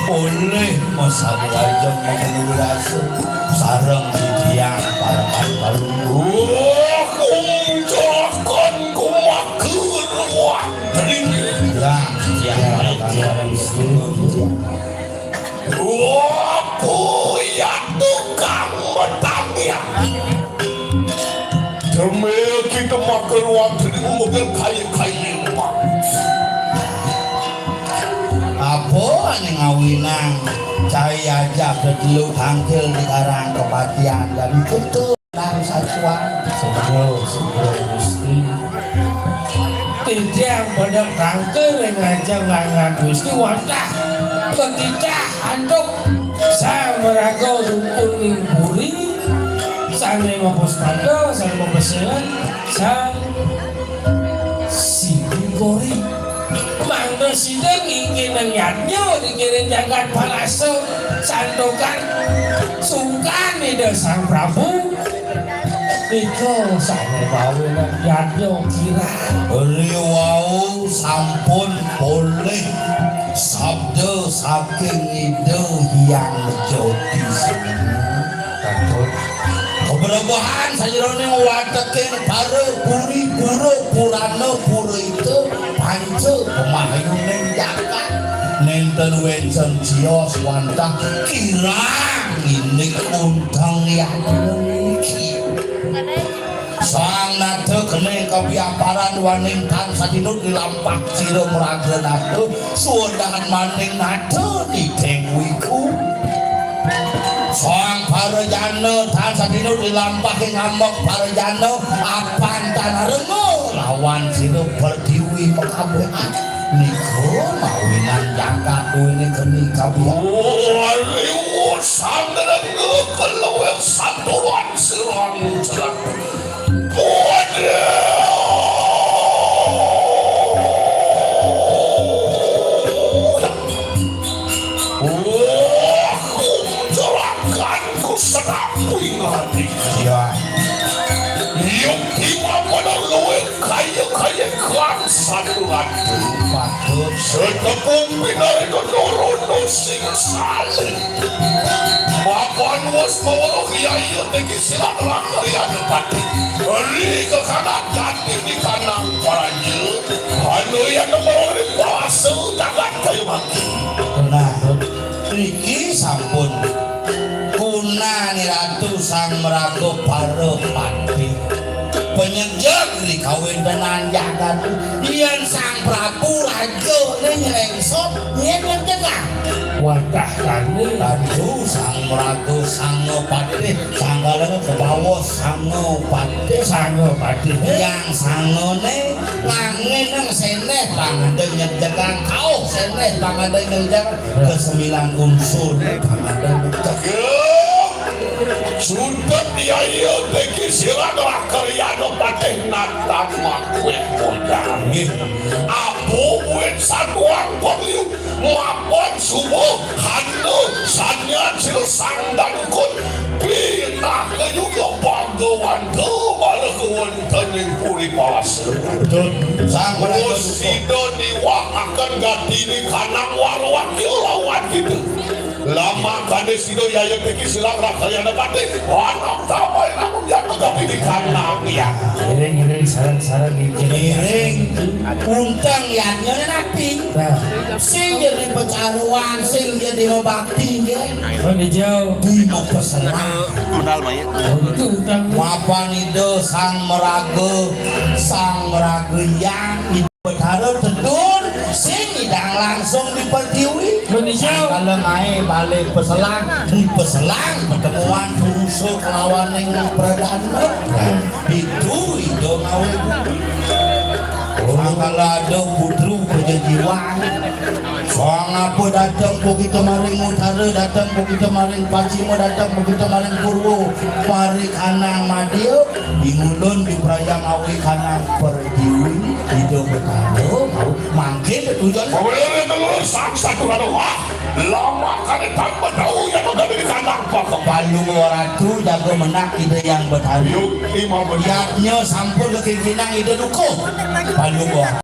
oleh masalah aja mengenai rasa sareng titiang parekan balung. Wah, kumcelakan kumaku ruang dering. Lah, titiang parekan balung. Wah, kuya tukang metangnya. Demil kita makan wantri model kaya-kaya, Pak. Apa ane ngawinang cai aja kedelu tangkil di karang kepatian dan kutu dan satuan. Sebel, sebel, Gusti. Titiang pada tangkil yang ngajak ngangkat Gusti, wantah ketitah antuk sang maraga rukun ing puri, sang rema puspada, sang pepesengan, sang sigi gori. Mangda sida nginggih nang yadnya, nginggih jagat palasa, santukan sungkan Ida Sang Prabu. Nika sane mawinan yadnya kirang. Riwau sampun polih sabda saking Ida Hyang Jati Semu. Katut. Kebrebahan sajeroning wateking para puri, pura, purana, pura ita, panca pamahyuning jagat. Nenten wenten cios wantah kirang indik untang yadnya niki. Sang nata kene kapiaparan waning tan sadinut di lampah sira maraga nata, suwedahan maning nata niteng wiku. Sang parajana tan sadinut di lampah ing ambek parajana, apan tan arenga lawan sira pertiwi makabehan. Nika mawinan jagat duwene geni kabian. Waliwo sandrengga keluwih saturan sirang celak. Waduh. Wah, juraganku sedap kuingati. Ya. Yukti mapada luwih kaya-kaya kang saturan. Patut. Setepung pinarika nuruno sing salih. Mapan wus maweruh yaya teki silat rakriana pati. Ri kekanak jati di kanang paranja. Anu yang nemori kuasa jagat kaya mati. Nah, niki sampun kunani Ratu Sang Maraga para pati. Penyegeg ri kawéntenan jagat. Yén Sang Prabu rajané nylengsot, yén nyegegé. Wadah kami. Ratu Sang Maraga Sangapatih, sanggalang kebawa Sangapatih. Sangapatih. Yang sangané ngangin sénéh pangada nyejegang, kauh sénéh pangada nyejegang, kesembilan unsur pangada nyejegang. Sutet yaya teki silaga karyana patih natan makuih modal. Nggih. Apo buin satuang pangliu mapan subuh handa sanyan silsang danukun pinah kayuga pagawanta bala kawontening puri palasa. Betul. Sang Prabu. Sida niwakaken gatine kanang warwakya lawan kita. Lamakane sida yaya teki silang rakayana pati. Anak tamai lamun jatuh tapi di kanang ya. Iring, iring, sareng, sareng, iring. Iring. Untang yadnya napi? Nah. Sing jadi pecaruan, sing jadi bakti, nggih. Oh, dijauh. Kuwi mau peselang. Modal banyak. Oh, itu utang. Mapan Ida Sang Meraga, Sang Meraga Yang. Betara tedun, sing nyidang langsung di Pertiwi. Menika. Kala ngae balik peselang, di peselang pertemuan purusa kelawaning pradana. Itu ida ngawe bumi. Mangkala ada putru perjanjian. Soang apa datang ko kita maring utara, datang ko kita maring pacima, datang ko kita maring purwa, mari kanang madya, di ngulun di prayang awi kanang pertiwi, ida betara, mangkin tujuan. Pawai telur sang satu kata wah, lama kali tak bertemu yang kami di kanang pakam. Palungguh Ratu jaga menak ida yang betara. Yuk, lima belas. Yadnya sampun kekikinan ida dukuh. Palungguh.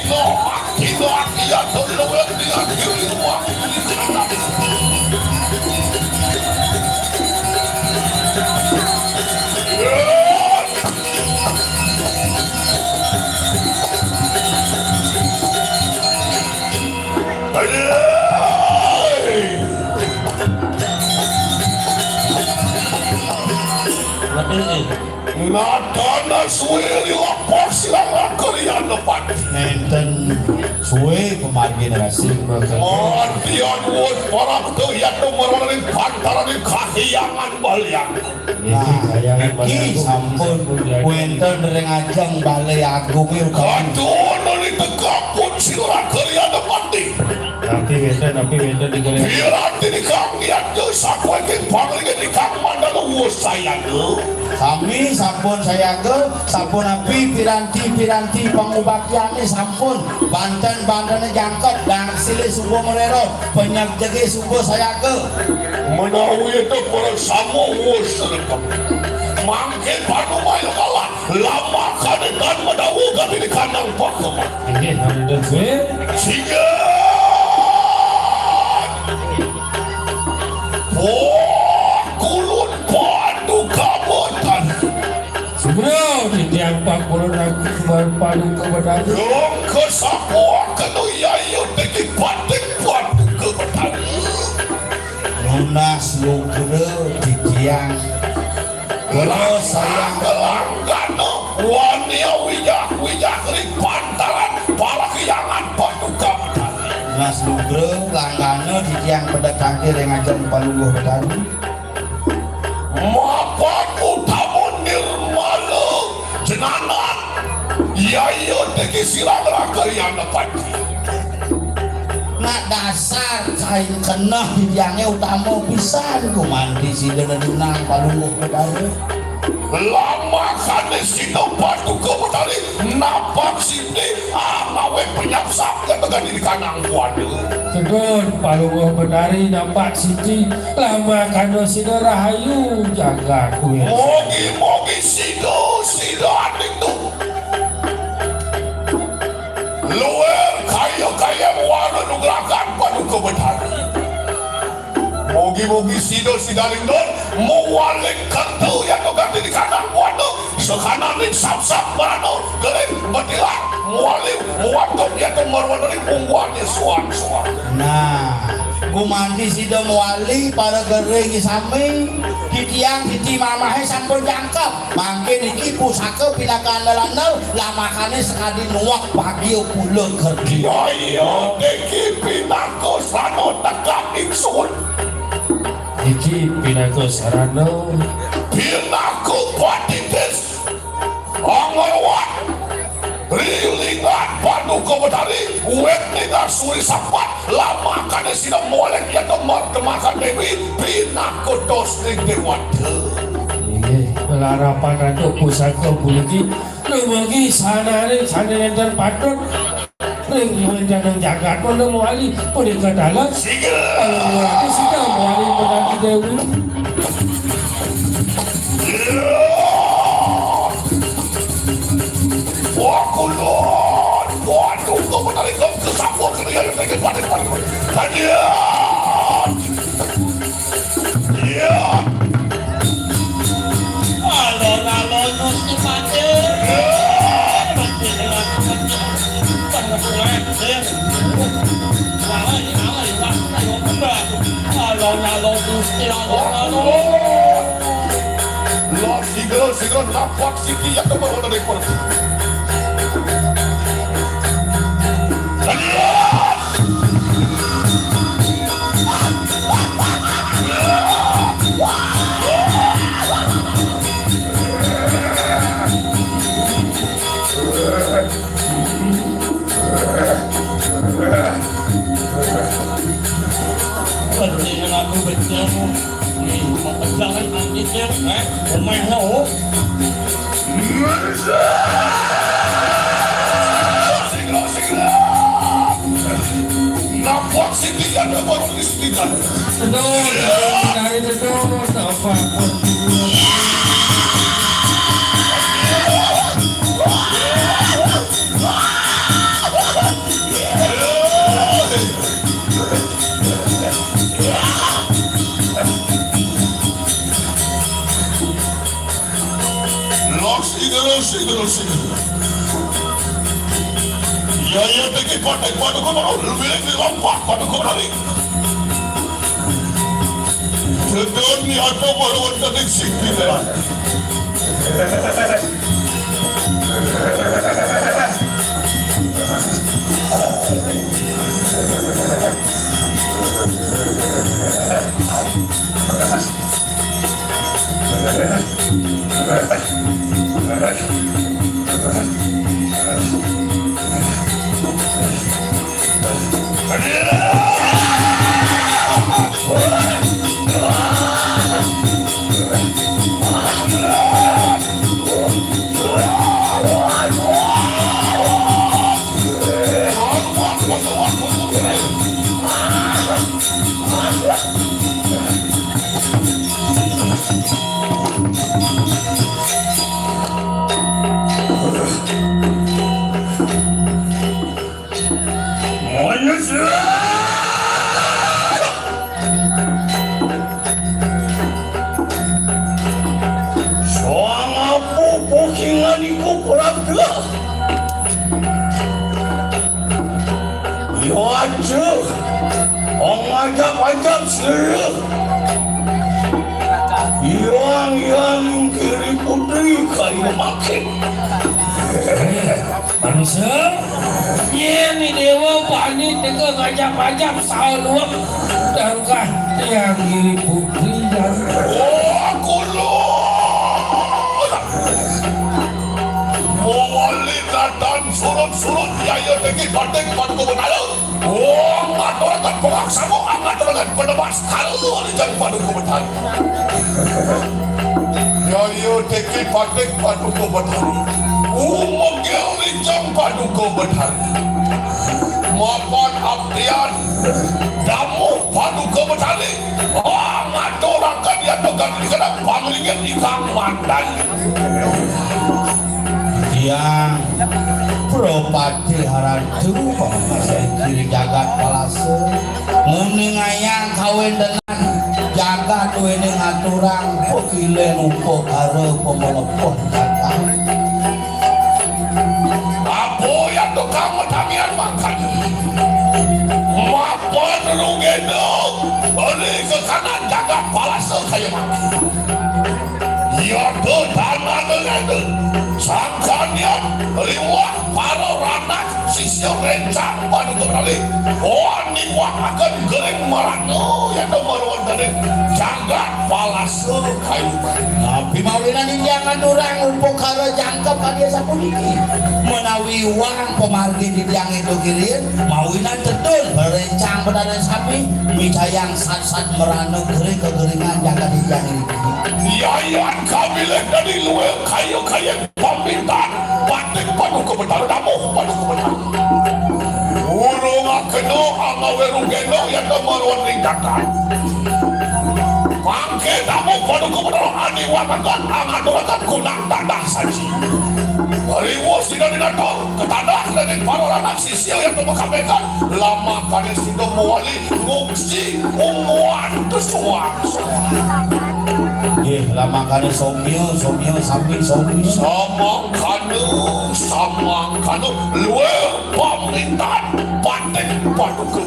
Tinggal, tinggal, tinggal, tinggal, tinggal, tinggal. Natana suwe lapor silang lakorian lepat. Nenten suwe pamargin rasing. Mantian wus parak teu yatu meroning pantaran kahiyangan baliang. Nah, iki sampun wénten ring ajeng Balé Agung. Aduh, nuli tegak pun sira kaliyan pati. Tapi wénten, tapi wénten di kalian. Piranti di kang yatu sakuwéning pangringin di kang mandala wus sayaga. Sami sampun sayaga, sampun api piranti-piranti pangubakyané sampun. Banten-bantené jangkep, dang silih suba merero. Panyegege suba sayaga. Menawi itu para sama wus rekep. Mangkin panumaya kalah. Lama kadetan menawa gati di kandang pakeman. Inggih, wonten suwe. Sigat. Wah, kulun paduka botan. Sumrau titiang pakulun aku paduka botan. Dong kesapuaken yayu tiki patik paduka botan. Nunas lugra titiang. Kula sayang langgana wania wijah-wijah ring pantaran palakyangan paduka. Nunas lugra langgana titiang pedekake ring ajeng Palungguh Betari. Mapan utama nirmala jenanan. Yaya teki silang raka yana panci. Nak dasar kain keneh titiange utama pisan gumanti sida nedunang Palungguh Betari. Lamakane sida paduka Betari napak siti, ah, ngawe penyapsap ya tekan di kanang kuada. Sedun Palungguh Betari napak siti, lamakane sida rahayu jagat kuwi. Mogi-mogi sida, sida aning tu. Luwih kaya-kaya muara nugrakan paduka Betari. Mugi-mugi sida sidaning don muwalik kentu yang ganti di kandang kuada sakananing sapsap marana gering betilang muwali muwatup yang marwana ring ungguhane suang-suang. Nah, gumanti sida muwali para gering sami, titiang titi mamahe sampun jangkep. Mangkin iki pusaka pinaka andel-andel, lamakane sakadi nuwek bagia pula kerdi. Ya iya, iki pinaka sarana tekak ingsun. Iki pinaka sarana. Pinaka patitis. Anglewat. Rilingan paduka Betari, wit ningal suri sapat, lamakane sida molek ya temar temakan dewi, pinaka dos ning dewata. Inggih, larapan antuk pusaka puniki dumugi sanane sane nenten patut ring wenjanang jagat wanda mawali punika dalan. Sida mawali menanti dewi. Wah, kulon. Waduh, kau menarik kau ke sampur ke dia yang sakit panik panik. Tadian. Iya. Alon-alon Gusti Patih. Iya. Patih dengan Patih. Alon-alon Gusti, alon-alon. Los, sigel, sigel, napak siki ya kembali dari perut. Aku betul. Nih, mau pejalan anjingnya, eh? Rumah lo. Nampak si Tiga, nampak si Tiga. Betul, betul, betul, betul. Apa? Los igro, los igro, los igro. Ya, ya, teki patek paduka baru, lebih lagi lompat paduka baru. Sedon ni atau baru tadi sih, tidak. Manusia! Sangapu pukingan iku peraga. Yo aja. Ong ajab-ajab sirih. Iwang-iwang kiri putri kayu makin. Manusia, yén ni déwa bani teka ngajap-ngajap saluwek dangkah tiang giri putri dan. Oh, kulo. Mongoli datan surut-surut yaya teki batik paduka betala. Oh, ngaturaken pemaksamo, ngaturaken penepas. Halo, rijang paduka betari. Yaya teki patik paduka betari. Umegil rijang paduka betari. Mapan abdian damuh paduka betari. Oh, ngaturaken yata gandikana panglinggih ingkang mandai. Tiang Prapatih Ratu, Panguwasa ing Giri Jagat Palasa, nguningayang kawéntenan jagat duéné ngaturang pakilén upakara pamelepuh jagat. Apa ya tukang matamian makan? Mapan rugéna, beli ke kanan jagat Palasa kaya mati. Yata tanana ngada. Sangkanian liwat para ranak sisia rencang paduka kalih. Oh, niwataken gering marana yata maruan gering jagat Palasa kayu. Napi mawinan titiang ngaturang upakara jangkep kadi sapuniki. Menawi iwang pamargi titiang ento girin, mawinan tedun rencang bedanan sami, micayang sat-sat merana gering kegeringan jagat titiang ini. Yayan kabilih dadi luwih kaya-kaya pamintan, batik paduka betara damuh paduka betara. Urung akena angawé rugéna yata maruan ring datar. Mangké damuh paduka betara aniwataken angaturaken kunang dadah saji. Riwus dina dinatur ketadah dening para ranak sisia yata makabekan lamakané sida mawali ngungsi ungguan kesuwang. Nggih, lamakané somya, somya, sami, sami. Samangkana, samangkana, luwih pamrintahan batik paduka.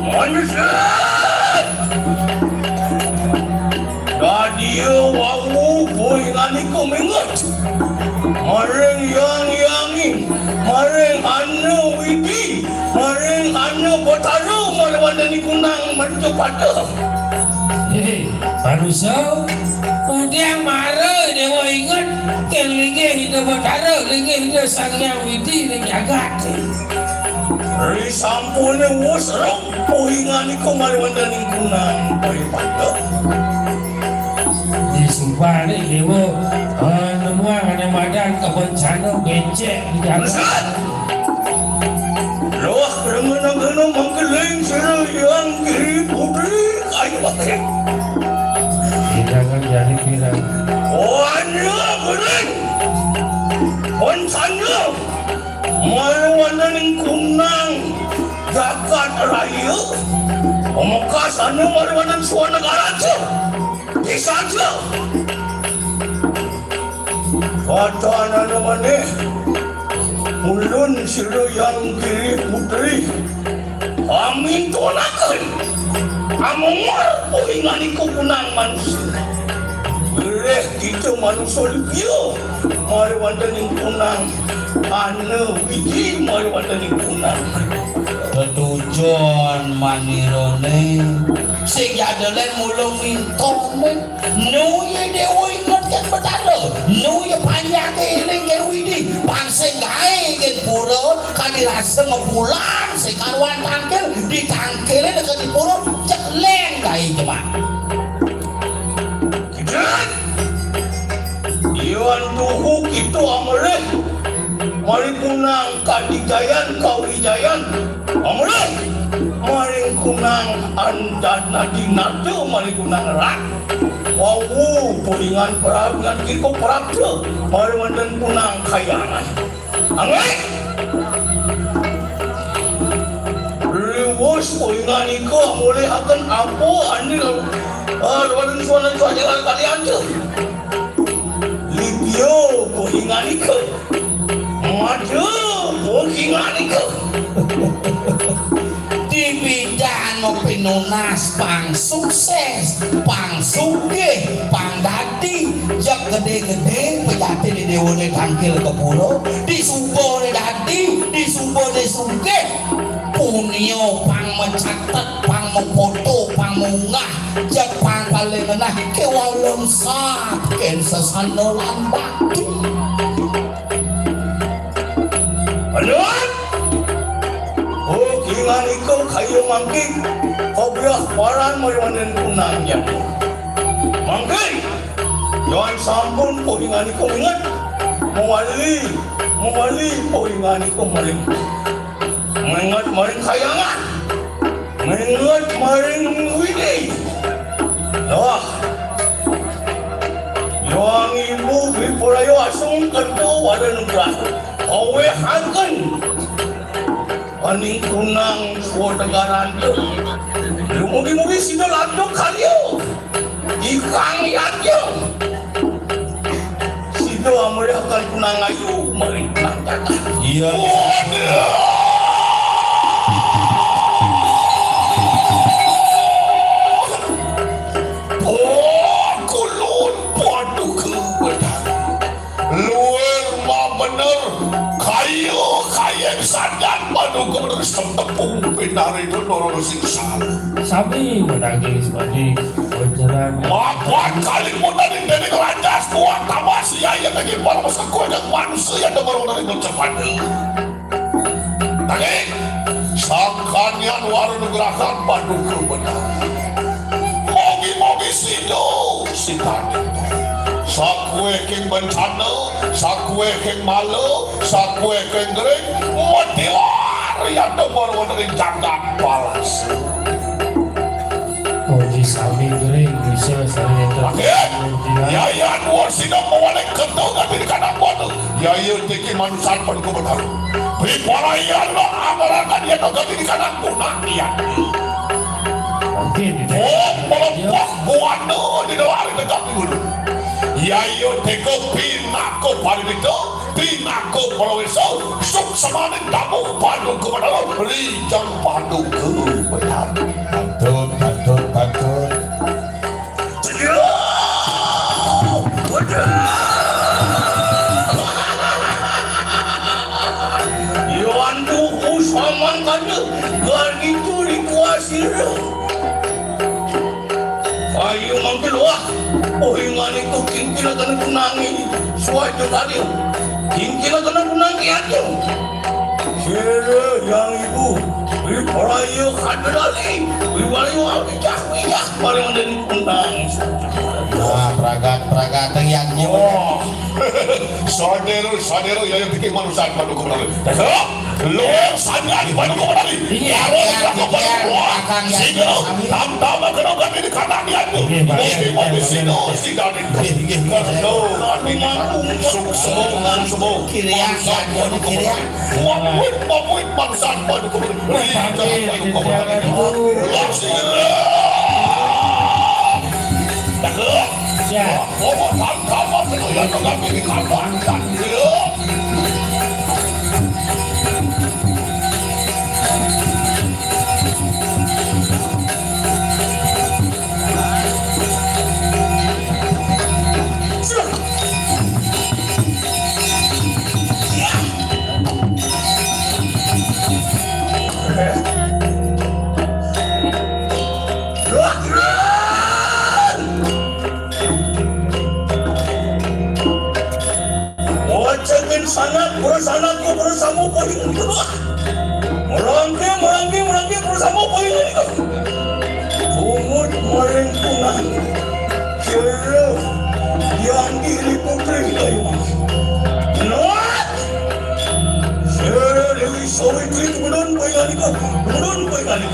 Manusia! Dadi wau kuwi nganiku minget. Maring yang yangi, maring anu widi, maring anu betara, maring wandani kunang mercapada. Hei, manusa, udah mara dewa inget, ke linggih Ida Batara, linggih Ida Sang Hyang Widi ning jagat. Ri sampune wus rong puhingan iku mari wonten ing kunang paripada. Disumpah nih dewa, eh, nemuang ane madan kebencana becek di jagat. Loh, rengena-ngena mangkeling sira Hyang Giri Putri, ayo pakai. Hidangan jari pirang. Wanya gering. Wansanya. Mari wonten ing kunang jagat raya. Pamekasane mari wonten Suwanagaraja. Disaja. Wacanane maneh, ulun sira Hyang Giri Putri, amintunaken amung puhingan iku kunang manusa. Wiréh kita manusa liya, mari wonten ing kunang, ana wiji mari wonten ing kunang. Tetujon manirane, sing jadelen mula mintone. Nuya dewa inget yen Betara, nuya panjake eling yen Widi, pang sing gae yen pura, kadi rasa ngepulang sing karuan tangkil, ditangkile deket di pura, cek leng gae jemak. Kidan, iwan tuhu kita amrih, mari kunang kadijayan kawijayan, amrih, maring kunang andan nadi nada, maring kunang rak. Wawu, puringan perang ngan kiko prapta, mari wonten kunang kayangan. Angin! Riwus puringan ika mulihaken apa anil, ah, wonten suanan suajalan kalian tu. Libya puringan ika. Madu puringan ika. Dibidan mapinunas pang sukses, pang sugih, pang dadi, jak gede-gede pejati di dewane tangkil kepuro, di subane dadi, di subane sugih, punia pang macatet, pang mafoto, pang munggah, jak pang paling ngenah kewalem sat, ken sesana lan bakti. Aduh! Oh, kinganika kaya mangkin, kobrah paran mariwanan kunang nyatu. Mangkin, yoan sampun kuninganika minget, mawali, mawali kuninganika maring, minget maring kayangan, minget maring widi. Wah, yoang ibu bipurayo asung kerto wada nugrah. Kawehaken aning kunang swadegaran tu. Lumugi-mugi sida lantuk karya. Ikang yadnya. Sida amrihaken kunang ayu, maring kunang jagat. Iya. Waduh. Oh, kulun, paduka benar. Luwir mabener, kaya, kaya sanjan, paduka bener, setepung pinari, dorong siksa. Sami menangis, Pak Di. Mapan kali muda di dene kelanjas, kuat tambah sia, iya lagi para masaku, ada manusia, ada baru dari mencapai. Nanging, sakanian wara nugrahan paduka bener. Mogi-mogi sida, sida. Sakuwe king bencana, sakuwe king malu, sakuwe king gering, matiwar, ya, ada baru dari jagat balas. Puji sami gering bisa sami. Akhir, ya, ya, dua sida mawalik keto dadi kanak buana. Ya, iya, tiki manusan pun ku benar. Bipara iya lo amarakan ya to dadi kanak buana iya. Mungkin. Oh, melepak buana di luar dekat dulu. Ya, iya, tiko pinako paling itu. Pinako Palawesa, suksmaning tabuh paduka Batara, rijang paduka Batara. Pantun, pantun, pantun. Yoan tuku saman kada, gani turi kuasira. Oh, ingani ku kingkina kana kunangi. Suai tu tadi. Kingkina kana kunangi aja. Sira yang ibu. Wi perayu kada lagi. Wi walayu abijak bijak. Paling ada di kunang. Ah, pragat, pragat yang nyawa. Oh. Saudara, saudara, ya, yang bikin manusia pada kumpulan. Lo sandal di pada kumpulan. Iya, iya, iya, iya. Sino, tam-tama ka daw kami ni kanang yan. Iya, iya, iya. Mesti, mesti, sino, si David. Iya, iya, iya. Sino, kami nga, suk-, suk-, suk-, Kiriya, yan, yan, kiriya. Mamuit, mamuit, bangsan, pada kumpulan. Iya, iya, iya. Lo, sino. Ya. Ocekin sangat, bersanat ku bersamu paling. Merangke, merangke, merangke, bersamu paling. Bungut maring tunang. Kira yang diri putri kayu. Not. Sira Dewi Sawitri kemudian paling. Kemudian paling.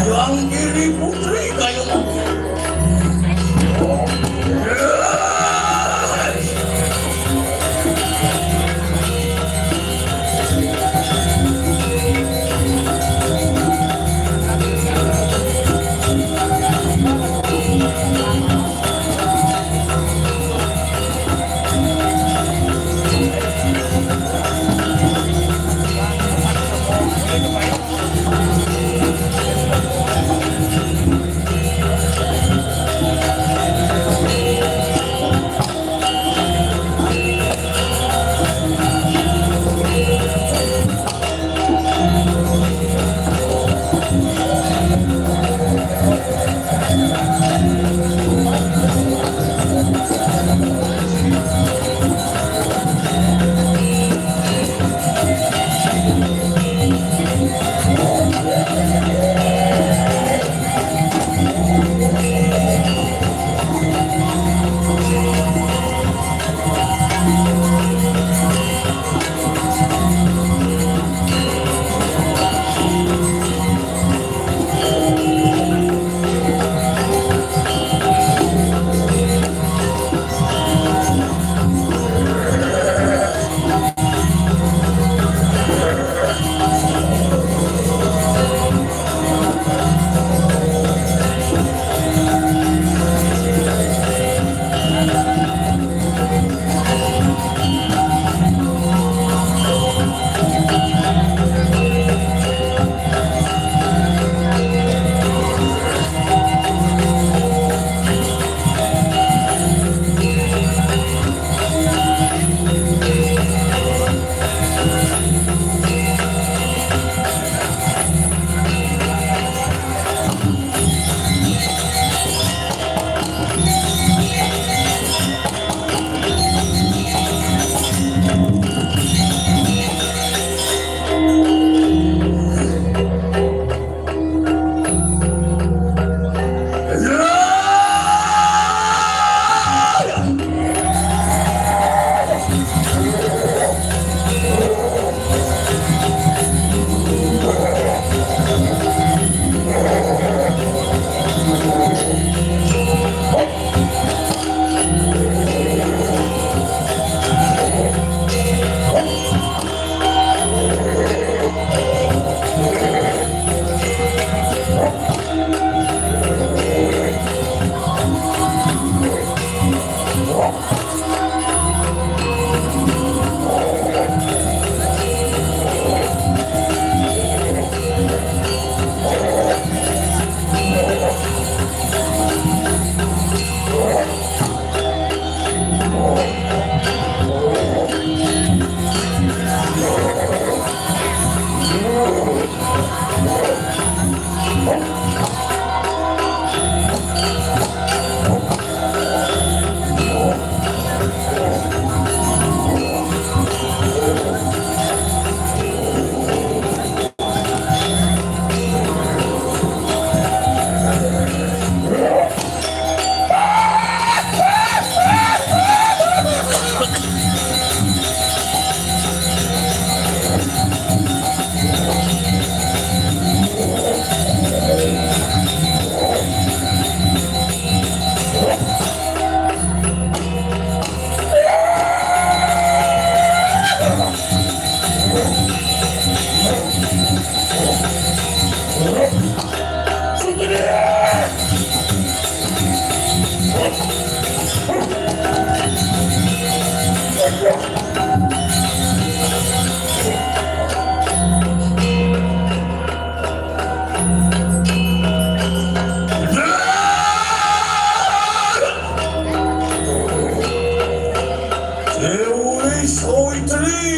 Yang diri putri kayu.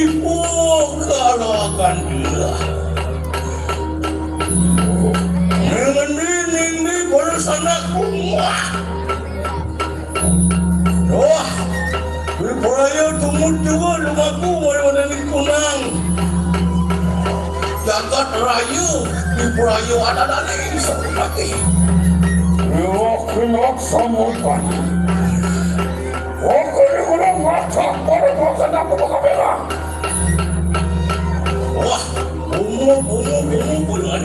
Oh, kalau akan dia. Dengan ini, ini baru sana kuat. Wah, di Prayo tumut juga rumahku, mulai mana ni kunang. Jagat Rayu, di Prayo ada dari, sakit mati. Yo, kena sambutan. Oke, kurang mata, pada makan apa kabeh. Wah, bungu, bungu, bungu, bungu.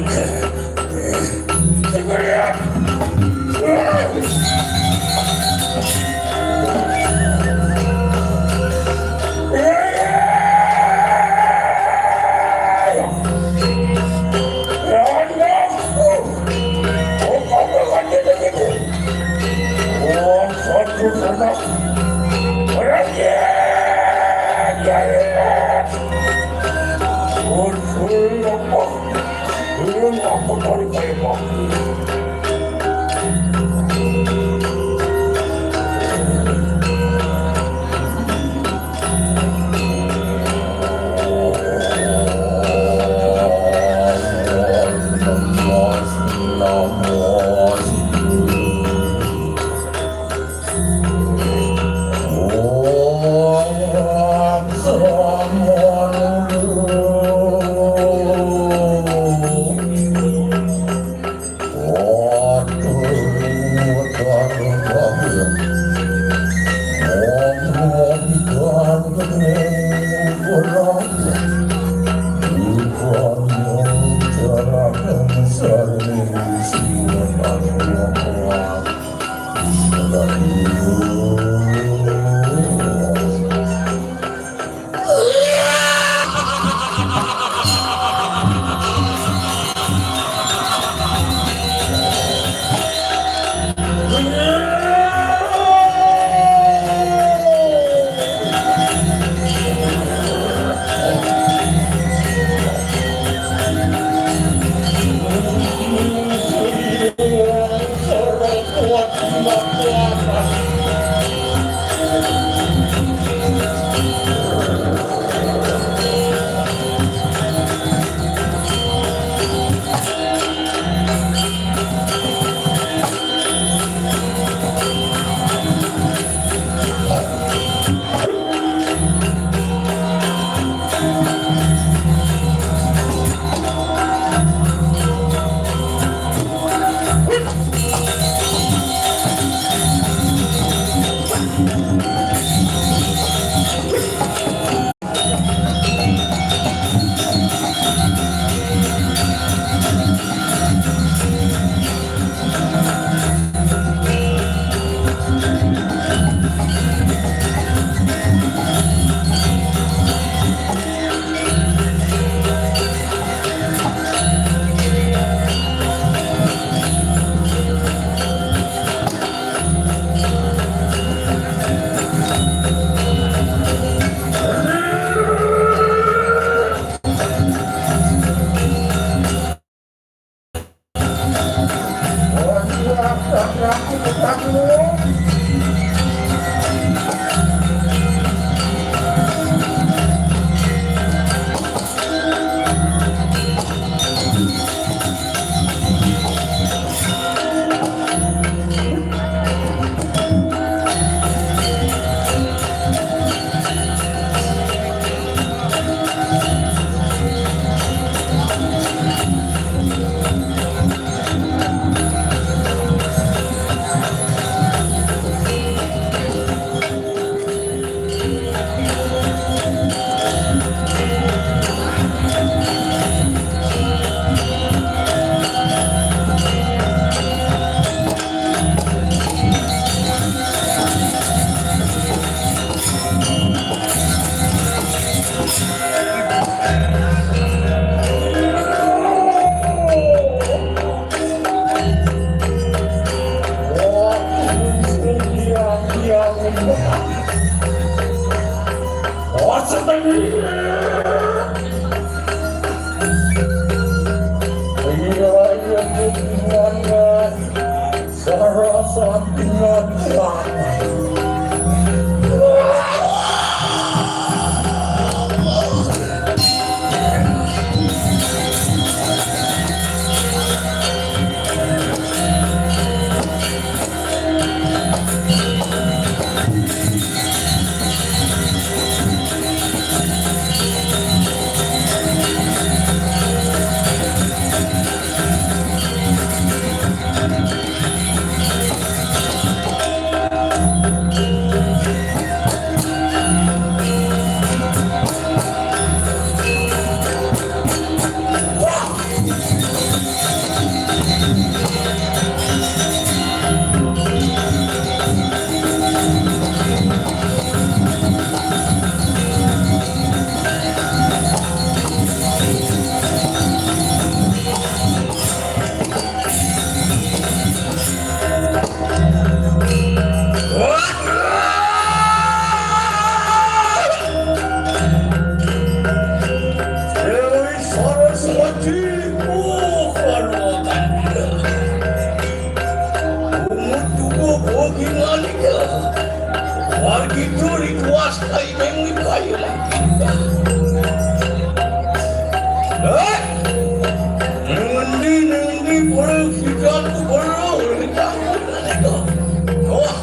Segera. Duri kuas kai mengwi kai lah. Eh? Ngendi, ngendi, perlu sikat, perlu rendah. Wah,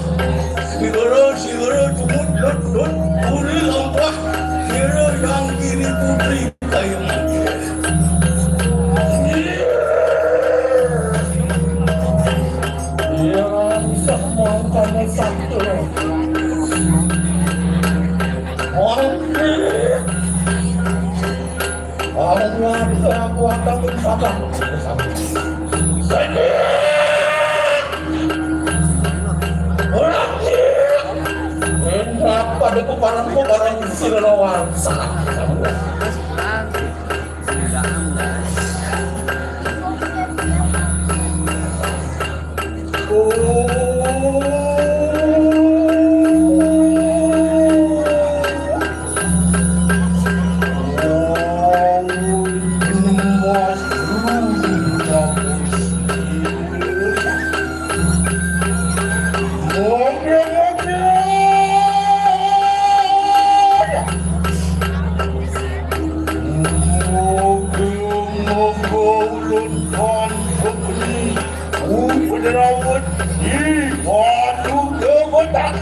sigara, sigara, tumut, lut, lut, puri lampah, sira yang kiri putri. Iya, bisa mangkana satu. Oke. Aku, aku, aku akan bersama. Sini. Orang. Enak pada kuparang-kuparang sira lawan. Upadrawut di batu kebetas.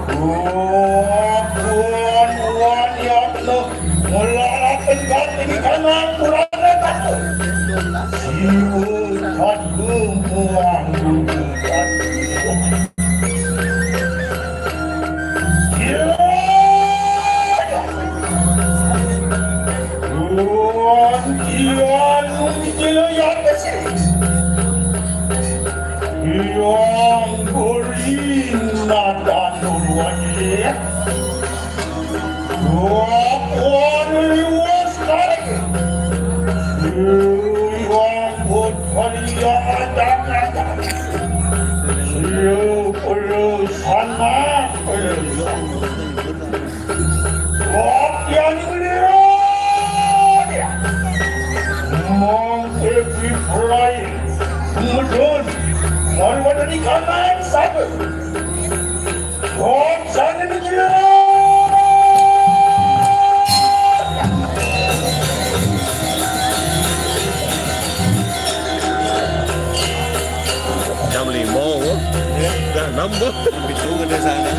Tuhan, Tuhan, ya Allah, melalakan batu di kanan kurang batu. Siwa satu buah batu. Kopyan beliau dia. Mangke Ibrahim, mudun, marwada di kanan sabe. Kok sana beliau. Jam lima, oh. Dah enam, boh. Itu ke sana.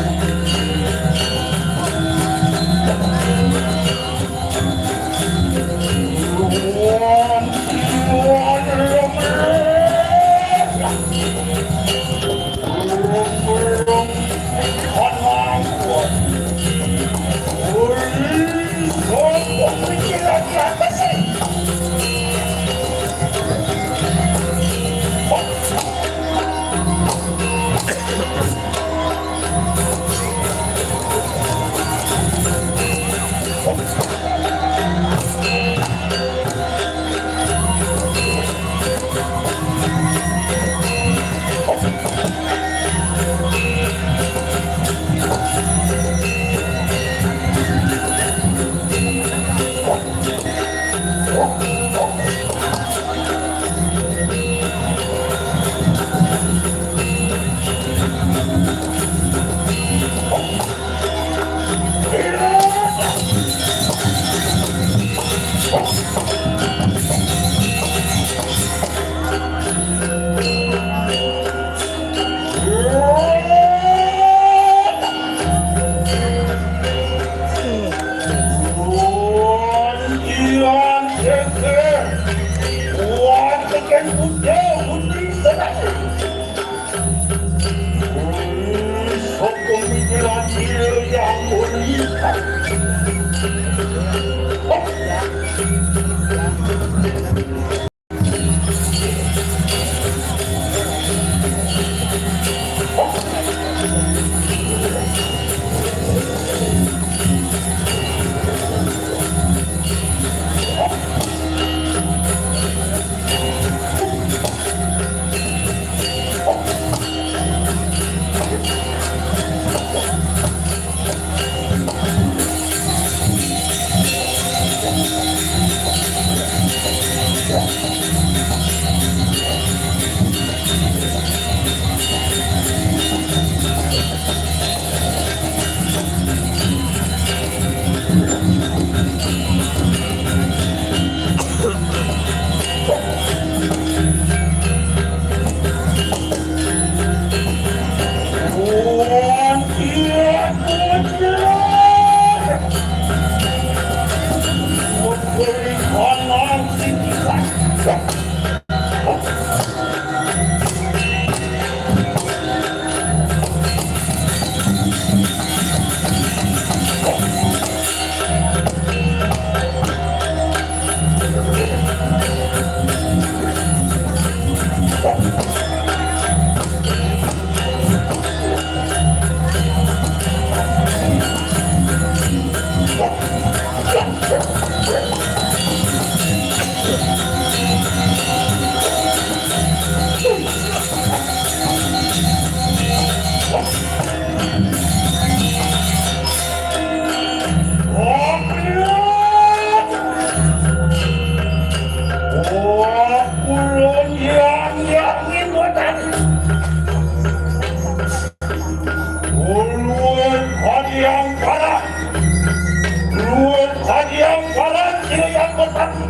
Luwih hadiang paran, sira yang bertani.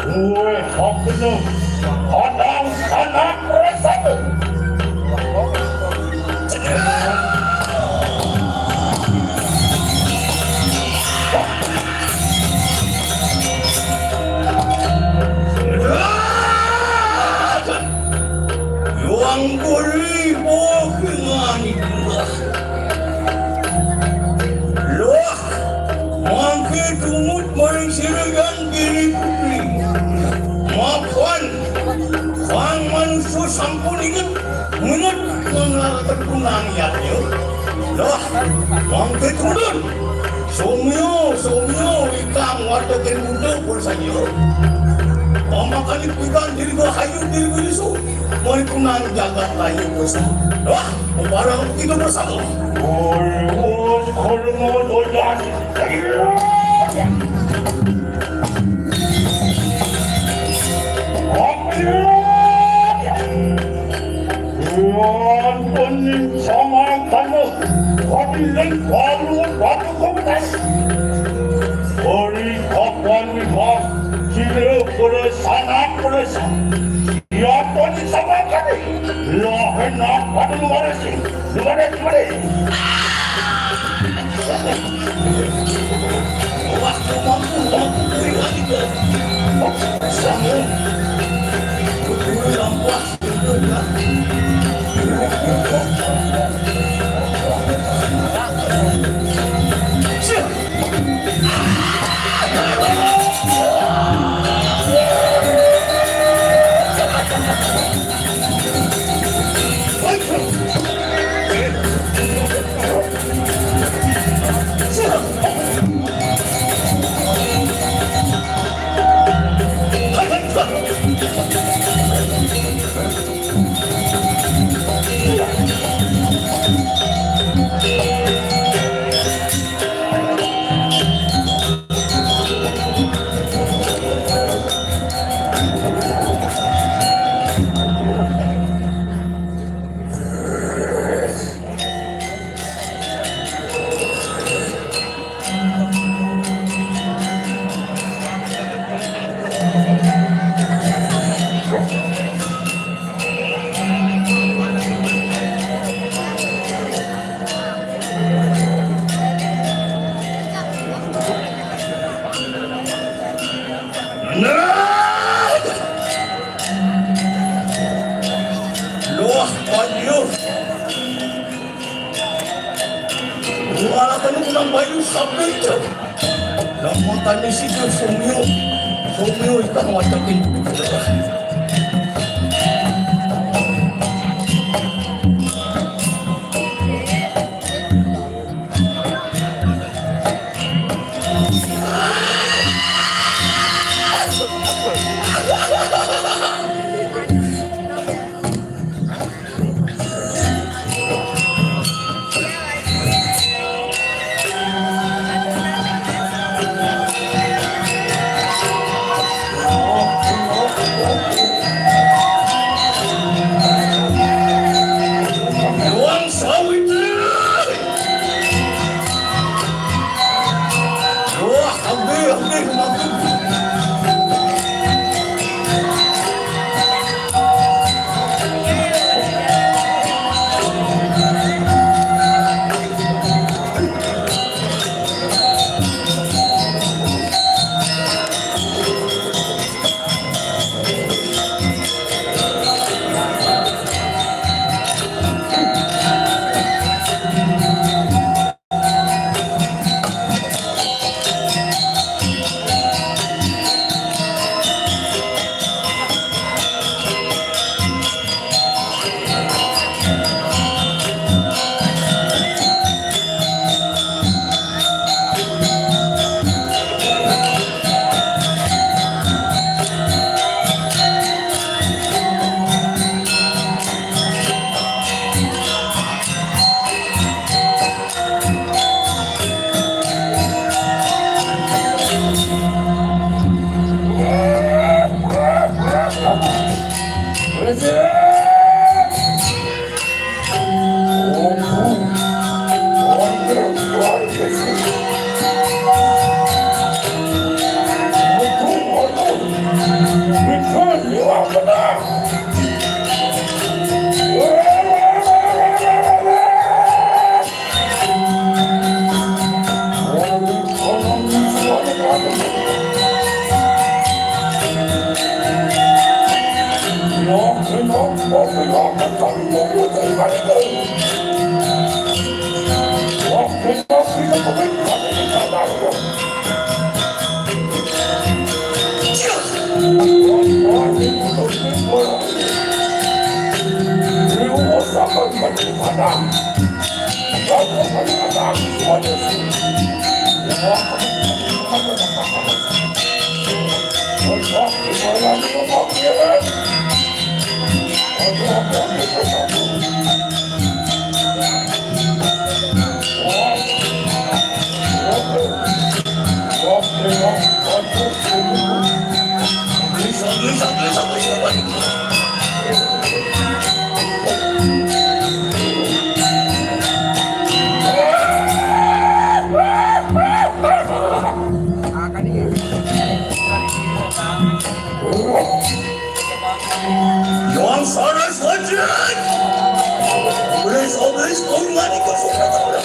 Luwih hakene, hadang sanak rasane. Yuang buri boh kengani. Loh, mangke tumut maring sira Hyang Giri Putri. Mapan, pang manusa sampun inget, inget manglaraken punang yadnya. Loh, mangke tumut. Somya, somya, ikang warta ken buta pun saja. Pamakani pidan diri rahayu diri wirisu. Mari punang jagat rahayu pun saja. Loh, barang kita bersama. Oi, oi, kormo doyan. Tuan pening sama kamu. Kopi dan baru batu komentas. Ori kapan wihas. Sila peresanak peresa. Siapa ni sama kami? Lah enak pada luar sih. Gimana, gimana? Wah, mampu, mampu, beri lagi ke. Sama. Beri lampas. Siap. Nah! Loh, aduh. Wala kanu kunang bayu sabda itu. Lamun tani situ sumio, sumio ikan wacakin. Yang Saras Wajib! Please, oh, please, oh, mati kau sudah tahu dah.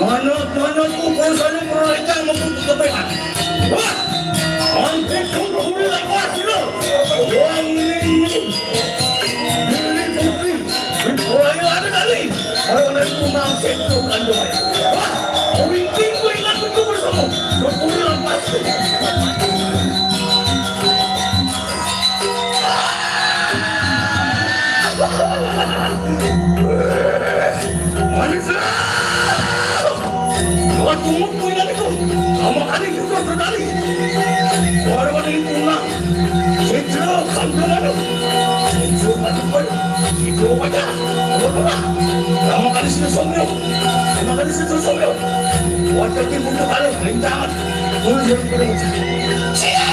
Manok-manok ko kung saan ang mga ikaw magpupunta pa yan. Wah! Ang pagkong mahuli lang ko sila. Ang nilin-nilin. Nilin-nilin. Wala yung ano na rin. Parang nagpumasok ko ang doon. Wah! Ang wingking ko yung nasa ko sa mo. Nagpulang pasok. Manis na! Buat kumot ko yan ito. Ang makaling ito sa dali. Wala wala yung pula. Sitro, kanto na no. Sitro, matupad. Sitro, pata. Ano ba? Ang makalis na somyo. Ang makalis na somyo. Buat kating punto kalo. Rintangan. Tulad yung pula. Siya!